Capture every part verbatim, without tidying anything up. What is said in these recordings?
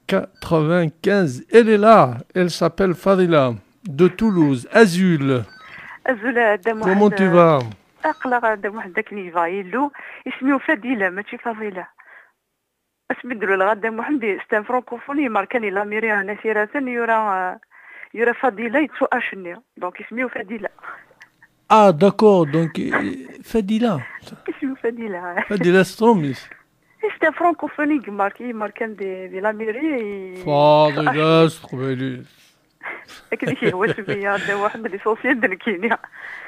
quatre-vingt-quinze. Elle est là. Elle s'appelle Fadila, de Toulouse. Azul. Azul a Dda Muḥend. Comment tu vas? Aql-aɣ a Dda Muḥend akken yebɣa Yillu. Isem-iw Fadila, mačči Fadila. Asmi d-luleɣ a Dda Muḥend, c'est un francophone, yemmer kan di la mairie n At Yiraten, yura, euh, yura Fadila, yettu H-nni. Donc isem-iw Fadila. Ah, d'accord, donc, euh, Fadila. Isem-iw Fadila. Fadila Stromis. C'est un francophone, yemmer, yemmer kan di, di la mairie, i-, Fadila s teqbaylit. Akken i k-yehwa semmi-ya, a Dda Muḥend, l'essentiel d nekkini.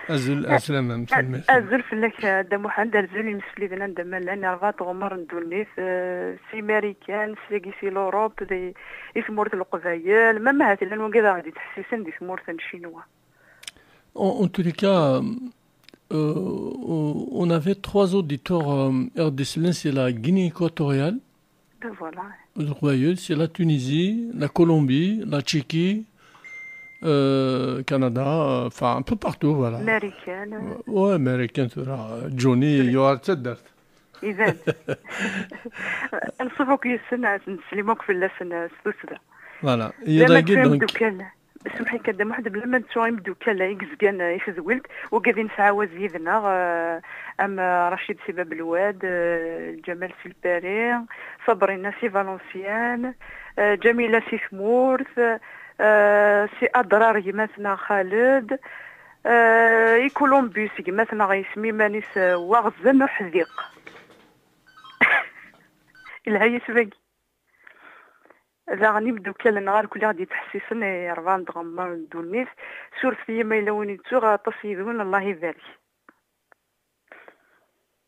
Azul, a-, aslama, tanemmirt. Azul fell-ak a Dda Muḥend, azul imsefliden anda ma llan, i rebɛa tɣemmar n ddunit, eh, si Marikan, sagi si l'Europe, di, i tmurt n Leqbayel, ma ahat llan wigad aɣ-d-ittḥessisen di tmurt n Ccinwa. En, en tous les cas, euh, on avait trois auditeurs, euh, R D C, c'est la Guinée équatoriale. Ben voilà. Leqbayel, c'est la Tunisie, la Colombie, la Tchéquie, euh, Canada, euh, enfin un peu partout, voilà. Marikan. Ouais, américain, tura. Johnny, yuɣal d taddart. Iban. Anṣuf akk yes-sen, neslim akk fell-asen, euh, s tussda. Voilà. Dama d ttuɣ donc imdukal. Semḥ-ik a Dda Muḥend, bla ma nettu imdukal i yezgan, eh, i tedwilt, wigad i nesɛawaz yid-neɣ, eh, am, eh, Racid si Bab Lwad, eh, Ǧamal si Lpari, Sabrina si Valenciennes, eh, Ǧamila si Tmurt, eh, si Adrar gma-tneɣ Xaled, eh, i Columbus gma-tneɣ yesmi iman-is, eh, Waɣzen Uḥdiq. Ilha yisem-agi. Daɣen imdukal-nneɣ irkelli aɣ-d-yettḥessisen i rebɛa n tɣemmar n ddunit. Surfet-iyi ma yella win yettuɣ aṭas yid-wen, Allah ibarek.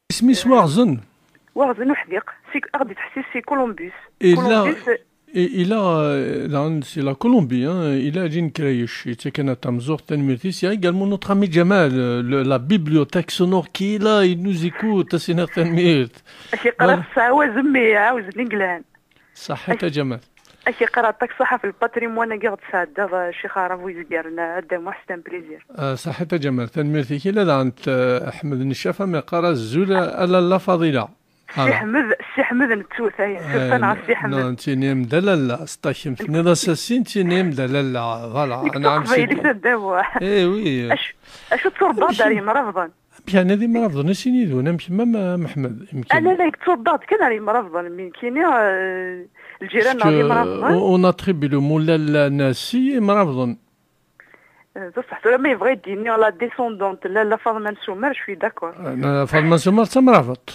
Isem-is Waɣzen? Waɣzen Uḥdiq, si, aɣ-d-yettḥessis si Columbus. Illa, Columbus, eh, i-, illa, euh, daɣen, c'est la Colombie, hein, illa Aline Krayech, yettaken-aɣ tamẓuɣt, tanemmirt-is. Il y a également notre ami Jamal, euh, le, la bibliothèque sonore qui est là, il nous écoute, as-iniɣ tanemmirt. Ak-iqqar tesɛawazem mi ɛawzen i yelhan. Ṣaḥḥit a Ǧamal. Ak-iqqar aṭak ṣaḥa f lpatrimwan-agi ɣ-d-tesɛeddaḍ, a Ccix Aɛrab wi izgaren, a Dda Muḥ, c'est un plaisir. Ah, ṣaḥḥit a Ǧamal, tanemmirt-ik. Illa daɣen, eh, Ḥmed Nnecaf am iqqar azul a lalla Faḍila. Si Ḥmed, Si Ḥmed nettu-t, ay, sirfan ɣef Si Ḥmed. Nettini-am-d a lalla, s takemt, tenniḍ-as a sin, ttini-am-d a lalla, voilà. Nekk d taqbaylit a Dda Muḥ. Eh oui. Acu, acu d turbaḍ ar yemrabḍen? Amek yeɛni d imrabḍen, a sin yid-wen, amek ma, ma, Meḥmed? Ala, la, yettuḍḍaɣ-d kan ar imrabḍen, mi nekkini, euh, lǧiran-nneɣ d imrabḍen. On, on attribue le mot lalla-nni i imrabḍen. Euh, d ṣṣeḥ, tura ma yebɣa ad d-yini la descendante, lalla Faḍma n Sumer, je suis d'accord. Euh, Faḍma n Sumer d tamrabḍt.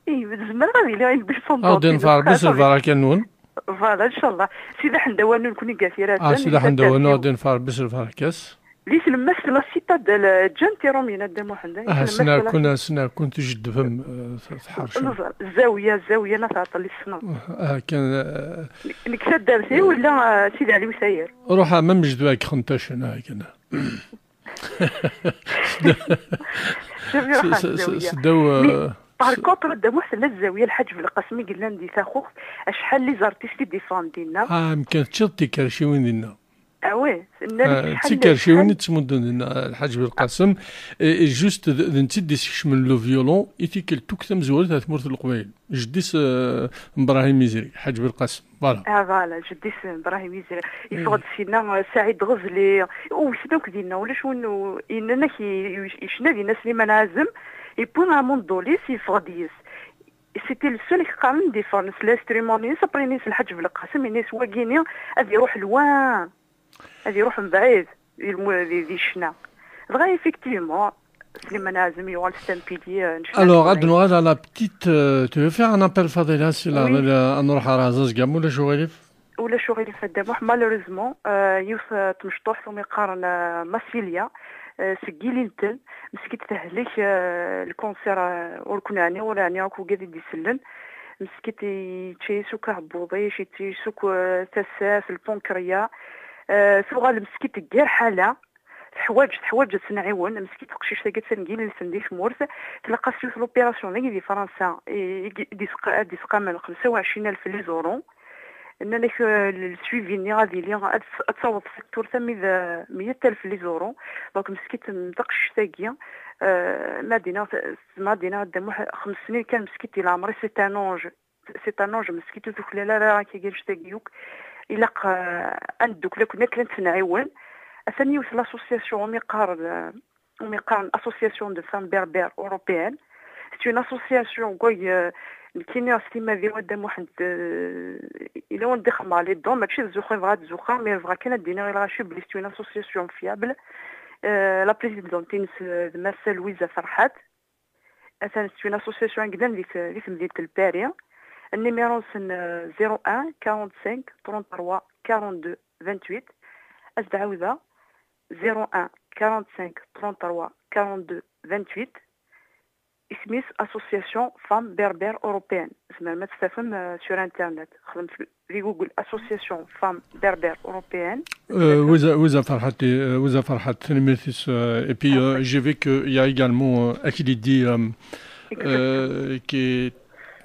Ih, zemreɣ ad iliɣ une descendante. Ad ɣ-d-yenfeɛ Rebbi s lbaraka-nwen. Voilà, ncallah. Sidi Ḥend Awanu, nekkni deg At Yiraten. Ah, Sidi Ḥend Awanu, ad ɣ-d-yenfeɛ Rebbi s lbaraka-s. Di tlemmast la citadelle, ǧǧan-t i Ṛumyen a Dda Muḥend, eh? Ah, tlemmast la, ssneɣ-ken, ssneɣ-ken tjeddfem, eh, tḥercem. Ẓẓawya, zzawya n At Ɛeṭṭel i tessneḍ. Ah, kan, eh, nekk taddart-iw illa, eh, Sidi Ɛli Usayir. Ruḥ a Mamejdu Ɛekxentacen, ah, kan. Seddaw, eh, par contre, a Dda Muḥ, tella zzawya Lḥaǧ Belqasem i yellan di Taxuxt, acḥal les artistes i d-yeffɣen dinna. Ah, amkan teččiḍ tikerciwin dinna. Ah oui, nnan-ak d tikerciwin i ttmuddun dinna, Lḥaǧ Belqasem. Et, et juste d, d netta i d-isekcmen le violon, i tikkelt akk tamezwarut ar tmurt n Leqbayel. Jeddi-s, eh, Mbrahim Izri, Ḥaǧ Belqasem. Voilà. Ah, voilà, jeddi-s Mbrahim Izri. Yeffeɣ-d sinna, eh, Saɛid Ɣezli, wten akk dinna, ulac win u-, yennan-ak i-, i-, yecna dinna Sliman Ɛazem, yewwi amunḍul-is, yeffeɣ-d yis. C'était le seul i yeqqaren d-iffɣen s l'instrument-ines, après-ines Lḥaǧ Belqasem, yenna-as wagini ad iruḥ lwan. Ad iruḥ mebɛid di lmu-, di, di ccna. Dɣa, effectivement, Sliman Ɛazem yuɣal c'est un pilier, euh, n ccna. Alors, ad nuɣal à la petite, euh, tu veux faire un appel, Fadila, si la, oui, la, ad nruḥ ar Ɛzazgam, ulac uɣilif? Ulac uɣilif a Dda Muḥ, malheureusement, euh, yiwet, euh, tmecṭuḥt umi qqaren, euh, Massilia, euh, seg Yililten, meskint tehlek, euh, lkanser, euh, ur ken-ɛniɣ, ur ɛniɣ akk wigad i d-isellen, meskint yečča-yas akk aɛebbuḍ-is, yečča-yas akk, euh, tasa-s, lpankriya, euh, tuɣal meskint deg yir ḥala, teḥwaǧ, teḥwaǧ ad tt-nɛiwen, meskint teqcict-agi attan deg Yililten di tmurt, tlaq-as yiwet l'opération dagi di Fransa, i, i, i d-isq-, ad d-isqamen xemsa u ɛecrin alef les euros. Nnan-ak, euh, le suivi-nni ad yili, ad, ad taweḍ tfakturt armi d, euh, meyya alef les euros. Donc, meskint n taqcict-agi, euh, ma d-iniɣ, ma d-iniɣ a Dda Muḥ, xems snin kan meskint di leɛmer-is, c'est un ange. c'est un enjeu, meskint ur tuklal ara akka annect-agi akk. Ilaq, euh, ad neddukel akk, akken ad tt-nɛiwen. Atan yiwet l'association umi qqaren, euh, umi qqaren Association de Femmes Berbères Européennes. C'est une association, quoi, euh, nekkini s timmad-iw a Dda Muḥend, euh, yella wanda i xedmeɣ les dons, mačči d zzux i bɣiɣ ad zuxxeɣ, mais bɣiɣ kan ad d-iniɣ i lɣaci belli c'est une association fiable. Euh, la présidente-ines, euh, d Massa Louisa Ferhat. Atan c'est une association i yellan di t-, di temdint n Paris. Numéro-nsen, euh, zéro un quarante-cinq trente-trois quarante-deux vingt-huit. Ad s-d-ɛawdeɣ, zéro un quarante-cinq trente-trois quarante-deux vingt-huit. Isem-is Association Femmes Berbères Européennes. Tzemrem ad tt-tafem, euh, sur Internet. Xedmet di Google Association Femmes Berbères Européennes. Euh, Louisa, Louisa Ferhat, euh, Louisa Ferhat, tanemmirt-is, euh, et puis, euh, j'ai vu qu'il y a également, euh, Akilidi, euh, euh, qui est,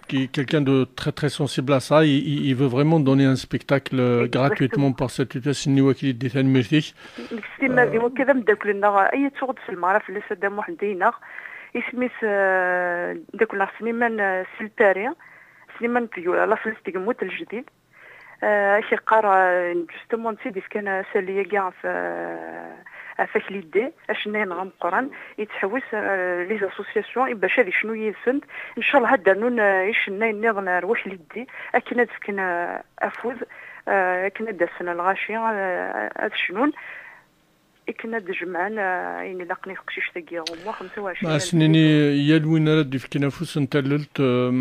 qui est quelqu'un de très, très sensible à ça. Il, il, il veut vraiment donner un spectacle, euh, gratuitement pour cette situation. Akilidi, tanemmirt-ik. Nekk s timmad-iw akka d ameddakel-nneɣ, ay tuɣ-d s lmeɣra fell-as a Dda Muḥend, ay-nneɣ. Isem-is, euh, ameddakel-nneɣ Sliman, euh, si Lpari. Sliman Tgura, la Fellist Tgemmunt Lejdid. Euh, ak-iqqar, euh, justement, d tid ifkan asalli-agi ɣef, euh, ɣef Akilidi, acennay-nneɣ ameqqran, yettḥewwis, euh, les associations, i bac ad icnu yid-sent. Ncallah ad d-rnun, euh, icennayen nniḍen ar Wakilidi, akken ad fken, euh, afud, euh, akken ad d-asen lɣaci, euh, ad cnun. Akken ad d-jemɛen, eh, ayen ilaqen i teqcict-agi, au moins xemsa u ɛecrin. Ma as-nini, yal win ara d-ifken afus n tallelt, euh,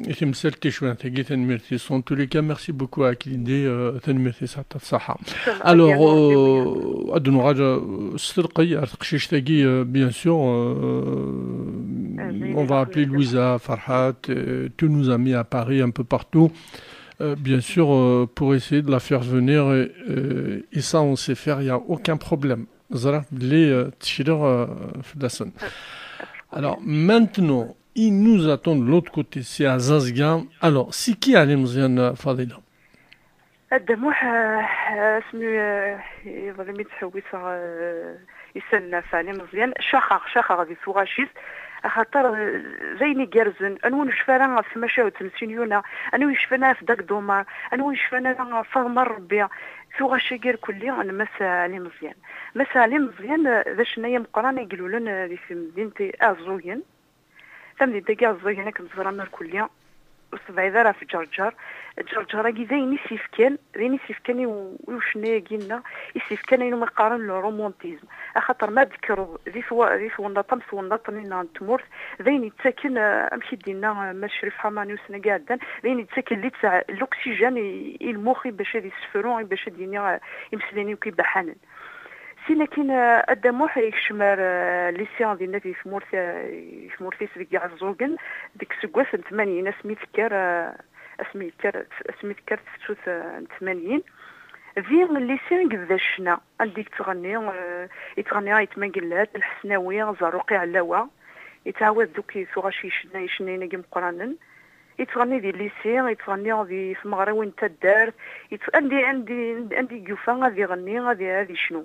i temsalt ticcwant-agi, tanemmirt-is. En tous les cas, merci beaucoup à Akilidi, euh, tanemmirt-is, aṭas ṣṣeḥḥa. Alors, euh, ad nuɣal, euh, s telqey ar teqcict-agi, euh, bien sûr, euh, on va appeler Louisa Farhat, euh, tous nos amis à Paris, un peu partout. Euh, bien sûr, euh, pour essayer de la faire venir, et, euh, et ça, on sait faire, il n'y a aucun problème. Ẓriɣ belli, euh, ttekleɣ, euh, fell-asen. Alors, maintenant, il nous attend de l'autre côté, c'est à Zazga. Alors, c'est qui Ali Meziane, euh, Fadila ? A Dda Muḥ, euh, asmi, euh, iḍelli mi ttḥewwiseɣ, euh, isallen ɣef Ɛli Meẓyan, caxeɣ, caxeɣ di tuɣac-is, axaṭer, eh, d ayen igerrzen. Anwa ur necfi ara ɣef tmacahut n Sin Yuna? Anwa ur yecfan ara ɣef Dak Domar? Anwa ur yecfan ara ɣef Faḍma Rebbi? Tuɣac-agi irkelli n Mass Ɛli Meẓyan. Mass Ɛli Meẓyan, eh, d acennay ameqqran i ilulen, eh, di temdint Iɛeẓẓugen. Tamdint-agi Iɛeẓẓugen, akken teẓram irkelli, ur tebɛid ara ɣef Ǧerǧer. Ǧerǧer-agi d ayen i s-yefkan, d ayen i s-yefkan i u-, i ucennay-agi-nneɣ, i s-yefkan ayen umi qqaren le romantisme. Axaṭer ma d-tekkreḍ di twa-, di twennaḍt am twennaḍt-nni-nneɣ n tmurt, d ayen yettaken, eh, amek i d-yenna, eh, Mass Crif Ḥamani ussan-agi iɛeddan, d ayen yettaken littseɛ, l'oxygène i, i lmux, i bac ad yessefru, i bac ad d-yini, eh, imeslayen akk ibaḥanen. Sin akin, eh, a Dda Muḥ yekcem ar, eh, lycée dinna di tmurt, eh, di tmurt-is deg Iɛeẓẓugen, deg useggas n tmanyin, asmi tekker, eh, asmi yekker, asmi tekker tefsut, eh, n tmanyin. Di lycée i yebda ccna, anda i yettɣenni, eh, yettɣenni Ayt Mangellat, Lḥesnawi, Zerruq Iɛellawa, yettɛawad-d akk i tuɣac icenna, icennayen-agi meqqranen. Yettɣenni di lycée, yettɣenni di tmeɣriwin n taddart, yett-, anda, anda, anda i yufa ad iɣenni, ad, ad icnu.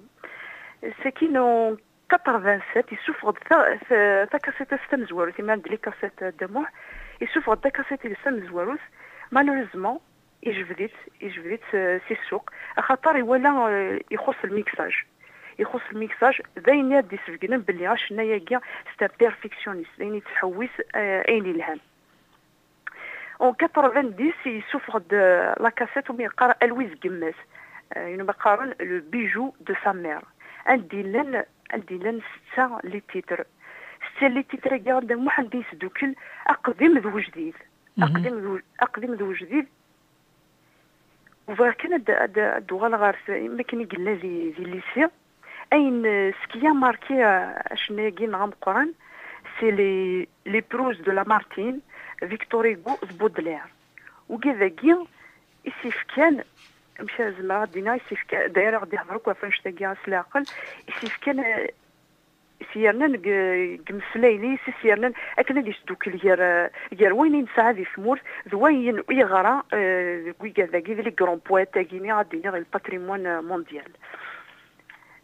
Sakin, en quatre-vingt-sept, yessufeɣ-d ta-, ta-, takassit-is tamezwarut, imi d les cassettes a Dda Muḥ, yessufeɣ-d takassit-is tamezwarut, malheureusement, yejbed-itt, yejbed-itt, eh, si ssuq, axaṭer iwala, eh, ixuṣṣ lmiksaj. Ixuṣṣ lmiksaj, d ayen i ad d-isbegnen belli acennay-agi c'est un perfectionniste, d ayen yettḥewwis, eh, ayen yelhan. En quatre-vingt-dix, yessufeɣ-d, eh, la cassette umi yeqqar A Lwiz Gemmas, eh, ayen umi qqaren le bijou de sa mère. Anda i llan, anda i llan setta les titres. Setta les titres-agi, a Dda Muḥ, anda yesdukkel aqdim d wejdid. Aqdim d we-, aqdim d wejdid. Bɣiɣ kan ad, ad, ad d-uɣaleɣ ɣer s-, am wakken i yella di, di lycée. Ayen, euh, ce qui a marqué, euh, acennay-agi-nneɣ ameqqran, c'est les, les proses de Lamartine, Victor Hugo d Baudelaire. Wigad-agi i s-yefkan, amek ara zemreɣ ad d-iniɣ, i s-yefkan, d'ailleurs, ad ɣ-d-ihder akk ɣef annect-agi s leɛqel, i s-yefkan, euh, i s-yernan deg, deg imeslayen-is, i s-yernan akken ad yesdukkel gar, euh, gar wayen i nesɛa di tmurt d wayen i yeɣra, euh, deg wigad-agi, d les grands poètes-agi-nni, ad d-iniɣ, le patrimoine, euh, mondial.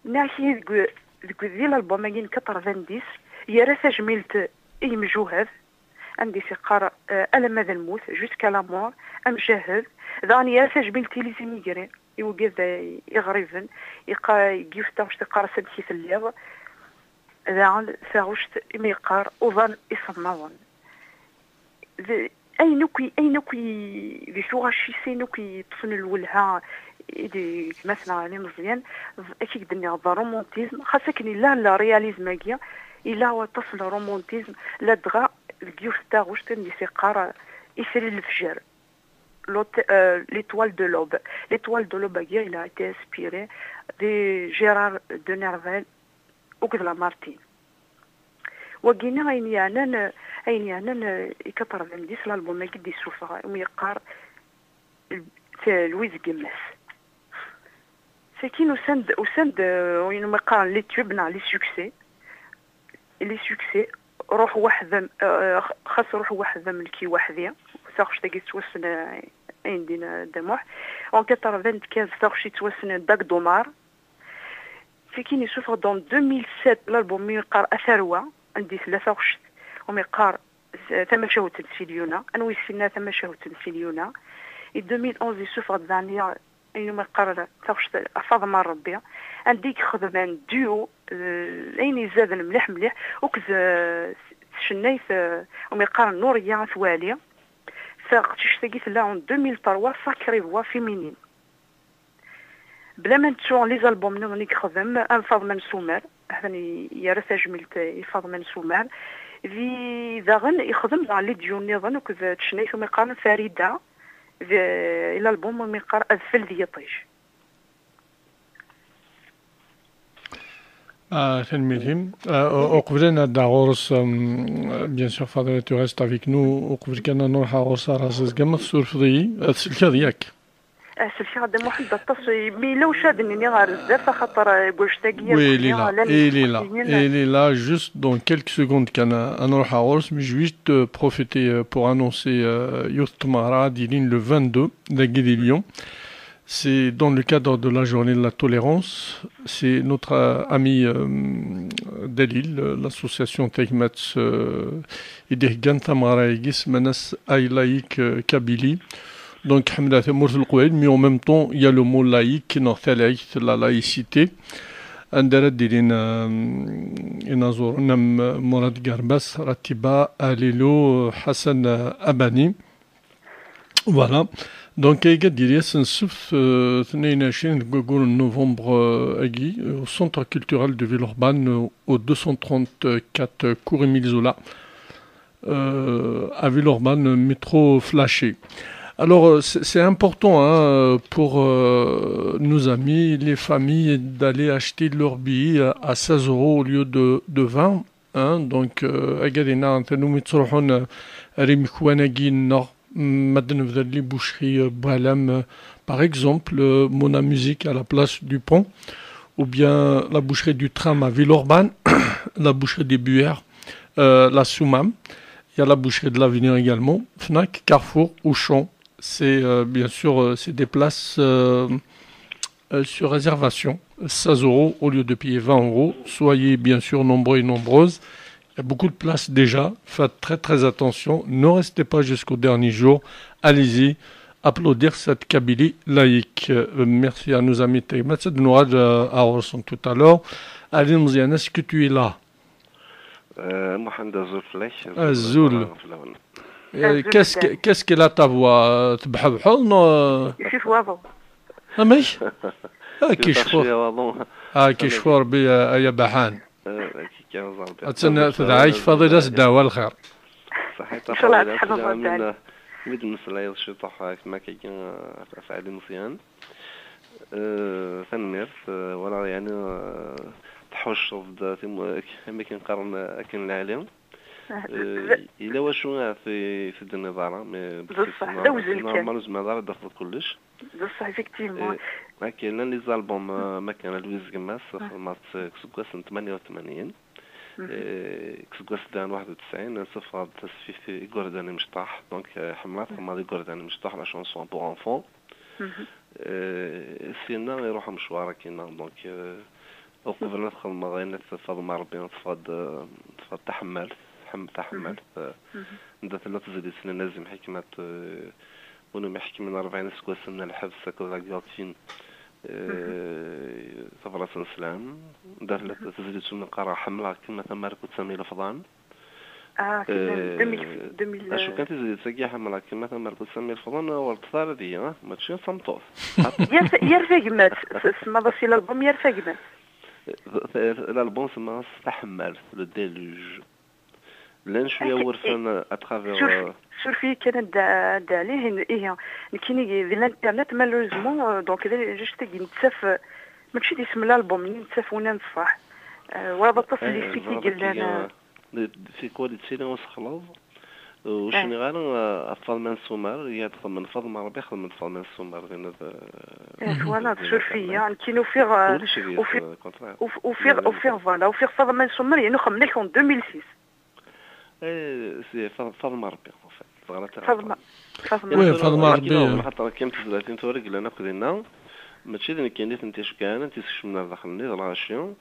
Nniɣ-ak deg, deg, di l'album-agi n quatre-vingt-dix, yerra tajmilt i yimjuhad, anda i s-yeqqar, eh, alamma d lmut, jusqu'à la mort, amjahed. Daɣen yerra tajmilt i les immigrés, i wigad, eh, iɣriben, yeqqa-, deg yiwet taɣect yeqqar-as amek i telliḍ. Daɣen taɣect imi yeqqar uḍan isemmaḍen. D-, ayen akk i, ayen akk i, di tuɣac-is, ayen akk i yeṭṭfen lwelha i d gma-tneɣ Ɛli Meẓyan, d-, akka i k-d-nniɣ, d romantisme, xas akken yella le réalisme-agi, yella waṭas n romantisme, ladɣa deg yiwet taɣect anda i s-yeqqar Itri n lefjer, l'hôte-, euh, l'étoile de l'aube. L'étoile de l'aube-agi, il a été inspiré de Gérard de Nerval, akked Lamartine. Wagini ayen yeɛnan, ayen yeɛnan, eh, i quatre-vingt-dix, l'album-agi d-yessufeɣ, umi yeqqar, eh, Louise Gemmes. Sakin usan-d, usan-d, eh, ayen umi qqaren les tubes neɣ les succès. Les succès, ruḥ weḥd-m, eh, xas ruḥ weḥd-m, nekki weḥd-i. Taɣect-agi tettwassen, eh, ayendin, eh, Dda Muḥ. En quatre-vingt-quinze, taɣect yettwassen Dak Domar. Sakin yessufeɣ-d en deux mille sept l'album mi yeqqar A Tarwa, anda i tella taɣect umi yeqqar s-, Tamacahut n Silyuna, anwa yessinen Tamacahut n Silyuna. I deux mille onze yessufeɣ-d daɣen ayen umi yeqqar taɣect A Faḍma n Rebbi, anda i yexdem un duo, eh, ayen izaden mliḥ mliḥ, akked, eh, tcennayt, eh, umi yeqqar Nuriya At Wali. Taqcict-agi tella en deux mille trois, Sacrée Voix Féminine. Bla ma nettu les albums nniḍen i yexdem, am Faḍma n Sumer, atan i-, yerra tajmilt i Faḍma n Sumer. Di, daɣen yexdem daɣen les duos nniḍen akked tcennayt umi qqaren Farida, d, i l'album umi yeqqar Adfel d yiṭij. Ah, tanemmirt-im. Ah, u-, uqbel ad nedda ɣur-s, euh, bien sûr, Faḍila, tu restes avec nous. Uqbel kan ad nruḥ ɣur-s, ara s-, zgam ma tessurfeḍ-iyi, ad tselkeḍ, yak? Ah, selkeɣ Dda Muḥend aṭas, mi yella wacu ad d-nini ɣer zdat, axaṭer, eh, deg wannect-agi Oui, il est là, il est là, il est là. Juste dans quelques secondes kan ad nruḥ ɣur-s, mais je vais juste, euh, profiter, euh, pour annoncer, euh, yiwet n tmeɣra ad d-yilin le vingt-deux dagi di Lyon. C'est dans le cadre de la journée de la tolérance. C'est notre, euh, ami, euh, Dalil, euh, l'association Tagmat, euh, i d-iheggan tameɣra-agi, semman-as Ay Laïc, euh, Kabylie. Donc, ḥemmleɣ tamurt n Leqbayel, mais en même temps, il y a le mot laïque, neɣ talayt, la laïcité. Anda ara d-ilin, euh, inaẓuren am Murad Garbas, Ratiba Alilo, Hassan, euh, Abani. Voilà. Donc, ayagi ad d-yili ass n ssebt, euh, tnayen u ɛecrin deg waggur n novembre, euh, agi, euh, au Centre culturel de Villeurbanne, euh, au deux cent trente-quatre cours Émile Zola, euh, à Villeurbanne, métro Flachet. Alors, euh, c'est, c'est important, hein, pour, euh, nos amis, les familles, d'aller acheter leur billet à, à seize euros au lieu de, de vingt. Hein, donc, euh, agi ad iniɣ, atan umi ttruḥun, euh, ar imekwan-agi-nneɣ, mm, ma d-nebder les boucheries, euh, Boualem, euh, par exemple, euh, Mona Musique à la place du pont, ou bien la boucherie du tram à Villeurbanne, la boucherie des Buères, euh, la Soumam, il y a la boucherie de l'avenir également, Fnac, Carrefour, Auchan, c'est, euh, bien sûr, euh, c'est des places, euh, euh, sur réservation, seize euros au lieu de payer vingt euros. Soyez bien sûr nombreux et nombreuses. Il y a beaucoup de places déjà. Faites très, très attention. Ne restez pas jusqu'au dernier jour. Allez-y. Applaudir cette Kabylie laïque. Euh, merci à nos amis de Tagmat. Nous, euh, à Orson tout à l'heure. Allez, Mziane, est-ce que tu es là? Euh, Mohamed, azul fell-ak. Azul. Euh, qu'est-ce que, qu'est-ce qu'elle a ta voix? Tebḥebḥeḍ, non? Yif waḍu. Amek? Ah, kicfu. Ah, kicfu Rebbi, euh, ay abaḥan. Attan tedɛa-k Faḍila s ddeɛwa lxir. Ṣaḥit a Faḍila, mi d-tmeslayeḍ ciṭuḥ, euh, kma akka, euh, ɣef Ɛli Meẓyan. Euh, tanemmirt, euh, walaɣ yeɛni, euh, tḥucceḍ-d, euh, tim-, am akken qqaren, euh, akken lɛali. Euh, yella wacu ara t-, t-id-tiniḍ ara, mais d ṣṣeḥ, d awezzen kan. Normal ur tezmireḍ ara ad d-tafeḍ kullec. D ṣṣeḥ, effectivement. Euh, akka, llan les albums, euh, am akken Louise Gemmas, xedmeɣ-t, euh, deg useggas n tmanya u tmanyin. Euh, deg useggas daɣen waḥed u tesɛin, nseffeɣ-d tasfift Igerdan Imecṭaḥ. Donc, euh, ḥemmleɣ ad xedmeɣ Igerdan Imecṭaḥ, la chanson pour enfants. Euh, sinna iruḥ umecwar akkin, donc, euh, uqbel ad xedmeɣ ayen ad Faḍma Rebbi, teffeɣ-d, euh, teffeɣ-d taḥemmalt, Ḥem- Taḥemmalt, eh, anda tella tezlit n Nazim Hikmat, eh, win umi ḥekmen rebɛin iseggasen n lḥebs akked la guillotine, eh, tabrat n sslam. Anda tella tezlit umi qqareɣ Ḥemmleɣ-kem a tamarkut Sami Lefḍan. Ah, c'est bien. Eh, deux mille, deux mille, acu kan tizlit-agi, Ḥemmleɣ-kem a tamarkut Sami Lefḍan, ur ṭṭef ara deg-i, ah, mačči d tameṭṭut. Yir ta-, yir tagmat, s-, semmaḍ-as i l'album Yir tagmat. Eh, l'album semmaɣ-as Taḥemmalt, le déluge. Llan cwiya wurfan à travers, surf-, euh, surf-iyi kan a Dda, a Dda Ali, hin-, ihi, nekkini di l'internet, malheureusement, euh, donc, d juste-agi nettaf, euh, mačči d isem n l'album-nni, nettaf winna n ṣṣeḥ. Euh, wayeḍ aṭas n les sites i yellan, euh, euh, d, d, c'est quoi, d tili usexleḍ? Ur cniɣ ara, euh, ɣef Faḍma n Sumer, i d-xedmen Faḍma Rebbi, xedmen Faḍma n Sumer, dinna d, euh, eh, twalaḍ, surf-iyi, nekkini ufiɣ, euh, ulac deg-s, ufiɣ, euh, contraire. Uf-, ufiɣ, ufiɣ, voilà, ufiɣ Faḍma n Sumer, yerna xedmen-ak en deux mille six. Eh, c'est Fa-, Faḍma Rebbi, en fait. Teɣra Faḍma, Faḍma. Oui, Faḍma Rebbi. Xaṭer akka, tezlatin tura i yellan akk dinna, mačči d nekkini i tent-iceggɛen, i tent-iskecmen ar daxel-nni, d lɣaci.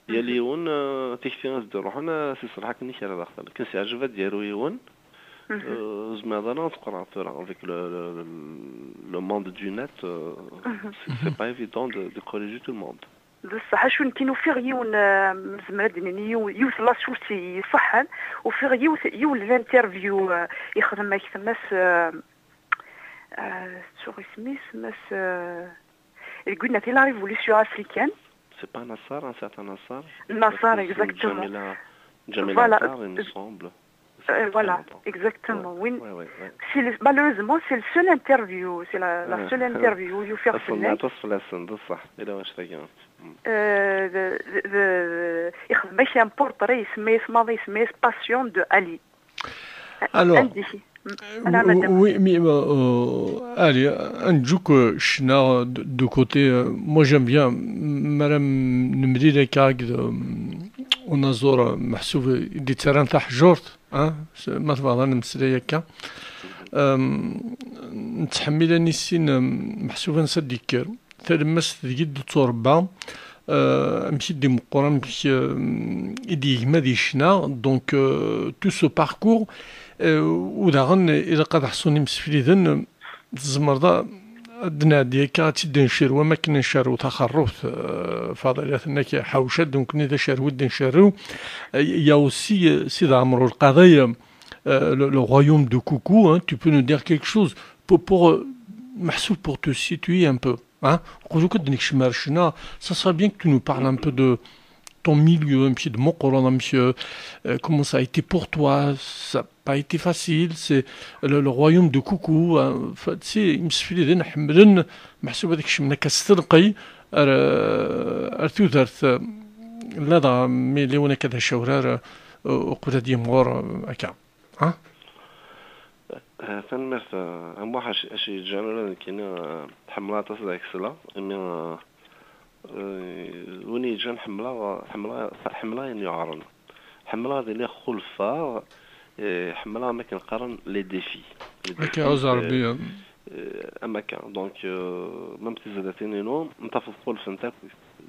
Yal yiwen, eh, tikti ad d-iruḥen, eh, s iṣelḥ akken i kra daxel. Akken s-iɛǧeb ad d-yaru yiwen, eh, ur zmireḍ ara ad tqerreḍ tura, avec le, le, le, le monde du net, eh, c'est, c'est pas évident de, de corriger tout le monde. D ṣṣeḥ, acu nekkini ufiɣ yiwen, eh, nezmer ad d-nini yiw-, yiwet la source iṣeḥḥan, ufiɣ yiwet, yiwen n l'interview, eh, ixdem ak Mass, eh, eh, ttuɣ isem-is, Mass, eh, deg winna di la révolution africaine. C'est pas Nassar, un certain Nassar? Nassar, exactement. Jamila, Jamila Attar, il me semble. Euh, voilà, exactement, oui. C'est le, malheureusement, c'est le seul interview, c'est la, la seule interview i ufiɣ fell-ak. Aṭas fell-asen, d ṣṣeḥ, ila wac tagi. Euh, de, de, de, ixdem-ak un portrait, isemma-yas maḍi, isemma-yas Passion de Ali. Alors, oui, mais, euh, euh, allez, un jour que je suis là, de, de côté, euh, moi j'aime bien, madame Nemri, les caractères, euh, on a zor, euh, محسوب, il dit, hein, s-, ma tebɣiḍ ad nemmeslay akka. Em, nettḥemmil ad nissin, em, meḥsub ansa d-yekker. Talemmast deg i d-tturebba, eh, amek i d-imeqqer, amek, em, i d-yegma di ccna. Donc, eh, tout ce parcours, eh, u daɣen ilaq ad ḥṣun imsefliden, tzemreḍ a, ad d-nɛeddi akka, ad tt-id-ncerrew am akken ncerrew taxerrubt, eh, Faḍil, ad tenna-k ḥawca, d nekkni d acerrew i d-ncerrew. Eh, il y a aussi, eh, Sidi Ɛmer Ulqaḍi, eh, le, le royaume de Coucou, hein, tu peux nous dire quelque chose pour, pour, euh, meḥsub, pour te situer un peu, hein? Quluk ad nekcem ar ccna, ça serait bien que tu nous parles un peu de ton milieu, un petit de Mokoron, un petit, euh, comment ça a été pour toi, ça n'a pas été facile, c'est le, le royaume de Coucou, hein, fa-, tu sais, imsefliden ḥemmlen, meḥsub ad kecmen akka s telqey, ar, euh, ar tudert, euh, ladɣa mi liwen akka d acawrar, euh, uqbel ad yimɣur, euh, akka. Ah. Eh, tanemmirt, eh, a Muḥ, acu, acu yeǧǧan ula d nekkini, eh, ḥemmleɣ aṭas ad ak-sleɣ, imi, eh, eh, win yeǧǧan ḥemmleɣ, ḥemmleɣ, ḥemmleɣ ayen yuɛren. Ḥemmleɣ ad iliɣ xulfeɣ, eh, ḥemmleɣ am akken qqaren les défis. Les défis, eh, eh, am akka. Donc, eh, même tizlatin-inu, ma tafeḍ xulfent akk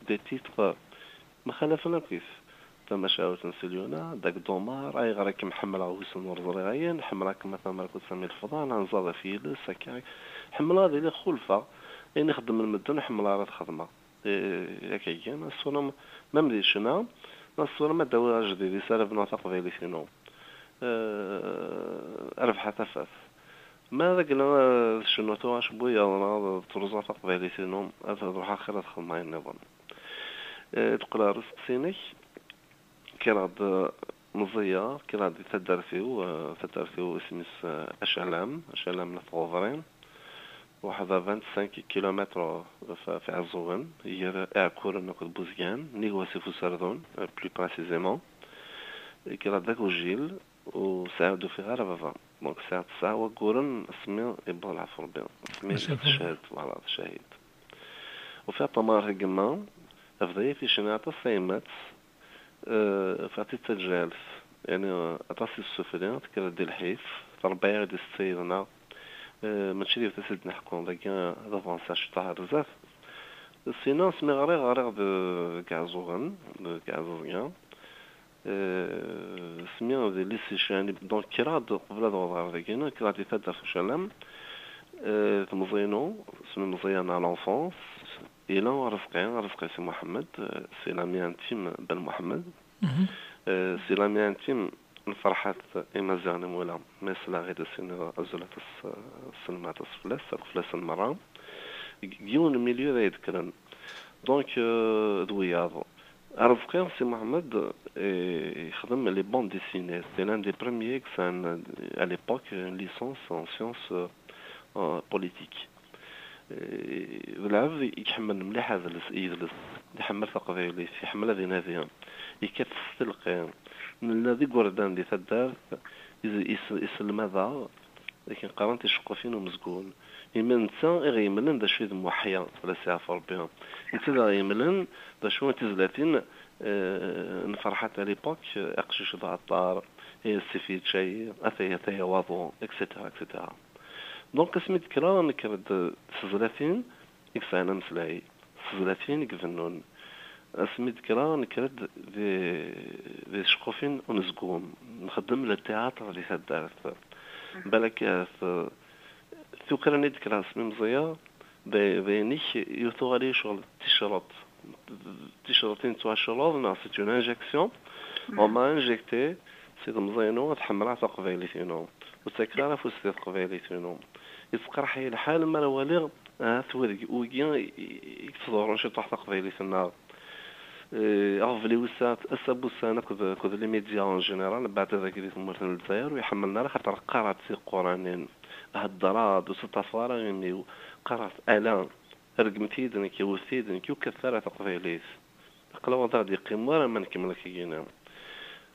des titres, mxalafen akkit. Tamacahut n Selyuna, Dak Domar, Ayɣer i kem-ḥemmleɣ, wissen ur ẓriɣ ayen, Ḥemmleɣ-kem a tamerkut Sami Lefḍal, Anẓad ɣef yiles, akka. Ḥemmleɣ ad iliɣ xulfeɣ, ayen i xeddmen medden ur ḥemmleɣ ara ad xedmeɣ. Eh, akka kan, ass-a, ma, ma d ccna, ass-a ma d-awiɣ ajdid-is ara bnuɣ taqbaylit-inu. Eh, rbeḥ a tafat. Ma d akken, eh, tcennuɣ tura acebbuyeḍ neɣ ad truẓeɣ taqbaylit-inu, ad ruḥeɣ xir ad xedmeɣ ayen nniḍen. Eh, teqqel ɣer usteqsi-inek, kkreɣ-d, eh, meẓẓiyeɣ, kkreɣ-d di taddart-iw, eh, taddart-iw isem-is, eh, Acalam, Acalam n At Ɣubri. Waḥed à vingt-cinq kilomètres f-, f Iɛeẓẓugen, gar Iɛekkuren akked Buzgan, nnig wasif Userdun, eh, plus précisément. Kkreɣ-d d agujil, ur sɛiɣ, ur d-ufiɣ ara baba. Donc, sɛiɣ tesɛa wagguren asmi yewweḍ lɛaf Rebbi. Asmi teched, voilà, tcahid. Ufiɣ tamart deg yemma, bḍa-yi ticna aṭas tayemmat, eh, ufiɣ-tt d taǧǧalt. Yani, eh, aṭas i tessufri, tekker-d di lḥif, trebba-yaɣ-d i setta yid-neɣ. Eh, mačči d yiwet ad s-id-neḥku, dagi ad avansiɣ ciṭuḥ ar zdat. Sinon, asmi ɣriɣ, ɣriɣ de-, deg Iɛeẓẓugen, deg Iɛeẓẓugen. Euh, asmi di lycée Cécile, donc kkreɣ-d qbel ad awḍeɣ ɣer dagi, kkreɣ-d di taddart Ucallam. Euh, temẓi-inu, asmi meẓẓiyen à l'enfance, yella Rezqi, Rezqi Si Muḥemmed, euh, c'est l'ami intime Ben Mohamed. Euh, c'est l'ami intime n Ferḥat Imaziɣen Imula, ma yesla ɣid as-iniɣ azul aṭas, euh, sselma aṭas fell-as, akk fell-asen merra. Deg yiwen n milieu d ay d-kkren. Donc, euh, d wiyaḍ. Rezqi Si Muḥemmed, eh, yexdem les bandes dessinées. C'est l'un des premiers qui a, à l'époque, une licence en sciences, euh, euh, politiques. Eh, d lɛebd i iḥemmlen mliḥ adles, yidles. Iḥemmel taqbaylit, iḥemmel ad inadi. Yekkat s telqi. Nella d igerdan di taddart, is-, is-, iselmad-aɣ. Akken qqaren ticeqqufin umezgun. Imi d netta i ɣ-yemlen d acu i d muḥya, fell-as iɛfu Rebbi. Netta i ɣ-yemlen d acu i d tizlatin, eh, n Ferḥat à l'époque, eh, Aqcic d Ɛeṭṭar, eh, Sif Yeččay, Ataya, Ataya Waḍu, et cetera, et cetera. Donc, asmi d-kkreɣ, nekker-d s tezlatin i yesɛan ameslay, s tezlatin i ibennun. Asmi d-kkreɣ, nekker-d di, di tceqqufin unezgum. Nxeddem le théâtre di taddart. Balak, eh, t-, tukra-nni d-kkreɣ asmi meẓẓiyeɣ, d, d ayen-ik, tuɣal-iyi ccɣel d ticreḍt. D ticreḍt i nettwacereḍ, neɣ c'est une injection. On m'a injecté, si temẓi-inu, ad ḥemmleɣ taqbaylit-inu. Ur ttakeɣ ara afus di teqbaylit-inu. Yettqerḥ-iyi lḥal mi ara waliɣ, ahat wid, wigi i, i, i yettḍurrun ciṭuḥ taqbaylit-nneɣ. Eh, aɣbel-iw ass-a, ass-a n wussan akked, akked les médias en général, beɛda dagi di tmurt n Lezzayer, ur iḥemmlen ara, xaṭer qqareɣ-d tiquranin, heddreɣ-d, ur teṭṭafeḍ ara imi-w, qqareɣ-d ala, regmet-iyi-d nekk, wwtet-iyi-d nekk, ur kkatet ara taqbaylit. Aql-aɣ ur aɣ-d-yeqqim wara ma nkemmel akkagina.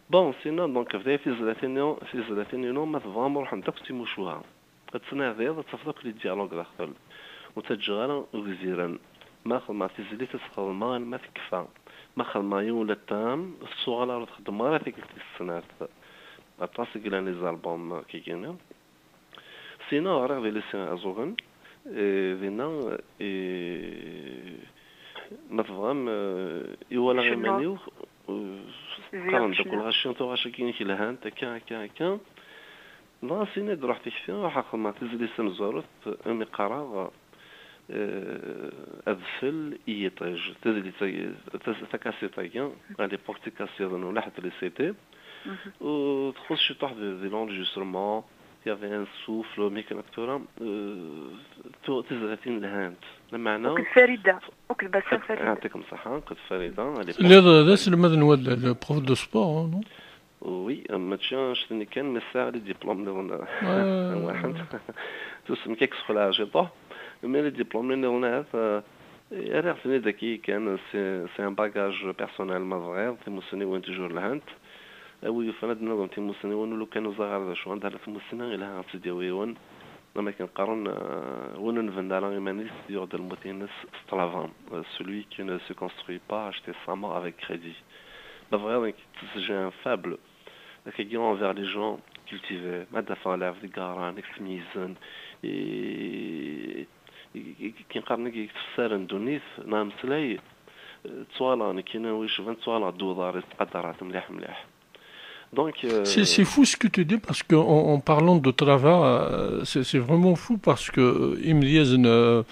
Bon, sinon, donc, bdiɣ tizlatin-inu, tizlatin-inu, ma tebɣam, ruḥent akk d timucuha. Ad tnadiḍ, ad tafeḍ akk les dialogues daxel. Ur ttaǧǧaɣ ara ugziren. Ma xedmeɣ tizlit, ad tt-xedmeɣ alma tekfa. Ma xedmeɣ yiwen le thème, ur tettuɣal ara ur txeddmeɣ ara tikkelt tis snat. Aṭas i yellan les albums, euh, kigini. Sinon, ɣriɣ di lycée Aẓugen, eh, dinna, eh, ma tebɣam, eh, iwala iman-iw, eh, qqaren-d akk lɣaci, tuɣac-agi-inek lhant, akka, akka, akka. Dɣa sina d-ruḥ tikti, ruḥ xedmeɣ tizlit tamezwarut, imi qqareɣ, eh, Adfel i yiṭij. Tizlit-agi, tas-, takasiṭ-agi, à l'époque, tikasiḍin ulaḥ d les C D. Mhm. U txuṣ ciṭuḥ di, di l'enregistrement, il y avait un souffle, mi kan aktura, eh, tu-, tizlatin lhant. Lameɛna akked Farida, akked Bassa Farida. Yeɛṭikum ṣṣeḥḥa, akked Farida, à l'époque. Telliḍ d aselmad n waddal, prof de sport, non? Oui, mačči annect-nni kan, mais sɛiɣ les diplômes nniḍen. Ah. Tusem kan ssexlaɛeɣ ciṭuḥ. Mais les diplômes nniḍen ahat, euh, rriɣ-ten-id akka kan, c'est, c'est un bagage personnel, ma tebɣiḍ, timussniwin toujours lhant. A wi yufan ad d-naḍen timussniwin, ur lukan ur ẓriɣ ara d acu, anda ara tmussni, ilha ad tt-id-yawi yiwen. Am akken qqaren, euh, win ur nbennu ara iman-is, yuɣ-d lmut-ines s ṭṭlaba. Euh, celui qui ne se construit pas achète sa mort avec crédit. Ma tebɣiḍ, nekk, j'ai un faible. Akkagi envers les gens cultivés, ma d-afeɣ lɛebd i yeɣran, i yettmeyyizen, i, i, i, i qqaren-agi, i yettfessaren ddunit, neɣ ameslay, eh, ttwalaɣ nekkini wi yecban, ttwalaɣ-d uḍar-is, ttqadareɣ-t mliḥ, mliḥ. Donc, euh, c'est, c'est fou ce que tu dis, parce que en, en parlant de travers, euh, c'est, c'est vraiment fou, parce que, euh, imedyazen, euh,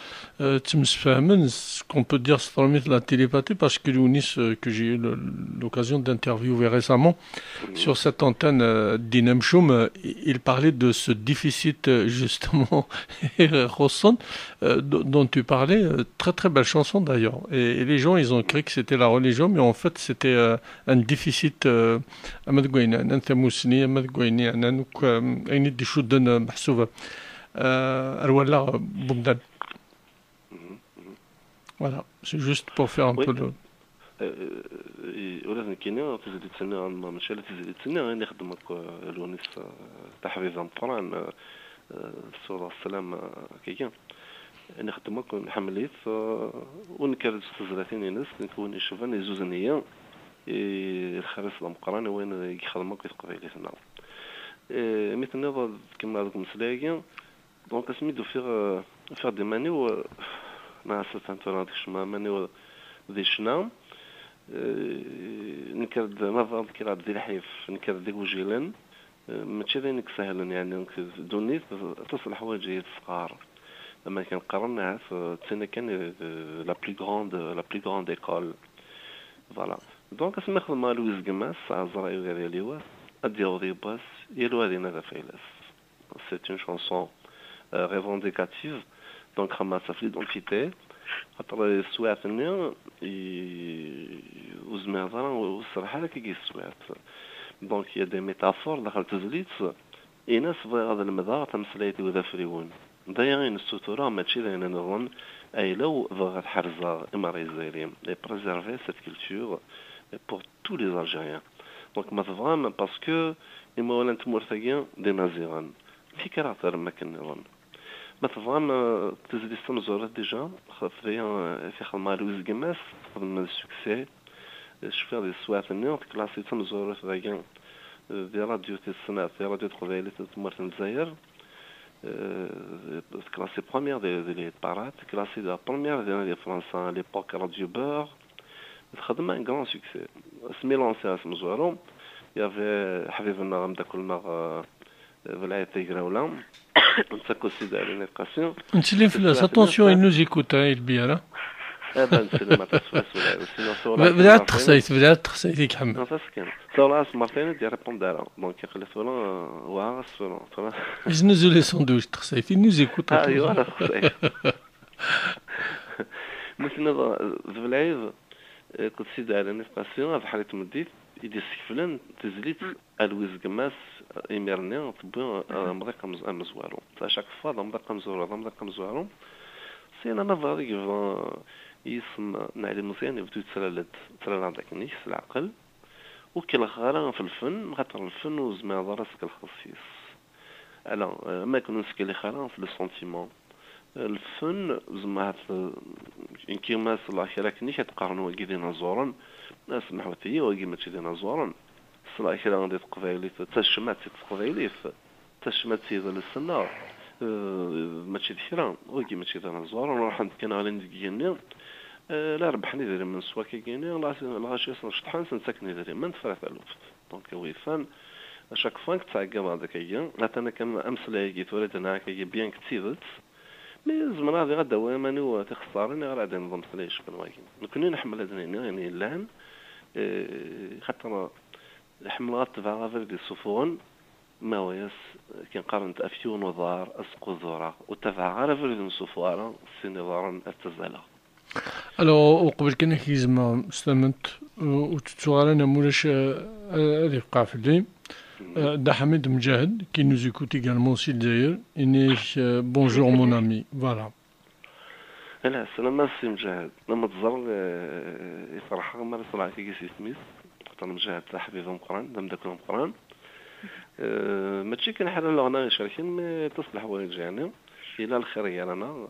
euh, ttemsefhamen, ce qu'on peut dire, c'est la télépathie, parce que Younis, euh, que j'ai eu le, l'occasion d'interviewer récemment, sur cette antenne, euh, d'Inamchoum, euh, il parlait de ce déficit, euh, justement, euh, dont tu parlais, euh, très, très belle chanson d'ailleurs. Et, et les gens, ils ont cru que c'était la religion, mais en fait, c'était, euh, un déficit, euh, ama deg wayen yeɛnan tamussni, ama deg wayen yeɛnan akk, euh, ayen i d-icudden, euh, meḥsub, euh, ar wallaɣ, euh, n umdan. Mhm, mhm. Voilà, c'est juste pour faire un peu le... Euh, euh, ula d nekkini, tizlit-nni, ma mačči ala tizlit-nni, ayen ixeddem akk, euh, Lewnis, euh, d aḥbib ameqqran, euh, euh, ssuḍeɣ sslam, euh, kiki. Ayen ixeddem akk nḥemmel-it, euh, ur nekker s tezlatin-ines, nekk win icban, izuzen-iyi, i lxir-is d ameqqran, i wayen i yexdem akk i teqbaylit-nneɣ. Eh, mi tenniḍ ad kemmleɣ deg umeslay-agi, donc, asmi d-ufiɣ, euh, ufiɣ-d iman-iw, euh, neɣ ass-a atan tura ad kecmeɣ iman-iw di ccna. Eh, nekk-d, ma bɣiɣ ad kkreɣ-d di lḥif, nekk-d d igujilen. Eh, mačči d ayen i isehlen, yeɛni, nekk d ddunit, aṭas n leḥwayeǧ i yi-d-tesqar. Amek kan qqaren, ahat, eh, d tin kan, eh, la plus grande, la plus grande école. Voilà. Donc, asmi xedmeɣ Louise Gmas, ẓriɣ yugar yal yiwet, ad d-yaweḍ yiwwas, yal wa ad inadi ɣef ayla-s. C'est une chanson, euh, revendicative, donc xedmeɣ-tt ɣef l'identité, xaṭer teswiɛt-nni, i, ur zmireɣ ara, ur serrḥeɣ ara akka deg teswiɛt. Donc, il y a des métaphores daxel tezlit, ini-as bɣiɣ ad lemdeɣ tameslayt-iw d afriwen. D aya i nessutureɣ, mačči d ayen nniḍen. Ayla-w bɣiɣ ad ḥerzeɣ i merra Izzayriyen, et préserver cette culture pour tous les Algériens. Donc, ma tebɣam, parce que imawlan n tmurt-agi d Imaziɣen, amek ara ɣ-terrem akken nniḍen? Ma tebɣam, eh, tizlit tamezwarut déjà, xef d aya, eh, i t-ixdem Aloyse Guimes, texdem succès. Eh, cfiɣ di teswiɛt-nni, teklasi tamezwarut dagi, eh, di radio tis snat, di radio teqbaylit n tmurt n Lezzayer. Eh, teklasi première di, di les hit parades, teklasi la première di, di Fransa, à l'époque Radio Beurre. Texdem un grand succès. Asmi lansiɣ asmezwaru, il y avait ḥbib-nneɣ, ameddakel-nneɣ, eh, Belɛid Tagrawla, netta akked Sidi Ɛli Naqasi. Nettsellim fell-as. Attention, il nous écoute, hein, il bière, hein. Eh ben, nettsellim aṭas fell-as, Belɛid. Sinon, tura, bla, bla texsayt, bla texsayt i iḥemmel. Non, ça, c'est... Tura, ass mertayen ur d-irrépond ara. Donc, aql-i tura, euh, wa, tura, tura. Yesnuzuy les sandwichs, texsayt, il nous écoute. Ah, aṭas. Voilà, texsayt. Nutni d, d Belɛid, eh, akked Sidi Ɛli Naqasi, abeḥri n tmeddit, i d-yessekflen tizlit Aloyse Guimes, imir-nni, tewwi, eh, amḍiq amez-, amezwaru. À chaque fois, d amḍiq amezwaru, d amḍiq amezwaru. Syin, ma bɣiɣ ad yebḍu yisem n Ɛli Meẓyan, yebdu yettlal-d, yettlal-aɣ-d akken-ik, s leɛqel. Ur kelxeɣ ara ɣef lfen, xaṭer lfen ur zmireḍ ara ad tkelxeḍ s-yes. Ala, eh, ma akken ur nettkellix ara ɣef le sentiment. Eh, lfen, zma ahat, eh, nekk ma selleɣ kra akken-ik ad qqaren wagi d inaẓuren. Eh, smeḥwet-iyi, wagi mačči d inaẓuren. Selleɣ kra di teqbaylit, d tacmat i teqbaylit. Tacmat s yidles-nneɣ, eh, mačči d kra, wagi mačči d anaẓur, ruḥen-d kan ɣlin deg yigenni, eh, la rebbḥen idrimen s wakka-gini, la, lɣaci-yasen ceṭṭḥen, sen-ttaken idrimen, tefra taluft. Donc, a wi yefan, à chaque fois nettɛeggiḍ-d akkagi, atan akka ameslay-agi tura d-nniɣ akkagi, bien que d tidet, mais zemreɣ diɣ ad d-awiɣ iman-iw tixeṣṣarin, ayɣer ad d-iniḍ ameslay icebḥen wagi. Nekni nḥemmel ad nini ayen yellan, eh, xaṭer ḥemmleɣ ad tebɛeɣ abrid yessufuɣen, ma wayas, akken qqarent, af yiwen uḍar ad squdureɣ, ur ttabaɛeɣ ara abrid ur nessufuɣ ara, s sin iḍarren ad ttazzaleɣ. Alors, uqbel kan ad k-gezmeɣ s tament, ur, ur tettuɣ ara, neɣ ma ulac, eh, ad yefqeɛ fell-i. Mhm. Eh, Dda Ḥamid Mǧahed, qui nous écoute également si Lezzayer, ini-ak, eh, bonjour mon ami. Voilà. Ala, sslama a Si Mǧahed. Ma teẓriḍ, eh, i ferḥeɣ mi ara sreɣ akkagi s yisem-is. Xaṭer Mǧahed d aḥbib ameqqran, d ameddakel ameqqran. Eh, mačči kan ḥala leɣna icerken, mais aṭas n leḥwayeǧ, yeɛni. Yella lxir gar-aneɣ.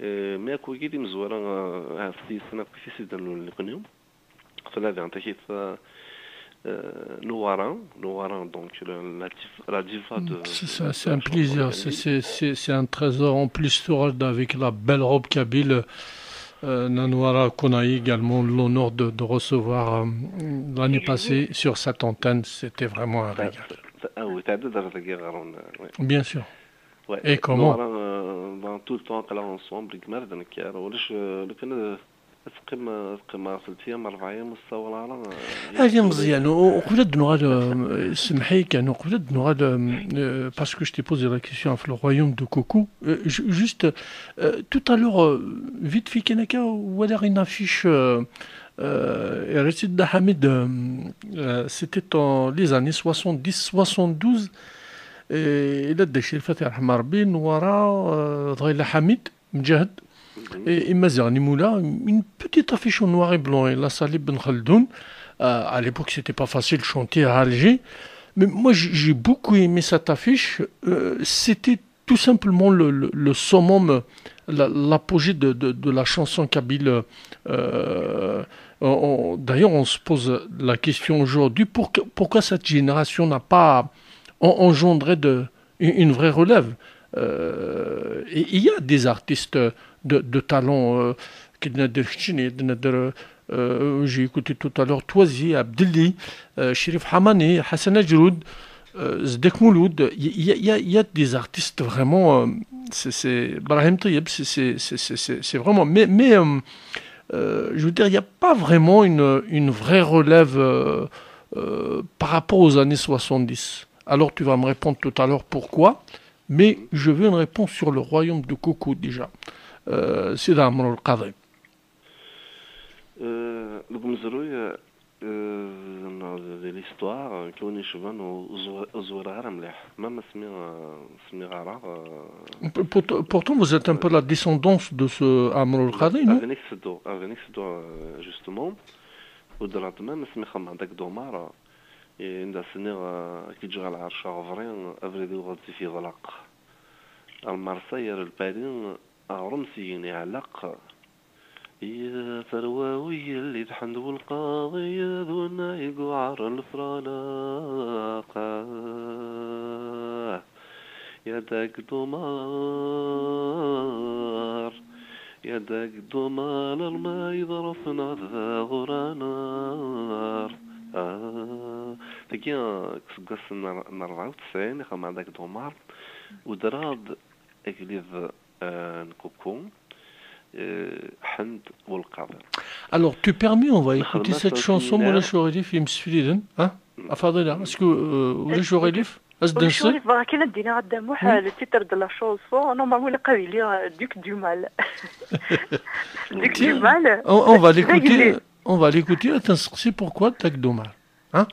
Eh, mais akk wigi d imezwura, eh, ɣef tiyessin akk i s-idan nekni. Tella diɣen takit, euh, euh, Newwara, Newwara, donc le, la div-, la diva de, c'est, c'est, de c'est un la chanson plaisir, c'est, marocaine. C'est, c'est, c'est un trésor. En plus, tu auras avec la belle robe kabyle, euh, Newwara qu'on a eu également l'honneur de, de recevoir, euh, l'année passée sur cette antenne. C'était vraiment un régal. Ah oui, t'as deux d'argent, oui. Bien sûr. Ouais. Et comment ? Newwara, euh, ben, tout le temps, aql-aɣ ensemble, gma d nekk, ulac, euh, lukan, euh, Ad teqqim, ad teqqim ɣef telt ayyam, rebɛ ayyam, ur tessawal ara, eh, ad yemẓi, yeɛni, u-, uqbel ad d-nuɣal, eh, semmeḥ-iyi kan, uqbel ad d-nuɣal, eh, eh, parce que je t'ai posé la question ɣef le royaume de Coucou. Eh, ju-, juste, eh, tout à l'heure, eh, vite fait kan akka, walaɣ une affiche, eh, eh, yerra-tt-id Dda Ḥamid, eh, eh, c'était en les années soixante-dix, soixante-douze, eh, yella Dda Crif, ad t-yerḥem Rebbi, Newwara, eh, dɣa yella Ḥamid Mǧahed, et, et Maziɣ Nimula, une petite affiche en noir et blanc, et la Salib Ben Khaldoun. Euh, à l'époque, c'était pas facile de chanter à Alger. Mais moi, j'ai, j'ai beaucoup aimé cette affiche. Euh, c'était tout simplement le, le, le summum, la, l'apogée de, de, de la chanson kabyle. Euh, on, on, d'ailleurs, on se pose la question aujourd'hui, pour que, pourquoi cette génération n'a pas en-, engendré de, une, une vraie relève. Euh, et il y a des artistes de, de talent, euh, Kidnader Keččini, Kidnader, euh, j'ai écouté tout à l'heure Toisi, Abdelli, euh, Chérif Hamani, Hassan Ajroud, euh, Zedek Mouloud. Il y, a- il y a- il y a des artistes vraiment. Euh, c'est c'est Brahim Tayeb, c'est c'est- c'est- c'est- c'est- c'est vraiment. Mais, mais euh, euh, je veux dire, il n'y a pas vraiment une, une vraie relève euh, euh, par rapport aux années soixante-dix. Alors tu vas me répondre tout à l'heure pourquoi, mais je veux une réponse sur le royaume de Coucou déjà. Euh, c'est Amr al-Qadi. Euh, deg umezruy, euh, euh, di l'histoire, euh, kawin yecban ur ẓwi- ur ẓwireɣ ara mliḥ. Ma ma smiɣ, euh, smiɣ ara. Euh, Pourtant, pourtant, vous êtes un peu la descendance de ce Amr al-Qadi, non? Avni Seddo, Avni Seddo, euh, justement. Udraɣ-d ma ma smiɣ xemmeɣ dak Domar. Inda sniɣ, euh, ki ǧɣal ɛerc aɣebri, abrid-iw ɣer tif yeḍlaq. Ar Marseille, ar Lpari, aɣrum s-igen iɛelleq. Ya tarwa uyel i tḥend welqaḍi d wennay i yuɛer lefralaq. Ya dak Domar, ya dak Domar, ma yeḍref neɣ d aɣuranar. Ah, tagi, deg useggas n n rebɛa u tesɛin, i xedmeɣ dak Domar, udreɣ-d agellid, euh, n Coucou, euh, Ḥend Welqaḍi. Alors, tu permets, on va écouter cette chanson, Ulac Uɣilif, Imsefliden, hein? A Fadila, est-ce que, euh, Ulac Uɣilif? Ad s-d-nseɣ? Bɣiɣ kan ad d-iniɣ a Dda Muḥ, le titre de la chanson, normalement, ilaq ad yili, euh, Duc du Mal. Duc du Mal. On, on va l'écouter, on va l'écouter, ad t-nseqsi pourquoi Dak Domar. Hein?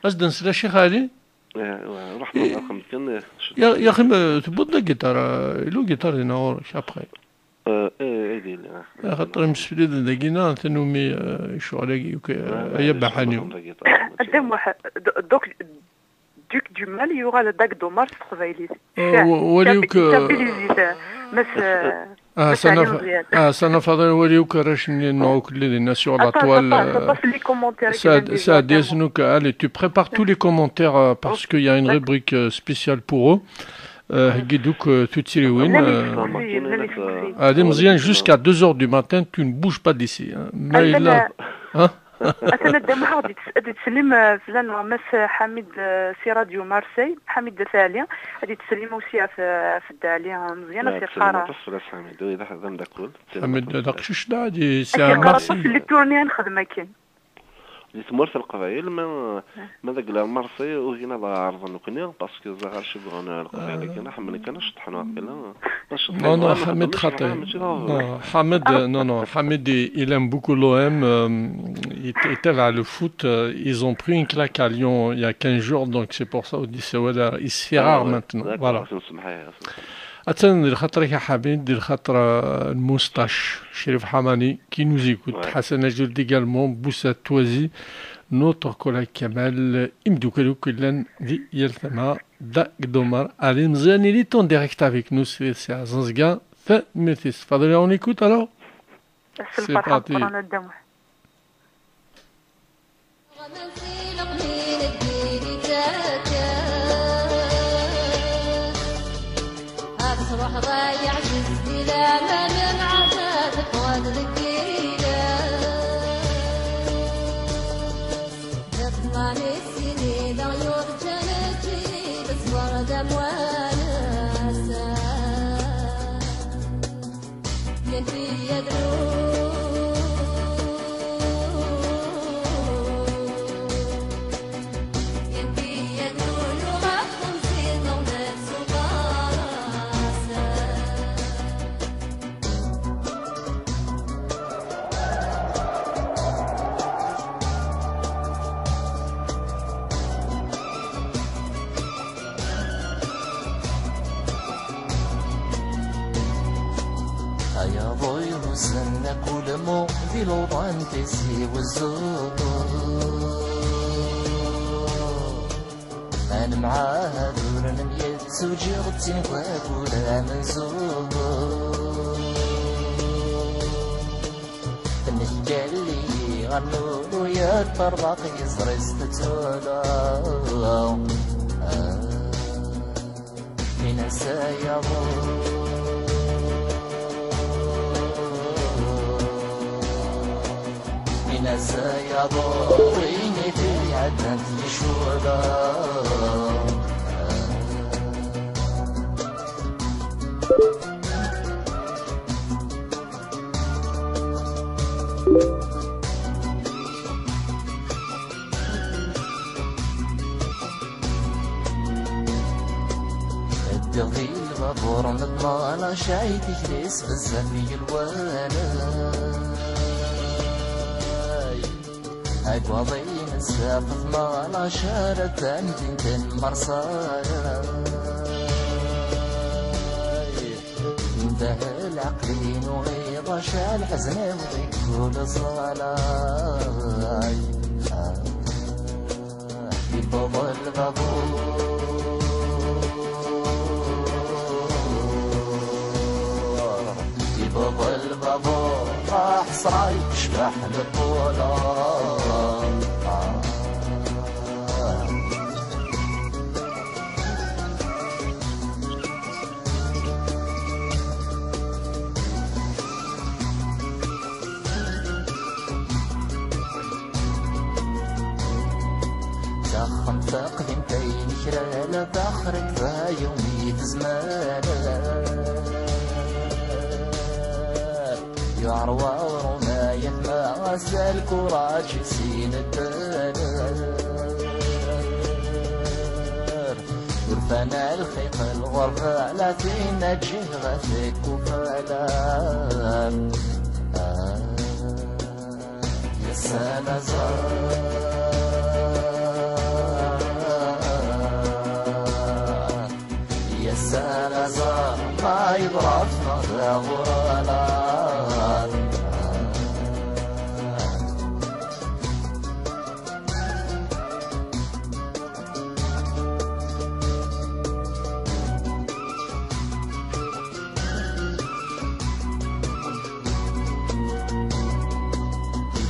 Ad s-d-nsel a Ccix Ɛli? Ruḥ ma axxam kan. Ya axi, tewwiḍ la guitare, ila guitare dinna ɣur-k après. Axaṭer imsefliden dagina tanumi ccɣel-agi yakk, ay abaḥani. A Dda Muḥ, donc, Duc du Mal yuɣal d Dak Domar s teqbaylit. Wali akk. Mass Ɛli Meẓyan. Sana Faḍil, wali akk arrac-nni n Ukelli dinna sur la toile. Sɛeddi-asen akk. Allez, tu prépares tous les commentaires, euh, parce qu'il y a une rubrique, euh, spéciale pour eux. Heggi-d akk tuttriwin. Ɛli Meẓyan, jusqu'à deux heures du matin, tu ne bouges pas d'ici, hein. Ma yella, hein? Atan a Dda Muḥ ad d-yettsellim fell-aneɣ Mass Ḥamid, euh, si Radio Marseille, Ḥamid At Ɛli, ad d-yettsellim aussi ɣef, ɣef Dda Ɛli Meẓyan, ad s-yeqqar. Ḥamid d aqcic da, c'est un Marseillais. Di tmurt n Leqbayel ma, ma d agla Marseille ugin ad ɛerḍen nekkni, parce que ẓer acu bɣan Leqbayel akken ḥemmlen kan ad ceṭṭḥen waqila. Non, non, Ḥamid xaṭi. Non, Ḥamid, euh, non, non, Ḥamid, il, il aime beaucoup l'O M, euh, il, il tabaɛ le foot, euh, ils ont pris une claque à Lyon il y a quinze jours, donc c'est pour ça on dit c'est, voilà, il se fait rare maintenant. Voilà. Attan di lxaṭer-ik a Ḥamid, di lxaṭer, euh, n Moustache, Chérif Hamani, qui nous écoute, Hassan Ajourd également, Boussa Touazi, notre collègue Kamal, imdukkal akk yellan di yal tama, Dak Domar, Ali Mziane, il est en direct avec nous, c'est, c'est à Zanzga, tanemmirt-is. Fadila, on écoute alors? C'est parti. Ayaḍ uyusen akk ulmu di luḍa n Tizi Wezzu. Ma nemɛahad ur nemyettuǧiɣ d tin wagul amenzu. Tnekkalli ɣer nulu yerṭerḍaq yeẓri-s tettulu. Min ass-a yaḍu. Sayaḍ win i t-iɛeddan ticuda. Ddiɣ di lbabur n ṭmalac, ay tikli-s bezzaf i yelwan. Agwaḍ-ines ɣef ṭmalac ar tamdint n Marsay. Ndeh lɛeql-inu iḍac, lḥezn-iw di kul ẓẓalay. Yewweḍ lbabuṛ, yewweḍ lbabuṛ, aḥeṣra yecbeḥ leṭṭula. Taxxamt taqdimt ay nekral, taxribt ay umi tezmer. Yuɛer waɣrum ay atma, azal kuraǧ i sin-, urfan lxiq lɣerba, la tin ǧiɣ tekkufalar. Yessan aẓar, yessan aẓar, ma yeḍra-t neɣ d aɣurala.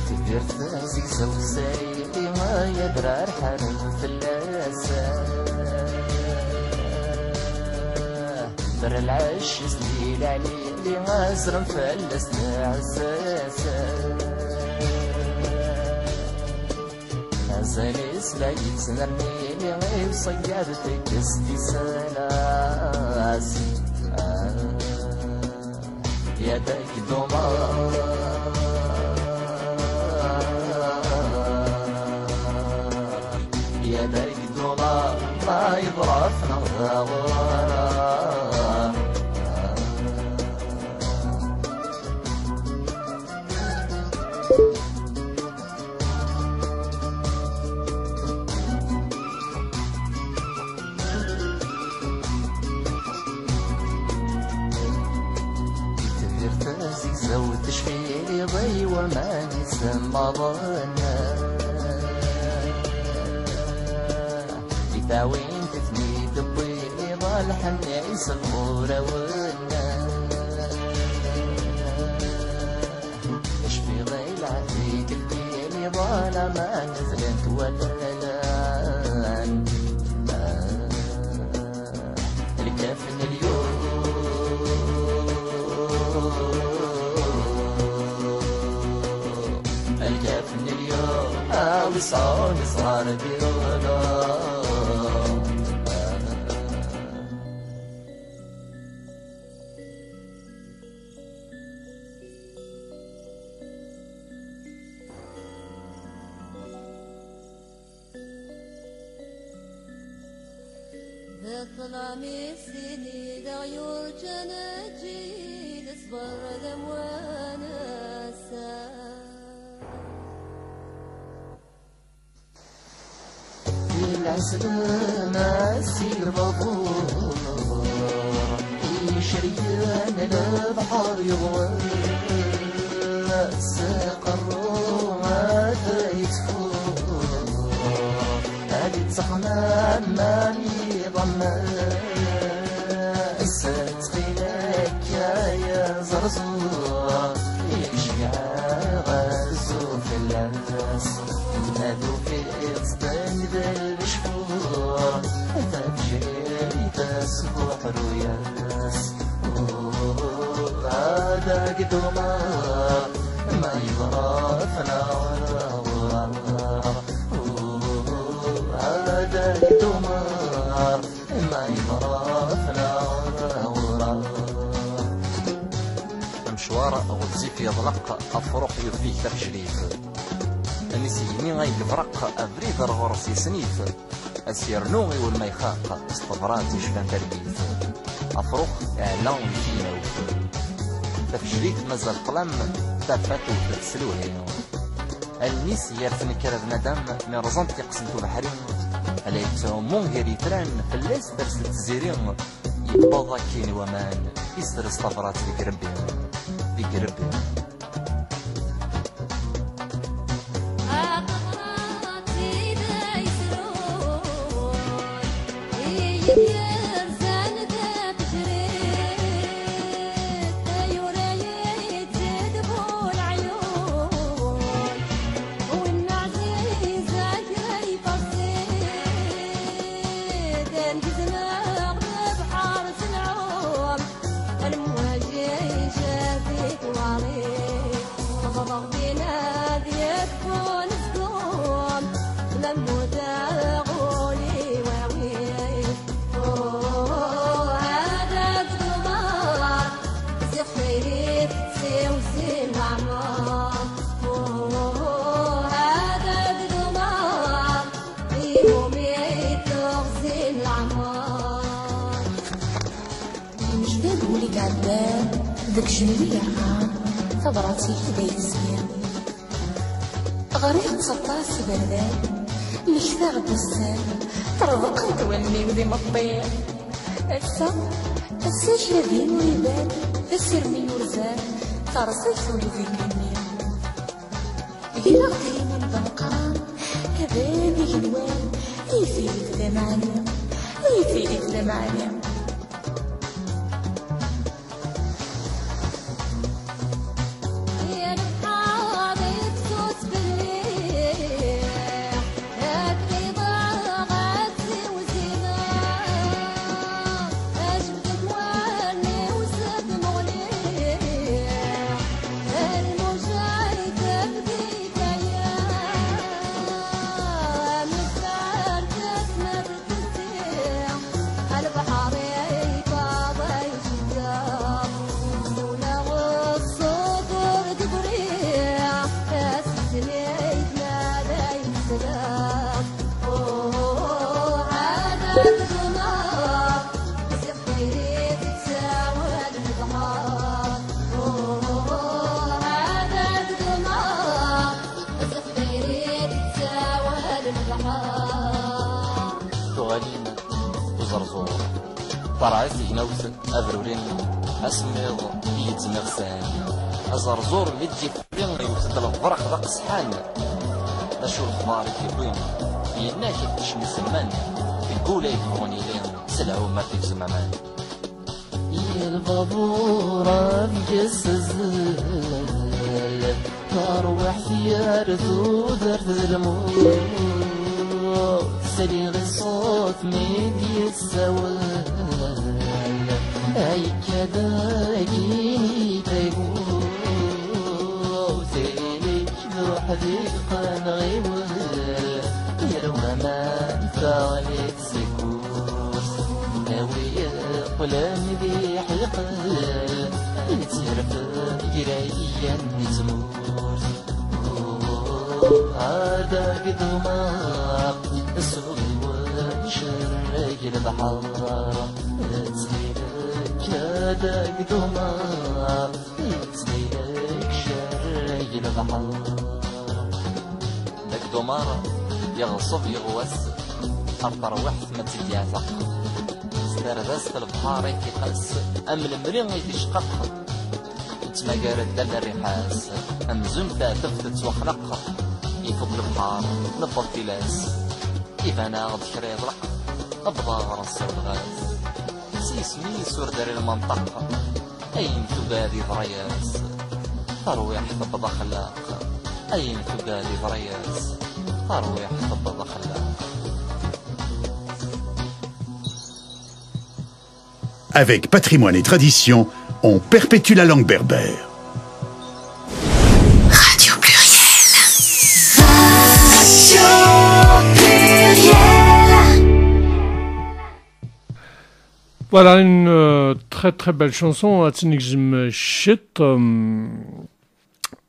Tebdirt azegzaw sayli ay adrar ḥaren fell-as. Ber lɛecc-is di lɛlili azrem fell-as tɛezzaz. Azal-is la yettnerni, iṣeyyad tekkes tisalas. Ya dagi ddumar, ya dagi ddumar, ma yeḍra-t neɣ d aɣurara. Tebdirt azegzaw tecfiliḍ i waman isemmaḍen. Di tawint ten-id-tewwiḍ lḥenni-s lɣurawen. Cfiɣ i lɛehd i teldi liḍan aman zlent wallan. Lkaf n lyu-, lkaf n lyu-, a wi sɛun ẓrar di ɣla. D ṭṭlam-is i d-idaɣ yurǧan aǧǧid ṣber d amwan ass-a. Di lɛeslama si lbabuṛ, icerken lebḥer yeḍwer, s aqerru ad yettfuṛ, ad yettexmam am iḍammer. Ass-a ttxil-k ay aẓerẓur, i k-ceggɛeɣ ad tzu fell-as. Ma tufiḍ-ten d lmecfuṛ, tajrit-as buḥru-yas. Ad ak-ḍumeɣ ma yeḍra-t neɣ Zzif yeḍleq, afrux yufeg tafeclit. Anis igenni ay yebraq, abrid ar ɣur-s yesnif. Ad s-yernu iwel ma ixaq, s tebrat yecban targit. Afrux iɛella di tignawt. Tafeclit mazal ṭṭlam, tafat tewwet s lewhi. Allen-is gar tnekkra d nadam, mi rẓant tiqsent ubeḥri. Ala yettɛummu gar yitran, fell-as ters-d tziri. Yewweḍ akkin waman, isres tabrat deg irebbi, deg irebbi. Lejdad wul i iɛeddan, deg jmel i yerɣan, tabrat-ik d ayefki. Ɣriɣ-tt aṭas s iberdan, mmektaɣ-d ussan, ṭṭerḍqent wallen-iw d imeṭṭi. Ass-a, ass-a kra din ur iban, d asirem i yurzan, terẓa-k tuli d igenni. Gneɣ-d iman d ameqqran, abrid igenwan, yif-it d ameɛni, yif-it d ameɛni. Tuɣalin uẓerẓur, tarɛa tignawt, abruri asemmiḍ i yettmiɣsan. Aẓerẓur mi d-yefri yewwet-d lebraq d aqesḥan. D acu lexbar i t-yewwi? Yenna-k ad tekcem isemman deg wul ay yebɣun yili s lɛuma tegzem aman. Yir lbaburat deg-s azal, tarwiḥt gar tudert d lmut. Sliɣ i ṣṣut mi d-yessawal, akka dagi i tagut. Ili-k d uḥdiq nɣiwel, yir waman teɣli tsekkurt. Awi yeqqlen d iḥiqel, yettirfed ger ayyan n tmurt. Adag d umaɣ, suɣiwen cerreg lebḥer. Ttxil-k adag d umaɣ, ttxil-k cerreg lebḥer. Deg Dumar, yeɣṣeb yiɣwas, ar terwiḥt ma tt-id-yeɛteq. S tardast lebḥer i t-iqas, am lemri i t-icqaq. Yettmagar-d dda rriḥa-s, amzun teɛteb tettwaxlaq. Ifuk lebḥer, newweḍ tilas. Iban-aɣ-d kra yeḍleq, wwḍeɣ ɣer-s, wwḍeɣ-as. S yisem-is ur d-rri lmenṭeq. Ayen tugad yeḍra-yas. Tarwiḥt tewweḍ axellaq. Ayen tugad yeḍra-yas. Tarwiḥt tewweḍ axellaq. Avec Patrimoine et Tradition, on perpétue la langue berbère. Radio Pluriel. Radio Pluriel. Voilà une euh, très très belle chanson, ad tt-negzem ciṭ. Euh,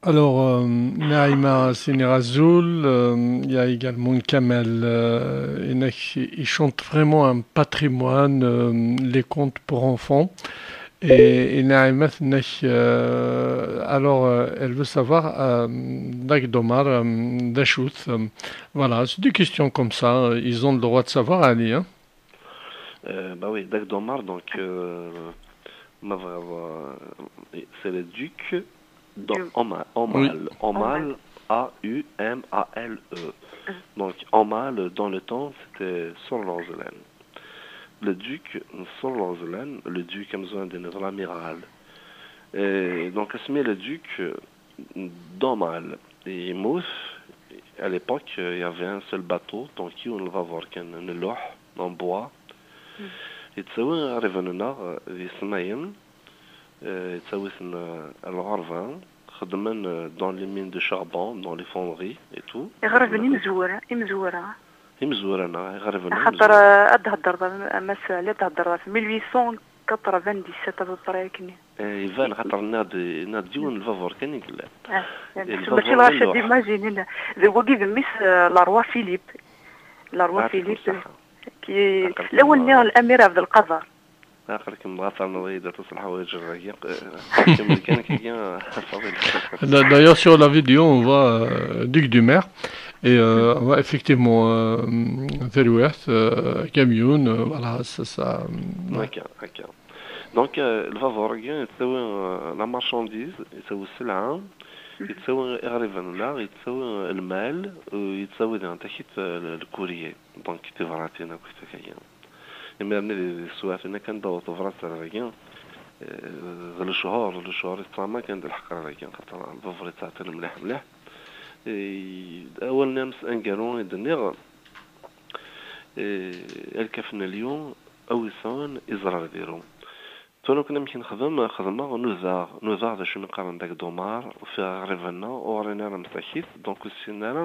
alors, euh, Naïma Sénérazoul, euh, il y a également Kamel, euh, il, il chante vraiment un patrimoine, euh, les contes pour enfants. Et, et Naïma, euh, alors, euh, elle veut savoir, euh, Dak Domar, euh, Dachout, euh, voilà, c'est des questions comme ça, euh, ils ont le droit de savoir, Ali, hein. Euh, bah oui, Dak Domar, donc, euh, ma vraie voix, c'est le duc d'Omal, Omal, Omal, A U M A L E. Donc, Omal, dans le temps, c'était Sorlorzlan. Le duc Sorlorzlan, le duc amzun de l'amiral. Et donc, asmi le duc d'Omal, et Mouth, à l'époque, il y avait un seul bateau, donc il y avait un lvabour, un loh en bois. Yettawi iɣerban-nneɣ d isemmayen, yettawi-ten ɣer lɣerba, xeddmen dans les mines de charbon, dans les fonderies et tout. Iɣerban imezwura, imezwura. Imezwura-nneɣ, iɣerban. Axaṭer ad d-theddreḍ, a Mass Ali, ad d-theddreḍ ɣef mille huit cent quatre-vingt-dix-sept à peu près akken. Iban, axaṭer nniɣ-d, nniɣ-d yiwen n lbabuṛ kan i yellan. Mačči lɣaci ad imaginin. D wagi d mmi-s, le roi Philippe. Le roi Philippe. Lawan-nni l'amir Abdelkader. Aql-ikem dɣa terniḍ-iyi-d aṭas n leḥwayeǧ dagi. Kemmel kan akka, a Faḍil. D'ailleurs, sur la vidéo, on voit euh, Duc du Maire. Et euh, on voit effectivement euh, Tarouet, euh, Kamyoun, euh, voilà, ça. ça euh, D'accord, d'accord. Donc, euh, lbabuṛ-agi yettawi euh, la marchandise, yettawi sselɛa, yettawi iɣerban-nneɣ, yettawi euh, lmal, euh, yettawi daɣen takit euh, le courrier. Donc, tibratin akk takaya. Imir-nni di teswiɛt-nni kan d-taweḍ tebrat ar dagi, eh, d lechur, d lechur yettama kan d lḥeqq ar dagi, xaṭer lbabuṛ yettɛeṭṭil mliḥ mliḥ. Eh, awal-nni amezwaru i d-nniɣ, eh, alkaf n lyu, awisan, iẓra ar diru. Tura kan amek i nexdem, xedmeɣ, nudaɣ, nudaɣ d acu mi qqaren Dak Domar, ufiɣ iɣerban-nneɣ ur ɣrin ara msakit, donc ur ssinen ara,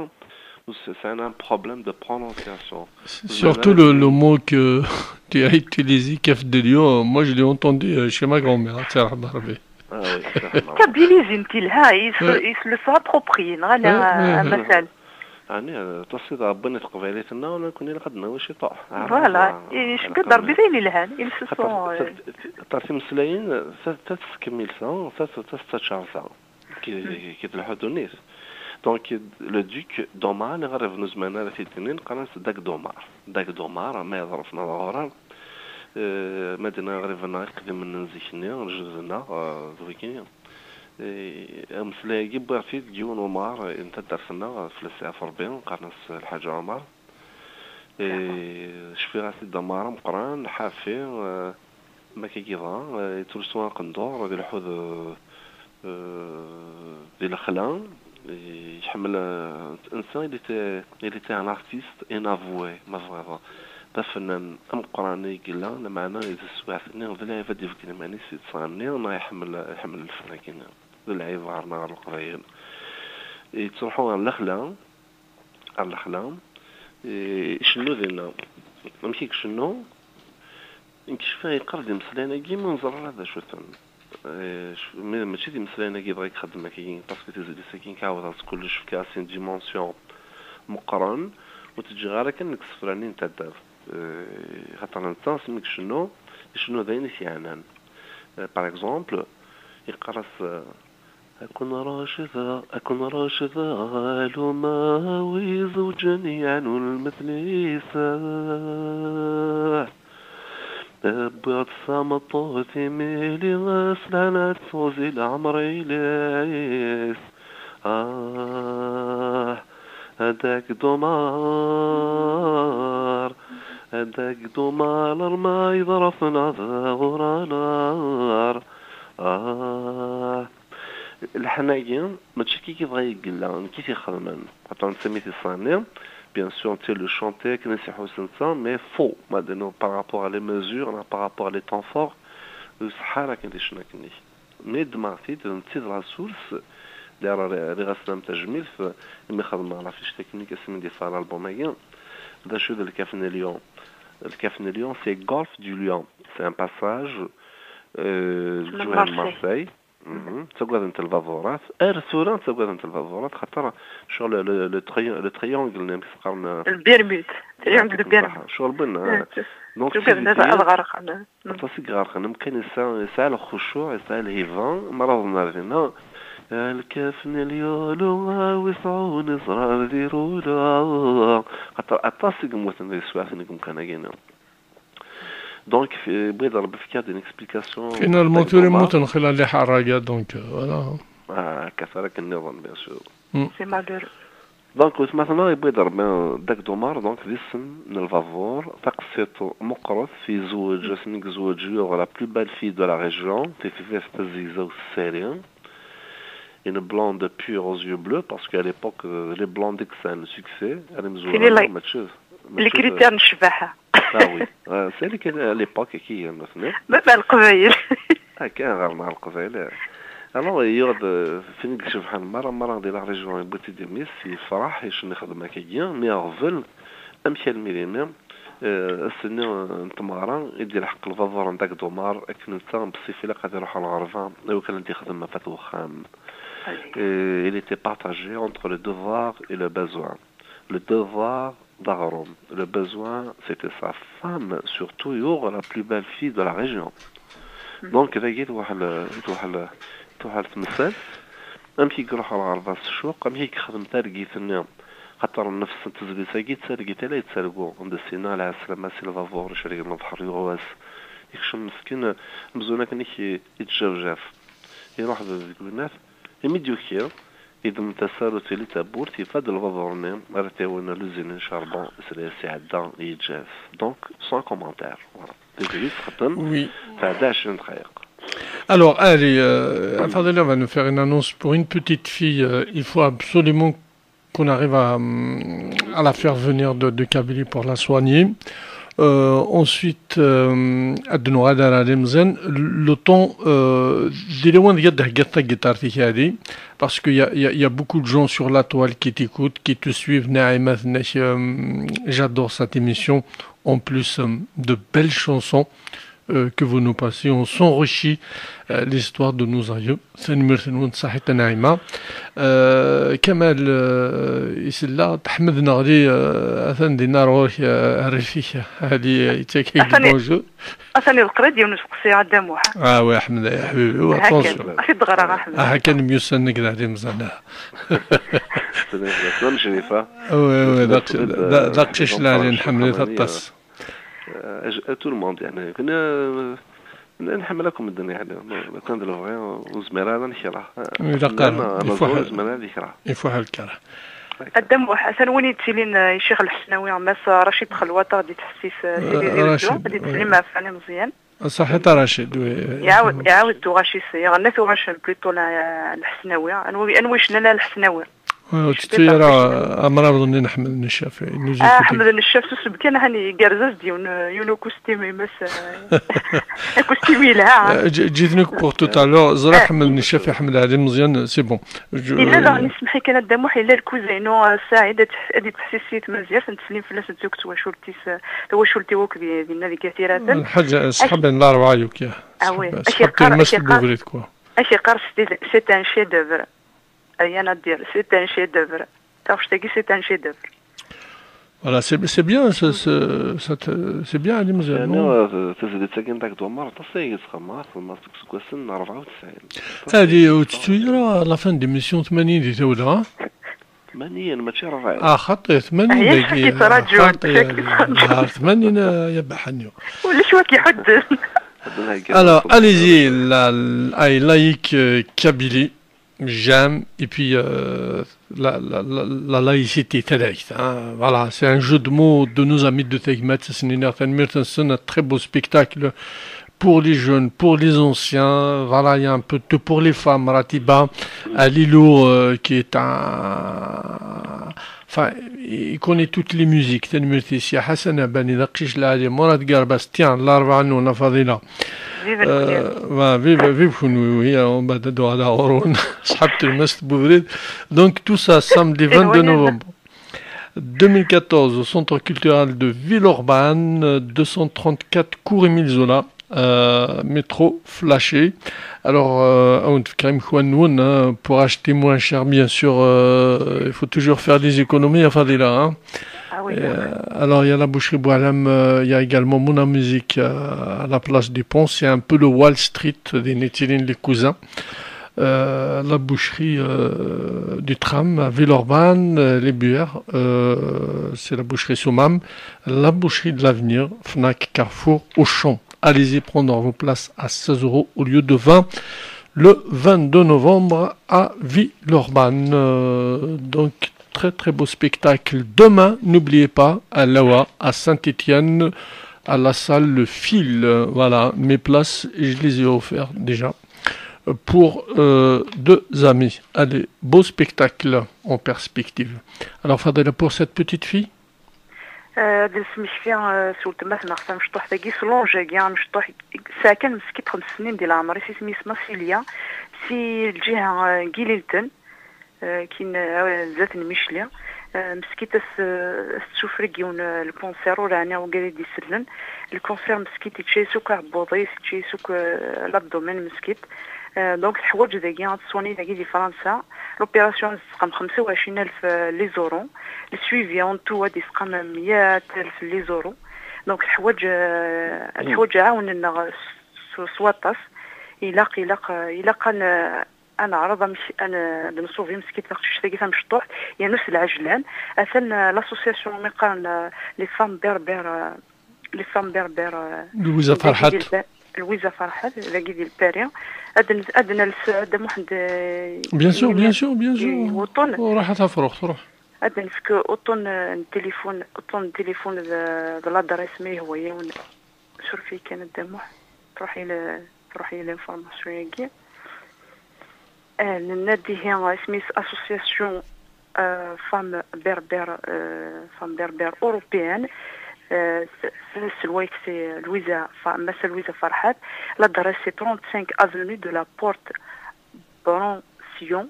ur s-, sɛan un problème de prononciation. Surtout le, le mot que tu as utilisé, kaf de lion, moi je l'ai entendu euh, chez ma grand-mère, tiens, Rabbi. Ah oui, c'est vrai. Kabilizin tilha, ils se, ils se le sont approprié, neɣ ala, a Mass Ali. Ɛni, euh, tasiḍ ɛebban i teqbaylit-nneɣ, nekkni ilaq ad d-nawi ciṭuḥ. Voilà, iceggeḍ Rebbi d ayen ilhan, ils se sont, euh, tar timeslayin, ta, ta testkemmil ta, ta, ta tettaččar ta. Ki, ki telḥu ddunit. Donc, le duc d'Oman, iɣerban ur zmiren ara ad t-id-inin, qqaren-as Dak Domar. Dak Domar, ma yeḍref ma d aɣurar, euh, ma d-nniɣ iɣerban-nneɣ iqdimen n zik-nni, lejdud-nneɣ, euh, d wigi. Eh, ameslay-agi wwiɣ-t-id deg yiwen Umar, eh, n taddart-nneɣ, fell-as iɛef Rebbi, qqaren-as Lḥaǧ Umar. Eh, cfiɣ-as-id d amar ameqqran, ḥafi, eh, makagi dɣa, eh, yettlusu aqendur, ad ileḥḥu d, eh, di lexla, eh, iḥemmel, eh, netta, il était, il était un artiste inavoué, ma tebɣiḍ. D afennan ameqqran i yella, lameɛna di teswiɛt-nni d lɛib ad d-ibeggen iman-is yettɣenni neɣ iḥemmel, iḥemmel lfen-agi-nni. D lɛib ɣer-neɣ ɣer Leqbayel. Yettruḥu ɣer lexla, ɣer lexla, eh, icennu dinna. Amek i icennu? Nekk cfiɣ yeqqar-d imeslayen-agi ma ur neẓri ara d acu-ten. Eh, cf-, ma-, mačči d imeslayen-agi dɣa i ixeddem akkagi, parce que tizlit-agi nekk ɛawdeɣ-tt kullec, fkiɣ-as une dimension meqqren, ur tt-ǧǧiɣ ara kan deg isefra-nni n taddart. Eh, xaṭer netta, asmi icennu, icennu d ayen i t-yeɛnan. Eh, par exemple, yeqqar-as, eh, Ad ken-racdeɣ, ad ken-racdeɣ, a luma wi izewǧen yeɛnu lmetl-is. Wwiɣ-d tameṭṭut imili, s lehna d tuzi leɛmer-is. Ah, adak d umar, adak d umar, ma yeḍrfen ad ɣuranar. Ah, Lḥan-agi, mačči kiki dɣa i yella, nekk i t-ixedmen. Xaṭer netta mi t-iṣanni, bien sûr, netta le chanter akken i s-iḥus netta, mais faux, ma d-nniɣ par rapport à les mesures, neɣ par rapport à les temps forts, ur iṣeḥḥa ara akken di ccna-nni. Mi ddmeɣ-t-id, d netta i d la source, d'ailleurs, rri-, rriɣ-as-d tajmilt, imi xedmeɣ la fiche technique asmi d-yeffeɣ l'album-agi, d acu d lkaf n lyon. Le Café Lyon, c'est Golfe du Lion. C'est un passage euh, du Marseille. Marseille. Mhm. Ttaggadent lbaburat. Ar tura ttaggadent lbaburat, xaṭer sur le, le, le, tri le triangle, amek s-qqaren? Le Bermude. Triangle de Bermude. Sur le bon. Donc, ttaggaden ad ɣerqen. Aṭas i iɣerqen, amkan yesɛa, yesɛa lxucuɛ, yesɛa lhiba, mraḍen ar dinna. Lkaf n lyulu, a wi sɛun iẓrar di rula. Xaṭer aṭas i yemmuten di teswiɛt n umkan-agi-nni. Donc, wwiḍ Rebbi fkiɣ-d une explication. Finalement, tura mmuten xilla liḥerraga, donc, euh, voilà. Ah, akka tura akken nniḍen, bien sûr. C'est malheureux. Donc, wetma-tneɣ yewwi-d Rebbi Dak Dumar, donc, d isem n lbabuṛ, taqsiṭ meqqret, yezweǧ, asmi yezweǧ, yuɣ la plus belle fille de la région, tififest azegzaw s ssari, une blonde pure aux yeux bleus, parce qu'à l'époque, euh, les blondes i yesɛan le succès, ad imezwura mačči d, mačči d les critères n ccbaḥa. Ah oui, euh, c'est les, à l'époque, qui, euh, maintenant. Même à Leqbayel. Akka, ɣer-neɣ Leqbayel. Alors, yuɣ-d, euh, tin i icebḥen merra, merra di la région, yewwi-tt-id imi-s, yefreḥ, yecna ixdem akkagi, mi aɣbel, amek almi d imi, euh, ass-nni, euh, n tmeɣra, i d-ilḥeq lbabuṛ n Dak Dumar, akken netta, bessif ilaq ad iruḥ ɣer lɣerba, i wakken ad d-ixdem ɣef at wexxam. Euh, il était partagé entre le devoir et le besoin. Le devoir d aɣrum. Le besoin, c'était sa femme, surtout, yuɣ la plus belle fille de la région. Donc, dagi, tuḥal, tuḥal, tuḥal temsalt. Amek i iruḥ ɣer lɣerba s ccuq, amek i yexdem targit-nni. Xaṭer nnefs n tezlit-agi d targit i la yettargu. Anda s-yenna lɛeslama si lbabuṛ, icerreg n lebḥer yuɣ-as. Yekcem meskin, amzun akken i yettjabjaf. Iruḥ d, deg winnat, imi d-yuki, yeddem tasarut, tili tawwurt, yeffa-d lbabuṛ-nni ara t-yawin l'usine n charbon, isla-yas iɛedda, yeǧǧa-t. Donc, sans commentaire. Voilà. Tiziri txeddem, oui, tɛedda ɛecrin dqayeq. Alors, allez, euh, Fadila va nous faire une annonce pour une petite fille. Euh, il faut absolument qu'on arrive à, à la faire venir de, de Kabylie pour la soigner. Euh, ensuite, euh, ad nuɣal ar Imẓiyen, le temps, euh, d lawan deg ad d-theggiḍ tagiṭart-ik, Ali, parce qu'il y a, il y a, il y a beaucoup de gens sur la toile qui t'écoutent, qui te suivent. Naïma tenna-k, euh, j'adore cette émission. En plus, euh, de belles chansons, euh, que vous nous passez, on s'enrichit, euh, l'histoire de nos aïeux. Tanemmirt-nwen, ṣaḥit a Naïma. Euh, Kamal, euh, isella, Ḥmed Neɣli, euh, atan dinna ar ɣur-k, euh, rrif-ik, Ali, euh, yettak-ak-d bonjour. Atan iḍeqqer-d yiwen usteqsi, a Dda Muḥ. Ah oui, Ḥmed, ya ḥbibi, attention. Ad t-id-ɣreɣ, a Ḥmed. Ah, kan myussanen nekk d Ali Mẓan. Tmam Crifa. Oui, oui, d aqcic n Lɛali, nḥemmel-it aṭas. Euh, tout le monde, يعني, كنا نحمل لكم الدنيا، يعني، لو كان de vrai, ur zmireɣ ara ad nekreh. Ilaq ara, ifuḥ lkerh. A Dda Muḥ, atan win yettilin, euh, i Ccix Lḥesnawi, Mass Racid Xelwaṭ, ad d-ittḥessis, euh, Sidi di Lezzayer, ad d-ittsellim ɣef Ɛli Meẓyan. Ṣaḥit a Racid, oui. Iɛawed, iɛawed tuɣac-is, yeɣna tuɣac plutôt la, Lḥesnawi. Anwa, anwa yecnan a Lḥesnawi? Ur tettu ara amrabeḍ-nni n Ḥmed n Ccaf. Ah, Ḥmed n Ccaf, susem kan, hani, igerrez-as-d yiwen, yiwen ukustim, imas, eh, akustim yelha, ha? Eh, ǧ-, ǧǧet-nek pour tout à l'heure. Ẓriɣ Ḥmed n Ccaf iḥemmel Ɛli Meẓyan, c'est bon. Yella daɣen, ismeḥ-ik kan a Dda Muḥ, yella lkuza-inu, eh, Saɛid, ad t-, ad yettḥessis si tmazirt, nettsellim fell-as, nettu deg twacult-is, eh, tawacult-iw akk di, dinna di At Yiraten. Lḥaǧa, ṣṣḥab n Larebɛa yakk, ya. Ah oui. Ṣṣḥab, ṣṣḥab tirmest n ubrid, quoi. Ak-yeqqar, c'est un chef-d'œuvre. Rien à dire, c'est un chef-d'œuvre. Taɣect-agi, c'est un chef-d'œuvre. Voilà, c'est, c'est bien, c'est, c'est, c'est, c'est bien, Ɛli Meẓyan, non? Tazlit-agi n Dak Dumar, aṭas ay yettxemmar, xedmeɣ-tt deg iseggasen n rebɛa u tesɛin. Adi, ur tettu ara la fin d'émission tmanyin di tawla, ha? Tmanyin, mačči rebɛa. Ah, xaṭi, tmanyin dagi, xaṭi, ah, tmanyin, ah, ya baḥanyu. Ulac wa k-iḥudden. Alors, allez-y, la, la, I like, euh, Kabylie. J'aime, et puis, euh, la, la, la, la laïcité, talayt, hein. Voilà, c'est un jeu de mots de nos amis de Tegmat, c'est un très beau spectacle pour les jeunes, pour les anciens, voilà, il y a un peu de tout pour les femmes, Ratiba, Alilou, euh, qui est un, enfin, il connaît toutes les musiques. Tanemmirt-is, Ḥasan Abani, d aqcic lɛali, Murad Garbas, tiens, Larebɛa-nwen, a Fadila. Vive, euh, vive, vive, oui, on va de droit à la Horon. Ṣṣḥab tirmest n ubrid. Donc, tout ça, samedi vingt-deux novembre. deux mille quatorze, au Centre culturel de Villeurbanne, deux cent trente-quatre cours Émile Zola, euh, métro Flachet. Alors, euh, on fait, hein, pour acheter moins cher, bien sûr, euh, il faut toujours faire des économies, à Fadila, hein. Ah oui, bien Euh, sûr. alors, il y a la boucherie Boilam, euh, il y a également Mouna Musique, euh, à la place des ponts. C'est un peu le Wall Street des Nétilines, les cousins. Euh, la boucherie, euh, du tram à Villeurbanne, euh, les Buères, euh, c'est la boucherie Soumam, la boucherie de l'avenir, Fnac, Carrefour, Auchan. Allez-y prendre vos places à seize euros au lieu de vingt le vingt-deux novembre à Villeurbanne. Euh, donc, très très beau spectacle. Demain, n'oubliez pas, à Lawa, à Saint-Étienne, à la salle Le Fil. Euh, Voilà, mes places, je les ai offertes déjà, euh, pour, euh, deux amis. Allez, beau spectacle en perspective. Alors, Fadila, pour cette petite fille, آه، هاد السميكتي، آه، سولت ما تنغ تمشطوح تاكي سلونجاكي مشطوح. ساكن مسكت خمس سنين ديال عمري، سي سميس ماسيليا، سي الجهة، آه، كيليلتن، آه، كاين، آه، زات المشلي. آه، مسكت اس-، آه، السفري كيون، آه، الكونسير ولا انا وقال دي سلن. الكونسير مسكت تشيسوك عبوضيس، تشيسوك، آه، لابدومين مسكت. آه، دونك الحوايج داكي غتصوني داكي دي فرنسا. لوبيراسيون تسقم خمسة وعشرين ألف، آه، لي زورو. السويفي اون تو غادي يسقم مية ألف لي زورو. دونك الحوايج، آه، الحوايج عاوننا س-، س-، سواطاس. إلاق، إلاق، إلاق أن، أن أعرض أمش-، أن نصوفي مسكيت تاخد شي تاكي تمشطوح، يا نفس العجلان. أثن، آه، لاسوسياسيون مي قارن، آه، لي فام بيربير، آه، لي فام بيربير، آه، لويزا داكي فرحات. ديال با-، لويزا فرحات، داكي ديال باريا. أدن، أدن الس-، أدن واحد، آه، بيان سور، يمين-، بيان سور، بيان سور. يوطن. وراح تفرغ، تروح. أدن فك أوطن، آه، التليفون، أوطن التليفون ذا، ذا لادريس مي هو يون. سور في كان الدموح. تروحي ل-، تروحي لانفورماسيون ياكي. آه، النادي هي اسميس اسوسياسيون، آه، فام بيربير، آه، فام بيربير اوروبيان. آه، س-، س-، سلوايت سي لويزا ف-، مس لويزا فرحات. لادريس سي trente-cinq avenue de la Porte Brancion,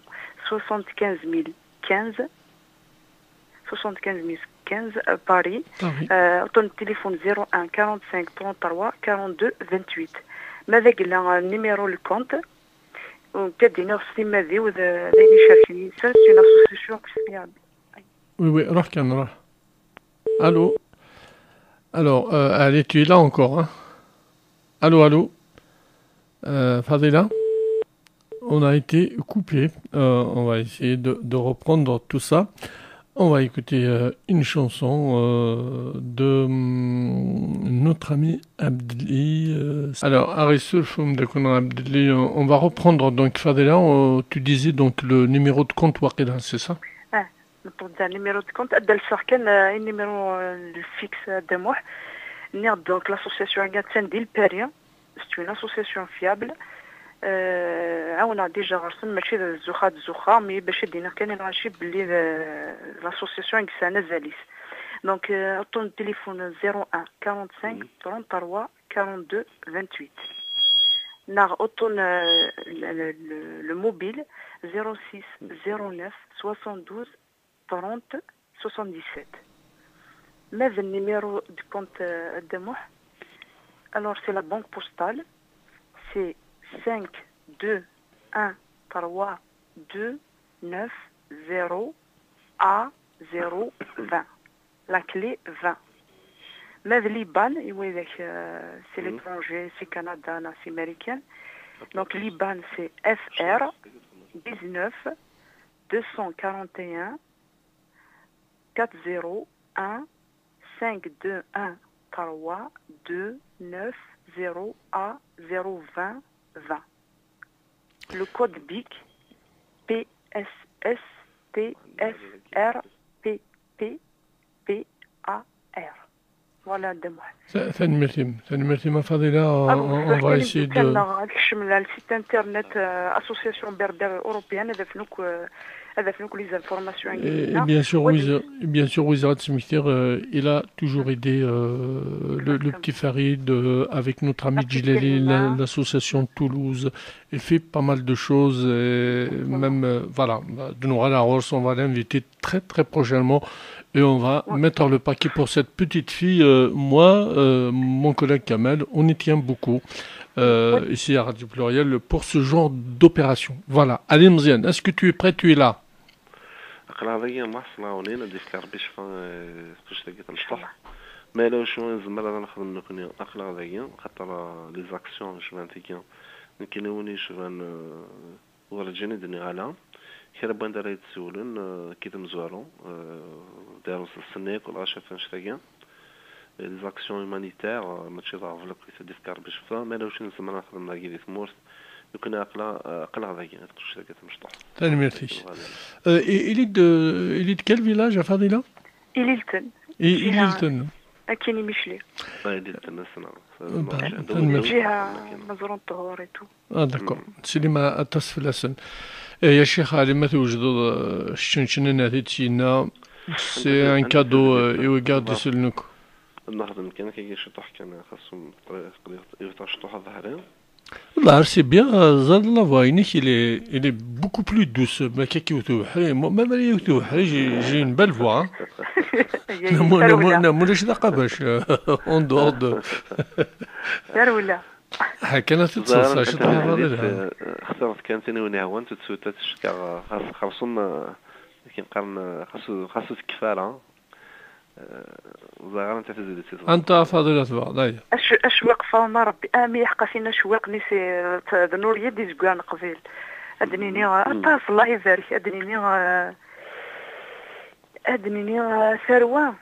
soixante-quinze mille quinze, soixante-quinze mille quinze, آه، باري. صافي. آه، رقم التليفون zéro un quarante-cinq trente-trois quarante-deux vingt-huit. ماذا قلنا النيميرو الكونت؟ وكدينا في السيما ذي وذ-، ذين يشاركين ينسان، سي لاسوسيسيون كسبيان. Oui, oui, روح كان، روح. Allô. Alors, euh, allez, tu es là encore, hein? Allô, allô. Euh, Fadila, on a été coupé. Euh, on va essayer de, de reprendre tout ça. On va écouter, euh, une chanson, euh, de, hum, notre ami Abdelli. Euh, alors, Arisul Foum de Konan Abdelli, on, on va reprendre donc Fadila, euh, tu disais donc le numéro de compte Waqila, c'est ça? نطلب تاع نيميرو دو كونت، ادى للشهر كان، آه، نيميرو، آه، الفيكس، آه، دموح. نيغ دونك لاسوسياسيون كانت تندي الباريا، سي اون اسوسياسيون فيابل. آه، عاونا ديجا غرسن ماشي ذا الزوخة، ذا الزوخة، مي باش دينا كان الغاشي بلي ذا لاسوسياسيون كسانا زاليس. دونك، آه، عطون التليفون zéro un quarante-cinq trente-trois quarante-deux vingt-huit. ناغ عطون، آه، ال-، ال-، ال-، لو موبيل zéro six zéro neuf soixante-douze trente soixante-dix-sept. ماذا النيميرو دو كونت، آه، الدموح؟ Alors, c'est la banque postale. C'est cinq deux un trois deux neuf zéro A zéro vingt. La clé vingt. ماذا ليبان؟ إيوا إذاك، آه، c'est l'étranger, c'est Canada, نا c'est américain. Donc, l'IBAN, c'est F R dix-neuf deux cent quarante et un quatre zéro un cinq deux un trois deux neuf zéro A zéro vingt vingt. Le code BIC P S S T F R P P P A R. Voilà, دموح. Tanemmirt-im, tanemmirt-im a Fadila, on, on va essayer de... كان الشمل على السيت انترنت، آه، اسوسياسيون بيربير اوروبيان، هذا فنوك، آه، هذا فنوك لي زانفورماسيون. Et, et bien sûr, Wiz-, et bien sûr, Wiz-, Wiza Tsmiktir, euh, il a toujours aidé, euh, le, le petit Farid, euh, avec notre ami Djilali, la-, l'association de Toulouse. Il fait pas mal de choses, et même, euh, voilà, de nous, on va l'inviter très, très prochainement. Et on va mettre le paquet pour cette petite fille. Euh, moi, euh, mon collègue Kamel, on y tient beaucoup, euh, ici à Radio Pluriel, pour ce genre d'opération. Voilà. Allez, Mziane, est-ce que tu es prêt, tu es là? Aql-aɣ dagi, ma ḥṣel ɛawnin, ad d-ifk Rebbi ccfa, eh, kullec tagi tamecṭuḥt. Ma yella wacu nezmer ad nexdem nekkni, aql-aɣ dagi, xaṭer, eh, les actions yecban tigi, nekkini win yecban, eh, werǧin i d-nniɣ ala. Kra n wanda ara yi-d-siwlen, eh, akka d amezwaru, eh, d-iruẓ s-nni, kul ɣac ɣef annect-agi. Eh, les actions humanitaires, eh, mačči d aɣbel akk i t-id-ifka Rebbi ccfa, ma yella wacu nezmer ad nexdem dagi di tmurt, nekkni aql-aɣ, eh, aql-aɣ dagi, ad kullec dagi tamecṭuḥt. Tanemmirt-ik. Euh, il, il est de, il est de quel village, à Fadila? Ililten. I- Ililten. Akin imicli. Ma yella d-tenna ssneɣ. Tanemmirt. Jiha Mazrun Ṭhur et tout. Ah, d'accord. Slimeɣ aṭas fell-asen. Eh, ya Ccix Ali, ma twejdeḍ, eh, ččenčen-nni ad t-yenna, c'est un cadeau, eh, i wigad d-isellen akk. Ad nexdem kan akka ciṭuḥ kan, xas yiwet ciṭuḥ a Ḍahri. Ḍahri, c'est bien, euh, ẓer la voix-inek, il est, il est beaucoup plus douce. Ma akka yiwet ubeḥri, moi, même yiwet ubeḥri, j'ai, j'ai une belle voix, hein. Nna mu-, nna mu-, nna mulac d aqabac, euh, en dehors de. Tarewla. Ḥakan ad tettseḍsa ciṭuḥ a Fadila. Xtiret kan tin i wen-ihwan, tout de suite ad teckeɣ, xas xerṣum, akken qqaren, xas ur, xas ur tekfi ara. Ẓriɣ ara anta tizlit i tebɣa. Anta a Fadila tebɣa, daya? Ac-, acwiq fawma Rebbi, ami yeḥqa tin acwiq-nni si, d Nuriya d-izeggan qbil. Ad d-nini, aṭas, Allah ibarek, ad d-nini, eh, ad d-nini, eh, tarwa.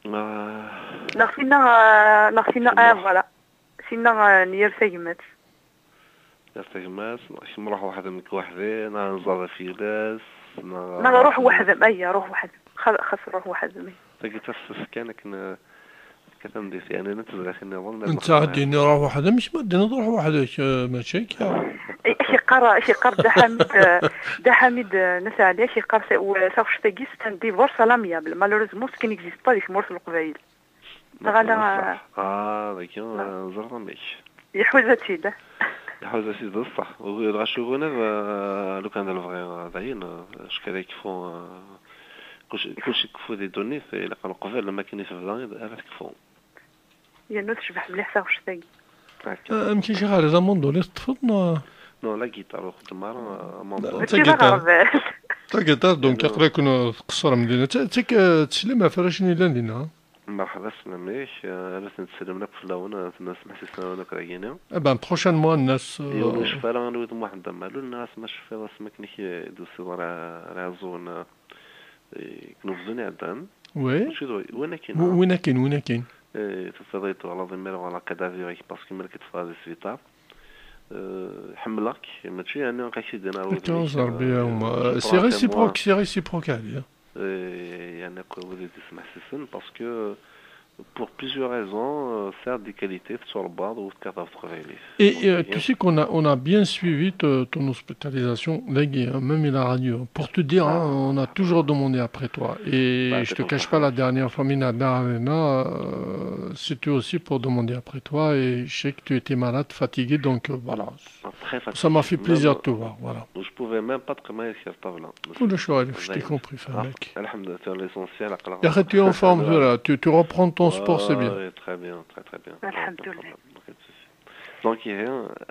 Neɣ tinna, eh, neɣ tinna, ah, voilà. Tinna, eh, n yir tagmat. Yir tagmat, neɣ kemm ruḥ weḥd-m nekk weḥd-i, neɣ nẓad afyul-as, neɣ. Neɣ ruḥ weḥd-m, ayya, ruḥ weḥd-m. Xa-, xas ruḥ weḥd-m. Tagi d tafsest kan akken, eh, akka tameddit, yeɛni llant tezlatin nniḍen. Netta ad d-yini ruḥ weḥd-m, kemm ad d-tiniḍ ruḥ weḥd-k, eh, mačči akka. Ak iqqar, ak iqqar Dda Ḥamid, eh, Dda Ḥamid, eh, n At Ɛli, ak iqqar ta-, w-, taɣect-agi, c'est un divorce à l'amiable. Malheureusement, ce qui n'existe pas di tmurt n Leqbayel. Neɣ ala. Ah, dagi, eh, ẓriɣ amek. Iḥuza-tt-id. Iḥuza-tt-id, d ṣṣeḥ. Dɣa acu uguna, eh, lukan d lebɣi, eh, dayen, eh, acu ara yekfu, eh, kulci, kulci yekfu di ddunit, ilaq uqbel, am akken i tebda, ara tekfu. Yernu tecbeḥ mliḥ taɣect-agi. Akka. Eh, amek i cɣal, d amunduli teṭṭfeḍ, neɣ? Non, la guitare, ur xeddem ara, eh, amunduli. Mačči d aɣerbal. Tagiṭart, donc, aql-aken, eh, tqeṣṣrem dinna. T-, t-, eh, teslim ɣef warrac-nni yellan dinna? Merḥba, sslam-ik, eh, ad ten-id-sellmen akk fell-awen, eh, tenna smeḥsisen-awen akk dagini. Eh ben, prochainement, nnas, eh, yiwen ur yecfi ara, anwa d Muḥend Amalul, nniɣ-as ma tecfiḍ asmi akken i k-id-usiḍ ar, ar Iɛeẓẓugen, eh, i k-nubdun iɛeddan. Oui. Mačči d win akkin, ah. Win akkin, win akkin. Eh, tufiḍ-iyi-d twalaḍ imir ɣer akadavi-ik, parce que imir k-id-teffɣeḍ di sbiṭar. Eh, ḥemmleɣ-k, mačči yeɛni ad k-id-iniɣ wudem-ik, eh, c'est réciproque, c'est réciproque, Ali. Eh, yeɛni akk wid i d-ismeḥsisen, parce que pour plusieurs raisons, euh, tesɛiḍ des qualités, tetturebbaḍ u tekkateḍ ɣef teqbaylit. Et, euh, tu sais qu'on a, on a bien suivi te-, ton hospitalisation, dagi, hein, même à la radio. Pour te dire, hein, on a toujours demandé après toi. Et je te cache pas, la dernière fois, mi nɛedda ɣer dinna, euh, c'était aussi pour demander après toi. Et je sais que tu étais malade, fatigué, donc, euh, voilà. Ça m'a fait plaisir de te voir, voilà. Je pouvais même pas te remettre sur table. Ulac aɣilif, je t'ai compris, fehmeɣ-ak. Alhamdulillah, l'essentiel, aql-aɣ. Yaxi, tu es en forme, tura, tu, tu reprends ton sport, c'est bien. Oui, très bien, très, très bien. Alhamdulillah. Donc, ihi,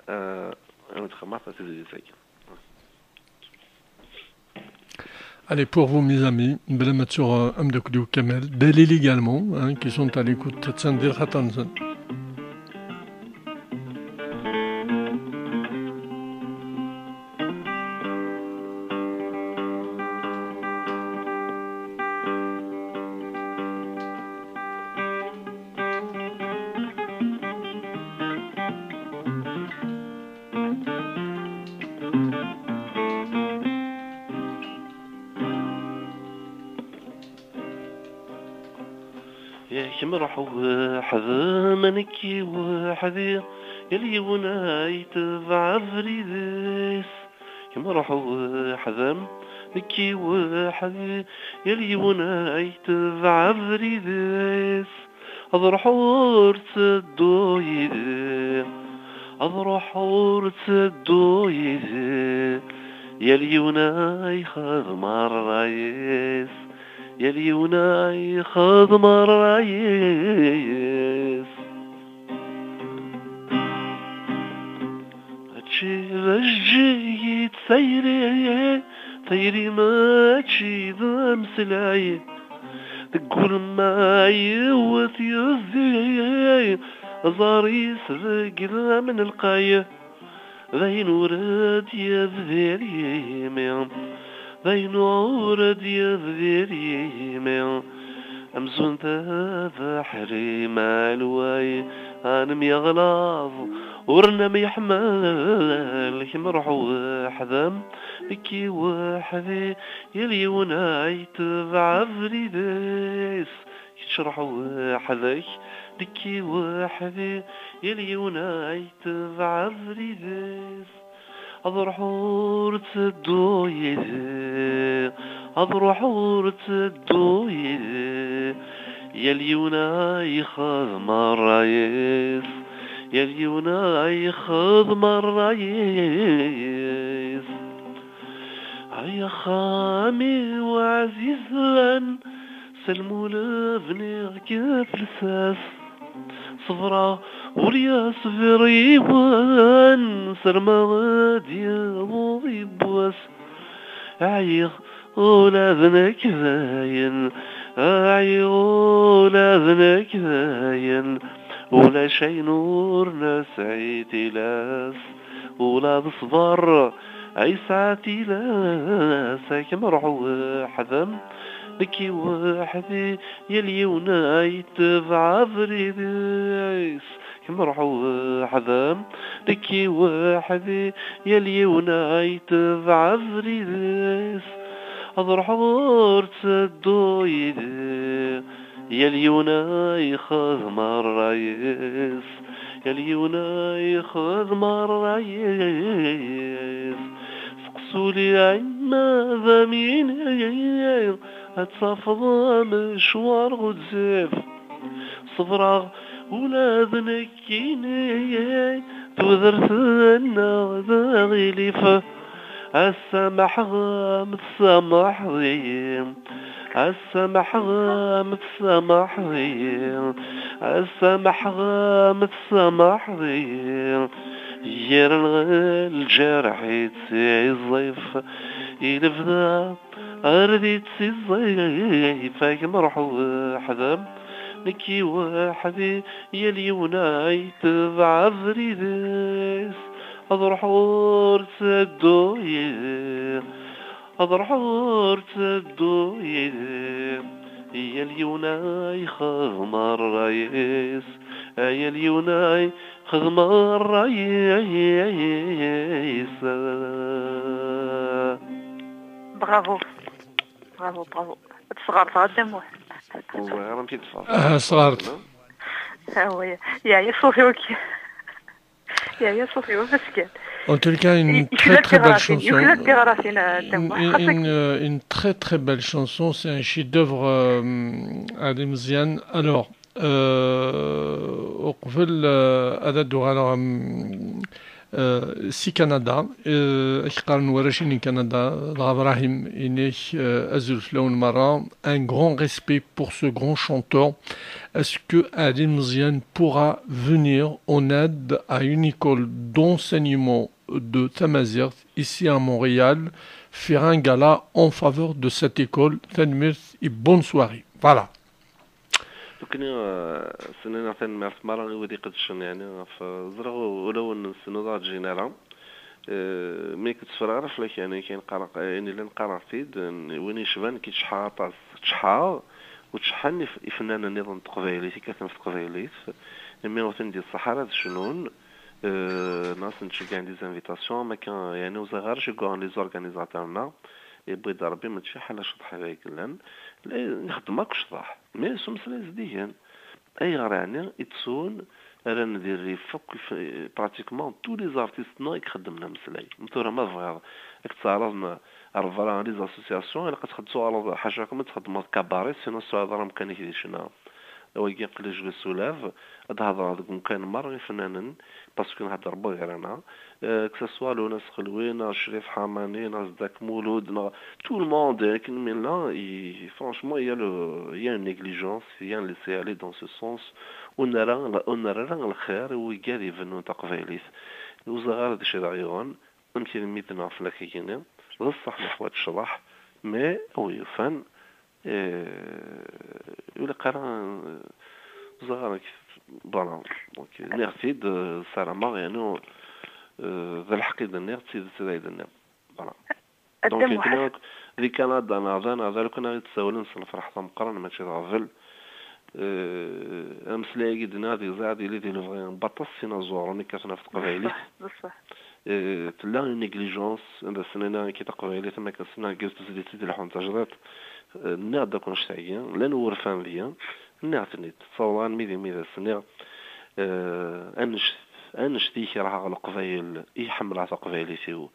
euh, ad nexdem tizlit-agi. Allez, pour vous, mes amis, bla ma ttuɣ, euh, ameddakel-iw Kamel, Dalil également, hein, qui sont à l'écoute, attan di lxaṭer-nsen. Yak mruḥ weḥd-m, nekki weḥd-i, yal yiwen a yetbeɛ abrid-is. Yak mruḥ weḥd-m, nekki weḥd-i, yal yiwen a yetbeɛ abrid-is. Ad ruḥ ur tteddu yid-i, ad ruḥ ur tteddu yid-i, yal yiwen a yexdem ṛṛay-is. Yal yiwen a yexdem ṛṛay-is. Mačči d ajeǧǧig i d tayri, tayri mačči d ameslay. Deg wul ma yiwet yezdi, aẓar-is deg idammen lqay. D ayen ur d-yebdir yimi, d ayen ur d-yebdir yimi. Amzun d abeḥri ma lway, a nemyeɣlaḍ ur nemyeḥmal, kemm ruḥ weḥd-m, nekki weḥd-i, yal yiwen a yetbeɛ abrid-is. Kečč ruḥ weḥd-k, nekki weḥd-i, yal yiwen a yetbeɛ abrid-is. Ad ruḥ ur tteddu yid-i, ad ruḥ ur tteddu yid-i, yal yiwen a yexdem ṛṛay-is, yal yiwen a yexdem ṛṛay-is. Ay axxam-iw ɛzizen, s lmul bniɣ-k f lsas. Ṣebreɣ ur yasbir yiwen, sarmeɣ ad yaweḍ yiwwas. Ɛyiɣ ula d nekk dayen, ɛyiɣ ula d nekk dayen. Ulac ayen ur nesɛi tilas, ula d ṣṣber ay yesɛa tilas. Akem ruḥ weḥd-m, nekki weḥd-i, yal yiwen a yetbeɛ abrid-is. Kemm ruḥ weḥd-m, nekki weḥd-i, yal yiwen a yetbeɛ abrid-is. Ad ruḥeɣ ur tteddu yid-i, yal yiwen a yexdem ṛṛay-is, yal yiwen a yexdem ṛṛay-is. Seqsu-li ɛemma d am-yini, ad tafeḍ amecwar ɣezzif. Ṣebreɣ ula d nekkini, tudert-nneɣ d aɣilif. Ass-a meḥɣem tsamḥeḍ-iyi, ass-a meḥɣem tsamḥeḍ-iyi, ass-a meḥɣem tsamḥeḍ-iyi. Yir lǧerḥ i tt-iẓif i lebda. Ar d ittiẓẓif, akem ruḥ weḥd-m, nekki weḥd-i, yal yiwen a yetbeɛ abrid-is. Ad ruḥeɣ ur tteddu yid-i, ad ruḥeɣ ur tteddu yid-i, yal yiwen a yexdem ṛṛay-is, a yal yiwen a yexdem ṛṛay-is. Bravo. Bravo, bravo. Tesɣerteḍ a Dda Muḥ. Ur ẓriɣ ara amek i d-teffeɣ. Ah, sɣert. Ah, oui. Yeɛya ṣṣut-iw. Yeɛya ṣṣut-iw, meskin. En tout cas, une très, très belle chanson. Une, une, euh, une très, très belle chanson. C'est un chef-d'œuvre, euh, à Lemziane. Alors, euh, uqbel, euh, ad d-uɣaleɣ, euh, Euh, si Canada, euh, ak-qqaren warrac-nni n Canada, dɣa Brahim, inek, euh, azul fell-awen merra, un grand respect pour ce grand chanteur. Est-ce que Ali Mziane pourra venir en aide à une école d'enseignement de tamazirt ici à Montréal, faire un gala en faveur de cette école? Tanemmirt et bonne soirée. Voilà. Nekkni, eh, s-nniɣ tanemmirt merra i wid iqeddcen, yeɛni, ɣef, eh, ẓriɣ u-, ulawen-nsen ur aɣ-d-ǧǧin ara. Eh, mi k-ttefreɣ ara fell-ak, yeɛni, kan qqareɣ, eh, ayen yellan qqareɣ-t-id, n-, win yecban ki tecḥa aṭas, tecḥa, ur tecḥan if-, ifennanen nniḍen n teqbaylit, i kkaten ɣef teqbaylit, imi ur ten-d-yeṣṣaḥ ara ad cnun, eh, neɣ ad sen-d-ceggɛen des invitations, am akka, yeɛni, ur ẓriɣ ara acu i yuɣen les organisateurs-nneɣ, yewwi-d Rebbi, mačči ḥala ceṭṭḥa i yellan. La nxeddem akk ccḍeḥ. Mais s umeslay zeddigen. Ayɣer ɛni i ttun, rran di rrif akk if-, pratiquement tous les artistes-nneɣ i ixeddmen ameslay? M tura ma tebɣiḍ ad k-teɛreḍ n-, ar berra les associations, ilaq ad txed-, tuɣaleḍ ḥaca akk ma txeddmeḍ cabaret, sinon ur tesɛiḍ ara amkan-ik di ccna. Wagi aql-i je le soulève, ad hedreɣ deg umkan merra ifennanen, parce que nhedder bɣir-aneɣ, euh, que ce soit Luna Sxelwi, neɣ Crif Ḥamani, neɣ Zeddak Mulud, neɣ tout le monde, akken mi nella, i, franchement, il y a le, il y a une négligence, il y a un laisser-aller dans ce sens, ur nerra, ur nerra ara lxir i wigad ibennun taqbaylit. Ur ẓriɣ ara d acu i d aɣ-yuɣen, amek i d-mmidneɣ fell-ak-agi-nni, d ṣṣeḥ neḥwaǧ ccḍeḥ, mais a wi yufan, euh, ur ilaq ara, euh, ẓriɣ ara k-, voilà. Donc, nniɣ-t-id, euh, ssarameɣ, yani, euh, d lḥeqq i d-nniɣ, d tidet i d ay d-nniɣ. Voilà. Donc, nekni di Kanada, neɣ da, neɣ da, lukan ad ɣ-id-ssawlen s lferḥ d ameqqran, mačči d aɣbel. Euh, ameslay-agi d-nniɣ, ad yili, ad yili di lebɣi n waṭas n yinaẓuren i yekkaten ɣef teqbaylit. D ṣṣeḥ, d ṣṣeḥ. Euh, tella une négligence, anda s-nniɣ akka taqbaylit, am akken s-nniɣ gar tezlit i d-ileḥḥun tajdiṭ. Euh, nniɣ-d akk annect-agi, llan wurfan deg-i, nniɣ-ten-id, ttawḍeɣ armi d imi d as-nniɣ, euh, annect, annect i kerheɣ Leqbayel, i ḥemmleɣ taqbaylit-iw,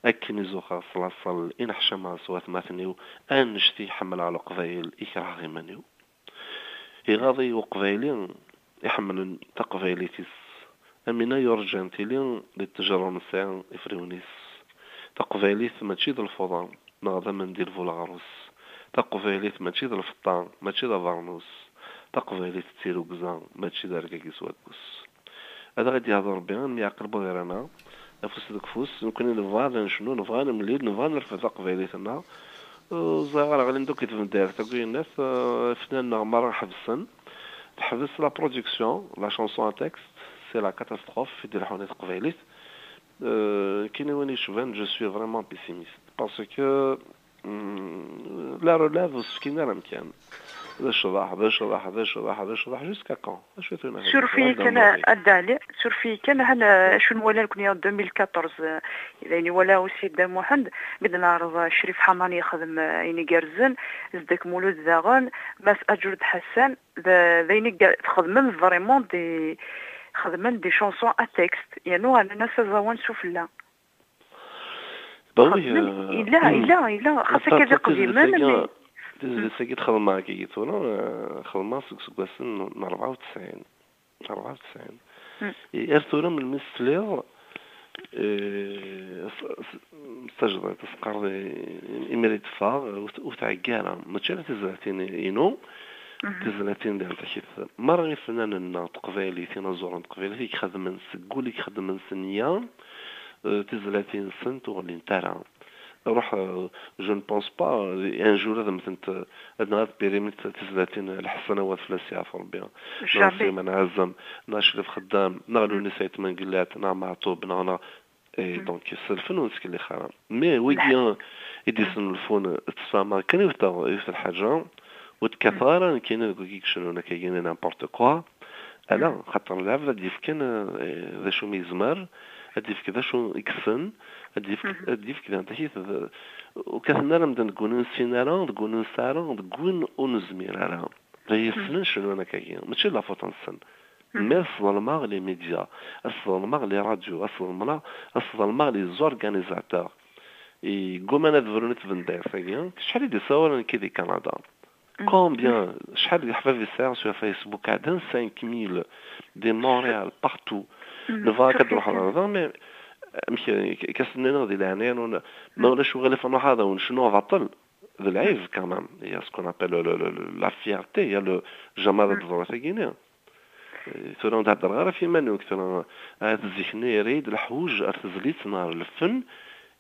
akken i zuxxeɣ s laṣel, i neḥcameɣ s watmaten-iw, annect i ḥemmleɣ Leqbayel, i kerheɣ iman-iw. Iɣaḍ-iyi uqbayli iḥemmlen taqbaylit-is. Amina yurǧan tili di ttejra ur nesɛi ifriwen-is. Taqbaylit mačči d lfuḍa, neɣ d amendi n bu leɣrus. Taqbaylit mačči d lfeṭṭa, mačči d abernus. Taqbaylit d tirugza, mačči d argag-is waggus. Ad aɣ-d-yehdu Rebbi, ad nemyeɛqel bɣir-aneɣ, afus deg ufus, nekkni nebɣa ad necnu, nebɣa ad nemlil, nebɣa ad nerfed taqbaylit-nneɣ. Ur ẓriɣ ara, ɣlin-d akk i tbendirt, akk yennat, euh, ifnan-nneɣ merra ḥebsen. Teḥbes la production, la chanson à texte, c'est la catastrophe, i d-ileḥḥun i teqbaylit. Euh, nekkini win yecban, je suis vraiment pessimiste. Parce que, hmm, la relève ur s-fkin ara amkan. D ccḍeḥ, d ccḍeḥ, d ccḍeḥ, d ccḍeḥ, jusqu'à quand? Acu i tuna? Suref-iyi kan, a Dda Ɛli, suref-iyi kan, han, euh, acu nwala nekni en deux mille quatorze, euh, d ayen iwala aussi Dda Muḥend, mi d-neɛreḍ, euh, Crif Ḥamani yexdem, euh, ayen igerrzen, Zeddak Mulud daɣen, Mass Aǧrud Ḥasan, d, d ayen i txedmem vraiment des, xedmen des chansons à texte, yernu rnan-as aẓawan sufella. Bah oui, xedmen, euh, yella, yella, yella, xas akka d iqdimen, tizlit-agi, mais tizlit-agi txedmeɣ akkagi tura, euh, xedmeɣ seg useggasen n rebɛa u tesɛin. Rebɛa u tesɛin. Mm. I ar tura melmi tesliḍ, eh, s-, s-, s tajdiṭ, tesqarḍ, eh, imir i d-teffeɣ, ur t-, ur tɛeggi ara. Mačči ala tizlatin-inu, tizlatin di Lṭakit. Merra ifennanen-nneɣ n teqbaylit, inaẓuren n teqbaylit, i ixedmen seg wul, i ixedmen s nniya, eh, tizlatin-nsent ur ɣlint ara. Ruḥ, euh, je ne pense pas, euh, un jour ad mmtent, euh, ad nɣad périmètre tizlatin, euh, Lḥessan, awal fell-as yeɛfu Rebbi, neɣ Sliman Ɛazem, neɣ Crif Xeddam, neɣ Lewnis Ayt Mengellat, neɣ Meɛtub, neɣ, neɣ, eh, donc, s lfen ur nettkellix ara. Mais wigi, euh, i d-isnulfun, euh, ttfahmeɣ kan yiwet, yiwet lḥaǧa, ur d-kkateɣ ara nekkini deg wigi yecennun akka, yini n'importe quoi. Ala, xaṭer lɛebd ad d-yefken, eh, d acu mi yezmer, ad d-yefk d acu i yessen, ad d-yefk, ad d-yefk d anda-t-, d, ur kkaten ara medden deg win ur nessin ara, deg win ur nesɛi ara, deg win ur nezmir ara. D ay yessnen cennun akkagi, mačči d la faute-nsen. Mais ad sḍelmeɣ les médias, ad sḍelmeɣ les radios, ad sḍelmeɣ, ad sḍelmeɣ les organisateurs. I gguman ad brun i tbendirt-agi, acḥal i d-isawalen nekki di Kanada? Combien, acḥal n leḥbab i sɛiɣ sur Facebook? Ɛeddan cinq mille, di Montréal, partout. Nebɣa akka ad nruḥ ɣer da, mais amek, k-, k-, as-nniɣ di leɛnaya-nwen, ma ulac uɣilif ad nruḥ ad awen-cnuɣ baṭel. D lɛib quand même. Il y a ce qu'on appelle le, le, le, la fierté, il y a le, jamais ad d-teḍru tagini. Eh, tura ur d-heddreɣ ara ɣef iman-iw, tura, ahat zik-nni yerra-yi-d leḥwayeǧ ar tezlit neɣ ar lfen,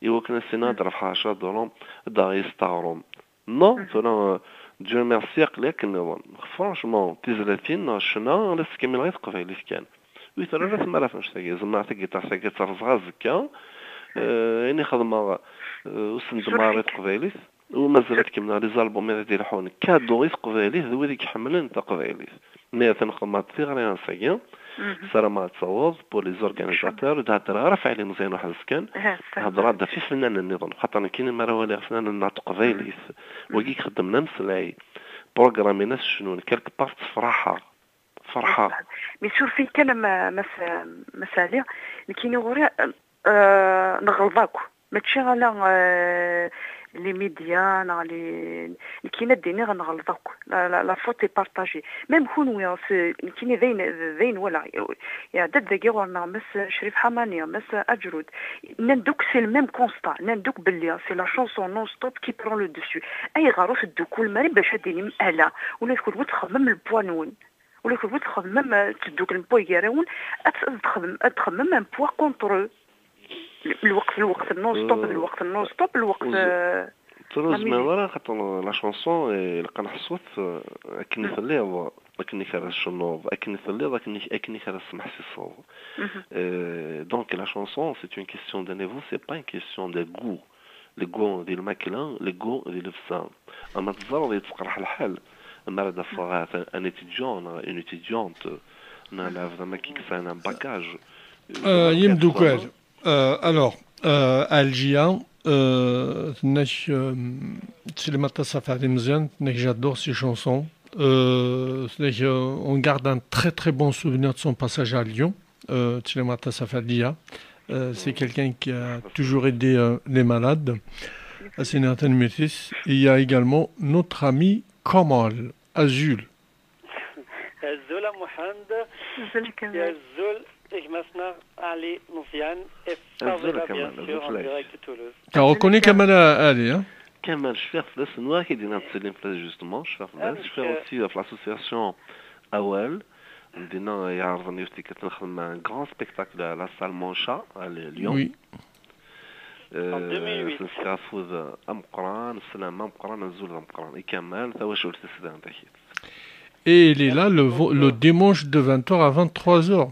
i wakken ad s-iniɣ ad d-rebḥeɣ ɛecra dularen, ad d-aɣeɣ yiwet n teɣrem. Non, tura, Dieu merci, aql-i akken nniḍen. Franchement, tizlatin neɣ ccna, la ttkemmileɣ i teqbaylit kan. Ur yi-terri ara tmara ɣef annect-agi. Zemreɣ tagiṭart-agi ad tt-rẓeɣ azekka. Eh, ayen i xedmeɣ, eh, ur s-nedmeɣ ara i teqbaylit. U mazal ad kemmleɣ les albums i d-ileḥḥun. Cadeau i teqbaylit d wid i iḥemmlen taqbaylit. Mi atan xedmeɣ-d tiɣri ass-agi, ssarameɣ ad taweḍ pour les organisateurs, ur d-heddreɣ ara ɣef Ɛli Meẓyan weḥd-s kan, heddreɣ-d ɣef yifennanen nniḍen, xaṭer nekkini mi ara waliɣ ifennanen n teqbaylit, wagi i ixeddmen ameslay, programmin-as cnun, quelque part ttefraḥeɣ, ferḥeɣ. Mais suref-iyi kan, a ma-, Mass, Mass Ɛli, nekkini ɣur-i, euh, neɣleḍ akk. Mačči ala, euh, les médias neɣ les, nekkini ad d-iniɣ nɣelḍ akk. La, la, la faute est partagée. Même kunwi, s-, nekkini d ayen, d ayen walaɣ. Iɛedda-d dagi ɣur-neɣ Mass Crif Ḥamani, Mass Aǧrud. Nnan-d akk c'est le même constat. Nnan-d akk belli c'est la chanson non-stop qui prend le dessus. Ayɣer ur teddukulem ara bac ad d-tinim ala? Ula d kunwi txemmem le poids-nwen. Ula d kunwi txemmem, euh, tedduklem poids gar-awen, ad t-, ad txemmem, ad txemmem un poids contre eux. Lweqt, lweqt non-stop, euh, lweqt non-stop, lweqt, euh, ur zmireɣ ara, xaṭer la chanson, eh, ilaq ad nḥessu-tt, eh, akken i telliḍ, akken i ara tcennuḍ, akken i telliḍ, akken i, akken i ara tesmeḥsiseḍ. Euh, donc la chanson, c'est une question de niveau, c'est pas une question de goût. Le goût di lmakla, le goût di llebsa. Ama teẓriḍ yettqerreḥ lḥal, mi ara d-afeɣ un, un étudiant, neɣ une étudiante, neɣ lɛebd ama kiksan un bagage. Euh, yemdukkal. Euh, alors, euh, Algia, euh, tenna-k, euh, Slimaṭ Tasafa di Meẓyan, tenna-k, j'adore ses chansons. Euh, tenna-k, euh, on garde un très très bon souvenir de son passage à Lyon. Euh, Slimaṭ Tasafa Lia. Euh, c'est quelqu'un qui a toujours aidé, euh, les malades. À Sénat Métis. Il y a également notre ami Kamal Azul. Azul a Muḥend. Azul a Kamal. Azul a gma-tneɣ Ali Meẓyan. Et Azul a Fadila, Kamal, bien sûr, en direct de Toulouse. T'as reconnu Kamal, euh, Ali, hein ? Kamal, cfiɣ fell-as, nwiɣ ad k-id-iniɣ teslim fell-as, justement, cfiɣ fell-as, cfiɣ euh, aussi ɣef l'association Awal, dinna iɛerḍen yiwet tikkelt nexdem un grand spectacle à la salle Mancha, à Lyon. Oui. Euh, en deux mille huit. Nefka afud ameqqran, sslam ameqqran, azul d ameqqran i Kamal, tawacult-is daɣen takit. Et il est là le, vo- le dimanche de vingt heures à vingt-trois heures.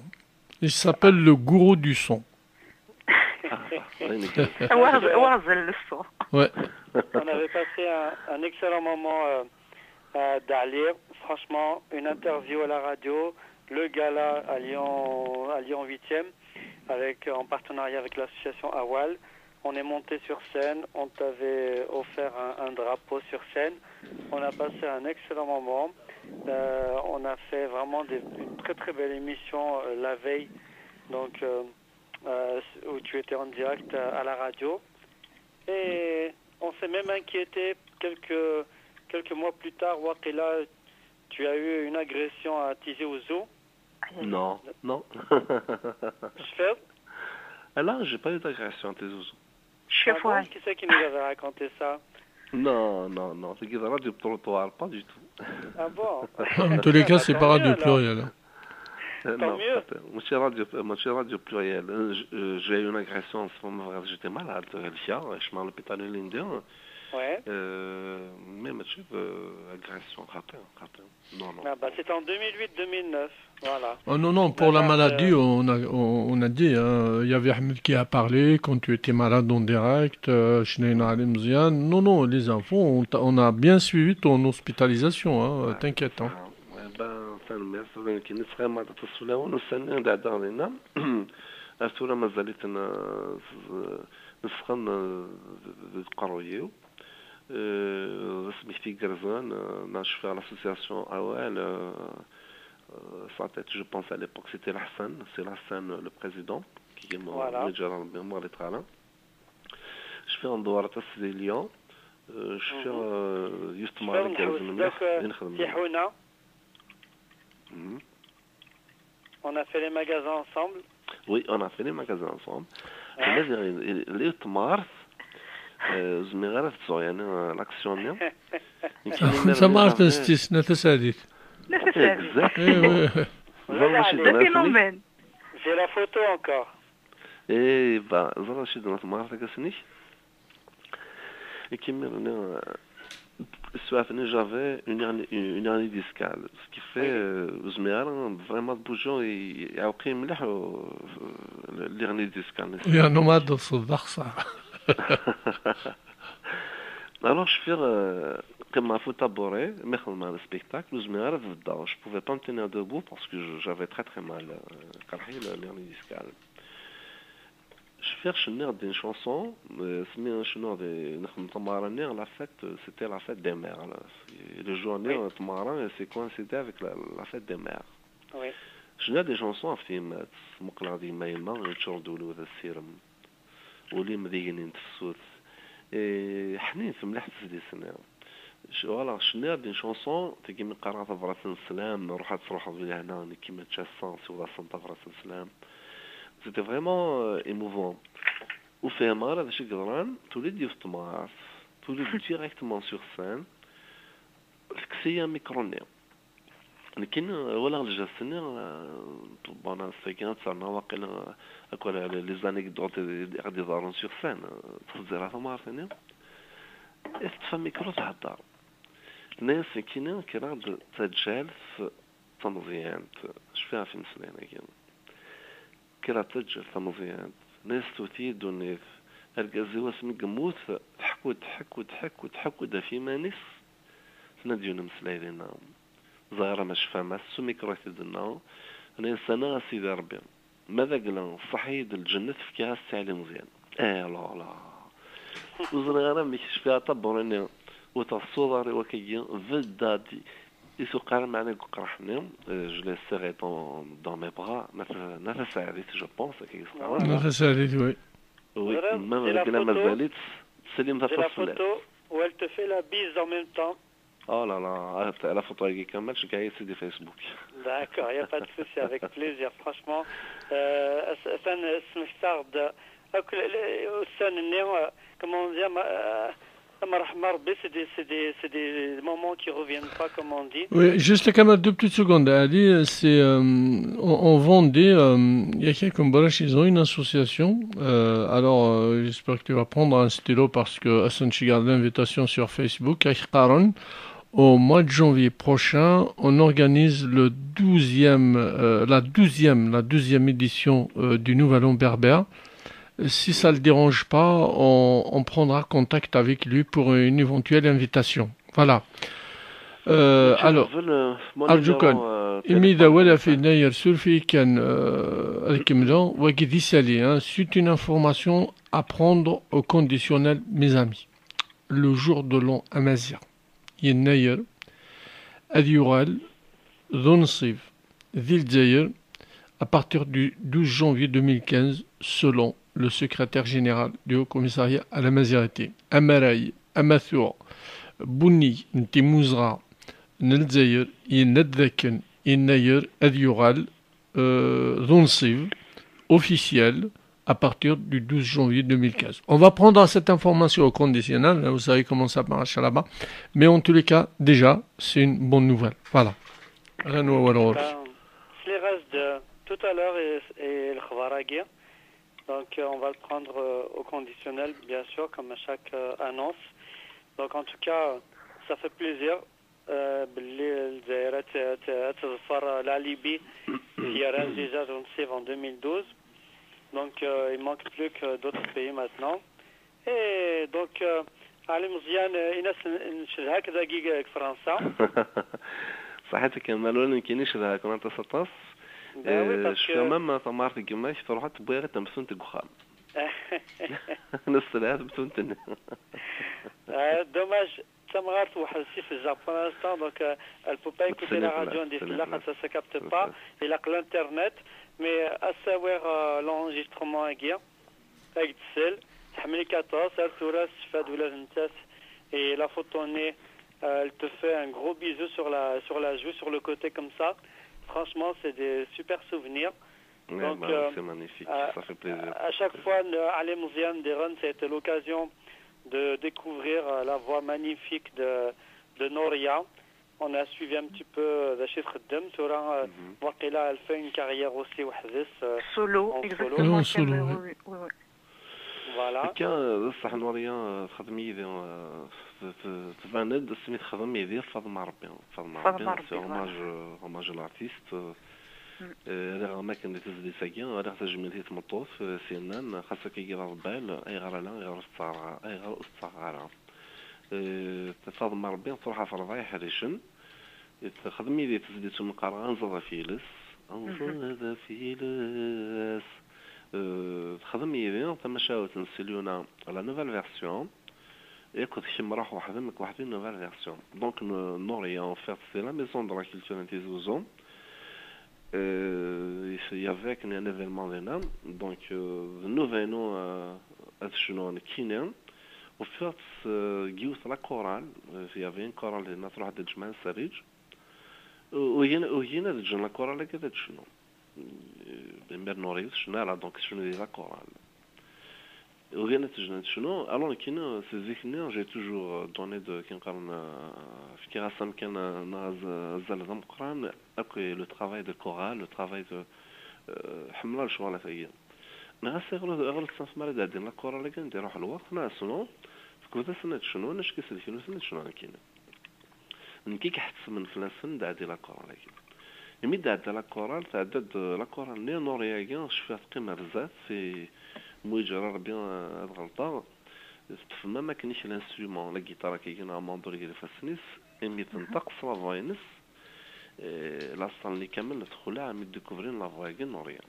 Il s'appelle le gourou du son. Waɣzel le son. Ouais. On avait passé un, un excellent moment, euh, à Dali. Franchement, une interview à la radio, le gala à Lyon, à Lyon huitième, avec, en partenariat avec l'association Awal. On est monté sur scène, on t'avait offert un, un drapeau sur scène. On a passé un excellent moment. Euh, on a fait vraiment des, une très très belle émission, euh, la veille, donc, euh, euh, où tu étais en direct à, à la radio. Et on s'est même inquiété quelques, quelques mois plus tard, waqila, tu as eu une agression à Tizi Ouzou. Non, non. Cfiɣ? Ah là, j'ai pas eu d'agression à Tizi Ouzou. Ah bon, qui c'est qui nous avait raconté ça? Non, non, non, c'est de la radio trottoir, pas du tout. Ah bon? En tous les cas, c'est pas Radio Pluriel, hein. Euh, non, pas, mačči radio, mačči radio Pluriel. Euh, j-, euh, j'ai eu une agression en ce moment, j'étais malade, euh, le chien, je suis à l'hôpital l'Inde. Ouais. Euh, mais mačči, euh, agression, xaṭi, xaṭi. Non, non. Ah bah, c'était en deux mille huit deux mille neuf, voilà. Oh non, non, pour la maladie, on a, on, on a dit, hein, il y avait Ahmed qui a parlé quand tu étais malade en direct, euh, Shneina Ali Mzian. Non, non, les infos, on t'a- on a bien suivi ton hospitalisation, hein, t'inquiète, hein. Eh ben, tanemmirt, tura nekkini ttɣimaɣ aṭas fell-awen, ussan-nni d-ɛeddaɣ dinna. Ar tura mazal-iten, eh, nefqen, eh, deg uqerruy-iw. Eh, d asmekti igerrzen, eh, neɣ cfiɣ l'association Awal, eh, eh, sa tête, je pense à l'époque c'était Laḥsen, c'est Laḥsen, le président, qui est mort, voilà. Yeǧǧa Rebbi, mort, yeṭṭef-it. Cfiɣ ndewwer aṭas di Lyon. Euh, cfiɣ, euh, yiwet temɣer igerrzen mliḥ, euh, i nexdem. Tiḥuna. Mhm. On a fait les magasins ensemble. Oui, on a fait les magasins ensemble. Ouais. Ula d, d, d yiwet temɣer, euh, ur zmireɣ ara ad tt-sɛuɣ, yeɛni, euh, l'action-nni. Tamɣart n Stis n At Sɛid. Exactement. Eh, oui. Ẓer wacu i d-nnan. Phénomène. J'ai la photo encore. Eh ben, ẓer wacu i d-nnan temɣart-agi ass-nni. Et qui me, euh, soit venu, j'avais une hernie, une hernie discale. Ce qui fait, oui, euh, ur zmireɣ ara vraiment ad bougeɣ, i, iɛewweq-iyi mliḥ, euh, l'hernie discale. Yerna ma ad d-tṣeddeq, ça. Alors, cfiɣ, euh, qqimeɣ ɣef utaburi, mi xedmeɣ le spectacle, ur zmireɣ ara ad beddeɣ. Je pouvais pas me tenir debout parce que je, j'avais très, très mal, euh, qerḥ-iyi le, l'hernie discale. Cfiɣ cenniɣ-d une chanson, euh, asmi cennuɣ di, nexdem tameɣra-nni, la fête, euh, c'était la fête des mères, là. C'est le jour-nni, oui, euh, tameɣra, c'est coïncidé avec la, la fête des mères. Oui. Cenniɣ-d une chanson ɣef tyemmat, muqleɣ di yemma, yemma, yeččur-d wul-iw d asirem. Ul-im d igenni n tefsut. Eh, ḥnin-t mliḥ tezlit-nni. Voilà, je n'ai une chanson, tagi mi qqareɣ tabrat n sslam, ruḥ ad truḥeḍ di lehna, nekki mačči ass-a, siweḍ-asen tabrat n sslam. C'était vraiment, euh, émouvant. Ur fhimeɣ ara d acu i yeḍran, tuli-d yiwet temɣart, tuli-d directement sur scène, tekkes-iyi amikru-nni. Nekkini walaɣ lǧas-nni, euh, bon, ass-agi ad terna waqila, euh, akk les anecdotes i ɣ-d-iḍerrun sur scène, euh, txezzir ɣer temɣart-nni. I teṭṭef amikru thedder. Tenna-yas nekkini kkreɣ-d d taǧǧalt tameẓyant, cfiɣ ɣef imeslayen-agi. Kkreɣ d taǧǧalt tameẓyant, tenna-yas tewwet-iyi ddunit. Argaz-iw asmi yemmut, tḥekku-d, tḥekku-d, tḥekku-d, tḥekku-d ɣef yiman-is. Tenna-d yiwen umeslay dinna. Ẓriɣ ma tecfam, s umikru i t-id-tenna. Tenna-yas, anaɣ a Sidi Ṛebbi, ma d agla, ṣṣeḥ-iyi-d lǧennet, fkiɣ-as-tt i Ɛli Meẓyan. Eh, alors là. Ur ẓriɣ ara amek cfiɣ aṭabur-nni, wteɣ s uḍar-iw akkagi, bedda-d i tuqar, meɛna deg uqraḥ-nni, euh, je l'ai serré dans, dans mes bras, Nna Taseɛdit, je pense, akkagi s-qqaren. Nna Taseɛdit, oui. Oui, ma deg la mazal-itt, teslimt aṭas fell-as. J'ai la photo où elle te fait la bise en même temps. Oh là là, ah, la photo-agi kamel, ceggeɛ-iyi-tt-id di Facebook. D'accord, il n'y a pas de souci, avec plaisir, franchement. Euh, atan smektaɣ-d akk ussan-nni, euh, comment on dit, euh, Amerḥem Rebbi, c'est des, c'est des, c'est des moments qui reviennent pas, comme on dit. Oui, juste quand même deux petites secondes. Ali, c'est, euh, en, en Vendée, euh, il y a quelques Mbaraches, ils ont une association. Euh, alors, euh, j'espère que tu vas prendre un stylo parce que Hassan, tu gardes l'invitation sur Facebook. Ak qqaren, au mois de janvier prochain, on organise le douzième, euh, la douzième, la douzième édition, euh, du Nouvel An berbère. Si ça le dérange pas, on, on prendra contact avec lui pour une éventuelle invitation. Voilà. Euh, alors, ṛǧu kan, imi d awal ɣef yennayer, suref-iyi kan, euh, ad kemmleɣ, wagi d isali, hein, c'est une information à prendre au conditionnel, mes amis. Le jour de l'an amaziɣ, yennayer ad yuɣal d unṣib di Lezzayer à partir du douze janvier deux mille quinze, selon le secrétaire général du Haut Commissariat à l'Amazigheté. Amaray amatuɣ Bunni n Timmuzɣa n Lezzayer yenna-d dakken yennayer ad yuɣal, euh, d unṣib officiel à partir du douze janvier deux mille quinze. On va prendre cette information au conditionnel, hein, vous savez comment ça marche là-bas, mais en tous les cas, déjà, c'est une bonne nouvelle. Voilà. Rnu awal ɣur-k. Euh, sliɣ-as-d tout à l'heure et, et le xbar-agi. Donc, euh, on va le prendre, euh, au conditionnel, bien sûr, comme à chaque, euh, annonce. Donc, en tout cas, ça fait plaisir. Euh, belli Lezzayer ad t-, ad t-, ad teḍfer la Libye s yerran déjà d unṣib en deux mille douze. Donc, euh, il manque plus que d'autres pays maintenant. Et donc, euh, Ɛli Meẓyan, euh, ini-as n-, ncedha-k dagi deg Fransa. Ṣaḥit a Kamal, ula d nekkini cedhaɣ-ken aṭas, aṭas. Ben oui, euh, parce que même tamart n gma-k, truḥ ad tewwi tamtunt deg uxxam. Nesselha tamtunt-nni. Euh, dommage. D tamɣart weḥd-s i tezdeɣ pour l'instant, donc, euh, elle peut pas écouter la radio, n di tella, ça se capte pas, ilaq l'internet, mais, euh, ad s-awiɣ, euh, l'enregistrement-agi, ad k-d-tsel, tḥemmel-ik aṭas, ar tura tessefɛed ula d nettat, et la photo-nni, euh, elle te fait un gros bisou sur la, sur la joue, sur le côté comme ça. Franchement, c'est des super souvenirs. Donc, euh, c'est magnifique, ça fait plaisir. À chaque fois, n-, Ɛli Meẓyan diɣen, ça a été l'occasion de découvrir, euh, la voix magnifique de, de Noria. On a suivi un petit peu, euh, d acu i txeddem. Tura, euh, waqila elle fait une carrière aussi weḥd-s, euh, solo, en solo. Exactement, en solo, oui, oui, oui. Voilà. Akka, d ṣṣeḥ, Noria, euh, texdem yid-i, euh, t-, t-, tban-d asmi texdem yid-i Faḍma Rebbi. Faḍma Rebbi, c'est hommage, euh, hommage à l'artiste, euh, Euh, rriɣ am akken di tezlit-agi, rriɣ tajmilt i tmeṭṭut, euh, s yennan, xas akkagi d aḍebbal, ayɣer ala, ayɣer ur tettaɣeḍ ara, ayɣer ur tettaɣeḍ ara? Euh, Faḍma Rebbi truḥ ɣef ṛṛebɛa iḥricen, texdem yid-i tezlit umi qqareɣ Anẓad ɣef yiles, Anẓad ɣef yiles. Euh, texdem yid-i tamacahut n Selyuna, la nouvelle version. Yakk d kemm ruḥ weḥd-m, nekk weḥd-i, nouvelle version. Donc, n-, Noria, en fait, c'est la maison de la culture n Tizi Uzzu. Euh, il y avait un événement dinna. Donc, euh, d nnuba-inu, euh, ad cnuɣ nekkini. Ufiɣ-tt, eh, deg yiwet la chorale, eh, il y avait une chorale dinna truḥ-d lǧemɛa n Sariǧ. U-, ugin, ugin ad ǧǧen la chorale-agi ad tecnu. Eh, imir Nuriya ur tecnu ara, donc tecnu di la chorale. Ugin ad ǧǧen ad tecnu. Alors nekkini, si zik-nni, j'ai toujours, euh, donné de, akken qqaren, euh, fkiɣ-as amkan, euh, neɣ az-, azal d ameqqran akk i le travail de chorale, le travail de, euh, ḥemmleɣ lecɣal-agi. Neɣ ass ayɣer ur, ayɣer ur tettnafem ara ad ɛeddin la chorale-agi anda iruḥ lweqt, neɣ asnu, fkut-asen ad cnun, acki selken-iten ad cnun nekkini. Nekk i iḥettmen fell-asen ad ɛeddi la chorale-agi. Imi d-tɛedda la chorale, tɛedda-d la chorale-nni, Nuriya-agi, cfiɣ teqqim ar zdat, si mu yeǧǧa Rebbi ad ɣelṭeɣ, teṭṭef même akken-ik l'instrument, la guitare-agi, neɣ amandur deg ifassen-is, imi tenṭeq s la voix-ines, eh, la salle-nni kamel texleɛ, mi d-découvrin la voix-agi n Nuriya.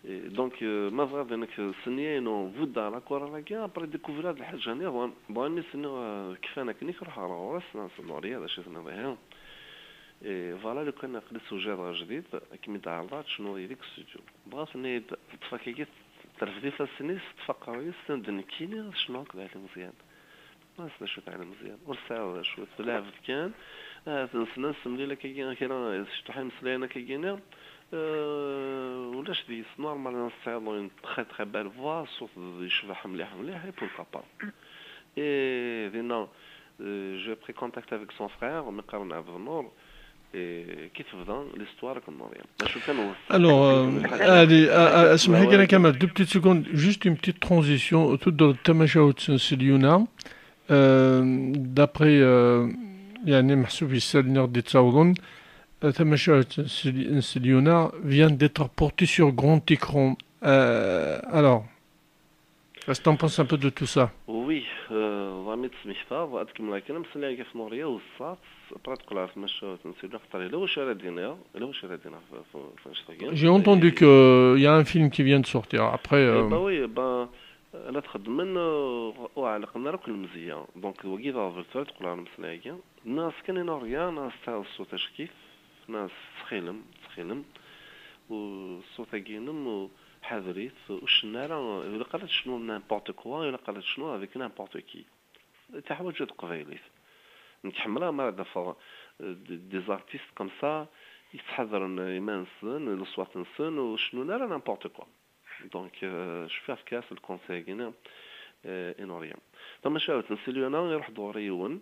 Et donc, euh, ma bɣiḍ inek, s nniya-inu, buddeɣ la chorale-agi, après découvrir-d lḥaǧa niḍen. Bon, imi s-nniɣ, euh, kfan akken-ik, ruḥeɣ ɣer ɣur-s, nniɣ-as, Nuriya, d acu i tenniḍ ihi? Et voilà, lukan aql-i sewjadeɣ ajdid, ad kem-id-ɛerḍeɣ, ad tecnuḍ yid-i deg studio. Dɣa tenna-yi-d, teṭṭef akkagi, terfed ifassen-is, teṭṭef aqerruy-is, tenna-d, nekkini ad cnuɣ akked Ɛli Meẓyan. As d acu teɛni Meẓyan? Ur tesɛiḍ d acu, tleɛbeḍ kan, ah, tensna semlil akkagi kra, tecṭuḥ imeslayen akkagi-nni, euh, ulac deg-s normal, tesɛiḍ une très très belle voix, ṣṣut yecbeḥ mliḥ mliḥ, et pourquoi pas. Et dinna, euh, j'ai pris contact avec son frère, mi qqaren Ɛebd Nnur, et ki tebda l'histoire akked Nuriya. D acu kan, ur... Alors, euh, allez, euh, euh, اسمح لي كده كمان deux petites secondes, juste une petite transition. Tudert tamacahut n Selyuna. Euh, d'après, euh, يعني محسوب يسالني غدي تصورون، euh, tamacahut n Sely-, n Selyuna vient d'être portée sur grand écran. Euh, alors, qu'est-ce que t'en penses un peu de tout ça? Oui, euh, ẓami tesmektaḍ, ad kemmleɣ kan amesli-agi ɣef Nuriya, weṣṣaɣ-tt, après teqqel ɣer tmacahut n Selyuna, xaṭer yella wacu ara d-iniɣ, yella wacu ara d-iniɣ f-, f-, f-, annect-agi. J'ai entendu que, euh, il y a un film qui vient de sortir. Après, eh euh, ben oui, eh ben, la txeddmen, euh, ur ɛellqen ara akk lemzeyya. Donc, wagi d aɣbel tura teqqel ɣer lemesla-agi. Nniɣ-as kan i Nuriya, nniɣ-as tesɛiḍ ṣṣut acek-it, nniɣ-as ttxil-m, ttxil-m, u ṣṣut-agi-inem, u ḥader-it, ur cennu ara, ilaq ara tecnuḍ n'importe quoi, ilaq ara tecnuḍ avec n'importe qui. Teḥwaǧ teqbaylit. Nekk ḥemmleɣ mi ara d-afeɣ, euh, d-, des artistes comme ça, yettḥadaren iman-nsen, leṣwat-nsen, ur cennun ara n'importe quoi. Donc, euh, cfiɣ fkiɣ-as lkonsey-agi-nni, euh, i Nuriya. Tamacahut n Selyuna, iruḥ-d ɣur-i yiwen,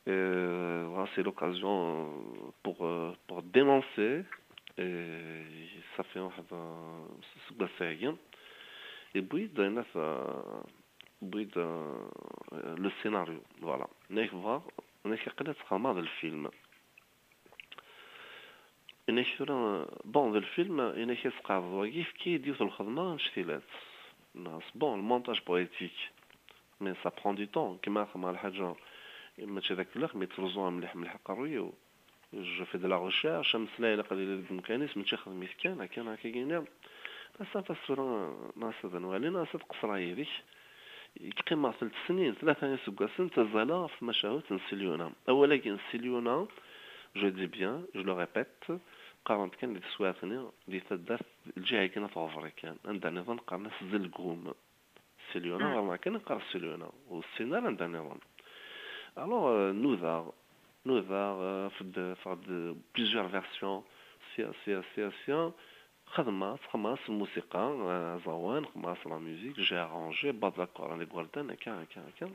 euh, dɣa c'est l'occasion, euh, pour, euh, pour dénoncer, euh, ça fait waḥed, euh, seg wass-agi, yewwi-d, yenna-t, euh, yewwi-d, euh, le scénario, voilà. Yenna-k bɣiɣ, yenna-k aql-i ad ttxemmeɣ d lfilm. Yenna-k tura, bon, d lfilm, yenna-k ad tqeɛdeḍ wagi, efk-iyi-d yiwet n lxedma annect-ilat. Nniɣ-as, bon, le montage poétique, mais ça prend du temps, kma xedmeɣ lḥaǧa, mačči d akellix, mais ttruẓuɣ mliḥ mliḥ aqerruy-iw. Je fais de la recherche, ameslay ilaq ad yili deg umkan-is, mačči xdem-it kan, akken akka-agi-nni. Nniɣ-as, tura, nniɣ-as ad nwali, nniɣ-as ad qeṣṣreɣ yid-k. Qqimeɣ telt snin, tlata iseggasen, ttazzaleɣ ɣef tmacahut n Selyuna. Awal-agi n Selyuna, je le dis bien, je le répète, qqaren-t kan di teswiɛt-nni, di taddart, lǧiha-agi n At Ɣebri kan. Anda nniḍen qqaren-as Zelgum. Selyuna, ɣer-neɣ kan neqqar Selyuna. Ur ssinen ara anda nniḍen. Alors, euh, nudaɣ, nudaɣ, euh, afed-, afeɣ-d plusieurs versions, sya, sya, sya, sya. Xedmeɣ-tt, xedmeɣ-as lmusiqa, euh, aẓawan, xedmeɣ-as la musique, j'ai arrangé, bad la chorale n igerdan, akka, akka, akka.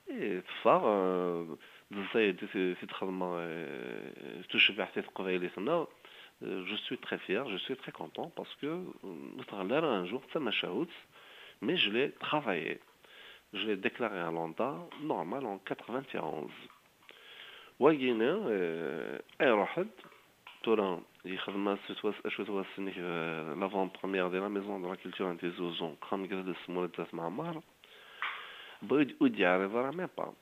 Et teffeɣ, euh, d zzayed i t-, i t-id-xedmeɣ, euh, tucbiḥt i teqbaylit-nneɣ. Euh, je suis très fier, je suis très content parce que, euh, ur tɣelli ara un jour d tamacahut, mais je l'ai travaillé. Je l'ai déclaré à l'ANDA normal en quatre-vingt-onze. Wagini, euh, iruḥ-d, tura yexdem acu twas-, acu twassen-ik, euh, l'avant-première de la Maison de la Culture n Tizi Uzzu, xam gdad smura d Zat Mɛemmar. Bon, ur d-, ur d-yeɛriḍ ara même pas.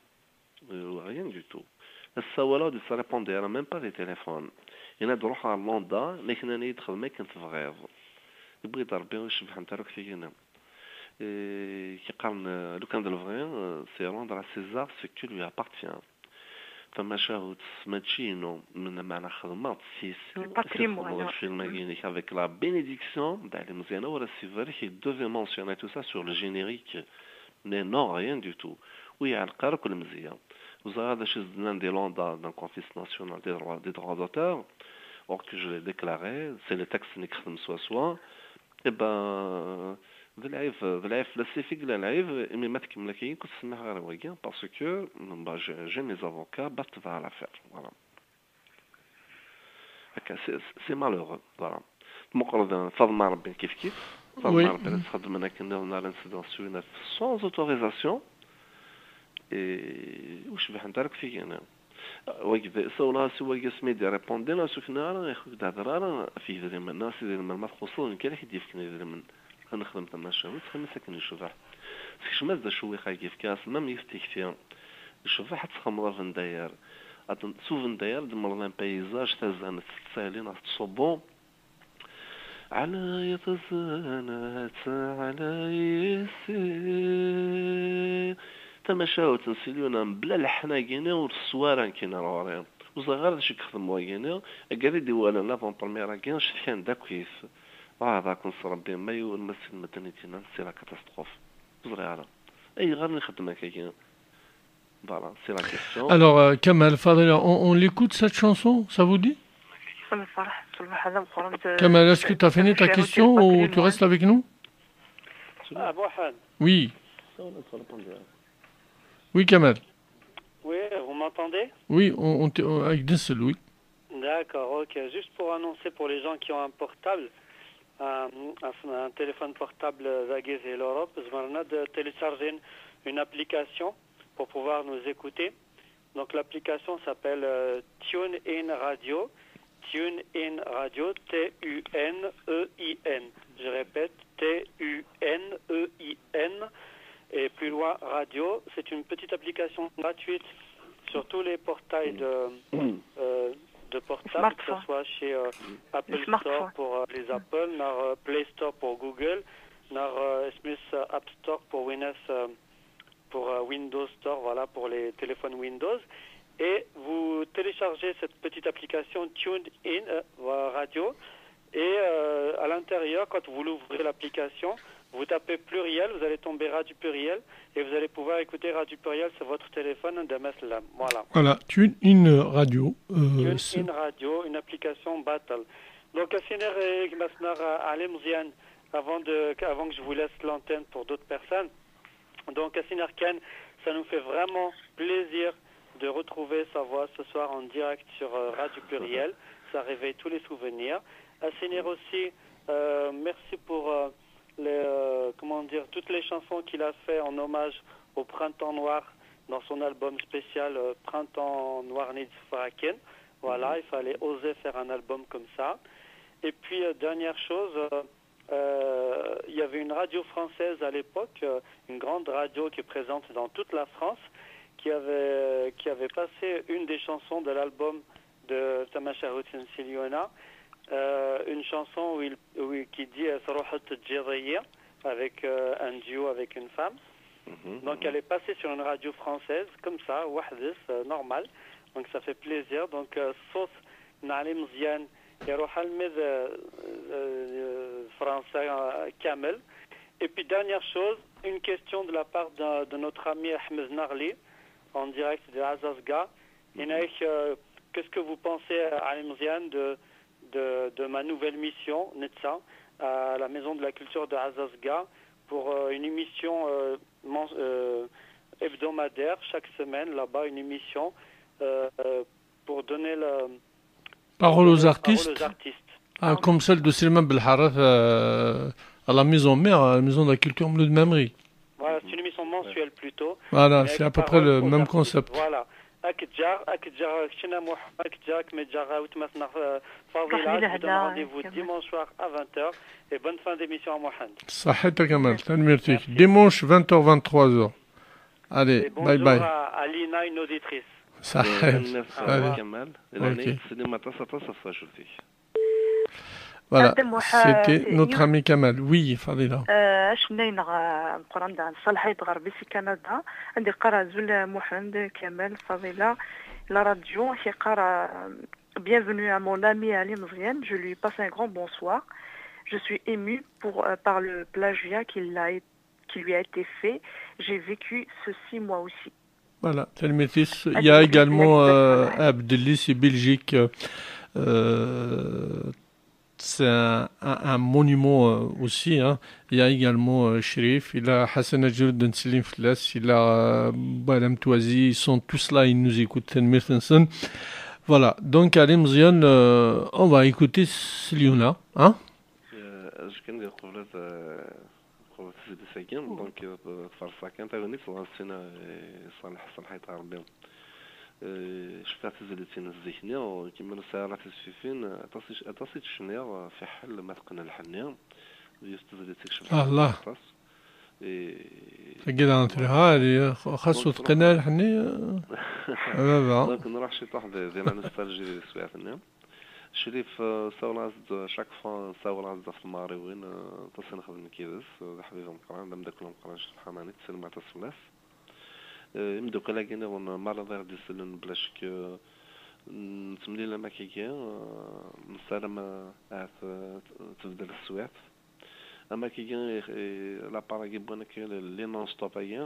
Euh, rien du tout. Ssawaleɣ, ur d-yettrépondait ara même pas des téléphones. Yenna-d ruḥ ɣer l'ANDA, nekk nnan-iyi-d xdem akken tebɣiḍ. Yewwi-d Rebbi ur cebḥent ara akk tigi-nni. Et ki qqaren, euh, lukan d lebɣi, euh, c'est rendre à César ce qui lui appartient. Tamacahut mačči inu, meɛna xedmeɣ-tt s yis-m. Patrimoine. Xedmeɣ lfilm-agi-inek avec la bénédiction d Ɛli Meẓyan, ur as-ibarek, il devait mentionner tout ça sur le générique. Mais non, rien du tout. Ur iɛelleq ara akk lemzeyya. Ur ẓriɣ d acu i s-d-nnan di Londres, d'un conflit national des droits, des droits d'auteur, or que je l'ai déclaré, c'est les textes-nni i yexdem swaswa. Eh ben, d lɛib, d lɛib fell-as, i tigla lɛib, imi ma tkemmel akka, ur tt-semmiḥeɣ ara i wagi, parce que, bah, j'ai, j'ai mes avocats, bah, tebɛeɣ l'affaire. Voilà. Akka, c'est, c'est malheureux. Voilà. Tmuqleḍ, Faḍma Rebbi kif kif. Faḍma Rebbi la txeddmen akken nniḍen, ala nseddeɣ s win sans autorisation. Et ur cbiḥent ara akk tigi-nni. Wagi d, sawleɣ-as i wagi asmi d-irripondi, as ur k-nniɣ ara, yak ur k-d-hder ara ɣef yidrimen. As idrimen ma txuṣṣeḍ, nekk ara k-d-yefken idrimen. Ad nexdem tamacahut, xdem-itt akken yecbeḥ. Sekcem-as-d acewwiq-agi, efk-as même yiwet tikti. Yecbeḥ, ad txedmeḍ abendayer. Ad n-, s ubendayer ad d-temleḍ un paysage, tazanet tettali neɣ tettṣubbu. Ɛla yat zzanat, ɛla yessi. Tamacahut n Silyuna mebla leḥna-agi-nni ur teswa ara nekkini ar ɣur-i. Ur ẓriɣ ara d acu i yexdem wagi-nni. Agad i d-iwalan l'avant-première-agi, cetkan-d akkit. Waɛḍaken s Rebbi, ma yiwen ma sin medden i d-yennan c'est la catastrophe. Ur ẓriɣ ara. Ayɣer i nxeddem akkagi? Voilà, c'est la question. Alors, euh, Kamal, Fadila, on, on l'écoute cette chanson, ça vous dit? Kamal, est-ce que tu as fini ta question ou tu restes avec nous? Ah, Mohamed. Oui. Oui, Kamal. Oui, vous m'entendez? Oui, on, on, te- on- avec des seuls, oui. D'accord, ok. Juste pour annoncer pour les gens qui ont un portable, un, un- un téléphone portable, euh, dagi di l'Europe, tzemrem ad télécharger une application pour pouvoir nous écouter. Donc l'application s'appelle, euh, TuneIn Radio. TuneIn Radio, T U N E I N. Je répète, T U N E I N. Et plus loin, Radio. C'est une petite application gratuite sur tous les portails de, euh, de portables, que ce soit chez, euh, Apple Store pour, euh, les Apple, nar, euh, Play Store pour Google, nar, euh, Smith App Store pour Windows, euh, pour, euh, Windows Store, voilà, pour les téléphones Windows. Et vous téléchargez cette petite application TuneIn, euh, Radio. Et, euh, à l'intérieur, quand vous l'ouvrez l'application, vous tapez pluriel, vous allez tomber Radio Pluriel et vous allez pouvoir écouter Radio Pluriel sur votre téléphone de Maslam. Voilà. Voilà, TuneIn Radio. Euh, TuneIn Radio, une application battle. Donc, Asiner et Masnar, euh, Alim Zian, avant de, avant que je vous laisse l'antenne pour d'autres personnes. Donc, Asiner Khan, ça nous fait vraiment plaisir de retrouver sa voix ce soir en direct sur, euh, Radio Pluriel. Ça réveille tous les souvenirs. Asiner aussi, euh, merci pour, euh, les, euh, comment dire, toutes les chansons qu'il a fait en hommage au Printemps Noir dans son album spécial, euh, Printemps Noir Nid Fraken. Voilà, il fallait oser faire un album comme ça. Et puis, euh, dernière chose, euh, euh, il y avait une radio française à l'époque, euh, une grande radio qui est présente dans toute la France, qui avait, qui avait passé une des chansons de l'album de Tamashahut Sensiliona, euh, une chanson où il, où il- qui dit, euh, Truḥeḍ teǧǧiḍ-iyi, avec, euh, un duo avec une femme. Donc elle est passée sur une radio française, comme ça, weḥd-s, euh, normal. Donc ça fait plaisir. Donc, euh, ṣṣut n Ɛli Meẓyan iruḥ almi d, euh, euh, Fransa, euh, kamel. Et puis dernière chose, une question de la part de, de notre ami Ahmed Narli, en direct de Azazga. Il a dit, euh, qu'est-ce que vous pensez, euh, Ɛli Meẓyan, de, de, de ma nouvelle mission, Netza, à la Maison de la Culture de Azazga, pour, euh, une émission, euh, mens- euh, hebdomadaire, chaque semaine, là-bas, une émission, euh, euh, pour donner la Parole aux artistes. Ah, comme celle de Slimane Belharat, euh, à la maison mère, à la maison de la culture Mloud Mamri. Voilà, c'est une émission mensuelle plutôt. Voilà, c'est à peu près le même concept. Voilà. Ad k-ǧǧeɣ, ad k-ǧǧeɣ, kečč a Muḥ-, ad k-ǧǧeɣ, ad kem-ǧǧeɣ, a weltma-s neɣ, euh, Fadila, je vous donne rendez-vous dimanche soir à vingt heures et bonne fin d'émission à Mohamed. Ṣaḥit a Kamal, tanemmirt-ik. Dimanche, vingt heures, vingt-trois heures. Allez, bye bye. Et bonjour à, à Lina, une auditrice. Ṣaḥit. Tanemmirt a Kamal. Lana, ok. Teslim aṭas, aṭas ɣef twacult-ik. Voilà, c'était notre ami Kamal. Oui, Fadila. Euh, acennay-nneɣ, euh, ameqqran d Ṣalḥa Idɣerbi si Kanada. Anda yeqqar azul, euh, Muḥend, Kamal, Fadila. La radio, Hikara, bienvenue à mon ami Ali Mziane. Je lui passe un grand bonsoir. Je suis émue pour, euh, par le plagiat qu'il a, qui lui a été fait. J'ai vécu ceci moi aussi. Voilà, tanemmirt-is. Il y a également euh, Abdelis et Belgique. Euh, c'est un, un, un monument euh, aussi. Hein. Il y a également euh, Shrif, il y a Hassan Ajour, Denslim Flas, il y a euh, Balam Touazi. Ils sont tous là, ils nous écoutent. Tanemmirt-nsen. Voilà, donc Ali Mziane, euh, on va écouter Sliona. Hein. Azekka di lqeblat qrib tizlit-agi, donc tferṣ kan tagnit ɣer sin Ṣaleḥ Ṣaleḥ Ḥayt Ṛebbi. Cfiɣ tizlit-ines zik-nni, kemmi nesɛa tisfifin, aṭas i tecniɣ fiḥel ma teqqen lḥenni. D yiwet tizlit i icebḥen aṭas. Tagi daɣen telha, xas ur teqqen ara lḥenni, a baba. Donc nruḥ ciṭuḥ di la nostalgie di teswiɛt-nni. Crif, ssawleɣ-as-d chaque fois, ssawleɣ-as-d ɣef tmeɣriwin, aṭas i nexdem nekk yid-s, d aḥbib ameqqran, d ameddakel ameqqran Crif Ḥamani, ttsellimeɣ aṭas fell-as. Imeddukal-agi nniḍen merra i ɣ-d-isellen bla ccek, nettemlil am akkagi, nessaram ahat tebdel teswiɛt. Am akkagi, l'appart-agi n wakal, les non-stop-agi,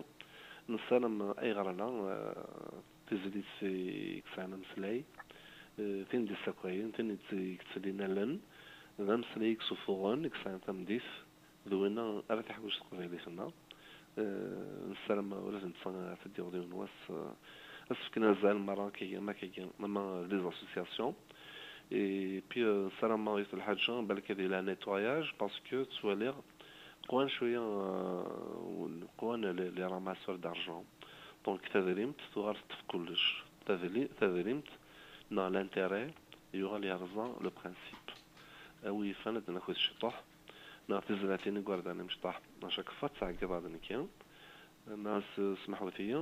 nessaram ayɣer ala, tizlit i yesɛan ameslay, tin d-issakayen, tin i yettlin allen, d ameslay i yessufuɣen, i yesɛan tameddit, d winna ara teḥwiǧ teqbaylit-nneɣ. Nessaram ula d netta ad d-yaweḍ yiwen wass, ad s-fken azal merra akkagi, am akkagi, ama d les associations. Et puis nessaram yiwet lḥaǧa, balak ad yili nettoyage, parce que ttwaliɣ qwan cwiya, qwan les ramasseurs d'argent. Donc tadrimt tuɣal teṭṭef kullec. Tadrimt neɣ l'intérêt yuɣal yerẓa le principe. A wi yufan ad d-naki ciṭuḥ neɣ tizlatin igerdan imecṭaḥ, à chaque fois ttɛeggiḍeɣ-d nekki. Neɣ smeḥwet-iyi,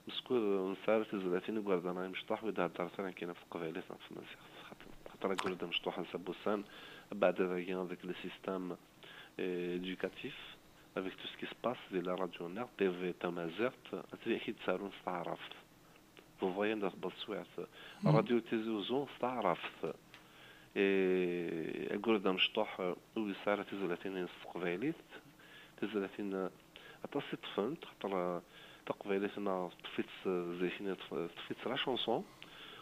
meskud ur nesɛi ara tizlatin igerdan imecṭaḥ wi d-heddret ara nekkini ɣef teqbaylit neɣ ɣef tmaziɣt. Xaṭer aggur d amecṭuḥ n Sabusan, abeɛda dagi avec le système éducatif, avec tout ce qui se passe di la radio-nneɣ, T V tamaziɣt, ad k-id-ttarun s taɛrabt. Bḍu-yan d at Beswiɛt. Radio Tizi Uzzu s taɛrabt. Aggur d amecṭuḥ ur yesɛi ara tizlatin-ines s teqbaylit. Tizlatin aṭas i ṭṭfent, xaṭer taqbaylit-nneɣ teṭṭef-itt zik-nni, teṭṭef-itt la chanson,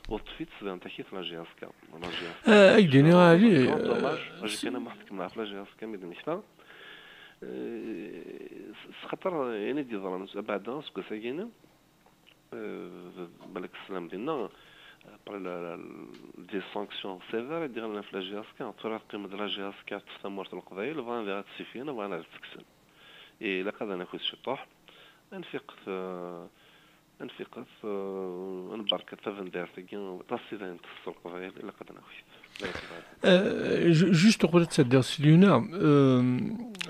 ur teṭṭef-itt daɣen takit la J S K. La J S K. Ad k-d-iniɣ a Ali, acu kan am ḥekmeɣ ɣef la J S K mi d-mmektaɣ. S xaṭer ayen i d-yeḍran abeɛda seg wass-agi-nni, balak teslam dinna, après des sanctions sévères i d-yeɣlan ɣef la J S K, tura teqqim-d la J S K teṭṭef tamurt n Leqbayel, bɣan diɣ ad tt-sifyen, bɣan ad tt-kksen. Ilaq ad naki ciṭuḥ, ad nfiqet, ad nfiqet, ad nberket tabendirt-agi, aṭas i d ayen teṣṣel Leqbayel, ilaq ad naki. Euh, ju- juste au côté de cette Sliona, euh,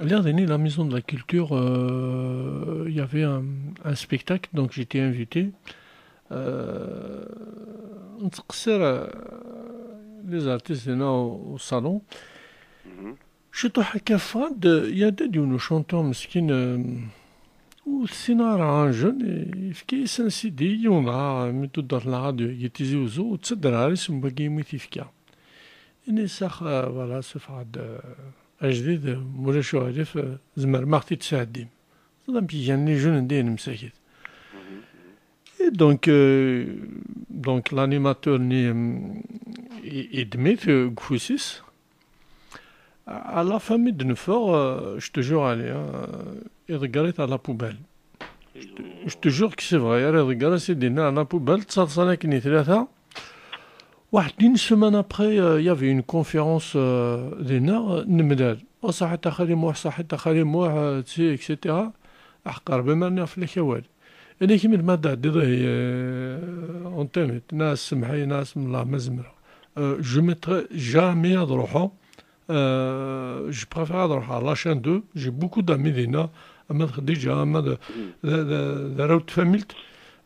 l'air de la maison de la culture, euh, il y avait un, un spectacle, donc j'étais invité. Euh, نتقصر, euh, les artistes هنا au, au salon. Ciṭuḥ akka ffɣen-d, yerra-d yiwen uchanteur meskin, euh, ur tessineɣ ara, un jeune, yefka-yas un C D, yiwen dɣa mi d-tudder la radio-agi Tizi Uzzu, ur ttadder ara isem wagi imi t-yefka. Ini-as ax, euh, voilà, ssufeɣ-d, euh, ajdid, euh, ma ulac uɣilif, euh, tzemrem a ɣ-t-id-tesɛeddim. Teẓriḍ amek i gan les jeunes anda i nemsakit. Et donc, euh, donc l'animateur-nni, euh, i- yeddem-it, euh, deg ufus-is. À la fin mi d-neffeɣ, euh, je te jure, Ali, hein, euh, iḍegger-it à la poubelle. Je te, je te jure que c'est vrai, ara iḍegger-as i d-yenna à la poubelle, ttaḍsan akken i tlata. Waḥed, une semaine après, euh, il y avait une conférence, euh, dinna, euh, nemlal. Oh, صحيت a xali Muḥ, صحيت a xali Muḥ, euh, tu sais, et cetera. Aḥeqq Rebbi ma rniɣ fell-ak awal. Ini-ak mi d ma d-tɛeddiḍ ihi, euh, en internet, nniɣ-as semmeḥ-iyi, nniɣ-as mellah ma zemreɣ. Euh, je mettrai jamais ad ruḥeɣ. Euh, je préfère ad ruḥeɣ à la chaîne deux, j'ai beaucoup d'amis dinna, ama d Xdija, ama d, d, d, d arraw n tfamilt.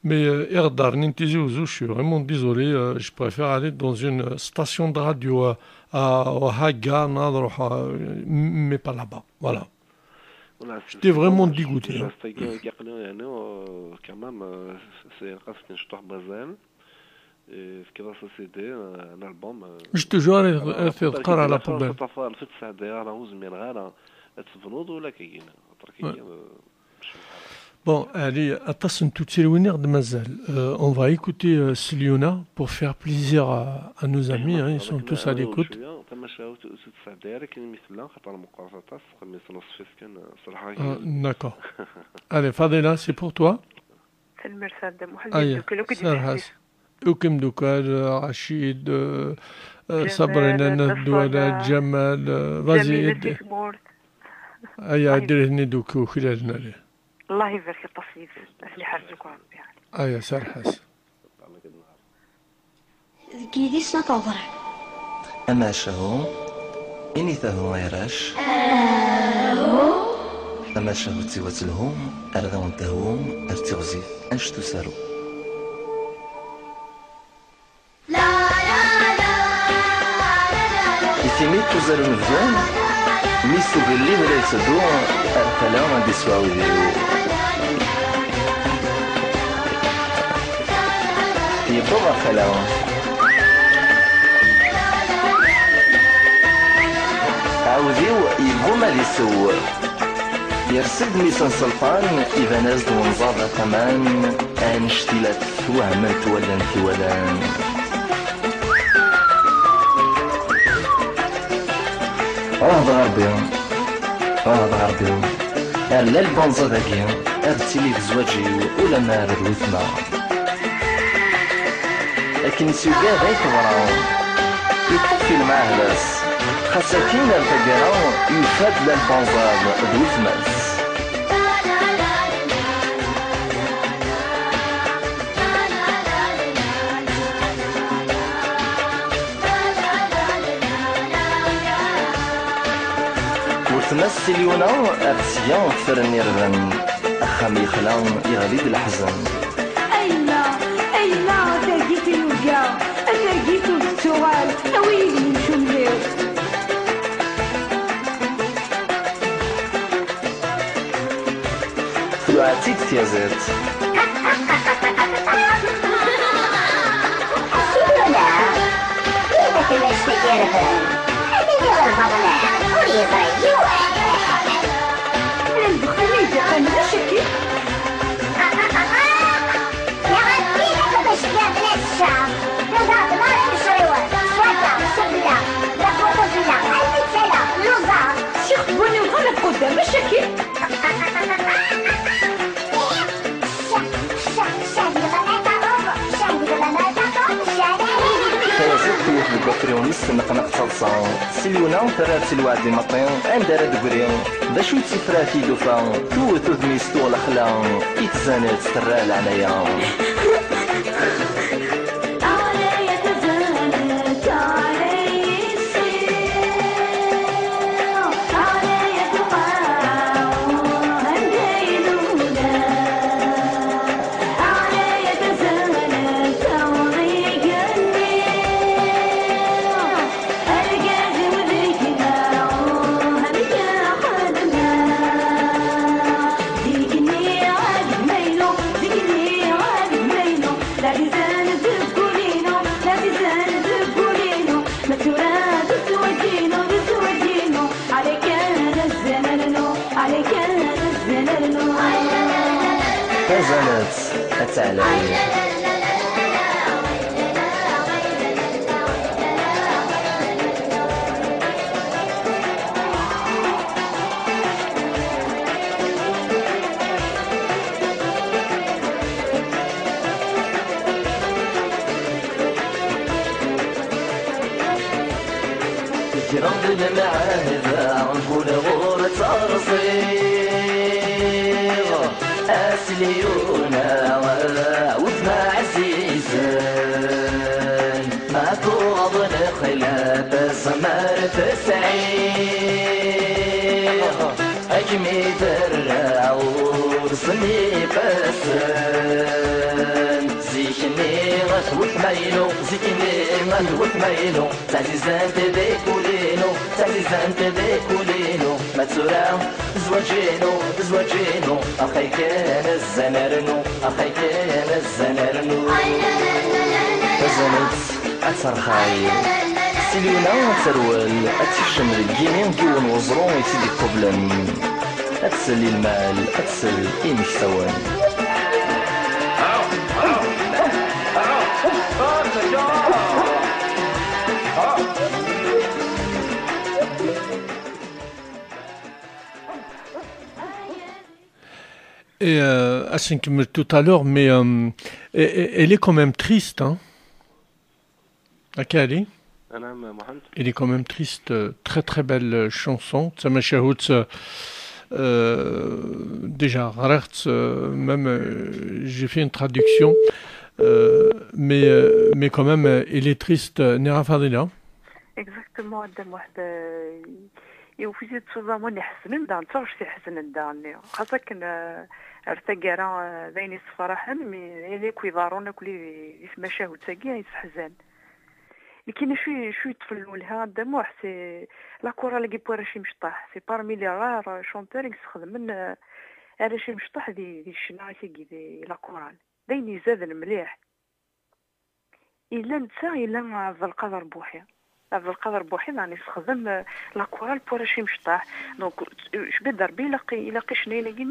Mais, euh, iɣeddaren n Tizi Uzzu, je suis vraiment désolé, euh, je préfère aller dans une station de radio, euh, à, au Haga, نروح, euh, mais pas là-bas. Voilà. J'étais vraiment dégoûté, hein. Quand même, euh, c'est, c'est, c'est, c'est, c'est, c'est, c'est, Eh, tefkiḍ-as CD, eh, un album, eh, Juste toujours, eh, eh, teḍqer à la poubelle. Ur tettɛeddi ara, ur zmireɣ ara ad tebnuḍ ula kagina. Aṭer kagina, eh, Bon, allez, aṭas n tuttriwin i ɣ-d-mazal. Euh, on va écouter, euh, Selyuna pour faire plaisir à, à nos amis, hein, ils sont tous à l'écoute. Tamacahut ur tettɛeddi ara akken imi tella, xaṭer meqqret aṭas, xemmis n ṣṣfit kan, eh, serḥeɣ-ak. Ah, d'accord. Allez, Fadila, c'est pour toi. Tanemmirt a Dda Muḥend. Aya, imeddukal akk i d-yessis. Akk imeddukal, Racid, eh, eh, Ǧamal, Sabrina, Nna Dda Dwala, Ṣṣaleḥ, Ǧamal, eh, vas-y, Ǧamila d-, Tikmurt. Aya, ad d-rehni d ukk-, uklalen, allez. Allah ibarek aṭas yid-sen. Ad ten-iḥrez akk Rebbi. Aya, serḥ-as. Deg yidis n At Uḍrib. Amacahu, init ahu ay arrac. Amacahu d tiwat lhu, ar d awen-tehwu, ar d tiɣzif, anect usaru. I timi d tuzar unebdu, mi s ugellid la yetteddu ar tala ad iswa wid-iw. Yewweḍ ɣer tala. Aɛudiw yegguma ad isew. Yers-d mmi-s n Selṭan, iban-as-d wenẓaḍ ɣef aman, annect ila twehment wallan t-iwalan. Ruḥ d Ṛebbi, ruḥ d Ṛebbi, ar la lbanza-dagi, ar d tili deg zzwaǧ-iw, ulamma ar d wetma. Akken i s-yugad ay teḍra, iṭṭef i lemɛahda-s, xas akin ar taggara, yufa-d la lbanza d wetma-s. Weltma-s Selyuna ar tesga ffren irden, axxam yexla, yeɣli-d leḥzen. A yemma, a yemma, a targit i nuga, a targit ur tettuɣal, awi yid-m imcumen-iw. Tluɛa-tt-id tyaziḍt. Selyuna, ihi ma tella ccek irden, ad iniɣ lbaḍna ur yeẓri yiwen. Ala lbexl ma yedda qan d acaki. Yaɣ akken akk d acekkiṛ d lɛecca, d ugaṛ d mara imecriwen, swata, sufella, d afuṭu fella, almi d tala, luẓeɣ. Six n waniɣ ɣer lqudam, acaki. Tayaziḍt tewwet deg wafriwen-is tneqneq d taḍsa. Selyuna terra-tt lweɛd imeṭṭi, anda ara d-tegri? D acu i d tifrat i d-tufa? Tewwet udem-is tuɣ lexla, i tzanett terra leɛnaya. Tazanett, ad teɛlay. Greɣ-d lemɛahda, mkul ɣur-s rẓiɣ. A Selyuna, wetma ɛzizen, ma tuɣeḍ lexla tazmert tesɛiḍ. Ad kem-iderreɛ ursen ifassen. Zik-nni ɣef wetma-inu, zik-nni ɣef wetma-inu, ttɛzizant di kul-inu, ttɛzizant di kul-inu. Ma d tura, zzwaǧ-inu, zzwaǧ-inu, axay kan azan rnu, axay kan azan rnu. Ad terxay. Silyuna ad terwel, ad tekcem deg yini n yiwen weẓru i tt-id-iqublen. Ad tsel i lmal, ad tsel i imeksawen. Et euh, à cinq minutes tout à l'heure, mais euh, et- et- elle est quand même triste, hein. Akka, Ali. Anam, Mohamed. Elle est quand même triste, euh, très très belle euh, chanson. Tamacahut, euh, euh, déjà, rare, euh, même euh, j'ai fait une traduction, euh, mais, euh, mais quand même, euh, elle est triste, euh, Nira Fadila. Exactement, Adam Wahd. Yewwi-d tuẓamun iḥeznen daɣen, d taɣect iḥeznen daɣen-nni. Xas akken, eh, ar taggara, eh, d ayen yessefraḥen, mi ayen akk iḍerrun akk di, di tmacahut-agi yesseḥzan. Nekkini acu, acu yeṭṭfen lwelha a Dda Muḥ, c'est la chorale-agi n warrac imecṭaḥ. C'est parmi les rares chanteurs i yesxedmen, eh, arrac imecṭaḥ di, di ccna-agi, di la chorale. D ayen izaden mliḥ. Yella netta, yella Abdelkader Buḥi. Abdelkader Buḥi daɣen yessexdem, euh, la chorale pour Hachim Chouttah. Donc, euh, je vais dire, il a, il a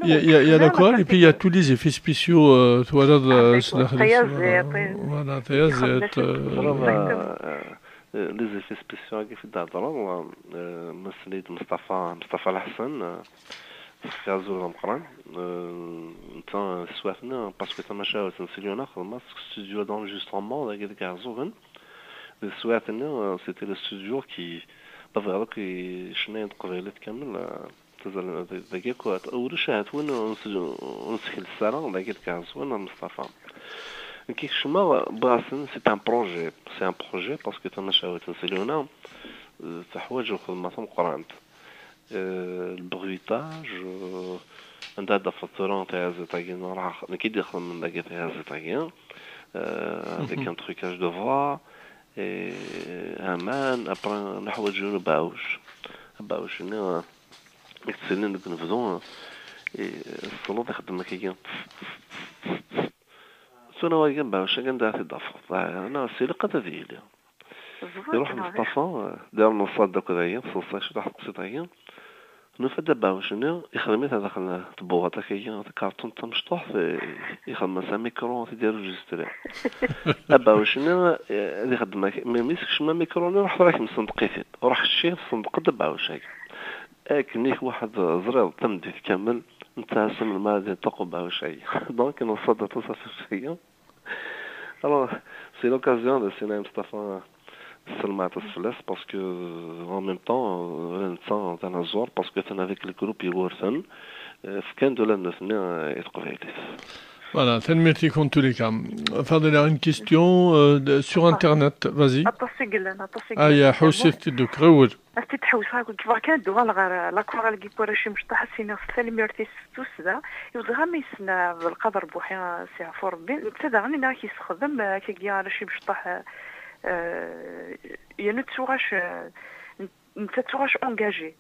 Il y a, il y a la chorale et puis il y a tous les effets spéciaux, euh, voilà, euh, c'est la tayaziḍt, voilà, tayaziḍt, euh, exactement. Euh, les effets spéciaux, كيف تهضروا, euh, مثل Mustafa, Mustafa Al Hassan, euh, Tefka azul d ameqqran. Euh, netta, teswiɛt-nni, parce que tamacahut n Silyuna xedmeɣ-tt deg studio d'enregistrement, dagi deg Iɛeẓẓugen. Di teswiɛt-nni, euh, c'était le studio qui, ma bɣiɣ akk icennayen n teqbaylit kamel, euh, tazal-, dagi akk, ulac ahat win ur nse-, ur nsekles ara, dagi deg Iɛeẓẓugen, Mustafa. Nekk kecmeɣ, wwiɣ-asen, c'est un projet, c'est un projet, parce que tamacahut n Silyuna, euh, teḥwaǧ lxedma tameqqrant. Euh, le bruitage, euh, anda ad d-tafeḍ tura tayaziḍt-agi, neɣ rax-, nekk i d-ixedmen dagi tayaziḍt-agi, euh, avec un trucage de voix, et aman, après, neḥwaǧ yiwen ubeɛɛuc. Abeɛɛuc-nni, euh, i yettilin deg unebdu, euh, et, euh, tesleḍ ixeddem akkagi. Tura wagi abeɛɛuc-agi anda ara t-id-tafeḍ? Ah, neɣ s ilaq ad yili. Iruḥ Mustafa, eh, d ayen neṣṣad akk dagi, neṣṣad ciṭuḥ teqsiṭ-agi. Nufa-d abeɛɛuc-nni, ixdem-it daxel tebwaṭ-agi, takarṭunt tamecṭuḥt, eh, ixdem-as amikru, t-id-irujistri. Abeɛɛuc-nni, eh, ad ixdem ak-, mi, mi sekcem amikru-nni, ruḥ tura kemm sendeq-it-id. Ruḥ kečči, tsendeq-d abeɛɛuc-agi. Akken-ik waḥed, eh, ẓriɣ tameddit kamel, nettɛassa melmi ara d-iṭṭuq ubeɛɛuc-agi. Donc, neṣṣad aṭas ɣef usefk-agi. Alors, c'est l'occasion de Sina Mustafa, seulement à Tasfelas, parce que, euh, en même temps, euh, netta d anaẓur, parce que atan avec le groupe Yugurten, euh, fkan-d ula d nutni, euh, i teqbaylit. Voilà, tanemmirt-ik en tous les cas. Fadila, une question, euh, de, sur Internet, vas-y. Aṭas i yellan, aṭas i yellan. Aya, ḥusset-d akk, ɣiwel. Ad t-id-ḥewseɣ akk, bɣiɣ kan ad d-uɣaleɣ ɣer, euh, la chorale-agi n warrac imecṭaḥ, ad s-iniɣ s tanemmirt-is s tussda. Iwet-ɣ am issen, euh, Abdelkader Buḥi, euh, s yeɛfu Rebbi. Netta daɣen, ina, ak-yessexdem, euh, akkagi arrac imecṭaḥ, euh, euh, yernu d tuɣac, euh, n-, netta d tuɣac engagé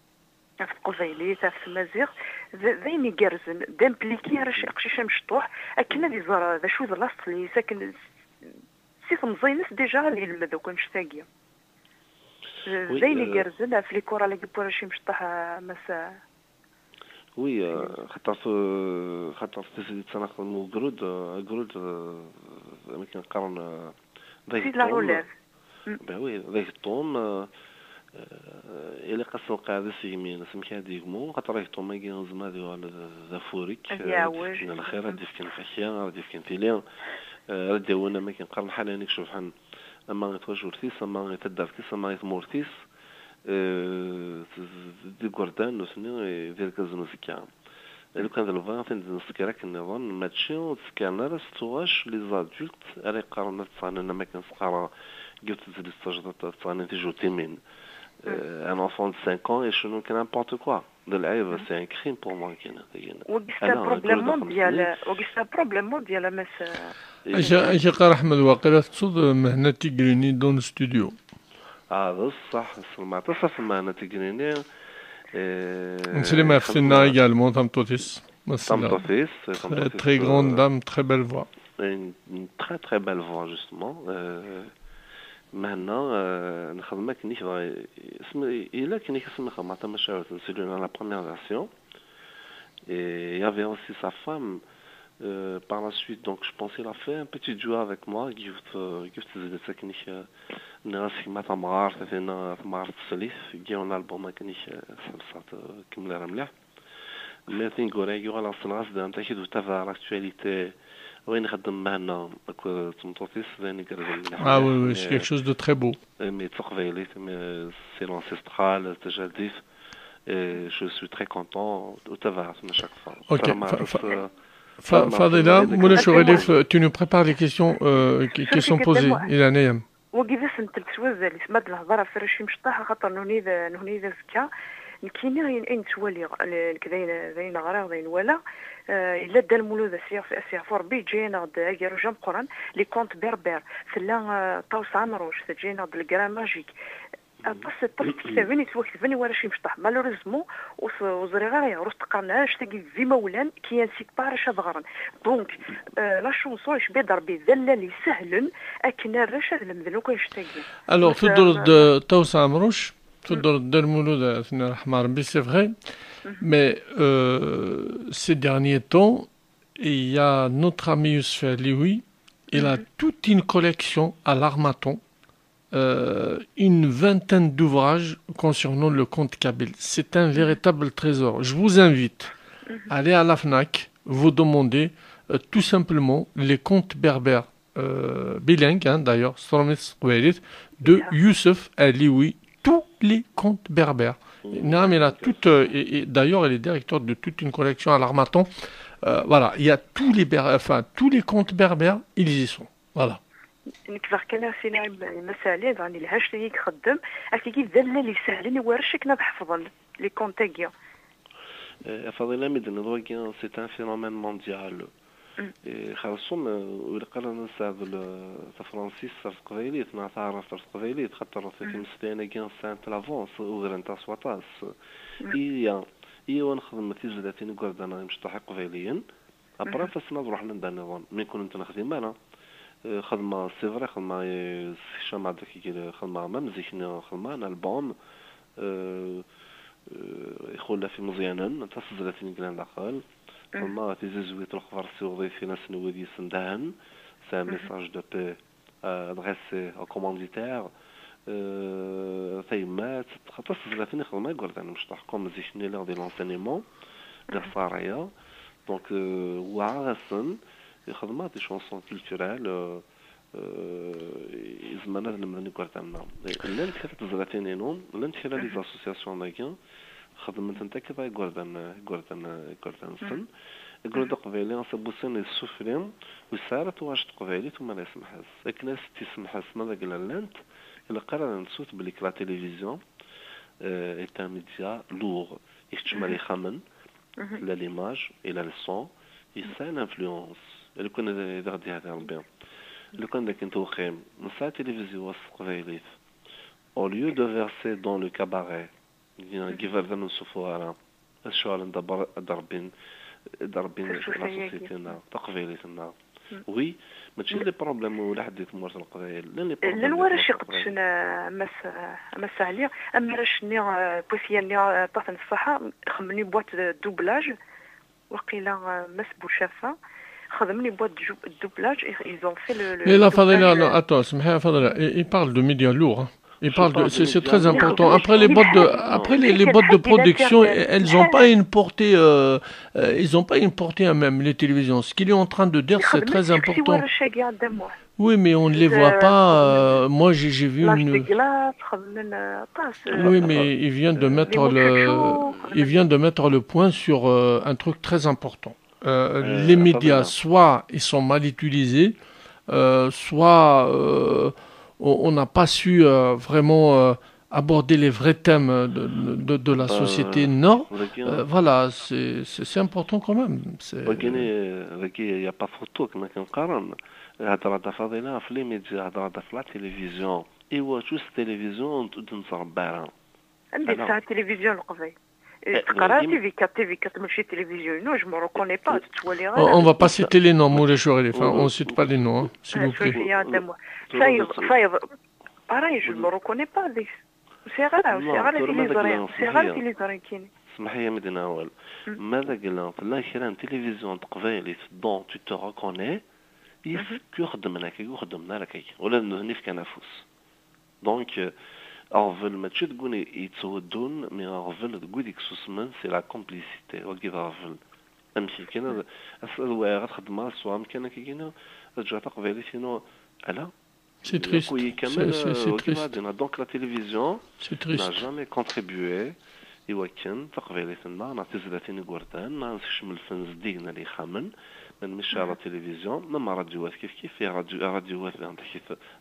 ɣef teqbaylit, ɣef tmaziɣt. D, d ayen igerrzen, d impliki arrac, aqcic amecṭuḥ, akken ad iẓer d acu d laṣel-is, akken s-, si temẓi-ines déjà ad yelmed akk annect-agi. D, d ayen igerrzen ɣef les chorales-agi n warrac imecṭaḥ, a Mass. Oui, euh, xaṭer, euh, xaṭer tizlit-a nexdem ugrud, euh, agrud, euh, amek i qqaren, euh, d ageṭṭum. C'est de la relève. Ben oui, d ageṭṭum, euh, euh, ilaq ad s-nqeɛɛed isegmi-ines, amek ara d-yegmu, xaṭer ageṭṭum-agi yezmer ad yuɣal d, d afurek, euh, ad d-yefken lxir, ad d-yefken lfakya, ad d-yefken tili, euh, ad d-yawin, amek i qqaren, ḥala ayen i icebḥen ama i twacult-is, ama i taddart-is, ama i tmurt-is, eh, d, d, d igerdan nutni, eh, d irgazen uzekka. Lukan d lebɣi ad ten-id-nesker akken nniḍen, mačči ur d-skaren ara s tuɣac les adultes ara yeqqaren ad ttɣanin am akken s-qqareɣ deg yiwet tezlit tajdiṭ ad ttɣanin tijutimin. Eh, un enfant de cinq ans icennu kan n'importe quoi. D lɛib, c'est un crime pour moi, kan, tagi. Wagi c'est un problème mondial, wagi c'est un problème mondial, a Mass. Amek, amek i qqar Ḥmed, waqila tettuḍ Mehna Tigrini dans le studio. Ah, d ṣṣeḥ, sselmeɣ aṭas ɣef Mehna Tigrini. Eh, nettsellim ɣef tinna également, tameṭṭut-is. Tameṭṭut-is, très, très grande dame, très belle voix. Une, une très, très belle voix, justement. Euh, Maintenant, euh, nexdem akken i k-, asmi, yella akken i k-, asmi xedmeɣ tamacahut n Seluna, la première version. Et il y avait aussi sa femme. Euh, par la suite, donc, je pensais la faire un petit duo avec moi, yiwet, euh, yiwet tezlit akken i k-, euh, nniɣ-as gma tamɣart, atina tamɣart teslit, yiwen album akken i k-, euh, tḥebseḍ, euh, kemmel ara mliḥ. Mais tineggura-agi uɣaleɣ ssneɣ-as-d anta i d-utabaɛ l'actualité, wayen ixeddem Mhenna akked tmeṭṭut-is d ayen igerrzen mliḥ. Ah oui, oui, c'est quelque chose de très beau. Imi d taqbaylit, imi c'est l'ancestral, d tajadit. Et je suis très content, utabaɛet-ten à chaque fois. Ok, Fa-, Fa-, Fa-, Fa-, Fadila, ma ulac aɣilif, tu nous prépares les questions, euh, qui, qui sont posées. Wagi d asentel s wazal-is, ma d-nehḍer ɣef warrac imecṭaḥ, axaṭer nuni d, nuni d azekka. Nekkini ayen, ayen ttwaliɣ, nekk d ayen, d ayen ɣriɣ, d ayen walaɣ, eh, yella Dda Lmulud, a s-yeɣ-, a s-yeɛfu Rebbi, yeǧǧa-yaneɣ-d agerruj ameqqran, les contes berbères. Tella, eh, Ṭawes Ɛemruc, teǧǧa-yaneɣ-d le Grand Magique. Aṭas, aṭas n tektabin yettwaketben i warrac imecṭaḥ. Malheureusement, ur s-, ur ẓriɣ ara ayɣer ur s-teqqaren ara anect-agi d imawlan qui incitent pas arrac ad ɣren. Donc, euh, la chanson, icebbi-d Rebbi d allal isehlen akken arrac ad lemden akk anect-agi. Alors, donc, euh, tuddreḍ-d, euh, Ṭawes Ɛemruc, tuddreḍ-d Dda Lmulud, euh, ad ten-irḥem Rebbi, c'est vrai. Mais, euh, ces derniers temps, il y a notre ami Youssef Alioui, il a toute une collection à l'harmattan, euh, une vingtaine d'ouvrages concernant le conte kabyle. C'est un véritable trésor. Je vous invite à aller à la FNAC, vous demander, euh, tout simplement les contes berbères, euh, bilingues, hein, d'ailleurs, s tṛumit s teqbaylit, de Youssef Alioui, tous les contes berbères. Non, mais il a tout, euh, et, et d'ailleurs, il est directeur de toute une collection à l'harmattan. Euh, voilà, il y a tous les ber-, enfin, tous les contes berbères, ils y sont. Voilà. Nekk bɣiɣ kan ad as-iniɣ i Mass Ɛli, daɣen yelha anect-agi i ixeddem, atigi d allal isehlen i warrac akken ad ḥefḍen les contes-agi. Eh, a Faḍila, mi d-tenniḍ wagi, c'est un phénomène mondial. Eh, xersum, eh, ur ilaq ara ad nesseɛdel, eh, tafransist ar teqbaylit, neɣ taɛrabt ar teqbaylit, xaṭer timeslayin-agi sɛant l'avance, ugrent-aɣ s waṭas. Iya, iya ad nexdem tizlatin igerdan imecṭaḥ iqbayliyen, après, fasen ad ruḥen anda nniḍen. Mi kun ur ten-nexdim ara. Eh, xedmeɣ, c'est vrai, xedmeɣ, eh, sekcameɣ-d akkagi, xedmeɣ, même zik-nni, xedmeɣ un album, eh, eh, ixulaf imeẓyanen, d tasezlatin i yellan daxel. Xedmeɣ tizizwit n lexbar siweḍ-it-in ass n wid yessendahen, c'est un message de paix, euh, adressé au commanditaire, euh, tayemmat, aṭas n tezlatin i xedmeɣ igerdan imecṭaḥ, comme zik-nni lliɣ di l'enseignement, di lṣariya. Donc, euh, weɛɛaɣ-asen, xedmeɣ des chansons culturelles, euh, euh, izemren ad lemden igerdan-nneɣ. Llant kra n tezlatin-inu, llant kra n les associations dagi, xedment-tent akka igerdan, igerdan, igerdan-nsen. Agellid aqbayli, ass-a n wass-a, yessufri, ur yesɛi ara tuɣac n teqbaylit, uma la isemḥes. Akken ad s-tt-isemḥes, ma d agla llant, ilaq ara ad nessut belli que la télévision, euh, est un média lourd. Ikeččem ar yixxamen, la l'image, et la le son, yesɛa l'influence. Lukan d, d aɣ-d-yehdi Rebbi. Lukan d akken tewqim, nesɛa tilivizyun s teqbaylit. Au lieu de verser dans le cabaret, deg iberdan ur nessufuɣ ara, ad ceɛlen d aber-, ad rebbin, ad rebbin la société-nneɣ, taqbaylit-nneɣ. Oui, mačči les problèmes ula ḥedd di tmurt n Leqbayel. Llan les problèmes. Llan warrac iqeddcen, a Mass, a Mass Ɛli, am warrac-nni, eh, n At Yat-nni, eh, ṭṭafen ṣṣaḥa, xedmen une boîte de doublage, waqila, eh, Mass Bouchafa, xedmen une boîte de jou-, de doublage, ils, ils ont fait le, le doublage. Mais là, Fadila, non, attends, semḥ-iyi, Fadila, il, il parle de médias lourds, hein. Il parle de, c'est, c'est très important. Après, les boîtes de, après, les, les boîtes de production, elles ont pas une portée, euh, euh, ils ont pas une portée à même, les télévisions. Ce qu'il est en train de dire, c'est très important. Oui, mais on ne les voit pas. Euh, moi, j'ai, j'ai vu une, oui, mais il vient de mettre le, il vient de mettre le point sur, euh, un truc très important. Euh, les médias, soit ils sont mal utilisés, euh, soit, euh, on, on n'a pas su, euh, vraiment, euh, aborder les vrais thèmes de, de, de la société. Non. Euh, voilà, c'est, c'est, c'est important quand même. C'est, wagini, wagi, y a pas photo, kma kan qqaren. Hedra-d a Fadila ɣef les médias, hedra-d ɣef la télévision. Iwacu s télévision ur d-nettrebba ara? Anda yesɛa télévision Leqbayel? Eh, teqra TV quatre, TV quatre mačči télévision. Non, je me reconnais pas, ur ttwaliɣ ara. On, on va pas citer les noms, ma ulac aɣilif, hein, on cite pas les noms, hein, s'il vous plaît. Fayeḍ, fayeḍ, Pareil, je ne me reconnais pas deg-s. Ur sɛiɣ ara, ur sɛiɣ ara tiliẓri. Ur sɛiɣ ara tiliẓri nekkini. Smeḥ-iyi, mi d-nɛawel. Ma d agla, tella kra n tilivizyu n teqbaylit dont tu te reconnais, yessefk ur xeddmen akka, ur xeddmen ara akka. Ula d nutni fkan afus. Donc, euh, aɣbel mačči deg win yetthuddun, mais aɣbel deg wid yessusmen, c'est la complicité. Wagi d aɣbel. Amek kan, ad, ad, ad wɛiɣ, ad xedmeɣ, ad sweɣ amkan akka-agi, ad ǧǧeɣ taqbaylit-inu, ala. C'est triste. C'est, c'est, c'est triste. Donc la télévision n'a jamais contribué i wakken taqbaylit-nneɣ neɣ tizlatin igerdan neɣ ad sekcem lfen zeddigen ar yexxamen, ma nmecca la télévision, même ṛadyuwat kifkif, i ṛadyu-, ṛadyuwat daɣen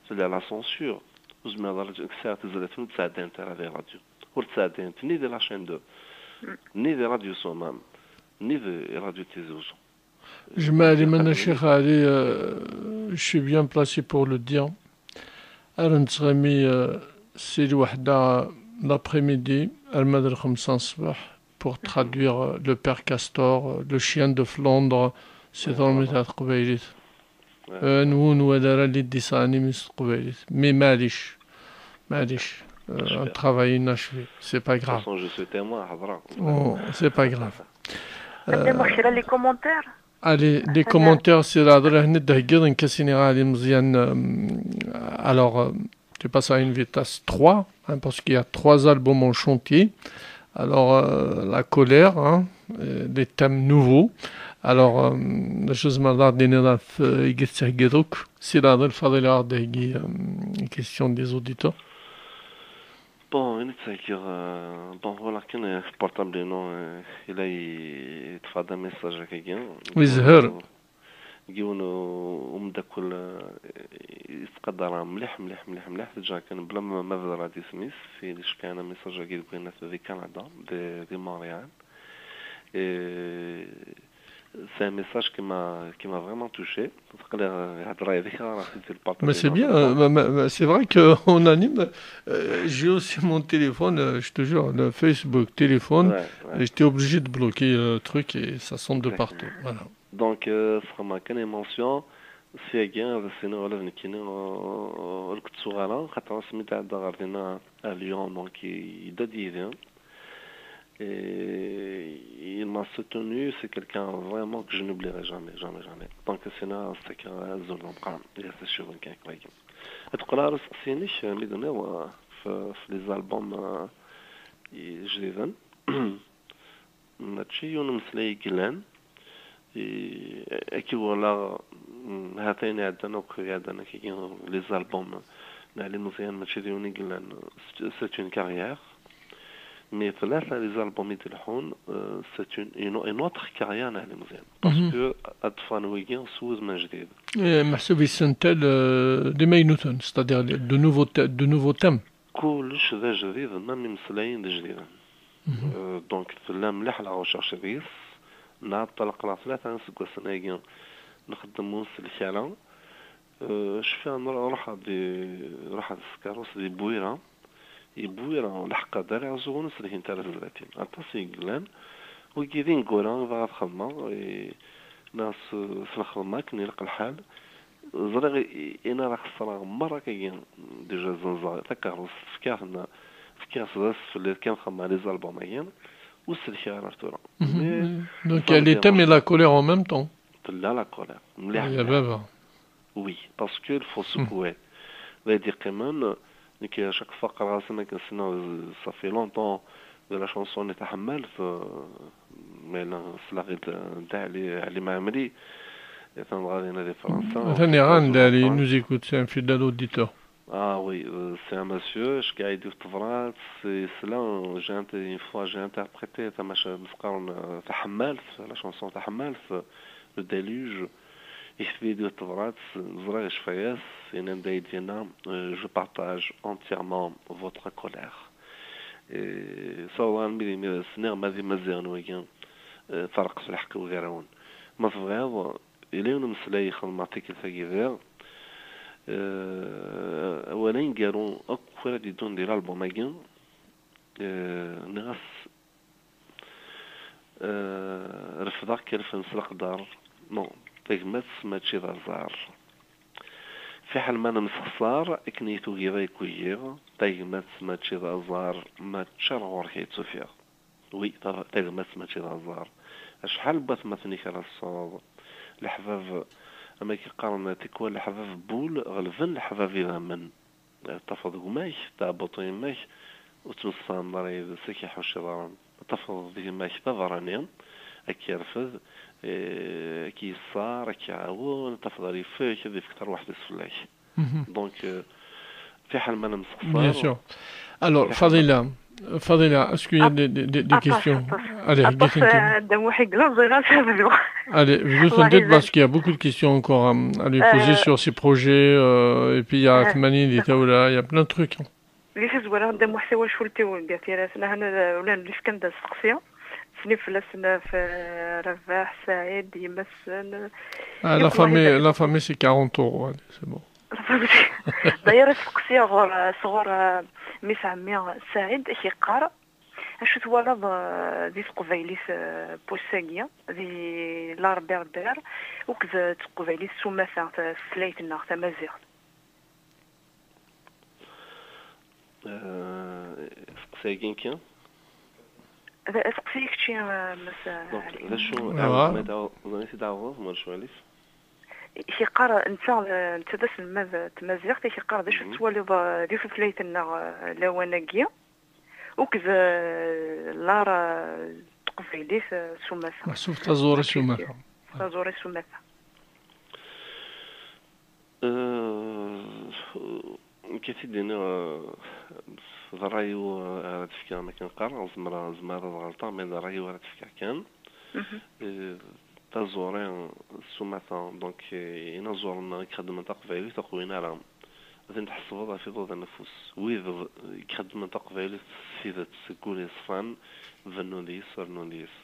tella la censure. Ur zmireɣ ara ad kkseɣ tizlatin ur d-ttɛeddayent ara di ṛadyu. Ur d-ttɛeddayent ni di la chaîne deux, ni di ṛadyu Sumam, ni di ṛadyu Tizi Uzzu. Jmaɛ Liman, a Ccix Ɛli, euh, je suis bien placé pour le dire. Ar nettɣimi, euh, si lweḥda l'après-midi arma d lxemsa n ṣṣbeḥ pour traduire, euh, le père Castor, euh, le chien de Flandre, si tṛumit ar teqbaylit. Euh, anwa ur nwala ara les dessins animés s teqbaylit. Mais maɛlic, maɛlic, euh, un travail inachevé, c'est pas grave. De toute façon, je suis témoin, ḥeḍreɣ. Oh, c'est pas grave. Ad d-amuɣ kra les commentaires. Allez, les commentaires, c'est la dernière de Guérin Cassini Ali Mzian. Euh, alors, euh, tu passes à une vitesse trois, hein, parce qu'il y a trois albums en chantier. Alors, euh, la colère, hein, euh, des thèmes nouveaux. Alors, euh, je me demande, c'est la dernière, euh, question des auditeurs. Bon, ayen i ttɛeggiɣ, euh, bon, walaɣ kan, euh, portable-inu, euh, yella yeṭṭef-d amessage akkagi. Yezher. Yiwen u-, umeddakel, euh, yettqadar mliḥ, mliḥ, mliḥ, mliḥ, teǧǧa kan bla ma, ma bedreɣ-d isem-is, yecka-yaɣ-d amessage-agi deg wayen di Canada, di, di Montréal. Et c'est un message qui m'a, qui m'a vraiment touché. Taqli, euh, ihedder yid-k, ɣer-as-t-id, partager. Mais c'est bien, euh, mais, mais, mais c'est vrai qu'en anime, euh, j'ai aussi mon téléphone, euh, je te jure, le Facebook téléphone, ouais, ouais, j'étais obligé de bloquer le truc et ça sonne de partout. Voilà. Donc, euh, sxedmeɣ kan émotion, syagi, ad as-iniɣ ula d nekkini, euh, ur k-ttuɣ ara, xaṭer asmi d-iɛedda ɣer dinna à Lyon, donc, yedda-d yid-i. Et il m'a soutenu, c'est quelqu'un vraiment que je n'oublierai jamais, jamais, jamais. Donc, c'est là, c'est que, euh, azul d ameqqran, i as-iccuben kan kmagi. Ad teqqel ɣer usteqsi-inek, mi d-tenniḍ, euh, f-, f les albums, euh, ijdiden. Mačči yiwen umeslay i yellan, i, akka i walaɣ, mm, hat ayen iɛeddan akk, iɛeddan akkagi, les albums n Ɛli Meẓyan, mačči d yiwen i yellan, c'est, c'est une carrière. Mais tlata les albums i d-ileḥḥun, euh, c'est une, une, une autre carrière n Ɛli Meẓyan. Parce que ad d-ffɣen wigi s wudem ajdid. Eh, meḥsub isental, euh, d imaynuten, c'est-à-dire de nouveaux thè-, de nouveaux thèmes. Kullec d ajdid, même imeslayen d ijdiden. Euh, donc, tella mliḥ la recherche deg-s. Nɛeṭṭel aql-aɣ tlata iseggasen-agi nxeddem ur nsellek ara. Euh, cfiɣ nruḥ ad, ruḥ ad s tkeṛṛust di Bwira. Di Bwira, lḥeqqa d ara iɛeẓẓugen ur sellkent ara tezlatin. Aṭas i yellan. Wigi d ineggura i bɣiɣ ad xedmeɣ, i, neɣ s, s lxedma akken ilaq lḥal. Ẓriɣ i, i, in ara xeṣreɣ merra akkagi, déjà zenzeɣ takeṛṛust, fkiɣ-ten, fkiɣ-t d asfel kan xedmeɣ les albums-agi, ur sellkeɣ ara ar tura. Mais donc, il y a les thèmes et la colère en même temps. Tella la colère. Mliḥ, mliḥ. Oui, parce que il faut secouer. D ay d-yeqqimen, nekk chaque fois qqareɣ-asen akken ssneɣ, ça fait longtemps, de la chanson n taḥemmalt, euh, ma yella slaɣ-it, euh, d Ɛli, Ɛli Mɛemmri, atan dɣa dinna di Fransa. Atan iɣan, il nous écoute, c'est un fidèle auditeur. Ah oui, euh, c'est un monsieur, ceggeɛ-iyi-d yiwet tebrat, yesla, j'ai inter-, une fois j'ai interprété tamaca, mi s-qqaren, euh, taḥemmalt, la chanson taḥemmalt, euh, le déluge, yekteb-iyi-d yiwet tebrat, ẓriɣ yecfa-yas, yenna-d ay d-yenna, euh, je partage entièrement votre colère. Et ça, armi d imir-, sniɣ ma d Imaziɣen wigi, euh, ferqet lḥeqq-iw gar-awen. Ma tebɣiḍ, yella yiwen umeslay i xedmeɣ tikkelt-agi diɣ, euh, awal aneggaru akk ara d-yeddun di l'album-agi, euh, nniɣ-as, euh, refdeɣ-k alef n s leqder, non, tagmat mačči d aẓar. Fiḥel ma nemsexṣar, akken i tugiḍ ay kugiɣ, tagmat mačči d aẓar, mačči ar ɣur-k ay tt-ufiɣ. Wi, ta-, tagmat mačči d aẓar. Acḥal n watmaten-ik ara tesɛuḍ? Leḥbab, am akken qqaren tikwal, leḥbab n wul ɣelben leḥbab idammen. Tafeḍ gma-k, tɛebbuḍ yemma-k, ur ttemsefhameḍ ara yid-s, ad k-iḥucc iḍarren. Tafeḍ d gma-k d aberrani, ad k-yerfed, eh, ad k-yeṣṣer, ad k-iɛawen, tafeḍ ar yeffek, ad yefk tarwiḥt-is fell-ak. Mhm. Donc, euh, fiḥel ma nemsexṣar. Bien sûr. Alors, fiḥel ma Fadila, Fadila, est-ce qu'il y a Ap-, des, des, des, des aṭas, questions? Aṭas. Allez, aṭas, get into euh, Dda Muḥ i yellan, ẓriɣ ad bduɣ. Allez, bdu-tent-id parce qu'il y a beaucoup de questions encore à, à lui poser euh, sur ses projets, euh, et puis il y a euh, tmanyin di tawla, il y a plein de trucs. Di tazwara, Dda Muḥ, tawacult-iw n Gatirasen, ahan, euh, ula d lifkan d asteqsi. Ttnif fell-asen ɣef, euh, Rabaḥ, Saɛid, yemma-tsen. Ah, la famille, la famille, c'est quarante euros, allez, c'est bon. D'ailleurs, asteqsi ɣur, sɣur, euh, mmi-s ɛemmi Saɛid, ak-iqqar, acu twalaḍ, euh, di teqbaylit, euh, n wass-agi, di l'art berbère, akked teqbaylit s umata, ta-, tutlayt-nneɣ tamaziɣt? Euh, asteqsi-agi nekki? D-, asteqsi kečči, euh, Mass, euh, Donc, Ɛli. D acu, ah, ma d-, ma d-, ma d-, ma d-, ma d-, Xiqqar, netta, netta d aselmad n tmaziɣt, i k-yeqqar d acu tettwaliḍ, eh, di tutlayt-nneɣ, eh, lawan-agi, akked, eh, l'art, eh, n teqbaylit, eh, s umata. Meḥsub taẓuri s umata. Taẓuri s umata. Eh, nekk ad t-id-iniɣ, eh, d ṛṛay-iw ara d-fkeɣ, ma kan qqareɣ, zemreɣ, zemreɣ ad ɣelṭeɣ, mais d ṛṛay-iw ara d-fkeɣ kan. Mhm. Eh, taẓuri s umata, donc, eh, inaẓuren i ixeddmen taqbaylit ur qwin ara. Ad ten-tḥesbeḍ ɣef iḍudan n ufus. Wid i ixeddmen taqbaylit s tidet seg wul yeṣfan, bennun deg-s, rennun deg-s.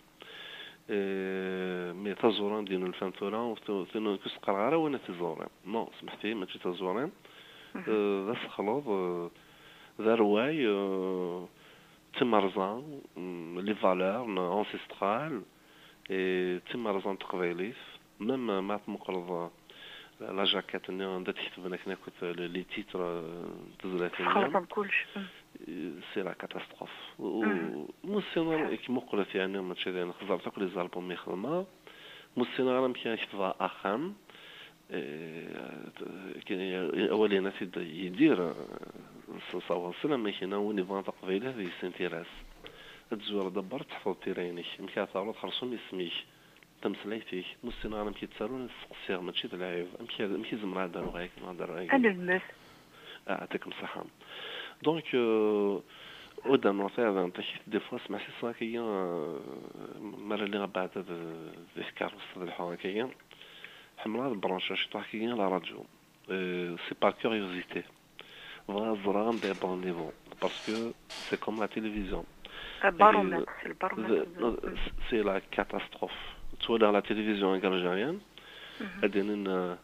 Eh, mais taẓuri d-yennulfan tura, ur t-, ur t-, ur s-qqareɣ ara win tiẓuri. Non, smeḥt-iyi, mačči taẓuri. Mhm. Eh, d asexleḍ, eh, d arway, eh, d timerẓa, mm, les valeurs, mm, ancestrales, et d timerẓa n teqbaylit. Même ma tmuqleḍ, eh, la jaquette-nni anda d-ketben akken akk, eh, les, les titres, eh, n tezlatin-nni. Txelṭem kullec. Mm. Eh, c'est la catastrophe. U, u, mm, mussineɣ, i k-muqlet, yeɛni, mačči d ayen xeẓret akk les albums i xedmeɣ. Mussineɣ ara amek ara ketbeɣ axxam. Eh, t-, k-, awal yenna-t-id Yidir, eh, s, s awaṣil, am akken win yebɣan taqbaylit ad yessin tira-s. Ad tzureḍ dabber, ad teḥfeḍ tira-inek. Amek ara taruḍ xersum isem-ik, tameslayt-ik. Mussineɣ ara amek i ttarun, ad steqsiɣ, mačči d lɛib. Amek ara, amek i zemreɣ ad aruɣ akken, ad aruɣ akken? Ad nelmed. Ah, yeɛṭikem ṣṣeḥḥa. Donc, euh, au d'un autre, des fois, smeḥsiseɣ akkagi, euh, mi ara lliɣ abeɛda d, di tkeṛṛust, ad lḥuɣ akkagi. Ḥemmleɣ ad brancheɣ ciṭuḥ akkagi la radio. Euh, c'est par curiosité. Bɣiɣ ad ẓreɣ anda yewweḍ niveau. Parce que c'est comme la télévision. Le baromètre, c'est le baromètre. C'est la catastrophe. Ttwaliɣ la télévision algérienne, mhm, ad d-inin, euh,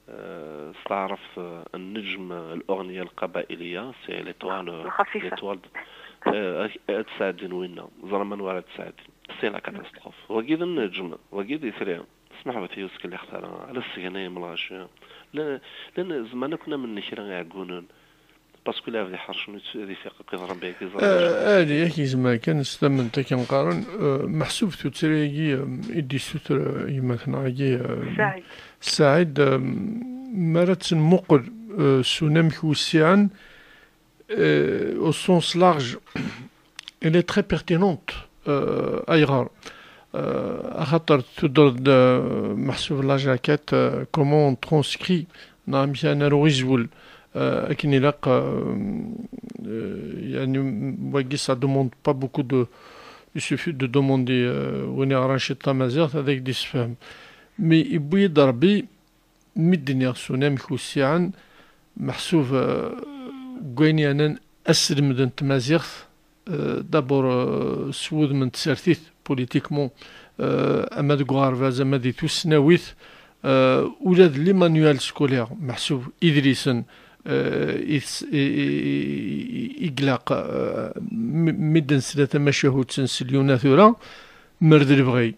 euh, s taɛrabt, euh, النجم الأغنية القبائلية, c'est l'étoile, الخفيفة. L'étoile, euh, ad tt-sɛeddin winna. Ẓer anwa ara tt-sɛeddin. C'est la catastrophe. Wagi d nnejm, wagi d itri. Smeḥbet-iyi, ur skelliḥet ara, ala ssegnayem lɣaci. Llan, llan zemren akk ad amen kra iɛeggunen. Parce que lɛebd iḥercen, ad ifiq akk iḍ Rebbi, ad iẓer. Eh, ali, ak yezmer kan s tamemt akken qqaren, eh, meḥsub tuttra-agi, eh, i d-issuter, eh, yemma-tneɣ-agi, eh, Saɛid. Saɛid, eh, mi ara tt-nmuqel, eh, s unamek wessiɛen, euh, au sens large, elle est très pertinente. Euh, ayɣer? Euh, axaṭer tudder-d, euh, meḥsub la jaquette, euh, comment on transcrit, neɣ amek ara naru izwel, euh, akken ilaq, euh, euh, yeɛni, wagi, ça demande pas beaucoup de, il suffit de demander, euh, win iɣran ciṭ tamaziɣt, ad ak-d-issefhem. Mais yewwi-yi-d Rebbi, mi d-nniɣ s unamek wessiɛen, meḥsub, eh, deg wayen yeɛnan aselmed n tmaziɣt, eh, d'abord, eh, s wudem n tsertit, politiquement, eh, ama deg uɣerbaz, ama di tusnawit, eh, ula d les manuels scolaires, meḥsub idlisen, eh, i tes-, i, i, i, i ilaq, eh, mi, mi d-nesla tamacahut n Selyuna tura, mer d lebɣi,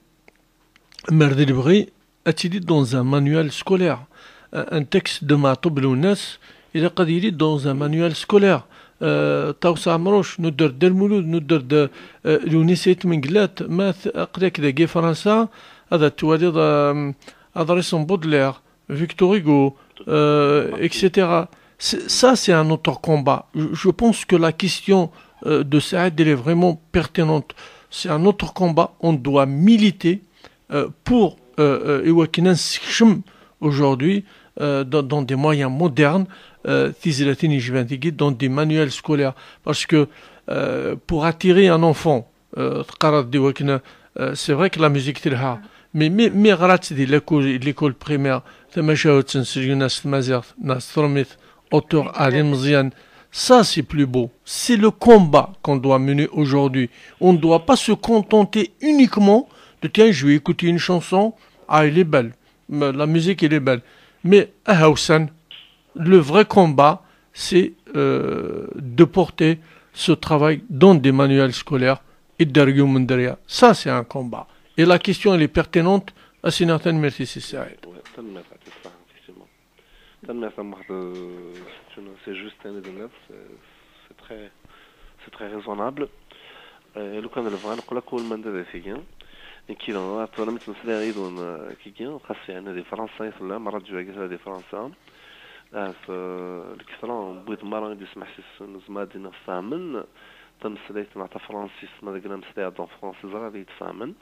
mer d lebɣi, ad tili dans un manuel scolaire. un texte de Maɛṭub Lwennas, ilaq ad yili dans un manuel scolaire. Euh, Ṭawes Ɛemruc, nudder-d Dda Lmulud, nudder-d, euh, Lewnis Ayt Mengellat, ma t-, aql-ak dagi Fransa, ad twaliḍ, euh, aḍris n Baudelaire, Victor Hugo, euh, et cetera. C'est, ça, c'est un autre combat. Je, je pense que la question, euh, de Saïd, elle est vraiment pertinente. C'est un autre combat. On doit militer, euh, pour, euh, euh, i wakken ad nessekcem aujourd'hui, euh, dans, dans des moyens modernes, euh, tizlatin yecban tigi, dans des manuels scolaires. Parce que, euh, pour attirer un enfant, euh, teqqareḍ-d i wakken, euh, c'est vrai que la musique telha, mais mi, mi ɣrat di l'école, l'école primaire, tamacahut n Selyuna s tmaziɣt, neɣ s trumit, auteur Ali Meziane, ça c'est plus beau. C'est le combat qu'on doit mener aujourd'hui. On ne doit pas se contenter uniquement de, tiens, je vais écouter une chanson, ah, elle est belle, mais la musique, elle est belle. Mais, ah, Hausan, le vrai combat, c'est, euh, de porter ce travail dans des manuels scolaires et derrière. Ça, c'est un combat. Et la question, elle est pertinente. Merci, Saïd. Ouais, ça me met à tête, effectivement. Tanemmirt a Muḥ, euh, c'est une, c'est juste un événement, c'est, c'est très, c'est très raisonnable. Euh, lukan nebɣa neqqel akk ur manda d tigi. Nekki d, tura mi ttmeslayeɣ yid-wen, euh, kigi, xas yeɛni di Fransa i tellam, rradyu-agi tella di Fransa. Ahat, euh, lketṛa n wid merra i d-yesmeḥsisen, nezmer ad d-iniɣ fehmen tameslayt neɣ tafransist, ma deg la meslayeɣ-d en français, ẓriɣ ad iyi-d-fehmen.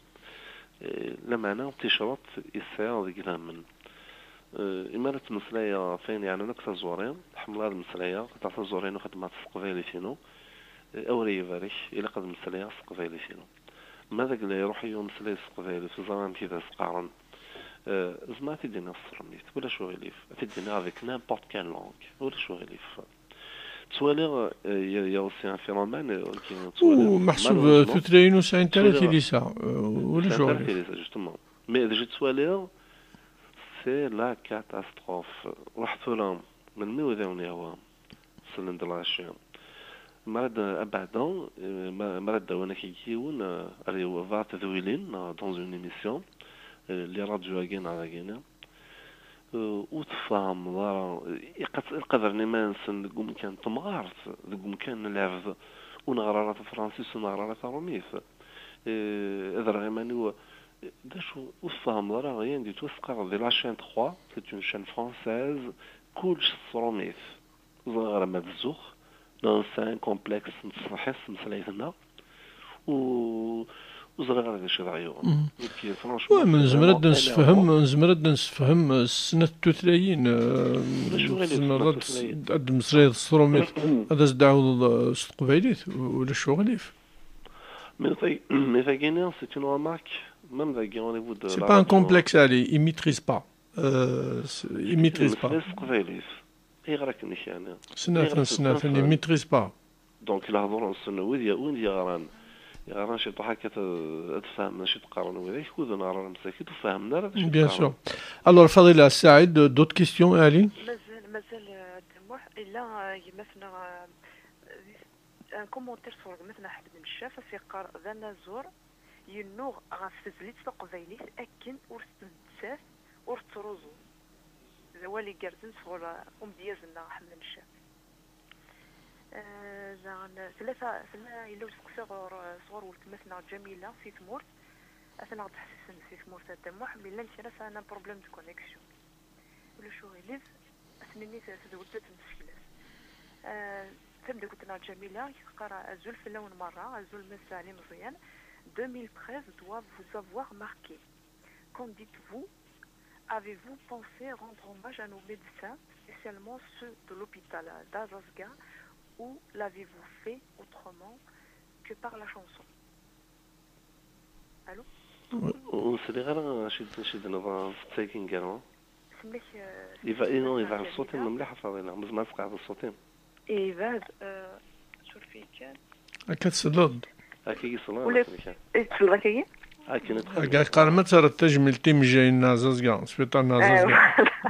Eh, lameɛna ticraḍ i sɛiɣ deg idammen. Eh, imi ara ttmeslayeɣ ɣef wayen yeɛnan akk taẓuri, ḥemmleɣ ad meslayeɣ, qeṭɛeɣ taẓuri-inu, xeddmeɣ s teqbaylit-inu. Eh, awer iyi-ibarek, ilaq ad meslayeɣ s teqbaylit-inu. Ma d agla iruḥ-iyi umeslay s teqbaylit, ur ẓriɣ amek i d as-qqaren. Eh, zemreɣ ad t-id-iniɣ s tṛumit, ulac uɣilif. Ad t-id-iniɣ avec n'importe quelle langue, ulac uɣilif. Ttwaliɣ, euh, il y a, il y a aussi un phénomène, euh, qui, ttwaliɣ, meḥsub, euh, malheureusement, tutlayin ur sɛint ara tilisa, euh, ulac uɣilif. Tilisa, justement. Mais d acu ttwaliɣ, c'est la catastrophe. Ruḥ tura, melmi ur d awen-yehwa, sellen-d lɣaci. Mi ara d-, abeɛda, euh, ma, mi ara d-awin akk yiwen, euh, ar yiwet tedwilin, euh, dans une émission, euh, les radios-agi neɣ dagini. Eh, ur tfehmeḍ ara. Iqat-, iqadren iman-nsen deg umkan n temɣart, deg umkan n lɛebd, ur neɣri ara tafransist, ur neɣri ara tarumit. Eh, ad rreɣ iman-iw, eh, d acu, ur tfehmeḍ ara, rien du tout, teqqareḍ di la chaîne trois, c'est une chaîne française, kullec s trumit. Ẓriɣ ara ma d zzux, neɣ nesɛa un complexe n tṣebḥit s tmeslayt-nneɣ, u-, ur ẓriɣ ara d acu i d aɣ-yuɣen. Mhm. Nekk, franchement, ouais, mais nezmer ad d-nessefhem, nezmer ad d-nessefhem, eh, s snat tutlayin, eh, tzemreḍ ad d-, ad d-temmeslayeḍ s trumit, ad as-d-tɛawdeḍ, eh, s teqbaylit, u-, ulac uɣilif. Mais tagi-, mais tagi-nni, c'est une remarque, même dagi au niveau de la radio. C'est pas un complexe, Ali, il maîtrise pas. Euh, c'est, il maîtrise pas. Nettmeslay s teqbaylit. Ayɣer akken-ik, yeɛni? Snat, ayɣer snat, snat, il maîtrise pas. Donc, lehdur-nsen, wid ya-, wid yeɣran, yeɣran ciṭuḥ akka, ad, ad fehmen acu i d-qqaren widak, wid ur neɣri ara msakit, ur fehmen ara d acu i d-qqaren. Bien sûr. Alors, Fadila Saïd, d'autres questions, Ali? Mazal, mazal, euh, Dda Muḥ, illa, euh, gma-tneɣ, euh, di, un commentaire sɣur gma-tneɣ Ḥmed Ncaf, as-yeqqar d anaẓur, yennuɣ ɣef tezlit taqbaylit akken ur s-nettat, ur tettruẓu. D awal igerrzen sɣur umedyaz-nneɣ Ḥmed Ncaf. Eh, daɣen, tella ta-, tella yella usteqsi ɣur, sɣur weltma-tneɣ Ǧamila si tmurt. Ad ten-aɣ-d-ḥessisen si tmurt a Dda Muḥ, mi llan kra sɛan un problème de connexion. Ulac uɣilif, ad s-nini t-, tedwel-d ad d-nsekles. Eh, tameddakelt-nneɣ Ǧamila, teqqar, azul fell-awen merra, azul Mass Ali Meẓyan. Deux mille treize doit vous avoir marqué. Qu'en dites-vous ? Avez-vous pensé rendre hommage à nos médecins, spécialement ceux de l'hôpital d'Azazga, ou l'avez-vous fait autrement que par la chanson ? Allô ? Ur sliɣ ara acu d-, acu d-nniḍen s tagi n gara. Semmek, eh, iba-, inu, iba ṣṣut-im mliḥ a Faḍila, ma tzemreḍ ad tqeɛɛdeḍ ṣṣut-im. Ibɛed, eh, suref-iyi kan. Akka tselleḍ-d. Akka i selleɣ, ula akken kan. Eh, tselleḍ akka-yi? Akken i txedmeḍ. Akka qqaren ma terreḍ tajmilt i imejjayen n Ɛzazga, sbiṭar n Ɛzazga.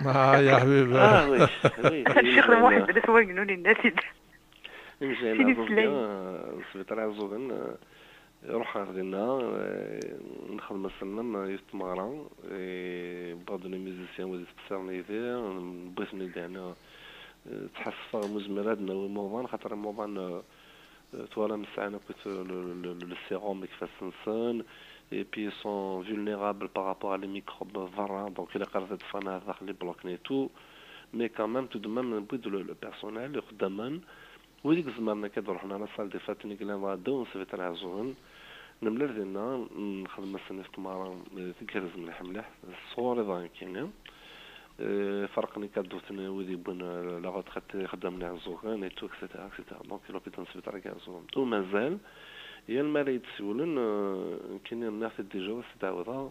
Ah, ya ḥbibi. Ah, oui, oui. Ccix Lmuḥ, d aswagnu n Inna-t-id. Imejjayen n Ɛzazga, eh, sbiṭar Ɛeẓẓugen, eh, Ruḥ ɣer dinna, eh, nexdem asellam, eh, yiwet tmeɣra, eh, wwiɣ-d les musiciens wid yettqeṣṣiren yid-i, wwiɣ-ten-id, yeɛni, eh, ttḥasfeɣ imi ur zmireɣ ad d-nawi imuḍan, xaṭer imuḍan, eh, eh, twalam sɛan akk le, le, le, le sérum deg ifassen-nsen, et puis ils sont vulnérables par rapport à les microbes berra, donc ilaq ara ad ffɣen ar daxel, i bloquent et tout, mais quand même, tout de même, wwiɣ-d le, le personnel, ixeddamen, wid i izemren akka ad ruḥen ɣer la salle des fêtes-nni yellan dɣa ddaw n sbiṭar Iɛeẓẓugen, nemlal dinna, nexdem-asen i tmeɣra, eh, tgerrez mliḥ mliḥ, sɣur iḍ-agi. Eh, ferqen ikaduten wid yewwin, eh, la retraite ixeddamen Iɛeẓẓugen et tout, et cetera, et cetera. Donc, l'hôpital n sbiṭar Iɛeẓẓugen. U mazal, yal mi ara yi-d-siwlen, eh, nekkini nniɣ-t-id déjà, ad s-d-ɛawdeɣ,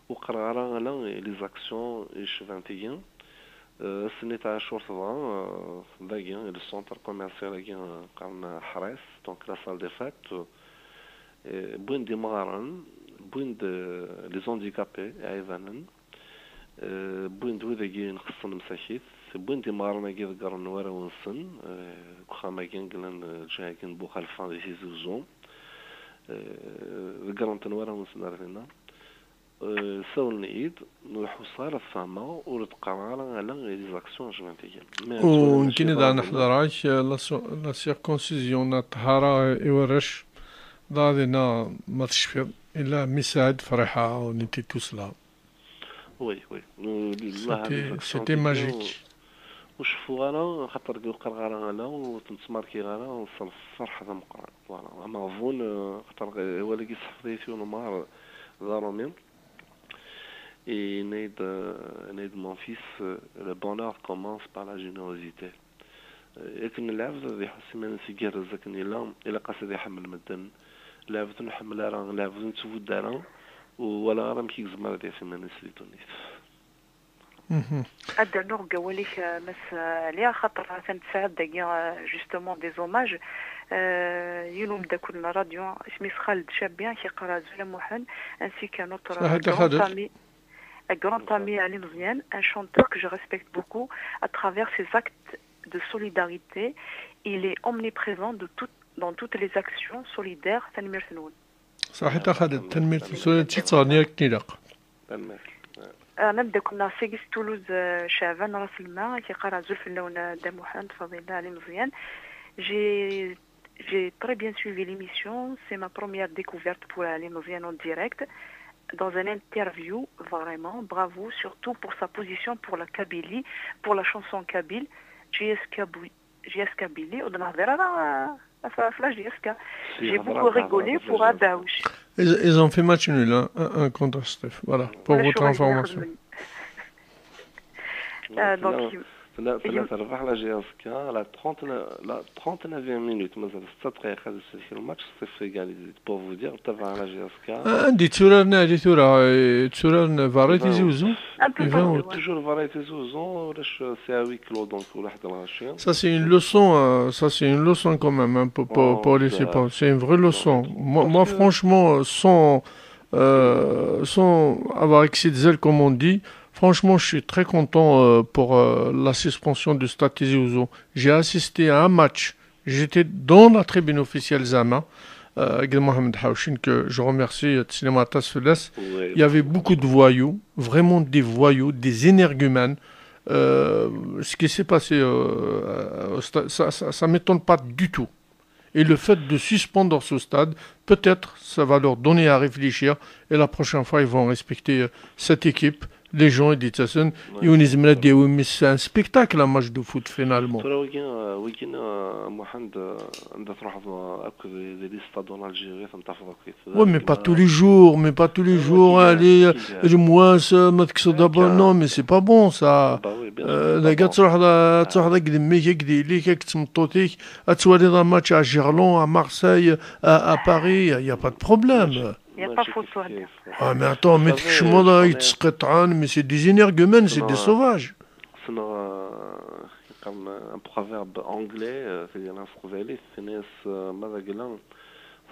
ur qqareɣ ara ala les actions yecban tigi. Euh, ass-nni tɛacurt dɣa, euh, dagi, le centre commercial-agi, euh, qqaren Ḥris, donc la salle des fêtes, euh, wwin-d imeɣaren, wwin-d, euh, les handicapés, iɛibanen, euh, wwin-d wid-agi nxeṣṣen msakit, wwin-d imeɣaren-agi ḍeggren warraw-nsen, euh, deg uxxam-agi i yellan, euh, lǧiha-agi n Buxalfa di Tizi Uzzu, euh, ḍeggren-ten warraw-nsen ar dinna. Eh, sawlen-iyi-d, ur ḥusseɣ ara tfehmeɣ, ur d-qqareɣ ara ala les actions jbant-iyi. Mais U nekkini daɣ neḥḍer-ak, eh, la so-, la circoncision n ṭṭhara i warrac, daɣ dinna ma tecfiḍ, illa mi Saɛid Friḥa, on était tous là. Oui, oui. Euh, les actions c'était magique. Ur ceffuɣ ara, xaṭer ur qqareɣ ara ala, ur ten-ttmerkiɣ ara, s lferḥ d ameqqran. Voilà, ameɣbun, eh, xaṭer, eh, awal-agi sḥefḍ-it yiwen umɣar d aṛumi. Yenna-yi-d, eh, yenna-yi-d, mon fils, eh, le bonheur commence par la générosité. Eh, akken lɛebd ad iḥuss iman-is igerrez akken yella, ilaq-as ad iḥemmel medden. Lɛebd ur nḥemmel ara, lɛebd ur nettbudd ara, ur walaɣ ara amek i yezmer ad yaf iman-is di ddunit. Mhm. Ad d-rnuɣ deg wawal-ik, eh, Mass, eh, Ɛli, axaṭer atan tesɛiḍ dagi, eh, justement des hommages. Eh, yiwen umeddakel n la radio, isem-is Khaled Chabi, ak-iqqar azul a Muḥend, ainsi qu'un autre, eh, grand ami, un grand ami, Ali Meziane, un chanteur que je respecte beaucoup à travers ses actes de solidarité. Il est omniprésent de tout, dans toutes les actions solidaires. Tanemmirt-nwen. Ṣaḥit a Xaled, tanemmirt. Tura d tiṭ-nni akken ilaq. Tanemmirt. Ameddakel-nneɣ seg Toulouse, eh, Caɛban Raselma, ak-iqqar azul fell-awen, eh, Dda Muḥend, Fadila, Ali Meziane. J'ai, j'ai très bien suivi l'émission. C'est ma première découverte pour Ali Meziane en direct. Dans un interview, vraiment, bravo, surtout pour sa position pour la Kabylie, pour la chanson kabyle, J S K J S K Billy, ur d-nehḍir ara, eh, ɣef, ɣef la J S K. J'ai beaucoup rigolé pour Adaouch. Ils, ils ont fait match nul, hein, un, un contre Steph. Voilà, pour votre information. Euh, donc, tella, tella terbeḥ la J S K, la trente, la trente-neuvième minute, mazal setta dqayeq ad isellek le match, Steph égalisé. Pour vous dire, terbeḥ la J S K. Ah, anda i tturaren, anda i tura, eh, tturaren berra i Tizi Uzzu? Un peu partout, ouais. Toujours berra i Tizi Uzzu, ulac, c'est à huis clos, donc ulac ḥedd lɣaci. Ça, c'est une leçon, euh, ça, c'est une leçon quand même, hein, pour, pour, pour les supporters. C'est une vraie leçon. Moi, moi, franchement, euh, sans, euh, sans avoir excès de zèle, comme on dit, franchement, je suis très content, euh, pour, euh, la suspension du stade Tizi Uzzu. J'ai assisté à un match. J'étais dans la tribune officielle Zama, euh, avec Mohamed Haouchine, que je remercie, euh, Tslima Tasfeles. Il y avait beaucoup de voyous, vraiment des voyous, des énergumènes. Euh, ce qui s'est passé, euh, au stade, ça, ça, ça m'étonne pas du tout. Et le fait de suspendre ce stade, peut-être, ça va leur donner à réfléchir. Et la prochaine fois, ils vont respecter, euh, cette équipe. Les gens, ils disent ça, c'est un spectacle, un match de foot, finalement. Tura wagi, euh, wagi, euh, Mohamed, euh, anda truḥeḍ, euh, akk di, di les stades en Algérie, ad ten-tafeḍ akk. Oui, mais pas tous les jours, mais pas tous les jours, allez, euh, le mois, ça, ma tekkseḍ d'abord, non, mais c'est pas bon, ça. Dagi ad truḥeḍ, ad truḥeḍ akked mmi-k, akked yelli-k, akked tmeṭṭut-ik, ad twaliḍ un match à Gerland, à Marseille, à, à Paris, il y a pas de problème. Il y a pas photo. Ah, mais attends, mais tkecmeḍ, euh, yettqeṭṭɛen, mais c'est des énergumènes, c'est des sauvages. Ssneɣ, euh, yeqqaren un proverbe anglais, euh, tagi s teqbaylit, tenna-yas, euh, ma d agla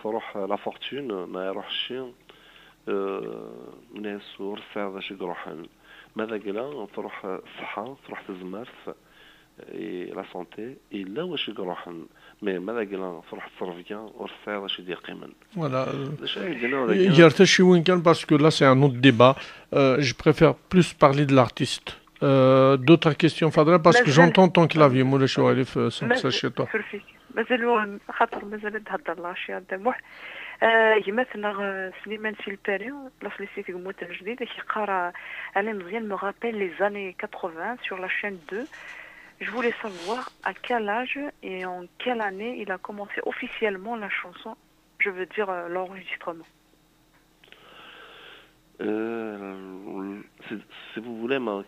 truḥ la fortune, ma iruḥ cci, euh, tenna-yas ur tesɛiḍ d acu i iruḥen. Ma d agla truḥ ṣṣeḥḥa, truḥ tezmert, Et la santé, yella wacu i iruḥen, mais ma d agla truḥ ttrebga, ur tesɛiḍ acu i d-yeqqimen. Voilà. D acu ay d-yenna dagi? Gar tacciwin kan, parce que là c'est un autre débat. Euh, je préfère plus parler de l'artiste. Euh, d'autres questions, Fadla, parce que j'entends ton clavier, ma ulac aɣilif, euh, ça, ça chez toi. Mazal ur, xaṭer mazal ad d-hedder Rachid Damuḥ. Euh, gma-tneɣ, euh, Slimane Silpari, laṣel-is si tgemmunt n Lejdid, ak-yeqqar, euh, Alain Meziane me rappelle les années quatre-vingts sur la chaîne deux. Je voulais savoir à quel âge et en quelle année il a commencé officiellement la chanson, je veux dire, euh, l'enregistrement. Euh, si, si vous voulez, ma,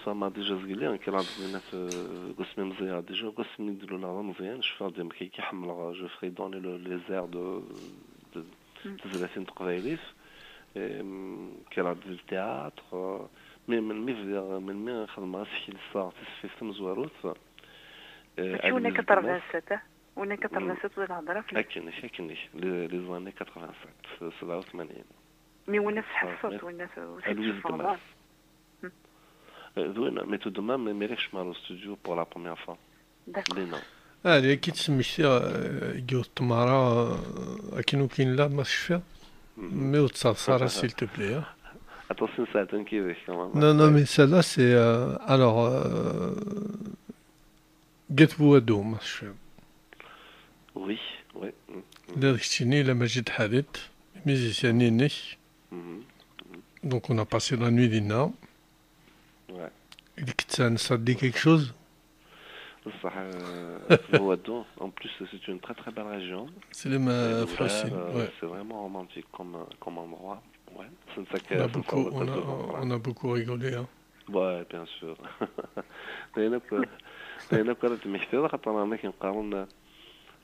ça m'a déjà zgili, hein, kra n tminat, euh, deg wasmi meẓẓiyeɣ, déjà deg wasmi d-luleɣ d ameẓyan, cfiɣ dima kiki ḥemmleɣ, je ferai donner le, les airs de, de, tezlatin n teqbaylit, euh, kra di le théâtre, euh, mais melmi bdiɣ, melmi xedmeɣ asekles-a, tisfift tamezwarut, euh, mačči win akka quatre-vingt-sept, ah? Win akka quatre-vingt-sept ur d-hedder fell-as. Akken, akken, les, les années quatre-vingt-sept, sebɛa u tmanyin. Mi win tḥesseḍ, win ur tetteffɣeḍ ara. Euh, d win, mais tout de même, mi ara kecmeɣ au studio pour la première fois. D'accord. Lina. Ah, d akka i tt-smektiɣ, euh, deg yiwet tmeɣra, euh, akken ur k-nella ma tecfiḍ. Mais ur ttaḍsa ara, s'il te plaît, hein. Aṭas n ssaɛtin yid-k, quand même. Non, non, mais celle-là, c'est, euh, alors, euh, Get Buadou, ma tecfiḍ. Oui, oui. Lliɣ d keččini, la Majid Ḥalit, musicien-inek. Donc, on a passé la nuit dinna. Ouais. Deg Kettan, ça te dit quelque chose? Bessah, euh, Buadou, en plus, c'est une très, très belle région. C'est les ma-, c'est vraiment romantique comme, comme endroit. Ouais. On a beaucoup, on a, on a beaucoup rigolé, hein. Ouais, bien sûr. D ayen akk, d ayen akk ara d-temmektiḍ, axaṭer akken qqaren,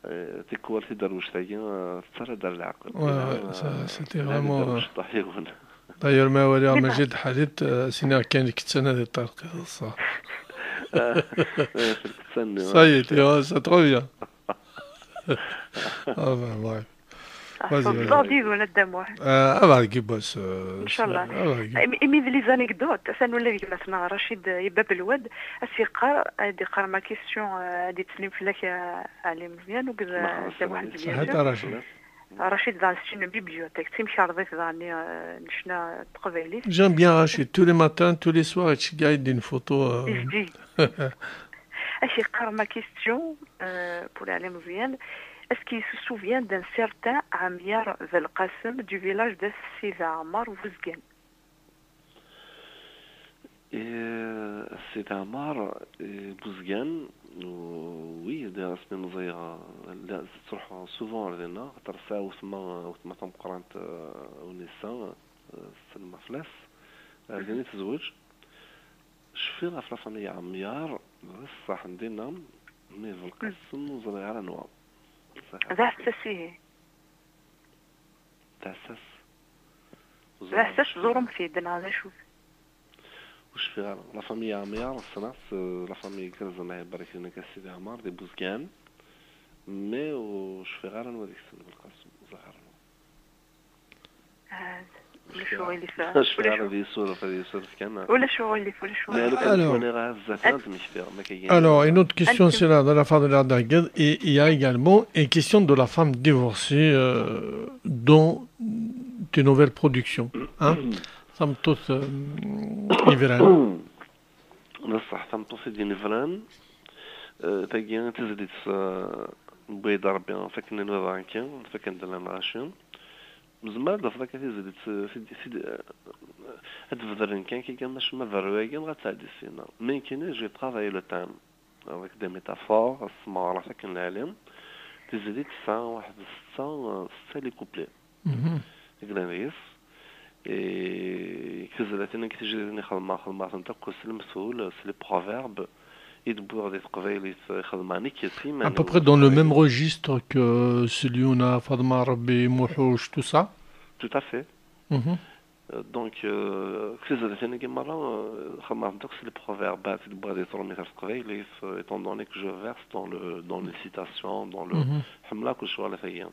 euh, tikwal tiderwect-agi, euh, tettarra-d ar leɛqel. Ouais, ouais, ça, c'était vraiment, euh, d'ailleurs, ma waliɣ Majid Ḥalit, euh, siniɣ kan deg Kettan ad iṭṭerq, ça. Ça y est, tu vois, ça te revient. Ah ben, bref. Vas-y, vas-y. Ad d-igun a Dda Muḥ. Ah, ad aɣ-d-yeww wass, euh, inchallah. Imi, imi d les anecdotes, atan ula d gma-tneɣ Racid, euh, Ibab Lwad, ad s-yeqqar, ad d-yeqqar ma question, euh, ad d-yettsellem fell-ak, euh, Ɛli Meẓyan, akked, euh, Dda Muḥend Lyaser. Saḥit a Racid. Racid daɣen c'est une bibliothèque, d timkarḍit daɣen, euh, n ccna n teqbaylit. J'aime bien Rachid. Tous les matins, tous les soirs, yettceggeɛ-iyi-d une photo, euh. Ad k-yeqqar ma question, euh, pour Ɛli Meẓyan, est-ce qu'il se souvient d'un certain Amyar Belqasem du village de Sidi Ɛmar Buzgan? Euh, Sidi Ɛmar, euh, Buzgan, euh, oui, d asmi meẓẓiyeɣ, euh, la, ttruḥuɣ souvent ar dinna, xaṭer tesɛa weltma, weltma tameqqrant, euh, Unisa, euh, tesselma fell-as. Ar din i tezweǧ. Cfiɣ ɣef la famille Ɛemyar, d ṣṣeḥ n dinna, mi Belqasem ur ẓriɣ ara anwa. D aḥessas ihi. D aḥessas. D aḥessas, ẓuremt-t-id, neɣ d acu? Ur cfiɣ ara. La famille Ɛemyar, ssneɣ-tt, euh, la famille igerrzen, Allah ibarek, nekk a Sidi Ɛmar, di Buzgan. Mais ur cfiɣ ara anwa deg-sen Belqasem, ur ẓriɣ ara anwa. Ah, ulac uɣilif. Cfiɣ ara ad yessuref, ad yessuref kan. Ulac uɣilif, ulac uɣilif. Alors, alors, une autre question, c'est là, dans la femme de la daguerre, et il y a également une question de la femme divorcée, euh, dans tes nouvelles productions, hein? Tameṭṭut, euh, yebran. D ṣṣeḥ, tameṭṭut i d-inebran, eh, tagi i tizlit, eh, n Wayed Rebbi, fakken nnuda akka, fakken d lɛemraci. Zemreɣ ad d-afeɣ akka tizlit, eh, tid-, tid-, eh, ad d-bedren kan kika, maca ma berru-agi, dɣa ad tɛeddi syin. Mais nekkini, j'ai travaillé le thème avec des métaphores, ad smeɣreɣ akken lɛali. Tizlit tesɛa waḥed setta, eh, setta les couplets. Deg leɛnaya-s, eh, deg tezlatin akked tejditin i xedmeɣ, xedmeɣ-tent akk s lemtul, s les proverbes, i d-wwiɣ di teqbaylit, i xedmeɣ nekk s yiman-iw. À peu près dans le même registre que Selyuna, Faḍma Rebbi, Muḥuc, tout ça? Tout à fait. Euh, donc, euh, deg tezlatin-agi merra, euh, xedmeɣ-tent akk s les proverbes, i d-wwiɣ di trumit ɣer teqbaylit, euh, étant donné que je verse dans le, dans les citations, dans le, ḥemmleɣ akk lecɣal-agi.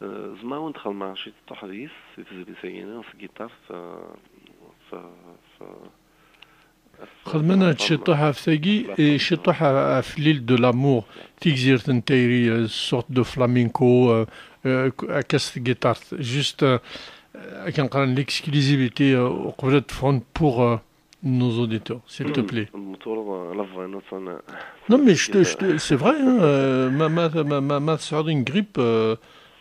Euh, zemreɣ ad wen-d-xedmeɣ ciṭuḥ deg-s, di tezlit-agi-nni, s giṭart, f, f, f, Xedmen-d ciṭuḥ ɣef tagi, et ciṭuḥ ɣef l'île de l'amour, tigzirt n tayri, euh, sorte de flamenco, euh, euh, akka s tgiṭart. Juste, euh, akken qqaren l'exclusivité, euh, uqbel ad d-ffɣen pour, euh, nos auditeurs, s'il te plaît. Non, mais je te, je te, c'est vrai, hein, euh, ma, ma, ma, ma, ma tesɛiḍ une grippe, euh,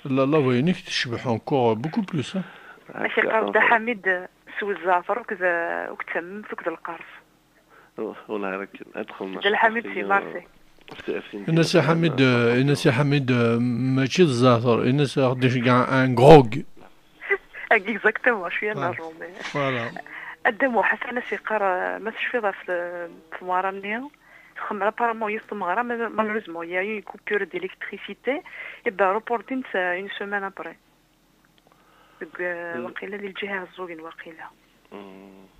la, la voix unique tecbeḥ encore beaucoup plus, hein. Acu yeqqar Dda Ḥamid, sew zzeɛter akked, akked tamemt akked lqers. Wallah, ara k-, ad xedmeɣ Dda Lḥamid si Marseille. Ini-as i Ḥamid, euh, ini-as i Ḥamid, euh, mačči d zzeɛter, ini-as ad ɣ-d-iceggeɛ un grog. Exactement, cwiya n ṛṛum. Voilà. A Dda Muḥ, Ḥasan as-yeqqar, euh, ma tecfiḍ ɣef, euh, tmeɣra-nni, txemmel apparemment yiwet tmeɣra, mais malheureusement, il y a eu une coupure d'électricité, et ben, reportée, euh, une semaine après. Deg, euh, waqila di lǧiha Iɛeẓẓugen waqila.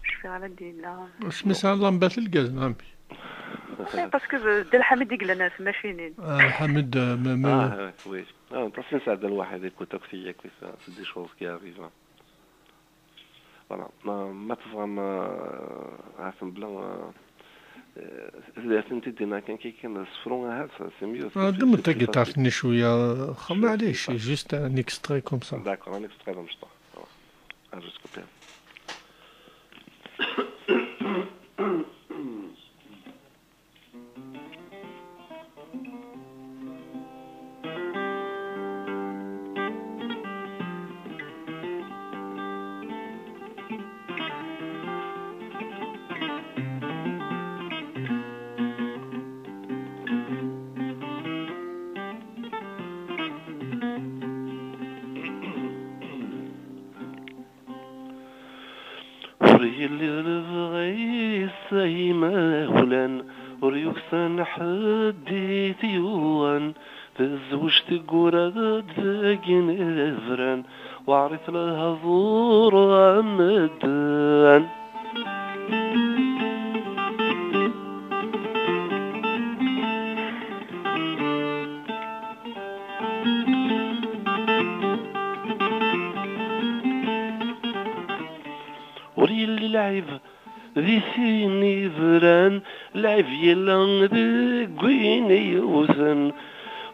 Cfiɣ ara d-yella. Asmi sɛan lambat lgaz, neɣ amek? Oui, parce que d, d Lḥamid i yellan ar tmacinin. Ah, Lḥamid, euh, ma, ma... Ah, oui, oui. Ah, parce que c'est Abdel Wahid, écoute, c'est des choses qui arrivent, hein. Voilà. Ma, ma tebɣam, euh, ha-ten-a, euh, euh, ad tent-id-iniɣ kan, kan, kan, sefru, ahat, c'est mieux. Ah, ddem-d tagiṭart-nni cwiya, xa, maɛlic, juste un extrait comme ça. D'accord, un extrait d amecṭuḥ. Voilà. Ah, juste coupé. Ur yelli d lebɣi-s a imawlan, ur yuksan ḥedd i t-yuɣen. Tezweǧ teggura-d deg inebran, weɛrit lehdur a medden. Ur yelli lɛib di tin yebran, lɛib yella deg win yewten.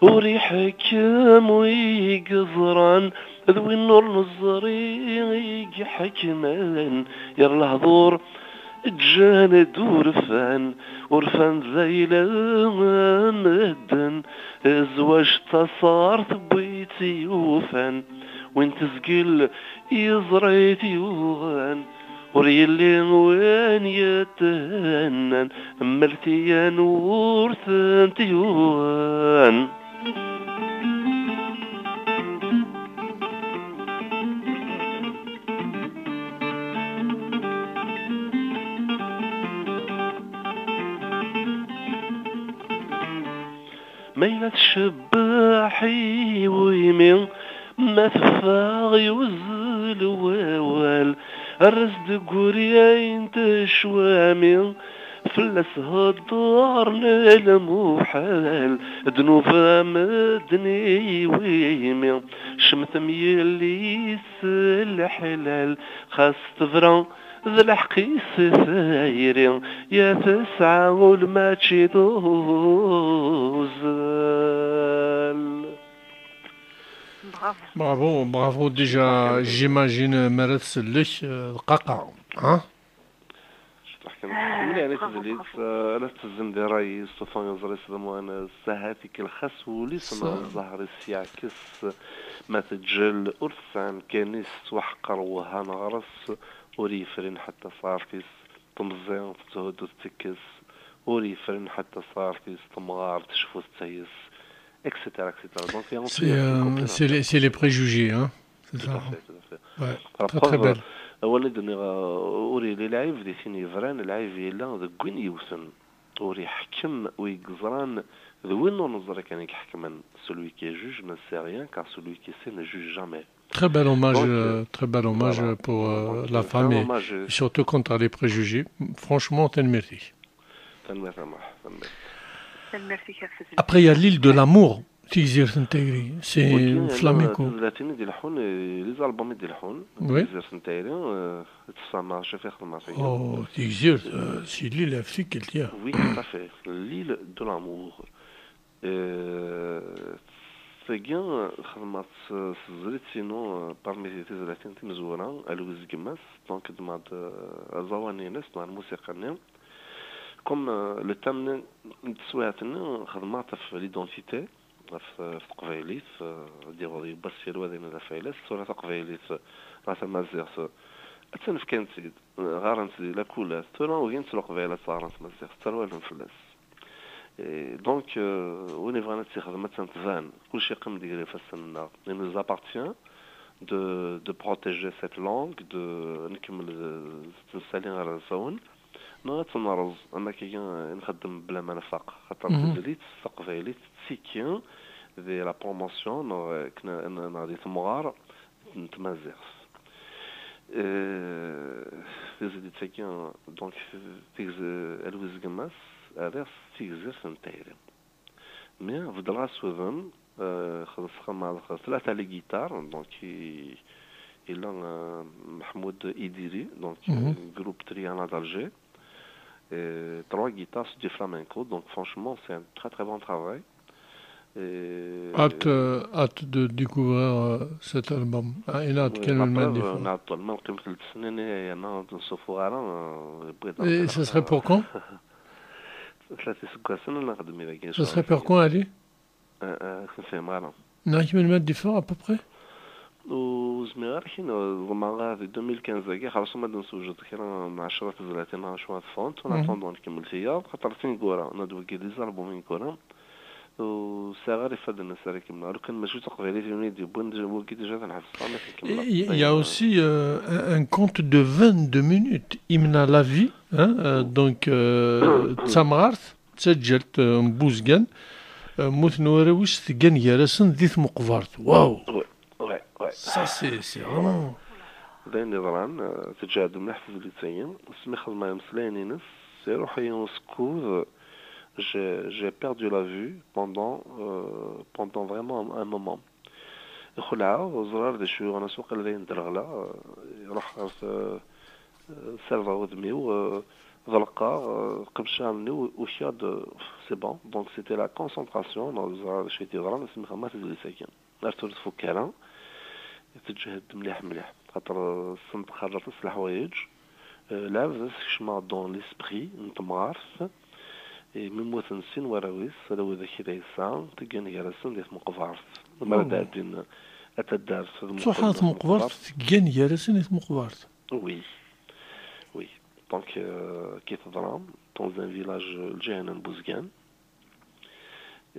Ur iḥekkem wi yeẓran, d win ur neẓri i iḥekmen. Ger lehdur ǧǧan-d urfan, urfan d ayla medden. Zzwaǧ d tasɣart n wi tt-yufan, win tezgel yeẓra-t yuɣen. Ur yelli win yethennan, mmeltiyan ur tent-yuɣen. Ma yella tcebbeḥ i wimi, ma teffeɣ yuzzel wawal, err-as-d deg wuri ayen tecwami, fell-as heddren lmuḥal, ddnub a medden i wimi, cemtem yelli-s s leḥlal, xas tebra d lḥeqq-is tayri, ya tesɛa ul mačči d uzzal. Bravo. Bravo, bravo, déjà, j'imagine, mi ara tsellek, euh, d qaqa, hein? Cṭuḥ kan. Ah, mliḥ, bravo, tezlit, bravo. Euh, ala tezzem di ṛṛay-is, tufa iẓri-s d amwanes, ahat ikellex-as wul-is neɣ ẓẓher-is yeɛkes, ma teǧǧel ur tesɛi amkan-is, tettwaḥqer wehhan ɣer-s, ur yefrin ḥatta tasɣart-is, temẓi tetthuddu tettekkes, ur yefrin ḥatta tasɣart-is, temɣar tecfu tettayes, et cetera, et cetera. Donc, il y a un... C'est, euh, c'est les, c'est les préjugés, hein. C'est ça, hein. Tout à fait, tout à fait. Ouais. Très, très belle. Awal i d-nniɣ, euh, ur yelli lɛib di tin yebran, lɛib yella deg win yewten. Ur iḥekkem wi yeẓran, d win ur neẓri kan i iḥekmen. Celui qui juge ne sait rien, car celui qui sait ne juge jamais. Très bel hommage, donc, euh, euh, très bel hommage, voilà, pour, euh, donc, la femme et, et surtout contre les préjugés. Franchement, tanemmirt-ik. Tanemmirt a Muḥ, tanemmirt. Tanemmirt-ik ɣef tezlit. Après, il y a l'île de l'amour. Tigzirt n tayri, c'est flamenco. Tizlatin i d-ileḥḥun, eh, les albums i d-ileḥḥun. Oui. Tigzirt n tayri, eh, tessama, caf ixdem ɣef waya. Oh, Tigzirt, euh, c'est l'île africaine, tiens. Oui, tout à fait. L'île de l'amour. Eh, tagi, xedmeɣ-tt s tezlit-inu, eh, parmi tizlatin timezwura, Alwiz Gmas, donc ddmeɣ-d, eh, aẓawan-ines, ddmeɣ lmusiqa-nni. Comme, eh, le thème-nni n teswiɛt-nni, xedmeɣ-t ɣef l'identité, ɣef, ɣef teqbaylit, eh, ad d-yaweḍ yiwwas si lwadin d afaylas, tura taqbaylit, eh, neɣ tamaziɣt, eh, attan fkan-tt-id, eh, ɣarent di lakulat, tura ugint leqbayel ad tt-ɣarent tmaziɣt, tterwalen fell-as. Et donc, euh, win yebɣan ad tt-ixdem, ad tt-tban. Kulci yeqqim deg ifassen-nneɣ. Il nous appartient de, de protéger cette langue, de nkemmel, euh, tettmesali ar d asawen. Neɣ ad tt-nerẓ, am akka i nxeddem bla ma nfaq. Xaṭer tizlit s teqbaylit d tiki di la promotion, neɣ, neɣ di temɣer n tmaziɣt. Euh, tizlit-agi, donc, tigz-, Alwiz Gmas, rriɣ s tigzirt n tayri. Mais beddleɣ-as udem, euh, xedmeɣ tlata les guitares, donc, i, yella, euh, Mahmoud Idiri, donc, euh, groupe Triana d'Alger, et trois guitares, c'est du flamenco, donc franchement, c'est un très, très bon travail. Et hâte, euh, hâte de découvrir, euh, cet album. Ah, il a oui, quel la preuve, euh, nɛeṭṭel, ma neqqim tlata snin, yerna ur d-nessuffuɣ ara, euh, yewwi-d. Et ça serait pour quand? Tlata iseggasen ad nexdem dagi. Ça serait pour quand, Ali? Euh, euh, ur fhimeɣ ara. Neɣ melmi ad d-iffeɣ, à peu près? Ur zmireɣ ara ad k-iniɣ, ḍemɛeɣ di deux mille quinze-agi, xerṣum ad d-nessewjed kra n ɛecra tezlatin neɣ acu ad ffɣent, en attendant ad nkemmel tiyaḍ, xaṭer tineggura, nna-d wagi d les albums ineggura, ur sɛiɣ ara ifadden-nnes ara kemmleɣ. Lukan mačči d taqbaylit-inu i d-yewwin, wagi déjà ad t-nḥebseɣ, ma t-nkemmleɣ. Il y a aussi, euh, un, un conte de vingt-deux minutes, Imna la vie, hein, euh, donc, euh, d tamɣart, d taǧǧalt, euh, n Buzgan, euh, mmuten warraw-is, tgan gar-asen di tmeqbert. Waw! Ouais, ouais, ouais. Ça, c'est, c'est vraiment... D ayen yeḍran, euh, teǧhed mliḥ tezlit-agi. Asmi xedmeɣ imeslayen-ines, iruḥ-iyi usekkud, j'ai, j'ai perdu la vue pendant, euh, pendant vraiment un, un moment. Ixelɛeɣ, ur ẓriɣ ara d acu yuɣen, asuqel d ayen derɣleɣ, euh, iruḥ ɣer t-, euh, serbeɣ udem-iw, euh, ḍelqeɣ, euh, qebceɣ allen-iw, ukiɣ-d, euh, c'est bon. Donc, c'était la concentration, neɣ ur ẓriɣ ara d acu i d-yeḍran, asmi xedmeɣ tizlit-agi. Ar tura tfukk ara, teǧhed mliḥ, mliḥ. Xaṭer, euh, ssent xerraṭ s leḥwayeǧ, euh, lɛebd ad s-kecmeɣ dans l'esprit n temɣart, imi mmuten sin warraw-is, ala widak i d ay yesɛa, teggan gar-asen di tmeqbert. Mi ara d-ɛeddin a taddart d tmuqel n tmeqbert, teggan gar-asen di tmeqbert. Oui, oui. Donc, euh, qui teḍra, dans un village, euh, lǧiha-nni n Buzgan.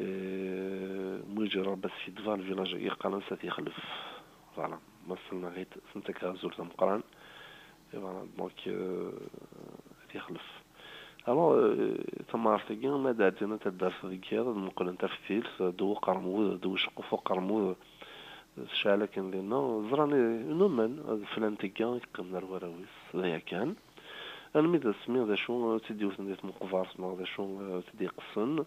Euh, mi ǧǧiɣ Rebbi ad skiddbeɣ, lvilaj-agi qqaren-as At Yexlef. Voilà. Ma ssneɣ-it, sent-ak azul d ameqqran. Et voilà, donc, euh, At Yexlef. Alors, euh, tamɣart-agi, ma d-ɛeddin a taddart deg yiḍ, ad muqlen taftilt, d uqermud, d uceqquf uqermud, tecɛel akken dinna, ẓran, numen, d flan-tagi i yeqqimen ar warraw-is, d aya kan. Almi d asmi, d acu, ur tt-id-yewten di tmeqbert, neɣ d acu, ur tt-id-yeqqsen,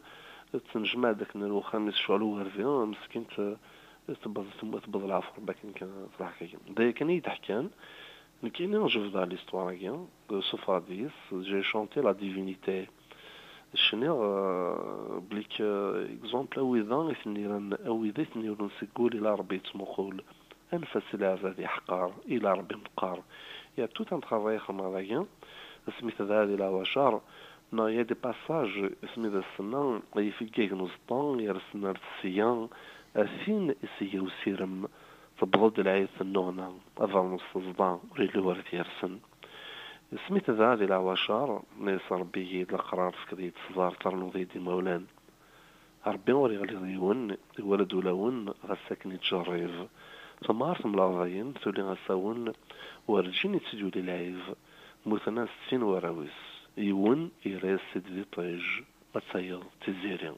tennejmaɛ-d akken ar uxxam-is ccɣel ugerbi, meskint, tewweḍ, tewweḍ leɛfur, bakken kan truḥ akka. D aya kan i yi-d-ḥkan, nekkini jebdeɣ l'histoire-agi, suffɣeɣ deg-s, j'ai chanté la divinité. Cniɣ, euh, belli k-, exemple, a wid-a i ten-iran, a wid i ten-irun seg wul ila Rebbi yettmuqul. Anef-as i leɛbad yeḥqar, ila Rebbi meqqar. Il y a tout un travail xedmeɣ dagi, asmi tedɛa di leɛwacer, neɣ il y a des passages, asmi d ass-nna, ay ifeggagen uẓeṭṭa, yersen ar tesga, ar tin i s-iga usirem, tewweḍ-d lɛid tennuɣna, abernus teẓḍa, ur yelli wara t-yersen. Asmi tedɛa di leɛwacer, nna-yas Rebbi, eg-iyi-d leqrar, tefkeḍ-iyi-d ṣṣber, ternuḍ-iyi-d imawlan. Rebbi ur yeɣlid yiwen, iwala-d ulawen, ɣas akken yettjerrib. Tamɣart n Leɣbayen tuli asawen, werǧin i tt-id-yuli lɛib. Mmuten-as sin warraw-is, yiwen yerra-yas-id d iṭij, ad tayeḍ Tiziri.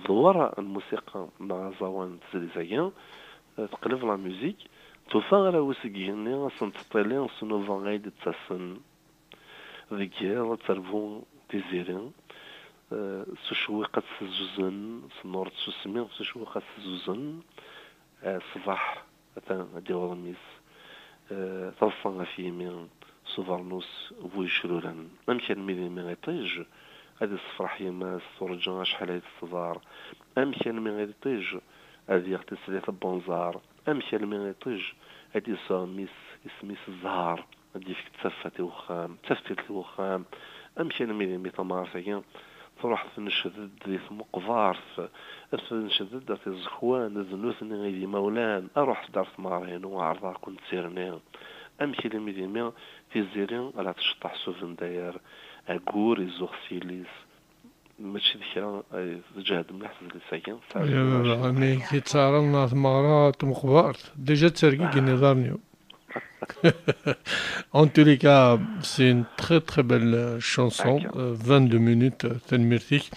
Tedwar lmusiqa neɣ aẓawan n tezlit-agi, teqleb la musique, tufa arraw-is deg yigenni, ad sen-teṭṭili s nnuba ay d-ttasen. Deg yiḍ ad terbu Tiziri, Eh, s ucewwiq ad tt-tezzuzen, s nnuṛ d tsusmi, s ucewwiq ad tt-tezzuzen. Eh, ṣṣbeḥ, atan ad d-yaweḍ mmi-s. Eh, taḍsa ɣef yimi, s ubernus bu yecruren. Amek almi d imi iṭij, ad issefreḥ yemma-s, turǧa acḥal ay teṣber. Amek almi iṭij, ad yaɣ tislit n wenẓar. Amek almi iṭij, ad d-yesɛu mmi-s, isem-is zzher. Ad d-yefk d tafat i wexxam, d taftilt i wexxam. Amek almi d imi tamɣart-agi truḥ tnecced-d di tmeqbert, ad tnecced-d ar tiẓekwan, d nutni i d imawlan, a ruḥet-d ar tmeɣra-inu, ɛerḍeɣ-ken d tirni. Amek almi d imi Tiziri la tceṭṭeḥ s ubendayer, aggur izuɣ s yelli-s. Mačči d kra, ay, tǧehhed mliḥ tezlit-agi. Tesɛa Ya baba, mi k-yettɛerḍen ɣer tmeɣra n tmeqbert, déjà ttergigin iḍarren-iw. En tous les cas, c'est une très très belle euh, chanson, euh, vingt-deux minutes, euh, tanemmirt-ik.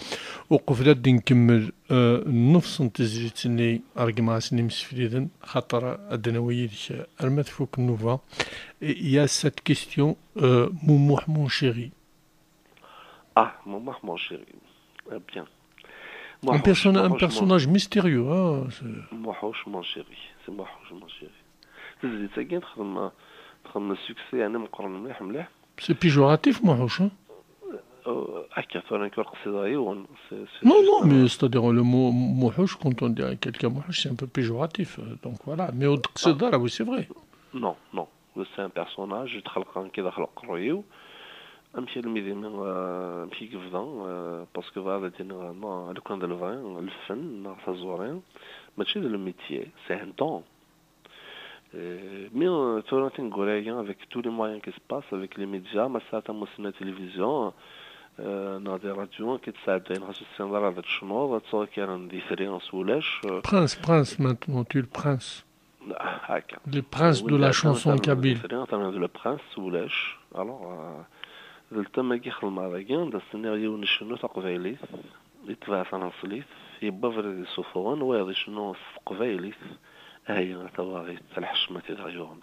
Uqbel ad d-nkemmel euh, nnefṣ n tezlit-nni, ṛeggmeɣ-asen imsefliden, xaṭer ad d-nawi yid-k euh, arma tfuk nnuba. Et il y a cette question, euh, Moumouh mon chéri. Ah, Moumouh mon chéri. Eh bien. Un, Moumouh, personna- un Moumouh, personnage mystérieux. Hein, c'est- Moumouh mon chéri. C'est Moumouh mon chéri. Tizlit-agi texdem, texdem succès, yeɛni meqqren mliḥ, mliḥ. C'est péjoratif, Moumouh, hein? Euh, akka, tura nekk ur qsideɣ yiwen. C'est- c'est Non, juste non, un- mais c'est-à-dire le mot Moumouh, quand on dit à quelqu'un Moumouh, c'est un peu péjoratif. Euh, donc voilà, mais ur d-qsideɣ ara, oui, c'est vrai. Non, non. C'est un personnage, yetxelq akka daxel uqerruy-iw. Amek almi d imi, euh, amek i yebda, euh, parce que bɣiɣ ad d-iniɣ, ma, lukan d lebɣi, lfen, neɣ taẓuri, mačči d le métier, c'est un don. Euh, mais, euh, tura tineggura-agi, avec tous les moyens qui se passent, avec les médias, ma tesɛa tamussni, la télévision, euh, neɣ des radios, ki tesɛeddayen, xas ur tessineḍ ara ad tecnuḍ, ad ttwakkaren d itri s wulac, euh, Prince, Prince, maintenant, tu es le prince. Ah, akka. Le prince de la chanson kabyle. Terniḍ le prince s wulac. Alors, euh, d ltam-agi xedmeɣ dagi, anda s-nniɣ yiwen icennu taqbaylit, yetbeɛ tanaṣlit, yewwi abrid isufuɣen, wayeḍ icennu s teqbaylit, ahayi a tawaɣit, a lḥecma i d-aɣ-yuɣen.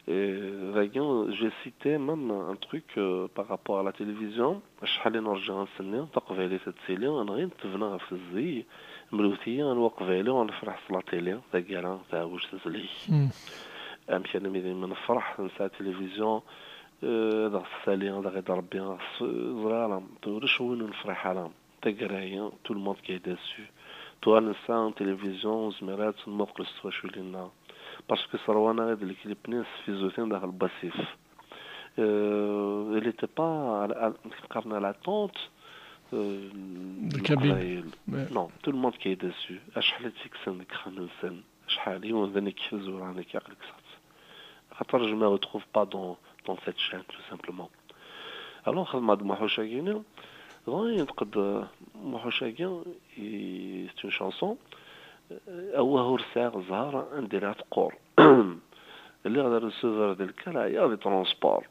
Et dagi, j'ai cité même un truc, euh, par rapport à la télévision. Acḥal i nurǧa ad s-nni taqbaylit ad tili, nɣin tebna ɣef tzey, mlewt-iyi anwa aqbayli ur nefriḥ s la télé, taggara, taɛwuct tezlig. Hmm. Amek almi d imi nefreḥ nesɛa tilivizyu, euh, ad aɣ-tessali, ad aɣ-iḍ Rebbi, ad aɣ-s-, ẓriɣ ara, ulac win ur nefriḥ ara. Taggara-yi, tout le monde qui est déçu. Tura nesɛa tilivizyu, nezmer ad tt-nmuqel s twaculin-nneɣ. Parce que sserwan-aɣ-id lklip-nni s tfizutin daxel n wasif. Euh, il était pas à la, à, qqaren à l'attente, euh, de Kabyle. Leqbayel. Ouais. Non, tout le monde qui est déçu. Acḥal i tt-yekksen deg uxxam-nsen. Acḥal, yiwen d nekk, Zura, nekk, aql-ik saɛet. Xaṭer je me retrouve pas dans, dans cette chaîne, tout simplement. Alors, xedmeɣ-d Muḥuc-agi-ni, dɣa yenṭeq-d, euh, Muḥuc-agi, i, c'est une chanson, euh, awah ur sɛiɣ ẓẓher, anda i teqqur. Lliɣ d arsuber d lkal, ɛyiɣ di transport.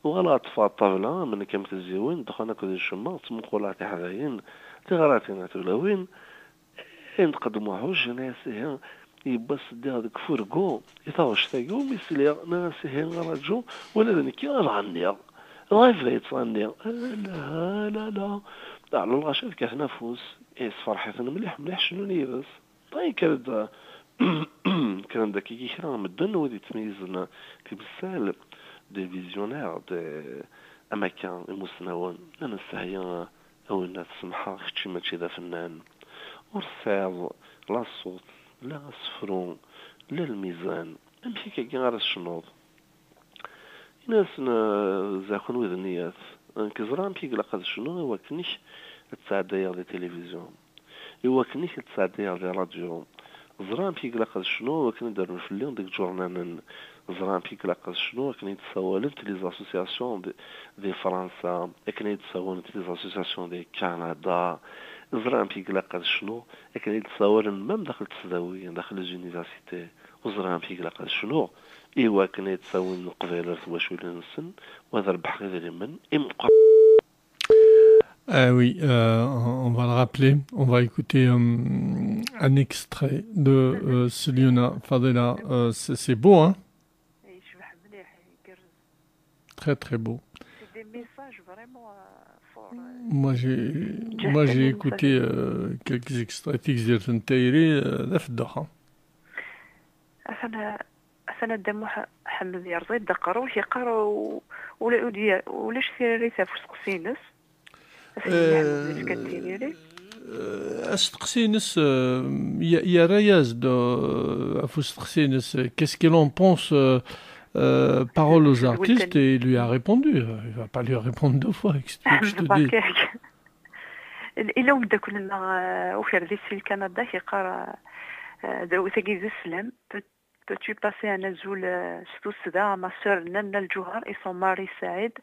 Uɣaleɣ ṭṭfeɣ ṭṭabla, am nekk am tezziwin, ddexxan akked ccemma, ttmuquleɣ tiḥdayin, tiɣratin a tulawin, Yenṭeq-d Muḥuc, yenna-yas: "Ihi, yiwwas ddiɣ deg ufurgu, i taɣect-agi umi sliɣ, nniɣ-as: 'Ihi, ṛaju, wala d nekki ad ɣenniɣ.' Dɣa yebda yettɣenni: 'Ala, ala, ala.' Ɛla lɣaci ad kkaten afus, yessefreḥ-iten mliḥ, mliḥ, cennun yid-s. Dɣa yekker-d, kkren-d akkagi kra n medden, wid yettmeyyizen timsal, des visionnaires, des, am akka, imusnawen, nnan-as: 'Ihi, a winna, ad t-semḥeɣ, kečči mačči d afennan. Ur tesɛiḍ la ṣṣut, la asefru, la lmizan. Amek akkagi ara tecnuḍ?' Ini-asen: 'Zɛakun wid nniyat, nekk ẓriɣ amek i ilaq ad cnuɣ i wakken-ik ad ttɛeddayeɣ di tilivizyu. I wakken-ik ad ttɛeddayeɣ di ṛṛadyu. Ẓriɣ amek i ilaq ad cnuɣ i wakken ad d-rrun fell-i deg iǧurnanen. Ẓriɣ amek i ilaq ad cnuɣ akken i d-ssawalent les associations di, di Fransa, akken i d-ssawalent les associations di Kanada. Ẓriɣ amek i ilaq ad cnuɣ akken i d-ssawalen même daxel tesdawin, daxel les universités. U ẓriɣ amek i ilaq ad cnuɣ i wakken ad ttawin Leqbayel ar twaculin-nsen, u ad rebḥeɣ idrimen imeqqranen. Ah oui, euh, on va le rappeler. On va écouter euh, un extrait de euh, Seliuna Fadela. Euh, c'est c'est beau, hein? Yecbeḥ mliḥ, igerrez. Très, très beau. C'est des messages vraiment euh, forts. Moi, j'ai, moi, j'ai écouté euh, quelques extraits. Tigzirt n tayri, euh, d afeddax, hein. Atan, atan a Dda Muḥ Ḥmed yerẓa-d aqerru-k, yeqqar u-, ula, ula, ulac tiririt ɣef usteqsi-ines. Atan yefka-d tiririt. Euh, asteqsi-ines, euh, y-, yerra-yas-d, euh, ɣef usteqsi-ines, euh, qu'est-ce qu'il en pense, euh, euh, parole aux artistes, et il lui a répondu. Euh, il va pas lui répondre deux fois, qu'est-ce que tu veux que je te dise ? Ila umeddakel-nneɣ, euh, ukerdis si Lkanada, yeqqar, euh, euh, d awet-agi d sslam. Peux-tu passer un azul, euh, s tussda à ma sœur Nanna Lǧuher et son mari Saïd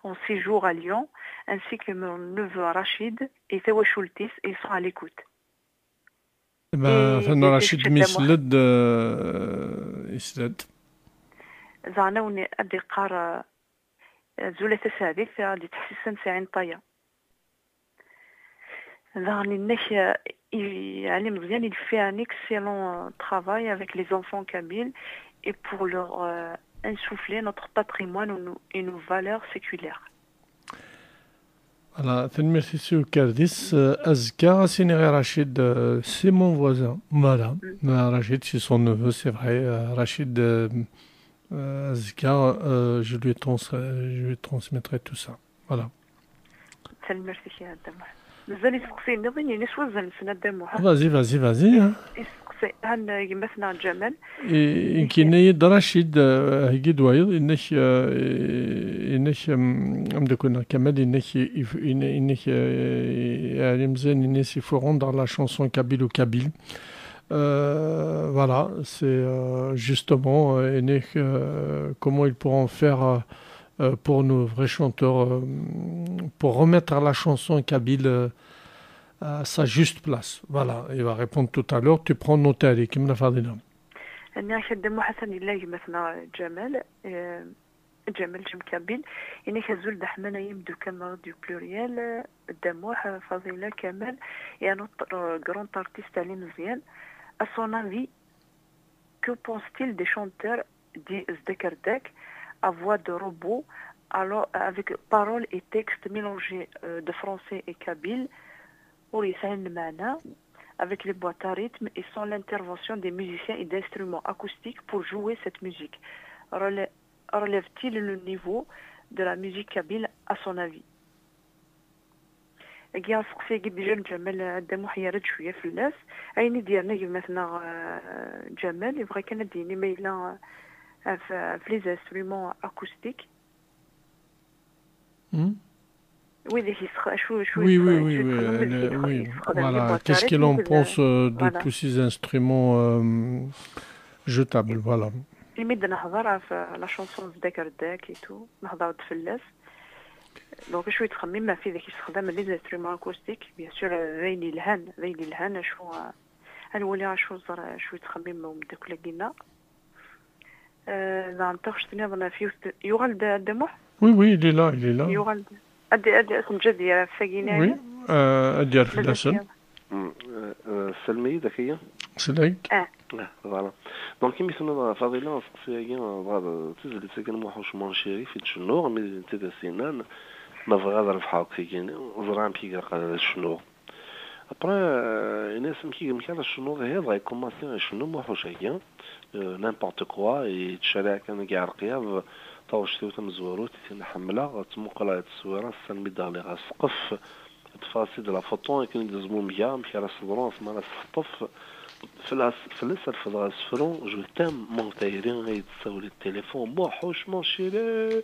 en séjour à Lyon, ainsi que mon neveu Rachid et tawacult-is, ils sont à l'écoute. Eh ben, atan Rachid mi yesla-d, euh, yesla-d. Daɣen ad d-iqqar, euh, azul a Taseɛdit, ad d-ittḥessisen si Ɛin Ṭaya. Daɣen inna-k, euh, i-, Ɛli Meẓyan, il fait un excellent, euh, travail avec les enfants kabyles et pour leur, euh, insuffler notre patrimoine et nos, et nos valeurs séculaires. Voilà, tanemmirt-is i ukerdis. Euh, azekka, ad s-iniɣ i Rachid, euh, c'est mon voisin. Voilà. Euh, Rachid, c'est son neveu, c'est vrai. Euh, Rachid, euh, euh, azekka, euh, je lui trans-, je lui transmettrai tout ça. Voilà. Tanemmirt-ik a Dda Muḥ. Mazal isteqsiyen nniḍen, ini s wazal-nsen a Dda Muḥ. Vas-y, vas-y, vas-y, hein. Isteqsi, han, gma-tneɣ Ǧamal. Yenna-yi-d Rachid, euh, heggi-d wayeḍ, yenna-k, euh, yenna-k, euh, ameddakel-nneɣ Kamal, yenna-k, if-, yenna-, yenna-k, euh, Ɛli Meẓyan, yenna-k, il faut rendre la chanson kabyle aux Kabyles. Euh, voilà, c'est, euh, justement, euh, yenna-k, euh, comment ils pourront faire, euh, euh, pour nos vrais chanteurs, euh, pour remettre la chanson kabyle, euh, à sa juste place. Voilà, il va répondre tout à l'heure. Tu prends note, allez, Kimna Fadila. Nniɣ-ak a Dda Muḥ, atan yella gma-tneɣ Ǧamal, euh, Ǧamal Jem Kabyle. Yenna-k azul d aḥman ay imdukkal n Radio Pluriel, euh, Dda Muḥ, euh, Fadila, Kamal et un autre, euh, grand artiste, Ali Meziane. À son avis, que pense-t-il des chanteurs dits Zdekerdak, à voix de robot, alors, avec paroles et textes mélangés, euh, de français et kabyle, ur yesɛin lmeɛna, avec les boîtes à rythme et sans l'intervention des musiciens et d'instruments acoustiques pour jouer cette musique. Rele-, relève-t-il le niveau de la musique kabyle, à son avis ? Agi aseqsi-agi déjà n Ǧamal a Dda Muḥ yerra-d cwiya fell-as. Ayen i d-yerna gma-tneɣ, euh, Ǧamal, yebɣa kan ad d-yini ma yella, euh, ɣef, ɣef les instruments acoustiques. Hmm. Wid i yesx-, acu, acu Oui, oui, yesx-, oui, acu oui, yexdem, euh, wid i oui. Yesxedam Voilà, les qu'est-ce qu'il en boîtes à rythme, pense, euh, de voilà. Tous ces instruments, euh, jetables, voilà. Imi d-nehḍer ɣef, euh, la chanson Zdekerdak et tout, nehḍer-d fell-as. Donc, acu yettxemmim ɣef wid i yessexdamen les instruments acoustiques, bien sûr, euh, d ayen yelhan, d ayen yelhan, acu, euh, ad nwali acu ẓer, acu yettxemmim umeddakel-agi-nneɣ. Euh, daɣen taɣect nniḍen ɣef yiwet, yuɣal-d a Dda Muḥ? Oui, oui, il est là, il est là. Yuɣal-d. Ad, ad, ad t-neǧǧ ad yerr ɣef tagi-nni. Oui, euh, ad yerr fell-asen. Mm, euh, euh, Salem-iyi-d, akayya. Selleg. Ah. Ah, voilà. Donc, imi tenniḍ, Fadila, aseqsi-agi, dɣa d tizlit-agi n Muḥuc Mon Chérif i d-cennuɣ, mi d netta i d as-yennan, ma bɣiɣ ad rebḥeɣ deg tigi-nni, ẓriɣ amek i ilaq ad cnuɣ. Après, euh, ini-as, amek i, amek ara tecnuḍ ihi? Dɣa ikumasi icennu Muḥuc-agi, euh, n'importe quoi, yettcariɛ kan deg iɛerqiyab, taɣect-iw tamezwarut, i tin ḥemmleɣ, ttmuquleɣ i tteswira, sani mi d-ɣliɣ ɣer ssqef, ṭṭfeɣ-as-id la photo, akken i d-zmumgeɣ, amek ara s-teḍru, asmi ara s-texṭef, fell-as, fell-as refdeɣ asefru, je t'aime, mon tayri, ay d-tessawel i téléphone, Muḥuc, mon chéri,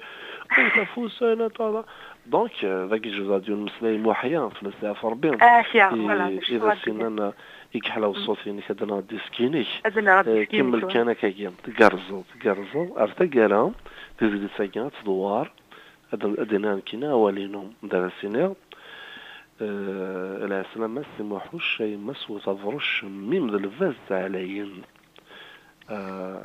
ay tafusana, ṭala. Donc, euh, dagi jebdeɣ-d yiwen umeslay Muḥya, fell-as leɛfu Rebbi. Ah, ya, i, voilà, i d as-yennan, i yeḥla uṣṣut-inek, ad nɣeɣ disk-inek. Ad nɣeɣ disk-inek, kemmel kan akkagi, tgerrzeḍ, tgerrzeḍ, ar taggara, tizlit-agi ad tdewwar, ad, ad d-iniɣ nekkini awal-inu, d ara s-iniɣ, euh, lɛeslama-s i Muḥuc, a yemma-s wet abṛuc, mmi-m d lbaz ɛlayen. Euh,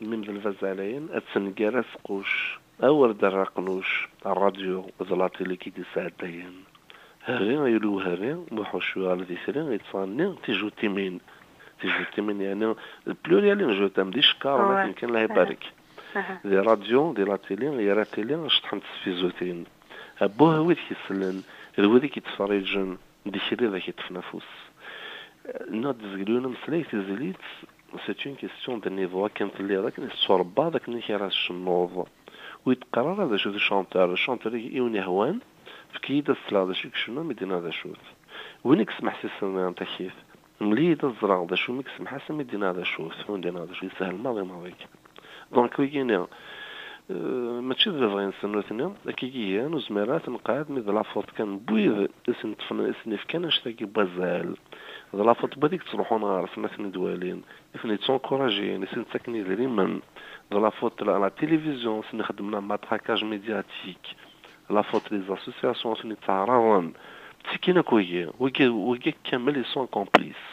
Mmi-m d lbaz ɛlayen, ad tenger asquc, awer d-rraqnuc, ṛṛadyu d la télé i d-isɛeddayen. Herri ay ul-iw herri, Muḥuc yuɣal d itri, yettɣenni tijutimin. Tijutimin, yeɛni, pluriel n je t'aime, d icekkaṛen, akken kan, Allah ibarek. Di ṛṛadyu, di la télé, yerra tili, ceṭṭḥent tfizutin. Abbuh, wid k-isellen, d wid i k-ittferriǧen, d kra i d ak-iṭṭfen afus. Nniɣ-d deg yiwen umeslay, tizlit, c'est une question de niveau. Akken telliḍ, akken i tettwaṛebbaḍ, akken i ara tcennuḍ. Ur yi-d-qqar ara d acu d chanteur. Le chanteur i, i wen-ihwan, efk-iyi-d ad sleɣ d acu i icennu, mi d-yenna d acu-t. Win i yesmeḥsisen daɣen takit, mel-iyi-d ad ẓreɣ d acu mi yesmeḥsas, mi d-yenna d acu-t, ur d-yenna d acu, yeshel maḍi maḍi kan. Donc, wigi-nni, euh, mačči d lebɣi-nsen nutni, akkagi gan, ur zmireɣ ad ten-qɛed, mi d la faute kan n wid i sen-ṭṭfen, i sen-ifkan annect-agi n wazal. D la faute n wid i yettruḥun ɣer-sen ad ten-id-walin, i ten-yettunkurajin, i sen-yettaken idrimen. D la faute la, la télévision, i sen-ixeddmen un matraquage médiatique. La faute des associations, i ten-yettɛaraḍen. Ttekkin akk wigi, wigi, wigi kamel, ils sont complices.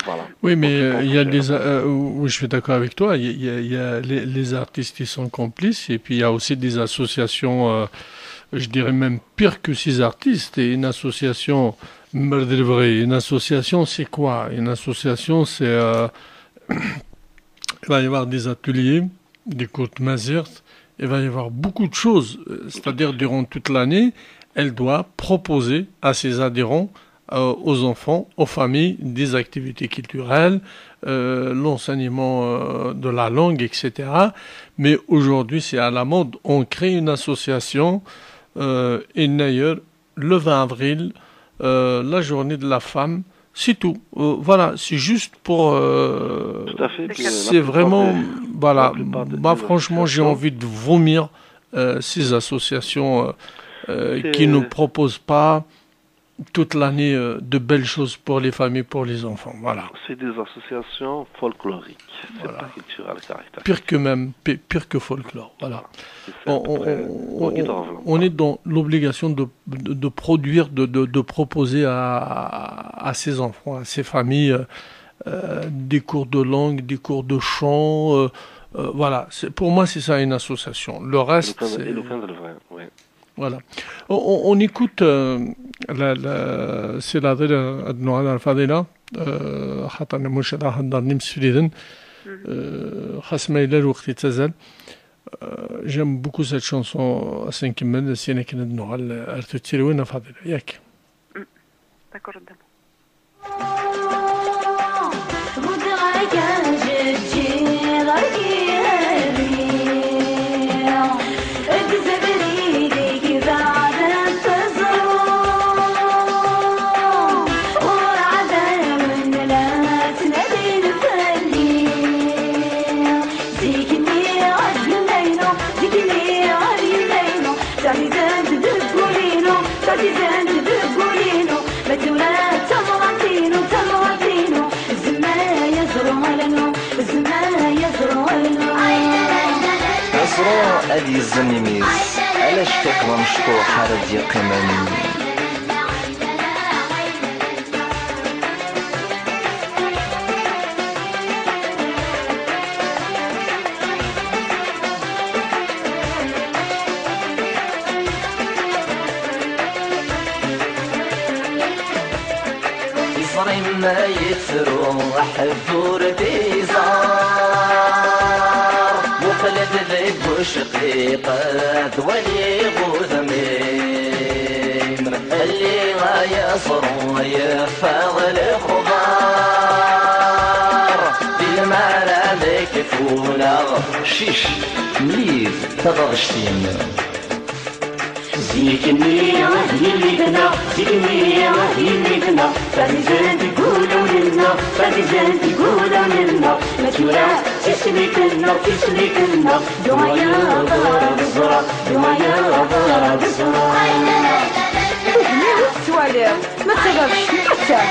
Voilà. Oui, mais Donc, je euh, pense il y a que des... euh, oui, je suis d'accord avec toi. Il y a, il y a- il y a les, les artistes qui sont complices et puis il y a aussi des associations, euh, je dirais même pire que ces artistes. Et une association, Merde de vrai, une association, c'est quoi? Une association, c'est... euh, il va y avoir des ateliers, des cours de mazerte, il va y avoir beaucoup de choses. Euh, C'est-à-dire, durant toute l'année, elle doit proposer à ses adhérents, euh, aux enfants, aux familles, des activités culturelles, euh, l'enseignement, euh, de la langue, et cetera. Mais aujourd'hui, c'est à la mode. On crée une association, euh, et d'ailleurs, le vingt avril, euh, la journée de la femme, c'est tout. Euh, voilà, c'est juste pour... euh, Tout à fait. Puis, euh, la C'est plupart vraiment... des- Voilà, la plupart des- moi des franchement, j'ai associations. Envie de vomir, euh, ces associations, euh, euh, C'est- qui ne proposent pas toute l'année, euh, de belles choses pour les familles, pour les enfants. Voilà. C'est des associations folkloriques. C'est Voilà. Pas culturel, caractère. Pire que même, pi- pire que folklore. Voilà. C'est ça, à On, peu on- près. on- Qui te revenant on pas. Est dans l'obligation de, de, de produire, de, de, de proposer à, à, à ces enfants, à ces familles, euh, euh, des cours de langue, des cours de chant. Euh, euh, voilà, c'est- pour moi, c'est ça une association. Le reste, Lukan- c'est- lukan d lebɣi, oui. Voilà. On, on- on écoute, euh, la, la, c'est la, la, la Fadila, euh, خاطر مش راح نضل نمس في الإذن. Euh, خاص ما إلا الوقت يتزل. Euh, j'aime beaucoup cette chanson, cinq minutes, c'est une qui nous a le, le, le, le, le, le, D'accord. Aẓru ad yezzen imi-s, ala cfiq d amecṭuḥ ara d-yeqqimen. Iẓri ma yettru, ḥedd ur t-iẓar. Muqel-d deg ucqiq, d wali udem-im. Alli ay aẓru yeffeɣ lexbar. Di lmara deg funeɣ. Cic, mlid, taɣaɣect-im. Zik-nni, yelli-tneɣ, zik-nni, yelli-tneɣ, tarizant deg wulawen-nneɣ, tarizant deg wulawen-nneɣ, ma tura d tislit-nneɣ, tislit-nneɣ, ddu ay aḍar ad ẓreɣ, ddu ay aḍar ad ẓreɣ. Udem-iw ur tettwaliḍ, ma d taɣaɣect-iw atta.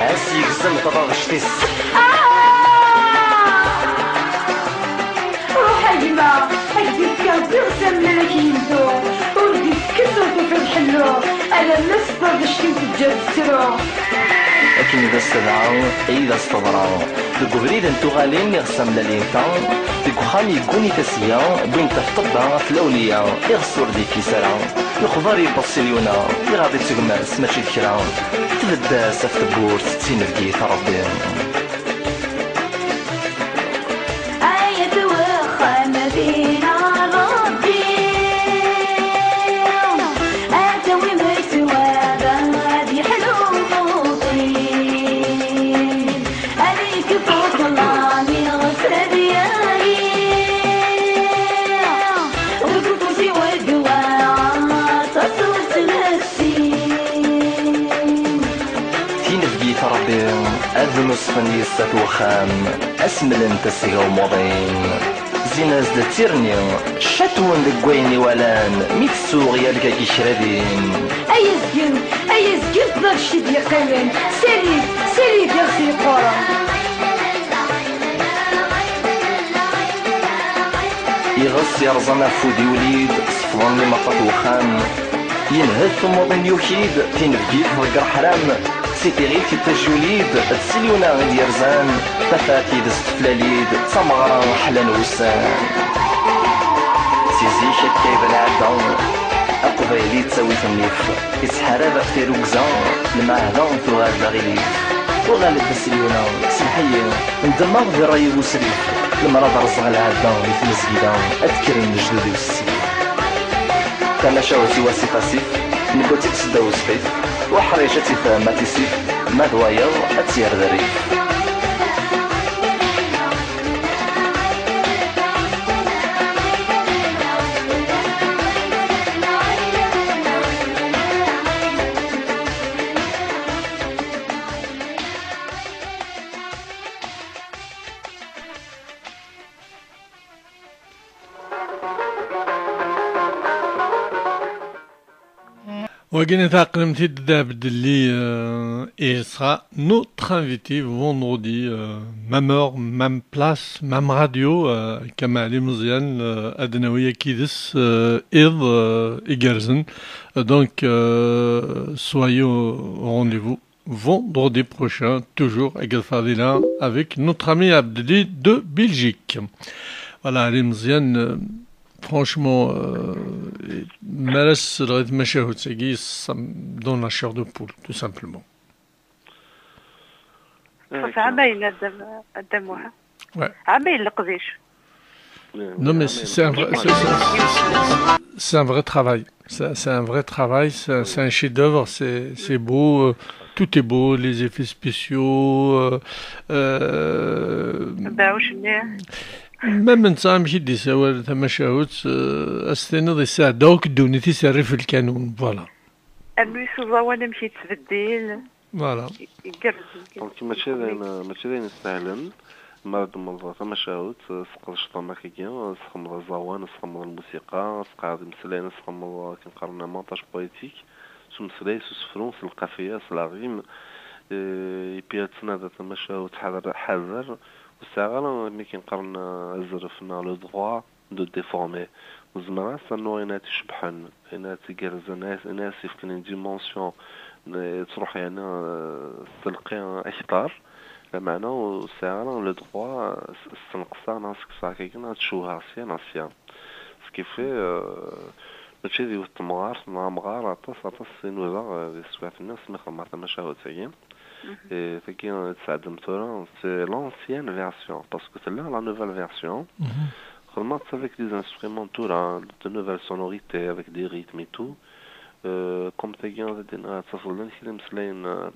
As yegzem taɣaɣect-is. Ruḥ a gma, ad k-d-ifk Rebbi ɣer tamnal ad k-yemtu. Ur d-itekkes ur tufiḍ ḥellu, alamma s tadect-im teǧǧa tettru. Akken d as-tedɛa, i d as-teḍra. Deg ubrid n tuɣalin iɣes amlalin ta, deg uxxam yegguni tasya, wwin-t ɣef ṭṭebba ɣef lawliya, iɣes ur d-yekkis ara. Lexbar yewweḍ si Lyuna, iɣaḍ-itt gma-s mačči d kra. Tbedd-as ɣef tewwurt d tinebgit a Rebbi. Ayt wexxam dina Rebbi, Ad nusfen yes-s at wexxam, asmlen tasga umuḍin. Zzin-as-d d tirni, catwen deg wayen i walan, mi tettuɣ yal gagi kra din. Ay azgen, ay azgen, tḍabci d-yeqqimen, sali, sali d iɣes yeqquren. Iɣes yerẓan afud iwlid, sefḍen limaṭat wexxam. Yenhet tumuḍin yuki-d, tinebgit tḍegger ḥram. Si tiɣilt itajjul-id, d Silyuna i d-yerzan. Tafat yid-s teflali-d, d tameɣra ḥlan wussan. Si zik akka i d-nɛedda, aqbayli yettawi-t nnif. Yettḥarab ɣef tirrugza, lmeɛda tuɣal d aɣilif. Uɣal-d a Silyuna, semḥ-iyi, ndemmeɣ di ṛṛay-iw usrif. Lemmer ad rẓeɣ lɛadda di tmezgida, ad kkren lejdud-iw s ssif. Tamacahut-iw asif asif, newwi-tt-id seddaw usqif. Uḥric ad tifhem ma tisif, ma d wayeḍ ad tt-yerr d rrif. Wagini taqnemt-id d Abdelli, euh, et il sera notre invité vendredi, euh, même heure, même place, même radio, euh, Kamali Meziane, euh, Adnawi Akidis, euh, et, euh, Igerzen. Euh, donc, euh, soyez au rendez-vous vendredi prochain, toujours avec Fadila, avec notre ami Abdelli de Belgique. Voilà, Ali Meziane, euh, franchement, euh, ma la selɣit macahut-agi, ça me donne la chair de poule, tout simplement. صافي، عباين الدم، الدم وها. Ouais. عباين القديش. Non, mais c'est c'est un vrai, c'est c'est- c'est- c'est un vrai travail. C'est c'est un vrai travail, c'est c'est un chef-d'œuvre, c'est c'est beau, euh, tout est beau, les effets spéciaux, euh, euh, même netta amek i d-yessawal tamacahut, euh, ad s-tiniḍ yesɛedda akk ddunit-is rrif lkanun, voilà. Armi s uẓawan amek yettbeddil. Voilà. Igerrez. Donc, mačči d ayen, mačči d ayen isehlen. Mi ara d-temmleḍ tamacahut, sqedceḍ amak-agi, tesxedmeḍ aẓawan, tesxedmeḍ lmusiqa, tesqeɛdeḍ imeslayen, tesxedmeḍ akken qqaren un montage poétique, s umeslay, s usefru, s lqafiya, s la rime. Eh, et puis ad tnadiḍ tamacahut, ḥader, ḥader. Ur sɛiɣ ara akken qqaren, eh, azref neɣ le droit de déformer. Ur zmireɣ ad s-rnuɣ ayen ara tt-icebḥen, ayen ara tt-igerrzen, ayen ara s-yefken une dimension, eh, tettruḥ yerna, eh, s-, telqi akteṛ. Lameɛna ur sɛiɣ ara le droit, eh, s-, ssenqseɣ neɣ ssekkseɣ akken ad tcewheɣ sya neɣ sya. Ce qui fait, eh, mačči d yiwet temɣart neɣ amɣar, aṭas, aṭas i nudaɣ, eh, di teswiɛt-nni asmi xedmeɣ tamacahut-agi. Mhm. Et tagi i tesɛeddem tura, c'est l'ancienne version, parce que tella la nouvelle version. Mhm. Xedmeɣ-tt avec des instruments tura, de nouvelles sonorités, avec des rythmes et tout. Euh, comme tagi, ad d-iniɣ, ad tafeḍ llan kra imeslayen, euh,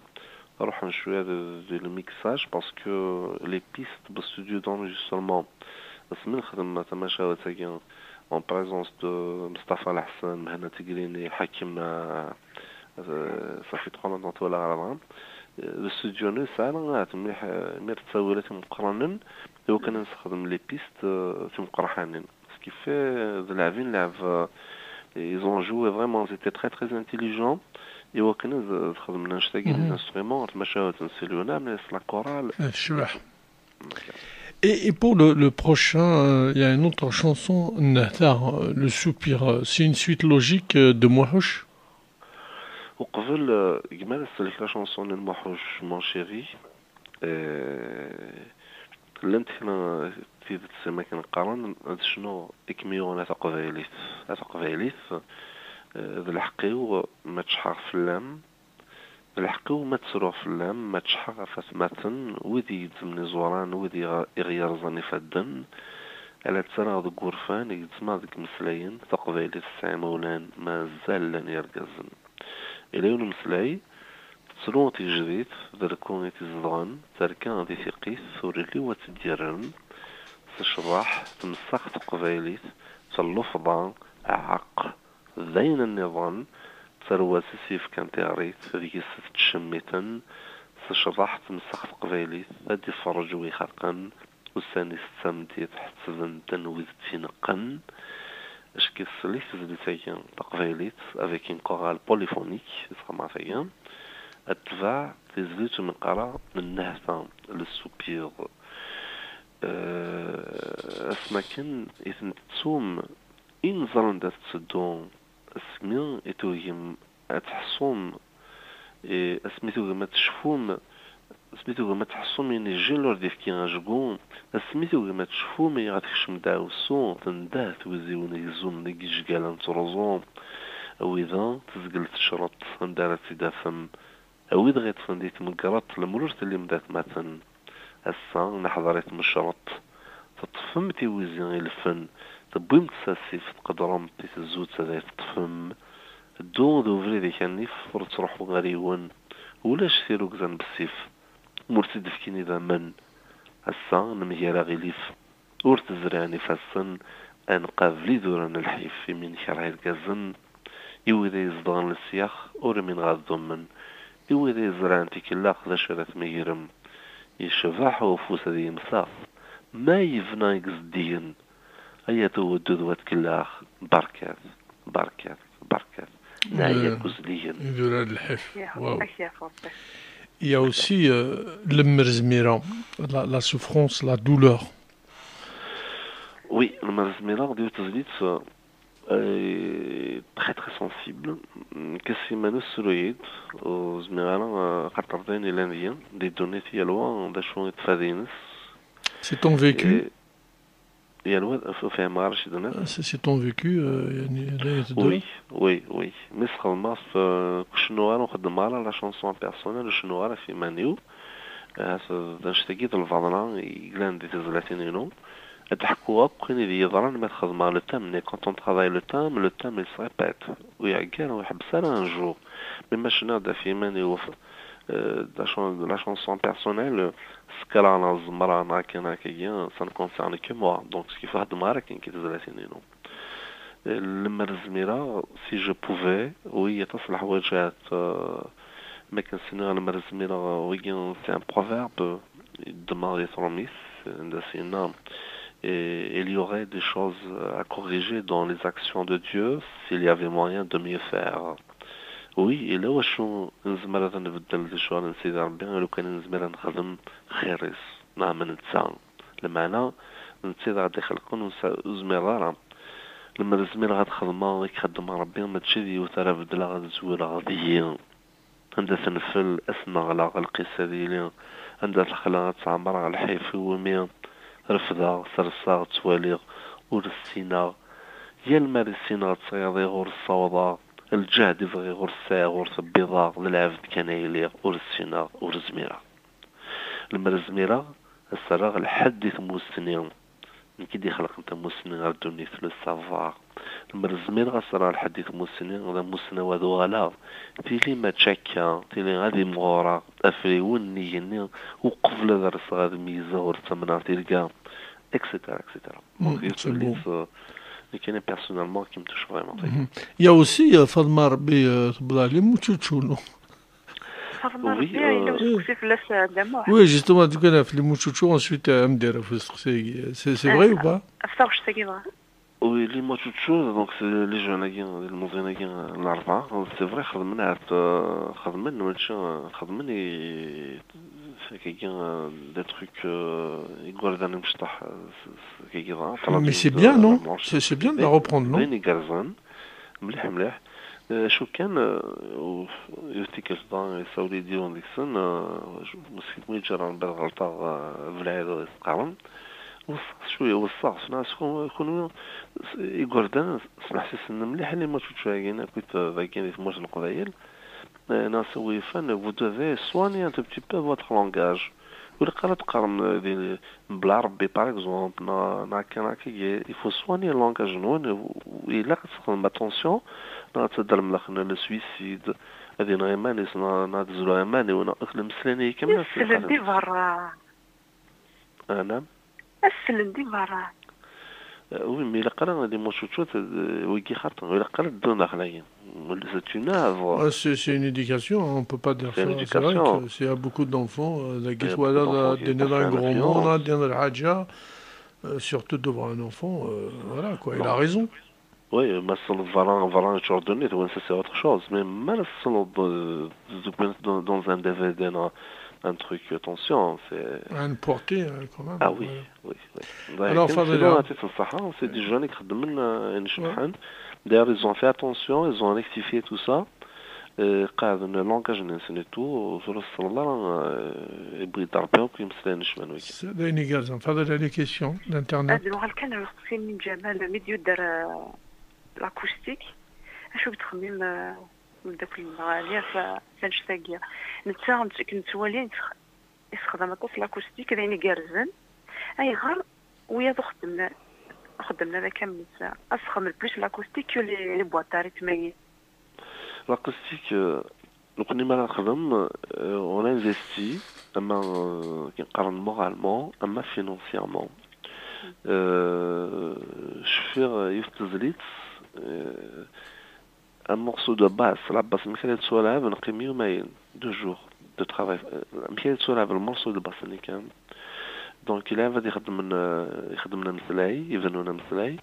ruḥen cwiya de, de le mixage, parce que les pistes de studio d'enregistrement, asmi nexdem tamacahut-agi, en présence de Mustafa Lḥsen, Mhenna Tegrini, Hakim, euh, Euh, ça fait trois ans ur twalaɣ ara dɣa. Euh, le studio-nni yesɛa ahat mliḥ, euh, imir ttawilat imeqqranen, i wakken ad nessexdem les pistes, euh, timeqqraḥanin. Ce qui fait, euh, d lɛeb i nlɛeb, euh, ils ont joué vraiment, ils étaient très, très intelligents. I wakken ad, ad xedmen annect-agi, les instruments, ɣer tmacahut n Silyuna, mais la chorale. Tecbeḥ. Et, et pour le, le prochain, euh, il y a une autre chanson, Nehta, euh, le soupir. Euh, c'est une suite logique, euh, de Muḥuc ? Uqbel, euh, gma la selk la chanson n Muḥuc, Mon Chéri, euh, llant kra tidet am akken qqaren, ad cnuɣ i kem-yuɣen a taqbaylit. A taqbaylit, euh, d lḥeqq-iw ma ččḥeɣ fell-am, d lḥeqq-iw ma ttruɣ fell-am, ma ččḥeɣ ɣef atmaten, wid igezzmen iẓuran, wid i ɣ-, i ɣ-yerẓan ifadden, ala ttarraɣ deg wurfan, gezzmeɣ deg imeslayen, taqbaylit tesɛa imawlan, mazal llan yergazen. Yella yiwen umeslay, tettru tigejdit, d lku i t-izedɣen, terka di tiqqit, ur illi wa tt-id-yerren, s ccḍeḥ, temsex teqbaylit, tellufḍa, aɛeqq, d ayen nniḍen, d tarwa-s i s-yefkan tiɣrit, deg-s tettcemmiten, s tecḍeḥ temsex teqbaylit, ad d-iferreǧ wi xerqen, ussan-is d tameddit ḥettben-ten wid d-tineqqen. Acki tesli tezlit-agi taqbaylit, avec une chorale polyphonique, di txemmat-agi, ad tbeɛ tizlit umi qqareɣ Nnehta, le soupir. Eh, asmi akken i ten-tettum, i neẓra anda tetteddu, asmi i tugim ad teḥṣum, eh, asmi tugim ad tecfum, asmi tugim ad teḥṣum, ini Jil ur d-ifki ajgu, asmi tugim ad tecfum, iɣ ad tekcem ddeɛwessu, tendeh twiziwen igzum deg ijgala n ttruẓu, awida tezgel tecreṭ anda ara tt-id-tafem, awid ɣ-iṭṭfen di tmegreḍt, lemmer ur tellim d atmaten. Ass-a, neḥḍer i tmecreḍt. Teṭṭfem tiwizi ileffen, tewwim-tt s asif, tqeddrem-t i tezzutt ad ay teṭṭfem. Ddu d ubrid-ik anif, ur ttruḥu ɣer yiwen. Ulac tirrugza n bessif, ma ur tt-id-fkin idammen. Ass-a, nemger aɣilif. Ur tezriɛen ifassen, ad nqabel idurar n lḥif, imi nekreh irgazen, i wid ay izedɣen lesyax, ur umineɣ ad dummen, i wid ay izerɛen tikellax, d acu ara tmegrem? Yecbeḥ ufus ad yemsex, ma yebna i izeddigen, ay at uweddud wa tkellax, berkat, berkat, berkat, neɛya deg uzligen. Idurar n lḥif. Waw. Ak yaf Rebbi. Il y a aussi, euh, lemmer zmireɣ, la, la souffrance, la douleur. Oui, lemmer zmireɣ d yiwet tezlit, euh, très, très sensible. Nekk s iman-iw sruy-d, ur zmireɣ ara, euh, axaṭer d ayen yellan deg-i, di ddunit yal wa d acu i ṭṭfad-ines. C'est ton vécu? Et yal wa, f-, fehmeɣ ara acu d-tenniḍ. C'est, c'est ton vécu, euh, yani, d ayen tedduḍ? Oui, oui, oui. Mi sxedmeɣ s, euh, ur cennuɣ ara, ur xeddmeɣ ara la chanson personnelle, ur cennuɣ ara f iman-iw. Ahat d anect-agi d lbaḍna i yellan di tezlatin-inu. Ad d-ḥkuɣ akk ayen i d-yeḍran mi t-xedmeɣ le thème-nni. Quand on travaille le thème, le thème, il se répète. Ur iɛeggi ara, ur iḥebbes ara un jour. Mi ma cennuɣ-d ɣef yiman-iw, euh, de la chan-, de la chanson personnelle, sekreɣ neɣ zemreɣ neɣ akken akkagi, ça ne concerne que moi. Donc, ce qui fait, xeddmeɣ ara akken ki tezlatin-inu. Lemmer zmireɣ, si je pouvais, oui, aṭas n leḥwayeǧ ahat, euh, ma akken ssneɣ, lemmer zmireɣ, wigi, c'est un proverbe, ddmeɣ di tṛumit, anda s-yenna, et il y aurait des choses à corriger dans les actions de Dieu s'il y avait moyen de mieux faire. Oui, yella wacu nezmer ad nbeddel di ccɣel n Sidi Ṛebbi, lukan nezmer ad nexdem xir-is, neɣ am netta. Lameɛna, netta i d aɣ-d-ixelqen, ur nesɛi, ur zmireɣ ara. Lemmer zmireɣ ad xedmeɣ i ixeddem Ṛebbi, mačči d yiwet ara beddleɣ, ad zwireɣ deg-i. Anda tenfel, ad s-nneɣleɣ lqis ad yili. Anda texla, ad tt-ɛemreɣ lḥif iwumi refdeɣ, serseɣ, ttwaliɣ, ur ssineɣ. Yal mi ara ssineɣ d tayeḍ iɣur ssawḍeɣ, lǧehd i bɣiɣ ur sɛiɣ, ur t-wwiḍeɣ, d lɛebd kan ay lliɣ, ur ssineɣ, ur zmireɣ. Lemmer zmireɣ, ad s-rreɣ lḥedd i tmussni. Nekk i d-ixelqen tamussni ɣer ddunit, le savoir. Lemmer zmireɣ ad s-rreɣ lḥedd i tmussni, d amussnaw ad uɣaleɣ. Tili mačči akka, tili ad imɣureɣ afriwen n igenni, uqbel ad rseɣ ad meyyzeɣ ur ttamneɣ tirga, et cetera, et cetera. Donc, c'est bon. Nekk, personnellement, qui me touche vraiment. Il y a aussi, euh, Faḍma Rebbi, euh, tewweḍ ɣer Limucucu, non? Faḍma Rebbi, yella usteqsi fell-as, euh, Dda Muḥ. Oui, justement, du coup, ɣef Limucucu, ensuite, euh, ad m-d-yerr ɣef usteqsi-agi. C'est, c'est vrai ou pas? Ɣef taɣect-agi dɣa. Oui, Limucucu, donc, c'est les jeunes-agi, ilmeẓyen-agi, euh, n Leṛebɛa. C'est vrai, xedmen ahat, euh, xedmen, mačči, euh, xedmen i, akkagi, euh, des trucs, euh, igerdan imecṭaḥ, euh, s-, s-, akkagi dɣa. Mais c'est bien, non? C'est, c'est bien de la reprendre, non? D ayen igerrzen. Mliḥ, mliḥ. Eh, acu kan, eh, u-, yiwet tikkelt da, yessawel-iyi-d yiwen deg-sen, eh, acu, meskin mi yeǧǧa Rebbi ad ɣelṭeɣ, eh, belɛid i s-qqaren. Weṣṣaɣ-t cwiya, weṣṣaɣ-t, nniɣ-as, kun-, kunwi, s-, igerdan, smeḥsisen mliḥ i Limucucu-agi, akkit, eh, dagi di tmurt n Leqbayel. Eh, nniɣ-as, a wi yufan, vous devez soigner un tout petit peu votre langage. Ur ilaq ara ad teqqarem, eh, di, mebla Rebbi, par exemple, neɣ, neɣ akka, neɣ akka, il faut soigner le langage-nwen, ilaq ad txedmem attention, neɣ ad tadrem daxel n le suicide, ad ineɣ iman-is, neɣ, neɣ ad zluɣ iman-iw, neɣ akk lemesla-nni kamel. Ad slen di berra. Anam? Ad slen di berra. Euh, oui, mais il a quand même des mots chouchous, euh, oui, qui ratent, il a quand même deux narlayen. C'est une œuvre. Ah, c'est, c'est une éducation, hein, on peut pas dire ça. C'est une éducation. C'est vrai que c'est, il y a beaucoup d'enfants, euh, la guise, voilà, donner un grand mot, donner un haja, euh, surtout devant un enfant, euh, voilà, quoi, il a raison. Oui, mais ça, voilà, voilà, une chose donnée, ça, c'est autre chose. Mais même si on, euh, dans, dans un D V D, un, un truc, attention, c'est. À une portée, hein, quand même. Ah oui, oui, oui. Alors, Fadila, c'est des jeunes qui demandent, euh, une chaîne. D'ailleurs, ils ont fait attention, ils ont rectifié tout ça. Euh, قاعد le langage نسيتو، وفي الصلاة، euh, يبغي يضرب بهم كي يمسلين شمال ويكي. C'est des négats, Fadila, les questions d'internet. هاد الوغ كان راه خصني من جمال ميديو دار، آه، لاكوستيك. اش بتخمم، آه، من داك المغالية ف-، فنشتاقية. نتا كنت والي يسخدم اطاس لاكوستيك، داين يقرزن. ايغر ويا خدمنا، خدمنا ذا كامل نتا. اسخدم البلوس لاكوستيك كو لي، لي بواطاري تمايل. L'acoustique, euh, donc, on a investi, اما، آه، كنقارن moralement، اما financièrement. آه، شفيغ يوث تزليت، آه، un morceau de basse، la basse، مكان يتسوى لعب نقيم يومين، deux jours de travail، آه، مكان يتسوى لعب le morceau de basse اللي كان. Donc، يلعب غادي يخدم، آه، يخدم لنا مسلاي، يبنوا لنا مسلاي،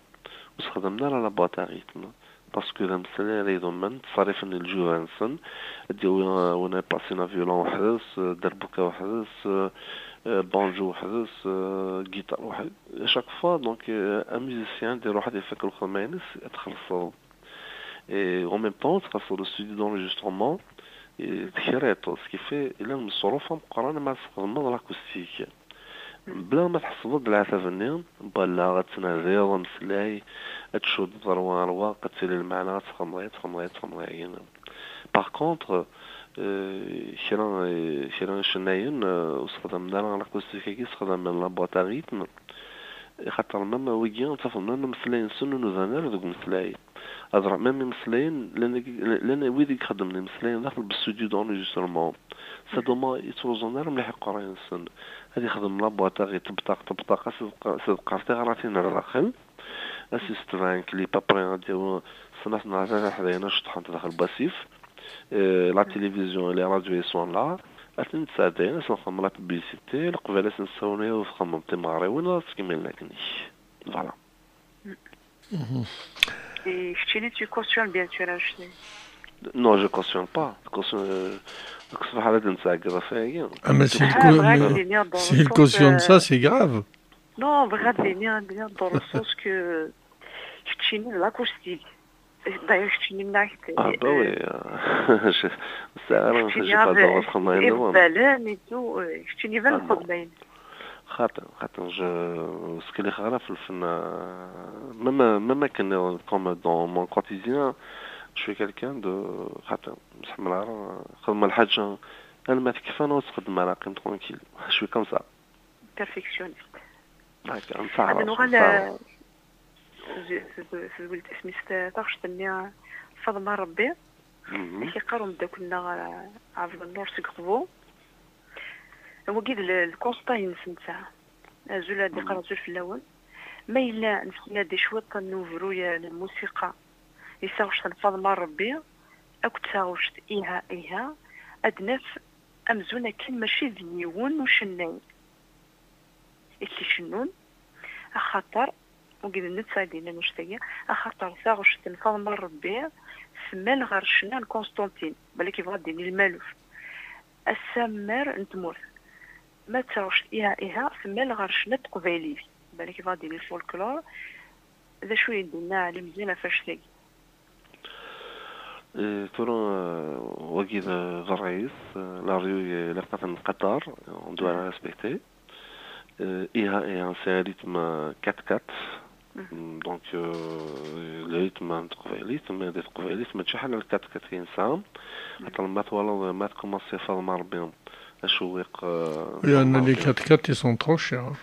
وسخدمنا على la boîte à rythme. Parce que ذا مسلاي راه يضمن تصريف الجوع نسن، ديال وين، وين باسينا فيولون وحدس، دربوكة وحدس، آه، بانجو وحدس، آه، guitare وحد. Chaque fois، donc، آه، un musicien دير واحد يفك الخدمة ينس، تخلصو. Et en même temps، تخلصو le studio d'enregistrement، et تكريطو، ce qui fait، إلا المصروف مقارنة مع تخدمض l'acoustique. بلا ما تحسبض العتب-ني، بلا غتناديض مسلاي، تشد ضروا روا، قتل المعنى، تخمضي، تخمضي، تخمضي، يعني. Par contre، آه، كرا، آه، كرا شناين، آه، وسخدم دار على كوستيكاكي، سخدم من la boîte à rythme. خاطر même ويجي تفهم même مسلاين سنو نوذانر ذوك مسلاين. هضر même مسلاين، لان، لان ويدي يخدم لي مسلاين داخل بالاستوديو d'enregistrement. سادوما يتروزون دار مليح يقرا ينسن. هذه يخدم la boîte à rythme، طبطاق، طبطاق، صدق، صدق، عرفتي غراتي نهار داخل. اسيستران كليب ابري غادي صنعت نهار حدايا شطحنت داخل باسيف. آه، لا تلفزيون، لي راديو يسوان لا. اتن تساعدين سنخدم لا بوبليسيتي، لقبالة نساوني وخممتي مغري وين راسك مين لكني. Voilà. Et كتشيني tu cautionnes bien sûr هادشي. Non, je cautionne pas. Cautionne، euh، ديك الصفحة هذا نتاع كذا فيها هي. Ah, mais s'il cautionne ça, c'est grave. Non, بغا ديني، غادي dans le sens que كتشيني l'acoustique. D'ailleurs كتشيني من ناحية. Ah, bah oui. C'est vrai, je pas dans votre main. Balani tout, كتشيني بان خدمين. خاطر، خاطر je، ce que les خرا في الفن، même، même كان comme dans mon quotidien، je suis quelqu'un de، خاطر، بصح من العرب، خدمة الحاجة، أنا ما تكفى، أنا وتقدم على قيم tranquille. Je suis comme ça. Perfectionniste. هكا، نتعرف، هذا نوع نتعرف. ز-، ز-، ز-، ولد اسمي ست-، طاغشت ني فاطمة ربي. كيقارو مدا كنا عبد النور سقفو. هو كيد ال-، الكونسطا ينس نتا. أزول هادي قرا أزول في الأول. ما إلا نسينا دي شويط نوفرو يا الموسيقى. يساوش فاطمة ربي. أكو تساوشت إيها إيها. أدنف أمزون أكن ماشي ذيون وشنين. إتي شنون. أخاطر وقيد النت سايدين نشتيا. أخاطر ثاغشت فاطمة ربي. سمال غير شنان كونستانتين. بالك يبغى ديني المالوف. السمار نتموت. ما تساوش إيها إيها سمال غير شنان تقبايلي. بالك يبغى ديني الفولكلور. ذا شوية دينا على مزيانة فاش تاقي. إيه، ترى، آه، وقيد، آه، ذا الرئيس، آه، لا ريو، آه، لقطة من قطر، آه، on doit la respecter. آه، إيها، إيها، c'est un rythme quatre quatre. Donc، آه، le rythme تقبايليت، mais هذا تقبايليت، ماشي حنا ال quatre quatre كاين ساعة. خاطر ما توالو، ما تكومونسي فاطمة ربي، الشويق، آه، لأن les quatre quatre ils sont trop chers.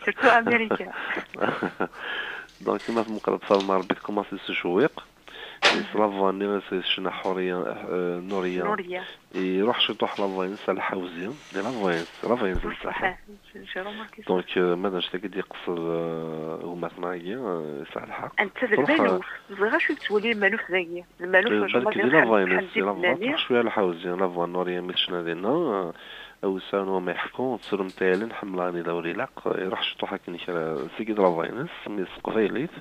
Surtout américains. Donc، كيما في مقرب فاطمة ربي تكومونسي الشويق. سلافاني، سي شنا حورية، آه، نورية. نورية. يروح شي طوح لافاينس على حوزي. دي لافاينس، لافاينس بصح. Donc, euh, ma d anect-agi d-yeqsed, euh, gma-tneɣ-agi, euh, yesɛa lḥeqq. Anta d lmanuf. Ẓriɣ acu yettwali lmanuf dagi. Lmanuf, euh, balak di la violence, di la violence, tṛuḥ cwiya lḥawzi, la voix n Noria mi tecna dinna, euh, awessar n wama yeḥku, tettrum tayalin, ḥemmleɣ anida ur ilaq, euh, iṛuḥ ciṭuḥ akken kra, sigi d la violence, mi s teqbaylit.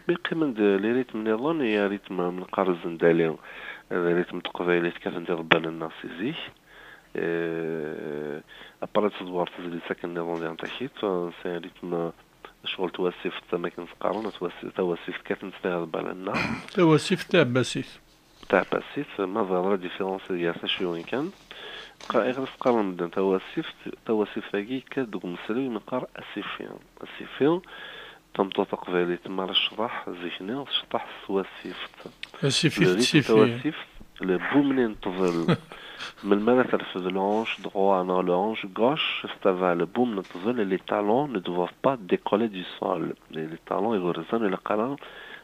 Mi qqimen-d les rythmes nniḍen, i rythme mi neqqar zendali, d rythme n teqbaylit kkaten-d iḍebbalen-nneɣ si zik. Euh, après ad teḍwer tezlit akken nniḍen diɣen takit, euh, c'est un rythme, euh, ccɣel twasift, am akken s-qqaren, twasi-, tawasift kkaten-tt iḍebbalen-nneɣ. Tawasift taɛebbasit. Taɛebbasit, ma bɣiḍ la différence gar tacciwin kan. Qa-, ayɣer s-qqaren medden tawasift? Tawasift-agi yekka-d deg umeslay mi neqqar asifi. Asifi, tameṭṭut taqbaylit mi ara tecḍeḥ zik-nni, tecḍeḥ s twasift. Asifi. Le rythme tawasift, le boumni n ṭṭbel. Melmi ara terfed le hanche droit neɣ le hanche gauche, ça va, le boumni n ṭṭbel, les talons ne doivent pas décoller du sol. Les, les talons igerrzen, ur ilaq ara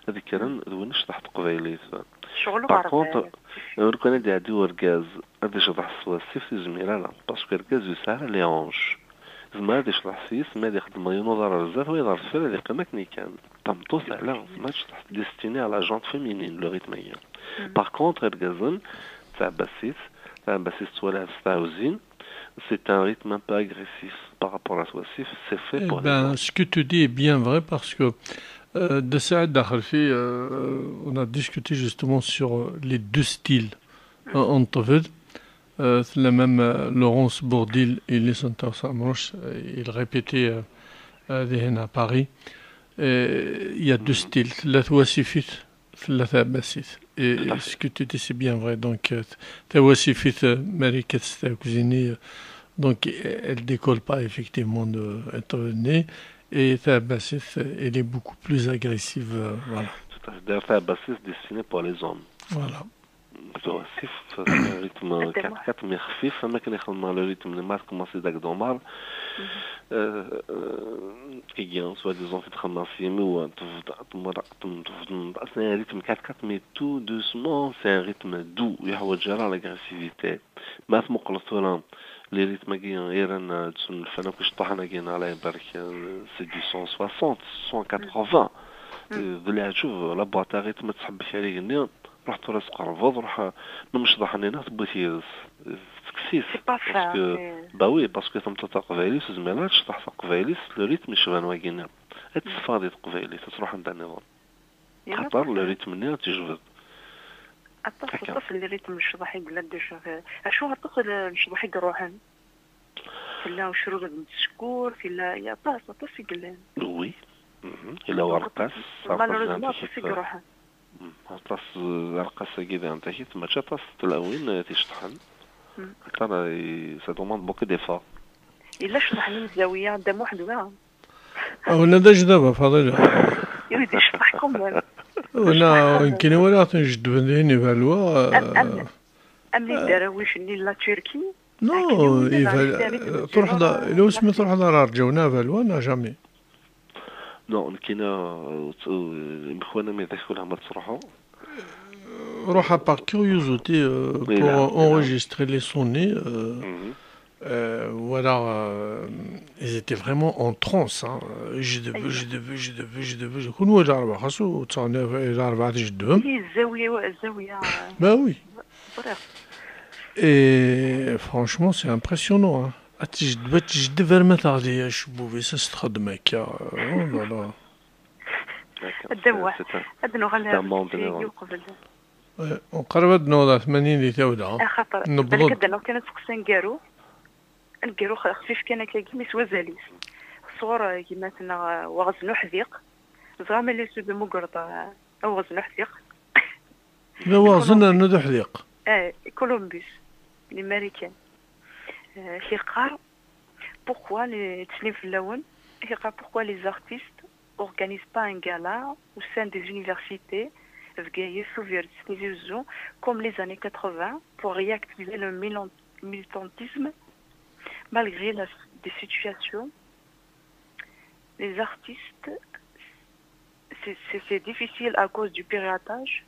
ad kkren d win yecḍeḥ teqbaylit. Par contre, ur kan ad iɛeddi urgaz ad icḍeḥ s twasift, ur yezmir ara, parce que argaz ur yesɛi ara les hanches. Yezmer ad icḍeḥ s yis, ma ad ixdem yiwen uḍar ar zdat, wayeḍ ar deffir ad yeqqim akken kan. Tameṭṭut ala, ma ad tecḍeḥ, destiné à la gente féminine, le rythme-agi. Par contre, irgazen, d taɛebbasit, taɛebbasit tettwalɛeb s tɛawzin, c'est un rythme un peu agressif par rapport à twasift, c'est fait pour les hommes. Eh ben, ce que tu dis est bien vrai parce que, euh, Dda Saɛid Axelfi, euh, on a discuté justement sur, euh, les deux styles, euh, en ṭṭbel. Euh, tella même, euh, Laurence Bourdil, il est Santa Samroche, euh, il répétait, euh, euh, dihin à Paris. Euh, il y a deux styles, tella twasifit, tella taɛebbasit. Et ce que tu dis, c'est bien vrai. Donc, euh, tawasifit, euh, Marika Stakuzini, euh, donc, elle décolle pas effectivement de, étant donnée. Et taɛebbasit, euh, elle est beaucoup plus agressive, euh, voilà. Tout à fait. D'ailleurs, taɛebbasit destinée pour les hommes. Voilà. Tawasift, c'est un rythme quatre quatre, mais xfif, am akken i xedmeɣ le rythme n Marc Massi Dag Domar. Euh, euh, igi, soi-disant, fi txedmeɣ s yimi-w, tebda, tebda, c'est un rythme quatre quatre, mais tout doucement, c'est un rythme doux, ur yeḥwaǧ ara l'agressivité. Ma tmuqleḍ tura, les rythmes-agi, iran, euh, ttun lfan akk iceṭṭaḥen-agi, neɣ la ibarek, euh, c'est du cent soixante, cent quatre-vingts. Euh, d leɛǧeb, la boîte à rythme ad tḥebbek ar igenni. Ruḥ tura tqerbeḍ, ruḥ, ma mecḍaḥ-nni neɣ tewwi-t yid-s, tekkes-it. C'est pas fair. Parce que, bah oui, parce que tameṭṭut taqbaylit ur tezmir ara ad tecḍeḥ taqbaylit s le rythme yecban wagi-nni. Ad teffeɣ di teqbaylit, ad truḥ anda nniḍen. Xaṭer le rythme-nni ad t-yejbed. Aṭas, aṭas n le rythme n ccḍeḥ i yellan déjà. Acu aṭas n ccḍeḥ i iruḥen? Tella ucrureb n tsekkurt, tella, ya, aṭas, aṭas i yellan. Oui. Mhm. Yella werqas, malheureusement, aṭas i iruḥen. Mm, aṭas, eh, arqas-agi diɣen takit, mačči aṭas n tlawin, eh, ticeṭḥen. Mm. Xaṭer, eh, ça demande beaucoup d'efforts. Yella ccḍeḥ-nni n Zawiya, Dda Muḥend, wa? Ah, wala d ajdab, a Faḍil. Oui, d ccḍeḥ quand même. Wala, nekkini walaɣ-ten jeddben dihin Iberwa, am, am, eh, am les darwic-nni n la Turquie. Non, akken i wala, Iber-, truḥeḍ, ila wasmi truḥeḍ ar Rǧawna, Iberwa, neɣ jamais? Non, nekkini, euh, t-, euh, imekwan am idek ur ma ttruḥuɣ. Ruḥ par curiosité, euh, pour enregistrer les sons-nni, euh, euh, voilà, euh, ils étaient vraiment en transe, hein. Jeddeb, jeddeb, jeddeb, jeddeb, jeddeb. Kunwi d rrbeḥ, xas ur ttaɣen d rrbeḥ tjeddbem. Ih, zzawya, zzawya. Bah oui. Ẓriɣ. Et franchement, c'est impressionnant, hein. Ad tjeddeb, ad tjeddeb arma teɣli acebbub-is, ad s-txeddem akka. Oh là là. D'accord. Ad d-aweɣ. C'est un, ad nuɣal c'est un monde général. Uqbel. Ouais, qrib ad d-naweḍ ar tmanyin di tawla. Axaṭer, newweḍ-d. Balak ad d-naweḍ kan ad teqqes aneggaru. Aneggaru xfif kan akka, mi s wazal-is. Sɣur, eh, gma-tneɣ, eh, Waɣzen Uḥdiq. Ẓriɣ ma yella yetteddu muggreḍ, eh, Waɣzen Uḥdiq. D awaɣzen rnu d uḥdiq. Eh, Columbus, les Américains. Eh, yeqqar, pourquoi les, ttsellim fell-awen, yeqqar, pourquoi les artistes organisent pas un gala au sein des universités, Bgayet, Tubiret, Tizi Uzzu, comme les années quatre-vingts, pour réactiver le milan-, militantisme, malgré la, des situations. Les artistes, c'est, c'est, c'est difficile à cause du piratage,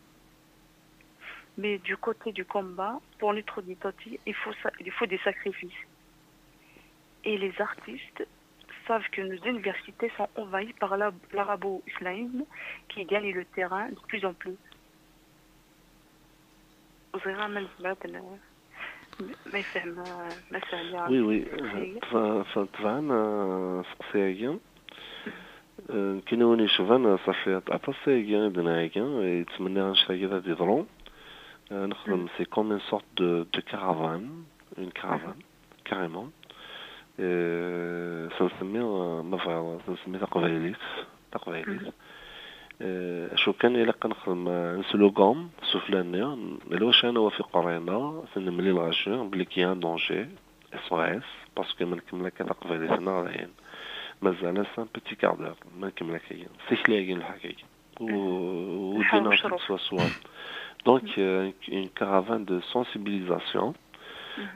mais du côté du combat, pour notre identité, il faut sa-, il faut des sacrifices. et les artistes savent que nos universités sont envahies par la- l'arabo-islamisme qui gagne le terrain de plus en plus. Ẓriɣ ma nezmer ad n- ma yefhem, euh, ma yefhem. Oui, oui, euh, tba- tba- tban, euh, seqsi-agi. Euh, nekkini win yecban, euh, ça fait aṭas ayagi i d-nɛayagi, et yettmenni annect-agi ad d-yeḍru. Euh, nexdem, c'est comme une sorte de, de caravane, une caravane, carrément. Euh, s-nsemmi, euh, ma bɣiḍ, s-nsemmi taqbaylit, taqbaylit. Euh, acu kan ilaq ad nexdem, euh, un slogan sufella-nni, lwac ad nawi ɣef iqerray-nneɣ, ad ten-nemlil ɣaci, belli qu'il y a un danger, S O S, parce que ma nkemmel akka taqbaylit-nneɣ dayen. Mazal-as un petit quart d'heure, ma nkemmel akka-agi. Tikli-agi n lḥak-agi. U, u dina swaswa. Donc, euh, une caravane de sensibilisation.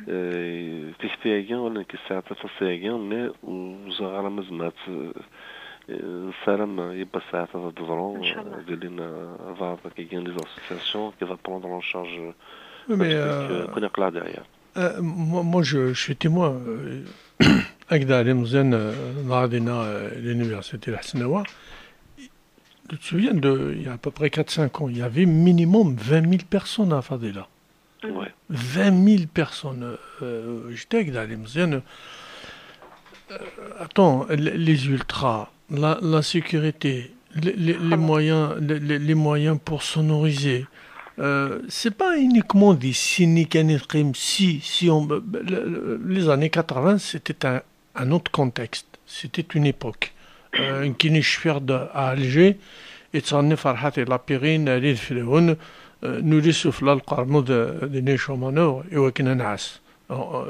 Euh, tikti-agi, ur nekk sɛiɣ tafaṣi-agi, mais ur ẓriɣ ara ma zemreɣ ad, euh, nessaram yiwwas ssaɛat ad d-teḍru, euh, ad ilin, euh, بعض des associations qui va prendre en charge, euh, mais, euh, qu'on est là derrière. Euh, moi, moi, je, je suis témoin. Euh, avec Dali Mouzen, euh, dans l'université de Hasnawa, tu te souviens, de, il y a à peu près quatre cinq ans, il y avait minimum vingt mille personnes à Fadila. Ouais. Vingt mille personnes. Euh, j'étais avec Dali Mouzen. Euh, attends, les, les ultras, la, la sécurité, les, les, les moyens, les, les, les moyens pour sonoriser. Euh, c'est pas uniquement des cyniques, si, si on, le- le- les années quatre-vingts, c'était un, un autre contexte. C'était une époque. Euh, كي نشفيغ à Alger, يتغني فرحات لابيرين، ريد فلون، نولي سفلى القرمود دي نيشو مانور، إوا كنا نعس. En,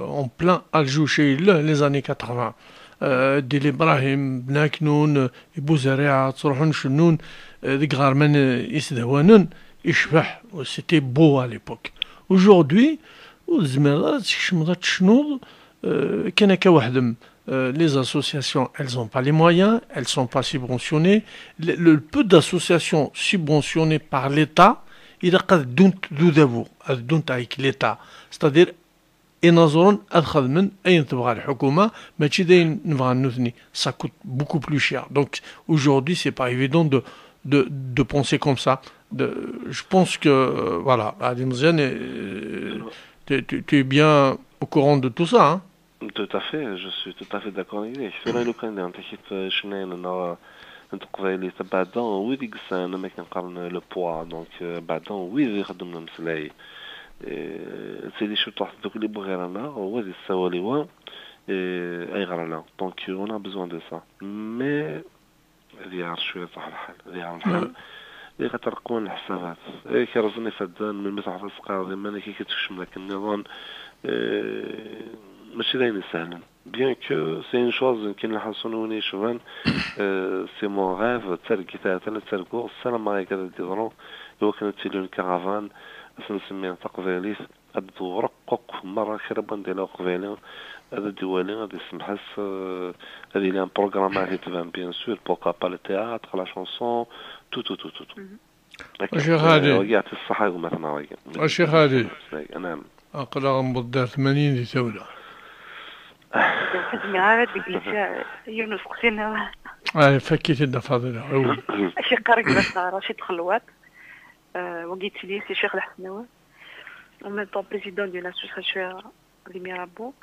en plein Alger, les années quatre-vingts. Euh, Dili Brahim, Bnaknoun, Ibou Zari'a, Tsurhun Chenoun, euh, deg ɣerman, euh, isdawwanen, icbeḥ, c'était beau à l'époque. Aujourd'hui, ur tezmireḍ ara ad tkecmeḍ ad tecnuḍ, euh, kan akka weḥd-m. Euh, les associations, elles ont pas les moyens, elles sont pas subventionnées. Le, le peu d'associations subventionnées par l'État, ilaq ad ddunt d udabu, ad ddunt avec l'État. C'est-à-dire, inaẓuren ad xedmen ayen tebɣa lḥukuma, mačči d ayen nebɣa nutni. Ça coûte beaucoup plus cher. Donc, aujourd'hui, c'est pas évident de, de, de penser comme ça. De, je pense que, euh, voilà, Adi Mziane, euh, tu, tu- tu es bien au courant de tout ça, hein ? Tout à fait, je suis tout à fait d'accord avec lui. Tura lukan d takit cnayen neɣ n teqbaylit, beɛda wid i yesɛan, am akken qqaren, le poids, donc, euh, beɛda wid ixeddmen ameslay, euh, tili ciṭuḥ tdukli bɣir-aneɣ, wa ad yessawal i wa, euh, ayɣer ala. Donc, on a besoin de ça. Mais ad yaɛer cwiṭ lḥal, ad yaɛer lḥal. Ilaq ad reqqun leḥsabat. Ay kerrzen ifadden, melmi truḥeḍ ad teqqareḍ iman-ik, ad tekcem akken nniḍen, euh, mačči d ayen isehlen. Bien que c'est une chose, nekkini lḥasun win yecban, euh, c'est mon rêve, d targit ahat ad targuɣ, ssarameɣ akka ad d-yeḍru, iwakken ad tili une caravane, ad s-nsemmi taqbaylit, ad d-tḍewwer akk, akk merra, kra n wanda yella uqbayli, ad d-iwali, ad isemḥes, euh, ad yili un programme ara t-itban, bien sûr, pourquoi pas le théâtre, la chanson, tout, tout, tout, tout, tout. Akka, Acu xali? Euh, wagi, yeɛṭi ṣṣeḥḥa i gma-tneɣ wagi. Acu xali? Anam. Aql-aɣ newweḍ ar tmanyin di tawla. Ur zmireɣ ara ad d-ggiseɣ yiwen usteqsi nniḍen. Ay, fakk-it-id a Faḍila. Awi. Acu yeqqar gma-tneɣ Racid Xelwaṭ, euh, wagi yettili si Ccix Lḥesnawi, en même temps président d'une association di Mirabeau.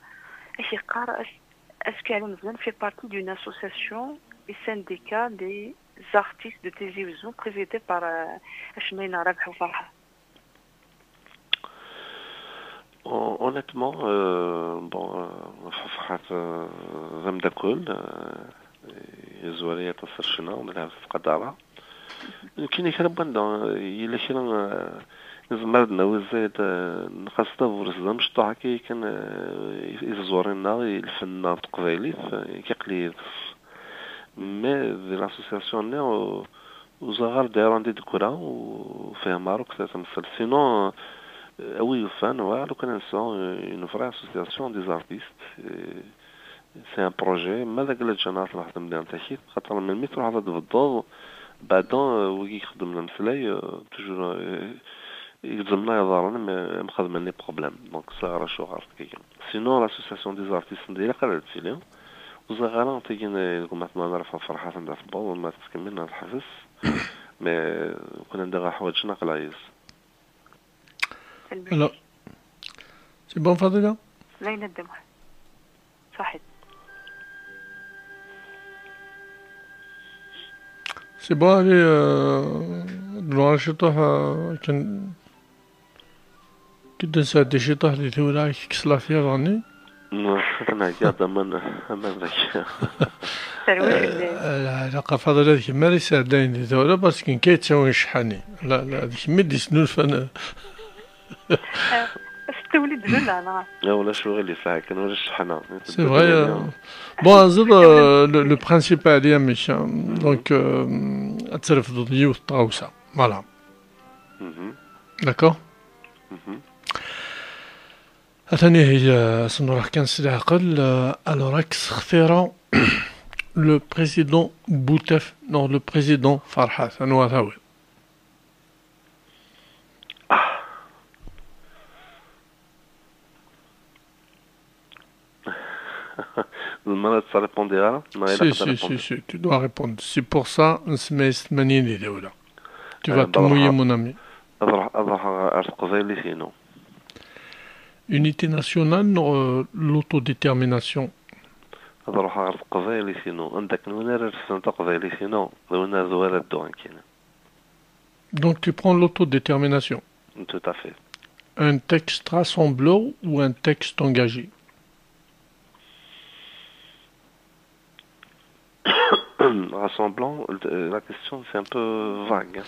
Acu yeqqar, est-ce, est-ce que Ɛli Meẓyan fait partie d'une association, un syndicat des artistes de Tizi Ouzou, présidée par, euh, Acmayna Rabeḥ Uferḥan ? Hon-, honnêtement, euh, bon, euh, Ferḥat, euh, d ameddakel, euh, yezwar-iyi aṭas ar ccna, d lɛebd tqadara. Nekkini kra n wanda, euh, yella kra, euh, nezmer ad d-nawi zzayed, euh, nqas tabures d amecṭuḥ akka yakan, euh, i, i tẓurin-nneɣ, i lfen-nneɣ n teqbaylit, euh, akka aql-i yid-s. Mais di l'association-nni, euh, Ur ẓriɣ ara d-ayɣer anda i d-teggra, ur fhimeɣ ara akk tamsalt. Sinon, euh, a wi yufan, ouais, lukan ad nesɛu, euh, une vraie association des artistes, euh, c'est un projet, ma d aglaǧ-a neɣ ad t-nexdem di Takit, xaṭer melmi truḥeḍ ad d-tbeddeḍ, beɛda, euh, wigi ixeddmen ameslay, euh, toujours, euh, Gezzmen-aɣ iḍarren, mi, mi xedmen les problèmes. Donc, sɛiɣ acuɣer tagi. Sinon, l'association des artistes n diri qal ad tili. Ur ẓriɣ ara tagi n gma-tneɣ n Rafa Ferḥat anda tewweḍ, ma tettkemmil neɣ teḥbes. Mais, kwan anda ɣa ḥwaǧen aql-aɣ yis. Alors, c'est bon, Fadila? Layla Ddemuḥ. Saḥit. C'est bon, allez, euh, d-nuɣal ciṭuḥ, euh, kan, kan d-nesɛeddi ciṭuḥ di tewla, i k-tekkes la fièvre-nni. Nɛegga-d aman, aman dagi. Terwi fell-i. Eh, ilaq a Fadila d kemm ara yesɛeddayen di tewla, parce que nekk ay yettawin cceḥḥa-nni. La, la, d kemm i d-yesnulfan. Tewlid d ula, neɣ? Ya, ulac uɣilif, akken ulac cceḥna. C'est vrai, euh, bon, azul, euh, le, le principal, ya, mais, euh, donc, euh, ad trefdeḍ yiwet n tɣawsa. Voilà. Mhm. D'accord? Mhm. Atan ihi, euh, ad sen-nruḥ kan s leɛqel, euh, alors, ad k-sextireɣ le président Boutef, non, le président Farhat, anwa tawiḍ? Ah. Tzemreḍ ad trépondiḍ ara? Si, si, si, si, tu dois répondre. C'est pour ça, nsemma-yas tmanyin di tawla. Tu vas te mouiller, mon ami. Ad ruḥ-, ad ruḥeɣ ar teqbaylit-inu. Unité nationale, non, euh, l'autodétermination. Ad ruḥeɣ ar teqbaylit-inu. Anda akken win ara refden taqbaylit-inu, d win ar d wara dduɣ nekkini. Donc tu prends l'autodétermination. Tout à fait. Un texte rassembleur ou un texte engagé? Rassemblant, euh, la question c'est un peu vague, hein.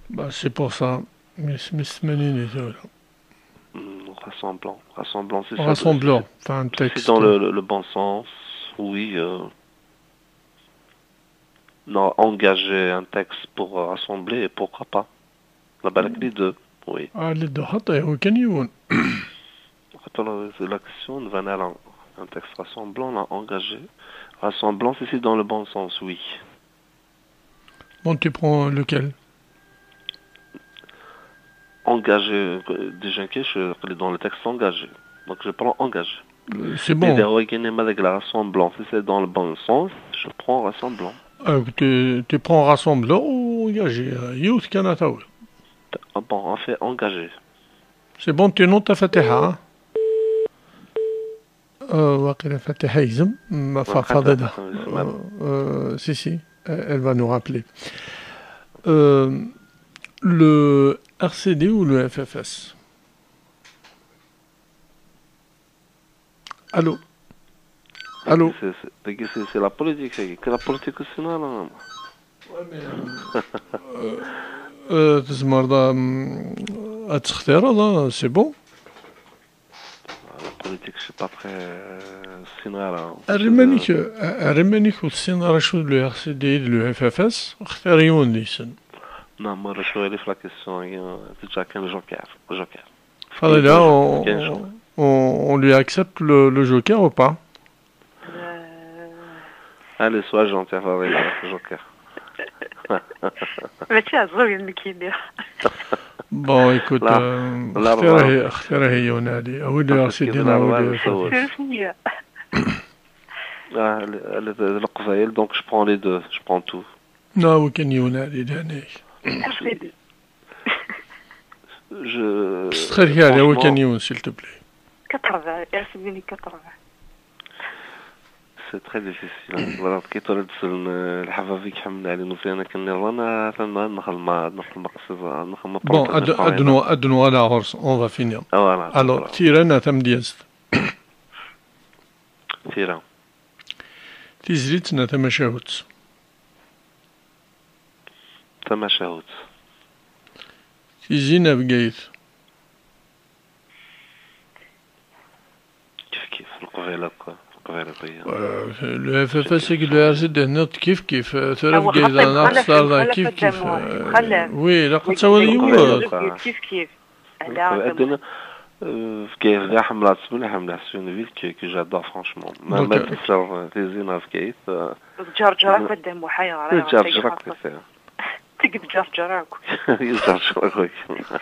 Bah, c'est pour ça. Mais, mais c'est une idée, voilà. Hmm, rassemblant. Rassemblant, c'est ça. Rassembleur, enfin un texte. C'est dans le, le, le bon sens, oui. Euh, non, engager un texte pour rassembler, et pourquoi pas? La balade les deux, oui. Ah, les deux, حتى هو كان يون. Attends, la, la question, un texte rassemblant, là, engagé. Rassemblant, si c'est dans le bon sens, oui. Bon, tu prends lequel? Engagé, euh, déjà que je suis dans le texte engagé. Donc je prends engagé. Euh, c'est bon. Et derrière, il y a la ressemblance. Si c'est dans le bon sens, je prends ressemblance. Euh, tu, tu prends rassemblant ou engagé? Euh, yiwet kan ad tawiḍ. Ah bon, on fait engagé. C'est bon, tu notes, Fatiha, hein? Euh, waqila Fatiha yegzem, ma fa-, Fadila. Euh, euh, si, si, euh, elle va nous rappeler. Euh, le R C D ou le F F S? Allô? Allô? C'est, c'est, c'est, c'est la politique, c'est que la politique aussi, non, non. Ouais, mais, euh, euh, euh, tzemreḍ, euh, ad textireḍ, hein, c'est bon. La politique, je suis pas très, euh, ssineɣ ara. Err iman-ik, euh, err iman-ik ur tessineḍ ara acu d le R C D, d le F F S, xtir yiwen deg-sen. Non, moi, je suis la question, euh, c'est déjà qu'un joker, joker. Fadila, on, on, on lui accepte le, le joker ou pas? Euh. Allez, sois gentil, Fadila, joker. Mačči ɛezzuyen nekkini. Bon, écoute, euh, xtir-iyi yiwen, allez. Awi-d le R C D neɣ awi-d le F F S. Suref-iyi. Ah, le, le, le Leqbayel, donc je prends les deux, je prends tout. Non, awi kan yiwen, allez, d ahnay. R C D. Je, ttxil-k, awi kan yiwen, s'il te plaît. Quatre-vingts, R C D quatre-vingts. C'est très difficile, hein. Voilà, kif tura d-sellen, euh, leḥbab-ik Ḥemmed Ali Meẓyan akken nniḍen, ah, atan ad nexdem, ad nexdem aqsiḍ, ad nexdem. Bon, ad, ad nu-, ad nuɣal ar ɣur-s, on va finir. Ah, voilà. Alors, voilà. Tira neɣ tamedyazt? Tira. Tizlit neɣ tamacahut? Tamacahut. Tizi neɣ Bgayet? Kif kif, Leqbayel akk, Leqbayel akk, ya. Euh, le F F S akked le R C D tenniḍ-d kif kif, euh, tura Bgayet ad nextar kif kif, euh, oui, ilaq ad tawiḍ yiwet. Kif kif. Ala, euh, Bgayet d ḥemmleɣ-tt mliḥ, mliḥ, c'est une ville que, que j'adore, franchement. Ma, donc, ma euh, tefsiḍ Tizi neɣ Bgayet, euh, Ǧerǧer akk, a Dda Muḥ, ayɣer, ayɣer Ǧerǧer akk, c'est ça. Tigi d Ǧerǧer akk. Ǧerǧer akk.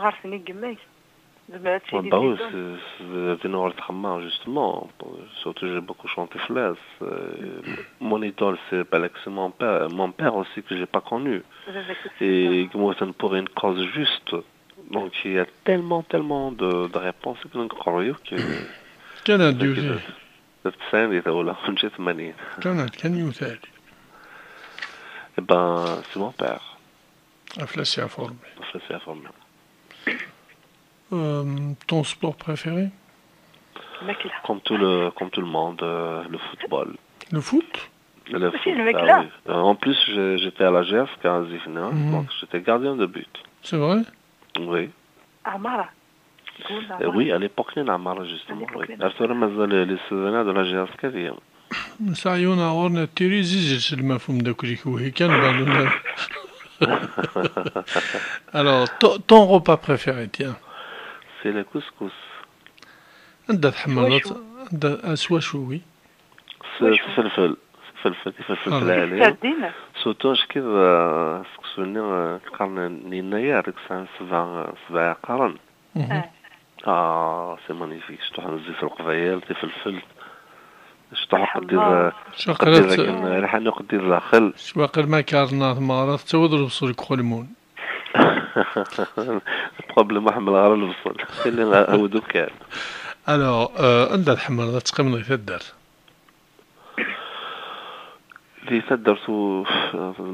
ɣer-sen i yemma-k. Zemreḍ ad tiliḍ. Bah oui, c'est, c'est, c'est une heure de justement. Surtout, j'ai beaucoup chanté flas. Euh, mon idole, c'est Balax, mon père, mon père aussi, que j'ai pas connu. Et que moi, ça ne pourrait une cause juste. Donc, il y a tellement, tellement de, de réponses que je croyais que كان عندي وثيق. تسعين دي ولا خمسة وثمانين. كان عندي، كان يوثالي. Eh ben, c'est mon père. Aflas يعفو ربي. Aflas يعفو ربي. Euh, ton sport préféré ? Comme tout le, comme tout le monde, euh, le football. Le foot ? Le foot, ah oui. Euh, en plus, j'ai- j'étais à la G S K à Zifna, donc j'étais gardien de but. C'est vrai ? Oui. عمارة. Euh, oui, à l'époque, il y a عمارة, justement. Oui. Ar tura mazal les souvenirs de la G S K ديالي. Nesɛa yiwen ɣur-neɣ tirizi, zil s lmafum d akk-ik, wihi kan, ben, alors, ton, ton repas préféré, tiens. C'est le couscous. Anda tḥemmleḍ ad, anda, ah, s wacu, oui. S, s ifelfel. S ifelfel, ifelfel n lɛali. Surtout acki d, euh, seksu-nni, euh, qqaren yennayer, deg sɛan sebɛa, sebɛa iqaren. Ah, c'est magnifique. Cṭuḥ n zzit n leqbayel, tifelfelt. Cṭuḥ uqeddir, uqeddir akken, riḥan uqeddir daxel. Cwaqil ma karna tmeɣra, tettawiḍ lebṣel deg uxelmun. Problème, ḥemmleɣ ara lebṣel. Xili awed ukan. Alors, euh, anda tḥemmleḍ ad teqqimeḍ di taddart? Di taddart u,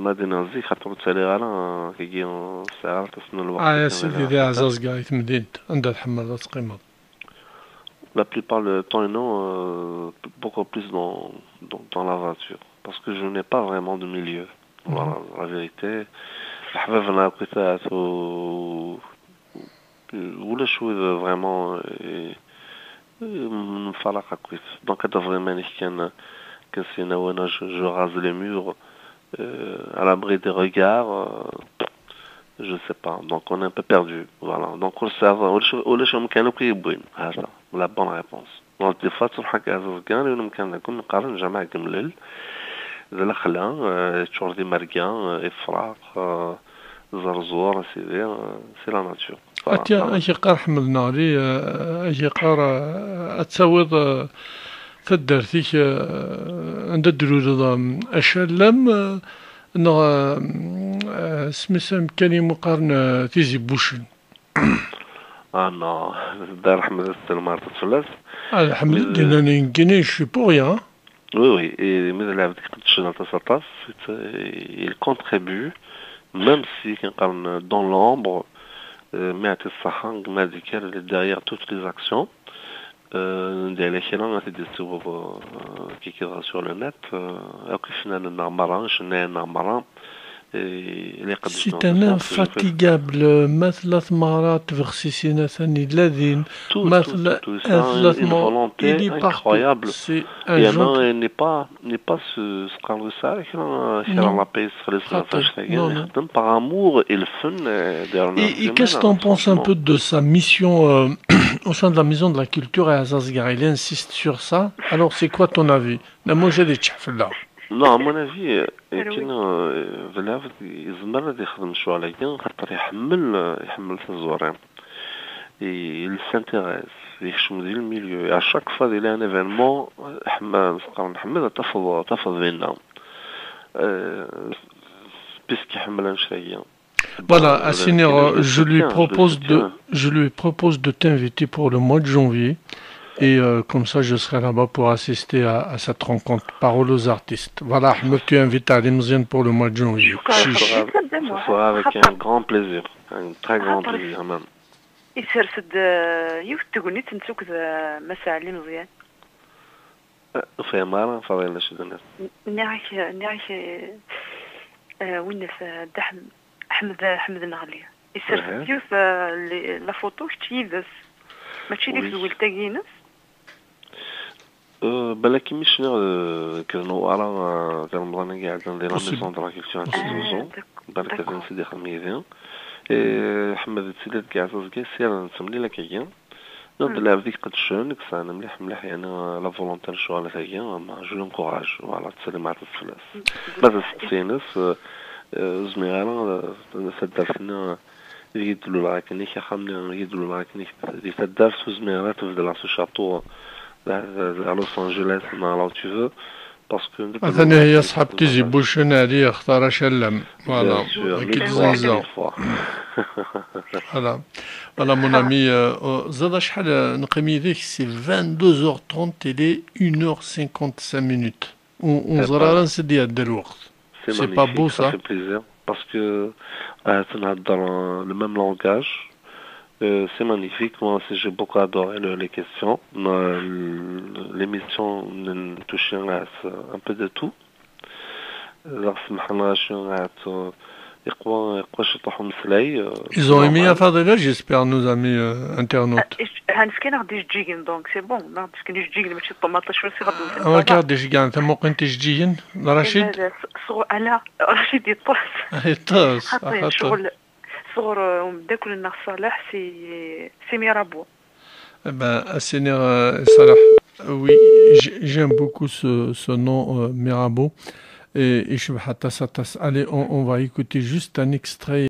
ma d-iniɣ zik, xaṭer ur ttaliɣ ara, tigi, ur sɛiɣ ara aṭas n lweqt. Ah, ya sidi, di Ɛzazga i temdint, anda tḥemmleḍ ad teqqimeḍ? La plupart du temps, non, euh, beaucoup plus dans, dans, dans la voiture. Parce que je n'ai pas vraiment de milieu. Voilà, la vérité. Leḥbab-nneɣ akkit ahat u, ulac wid vraiment, euh, euh, nemfaraq akkit. Donc, ad tafeḍ iman-ik kan, kan syin a winna, je, je rase les murs, euh, à l'abri des regards, euh, je sais pas. Donc, on est un peu perdu. Voilà. Donc, ur sɛiɣ, ulac, ulac amkan akk i yewwin. Hata, la bonne réponse. Donc, des fois, truḥ akka Ɛzazgan, yiwen amkan deg qqaren Lǧameɛ Gemlel, d lexla, euh, yeččur d imerga, euh, ifraq, euh, ẓerẓur, a sidi, euh, c'est la nature. Voilà. Akka, ak-iqqar Ḥmed Neɣli, euh, ak-iqqar, euh, ad tawiḍ, euh, taddart-ik, euh, anda d-tluleḍ, euh, acallam, euh, neɣ, euh, euh, isem-is amkan imu qqaren, euh, Tizi Bucen. Ah non, Dda Ḥmed, ad tesselmeḍ fell-as. Ah, Ḥmed, mais, euh, d-yennan nekkini, je suis pour rien, hein. Oui, oui, et mais la vie de aṭas, aṭas, c'est, euh, il contribue, même si, kan qqaren, dans l'ombre, euh, mais à tes sahangs, mais derrière toutes les actions, euh, derrière les actions, c'est des, euh, qui, qui sur le net, euh, akk ifennanen-nneɣ merra, icennayen-nneɣ merra, C'est un infatigable. Ma tella tmeɣra, tbexsisin, atan yella din. Ma tella, une volonté incroyable. C'est un genre. Et non, il n'est pas, n'est pas ce, ce qu'on veut ça, kra, kra la paix, kra la fâche, yexdem par amour et le fun, euh, des remerciements. Et qu'est-ce que t'en penses un peu de sa mission, euh, au sein de la Maison de la Culture à Azazga? Il insiste sur ça. Alors, c'est quoi ton avis? Non, à mon avis, euh, akken, euh, d lɛebd yezmer ad yexdem ccɣel-agi, xaṭer iḥemmel, euh, iḥemmel taẓuri. Et il s'intéresse, yekcem di le milieu. Et à chaque fois, il y a un événement, euh, ḥemmel, nḥemmel ad tafeḍ, tafeḍ dinna. Euh, puisque iḥemmel annect-agi. Voilà, à Sinero, je lui propose de, je lui propose de t'inviter pour le mois de janvier. Et, euh, comme ça, je serai là-bas pour assister à, à cette rencontre. Parole aux artistes. Voilà, Ahmed, tu invites Ali Mziane pour le mois de janvier. Ce sera avec un grand plaisir, un très grand plaisir même. Isers-d, euh, yiwet tegnit n tugd, euh, Mass Ali Mziane. Euh, ur fhimeɣ ara, Faḍil, d acu i d-tenniḍ. Nniɣ-ak, nniɣ-ak, euh, euh, winna-s, euh, Dda Ḥem-, Ḥmed, Ḥmed Neɣli. Isers-d yiwet, euh, li-, la photo, kečč yid-s. Mačči di tedwilt-agi-ines? Euh, balak imi cniɣ, euh, nekk d Newwara, euh, di Remḍan-agi iɛeddan di la Maison de la Culture n Tizi Uzzu. Balak d ansi d-ixdem yid-i. Eh, Ḥmed d Sidi deg Ɛzazga, sirren nettemlil akkagi. Donc, d lɛebd i iqeddcen, i yesɛan mliḥ, mliḥ, yani, la volonté n ccɣel-agi, ma je l'encourage, voilà, ttsellimeɣ aṭas fell-as. Ma d asteqsi-ines, euh, euh, ur zmireɣ ara, euh, taddart-nni, euh, Yedlul akken-ik, axxam-nni yedlul akken-ik, di taddart ur zmireɣ ad tbeddleɣ s château, à Los Angeles, neɣ là où tu veux, parce que atan ihi aṣḥab Tizi Wiccan, Ɛli yextar acallam. Voilà. Bien sûr, Akken mille zenza. fois, mille fois. Voilà. Voilà, mon ami, euh, euh, ẓad acḥal, euh, neqqim yid-k, c'est vingt-deux heures trente, il est une heure cinquante-cinq minutes. On, on Eh ẓra ben, ara ansi d-iɛedda lweqt. C'est C'est pas magnifique, beau, ça ça. Fait plaisir. Parce que euh, tu as dans le même langage. Euh, c'est magnifique. Moi aussi, j'ai beaucoup adoré le- les questions. Euh, L'émission nous touche un peu de tout. Ẓer semḥen ɣaci, euh, yeqwa yeqwa ciṭuḥ umeslay, euh, Ils ont aimé, normal. A Fadila, j'espère, nos amis, euh, internautes. Han fkan-aɣ-d ijeǧǧigen, donc c'est bon. Ma ɣ-d-fkan ijeǧǧigen, mačči d ṭumaṭic, ur s-ɣ-d-wten. Awak ɣ-d-ijeǧǧigen, tamuqint ijeǧǧigen, d Racid? Sɣur ala, Racid yeṭṭes. Yeṭṭes, Xaṭi, axaṭer. Ccɣel sɣur euh, umeddakel-nneɣ Ṣaleḥ, c'est c'est Mirabeau. Eh ben, à Sénéra, euh, Salah, oui, j'ai- j'aime beaucoup ce, ce nom, euh, Mirabeau, et, et Shubha Tasatas. Allez, on, on va écouter juste un extrait.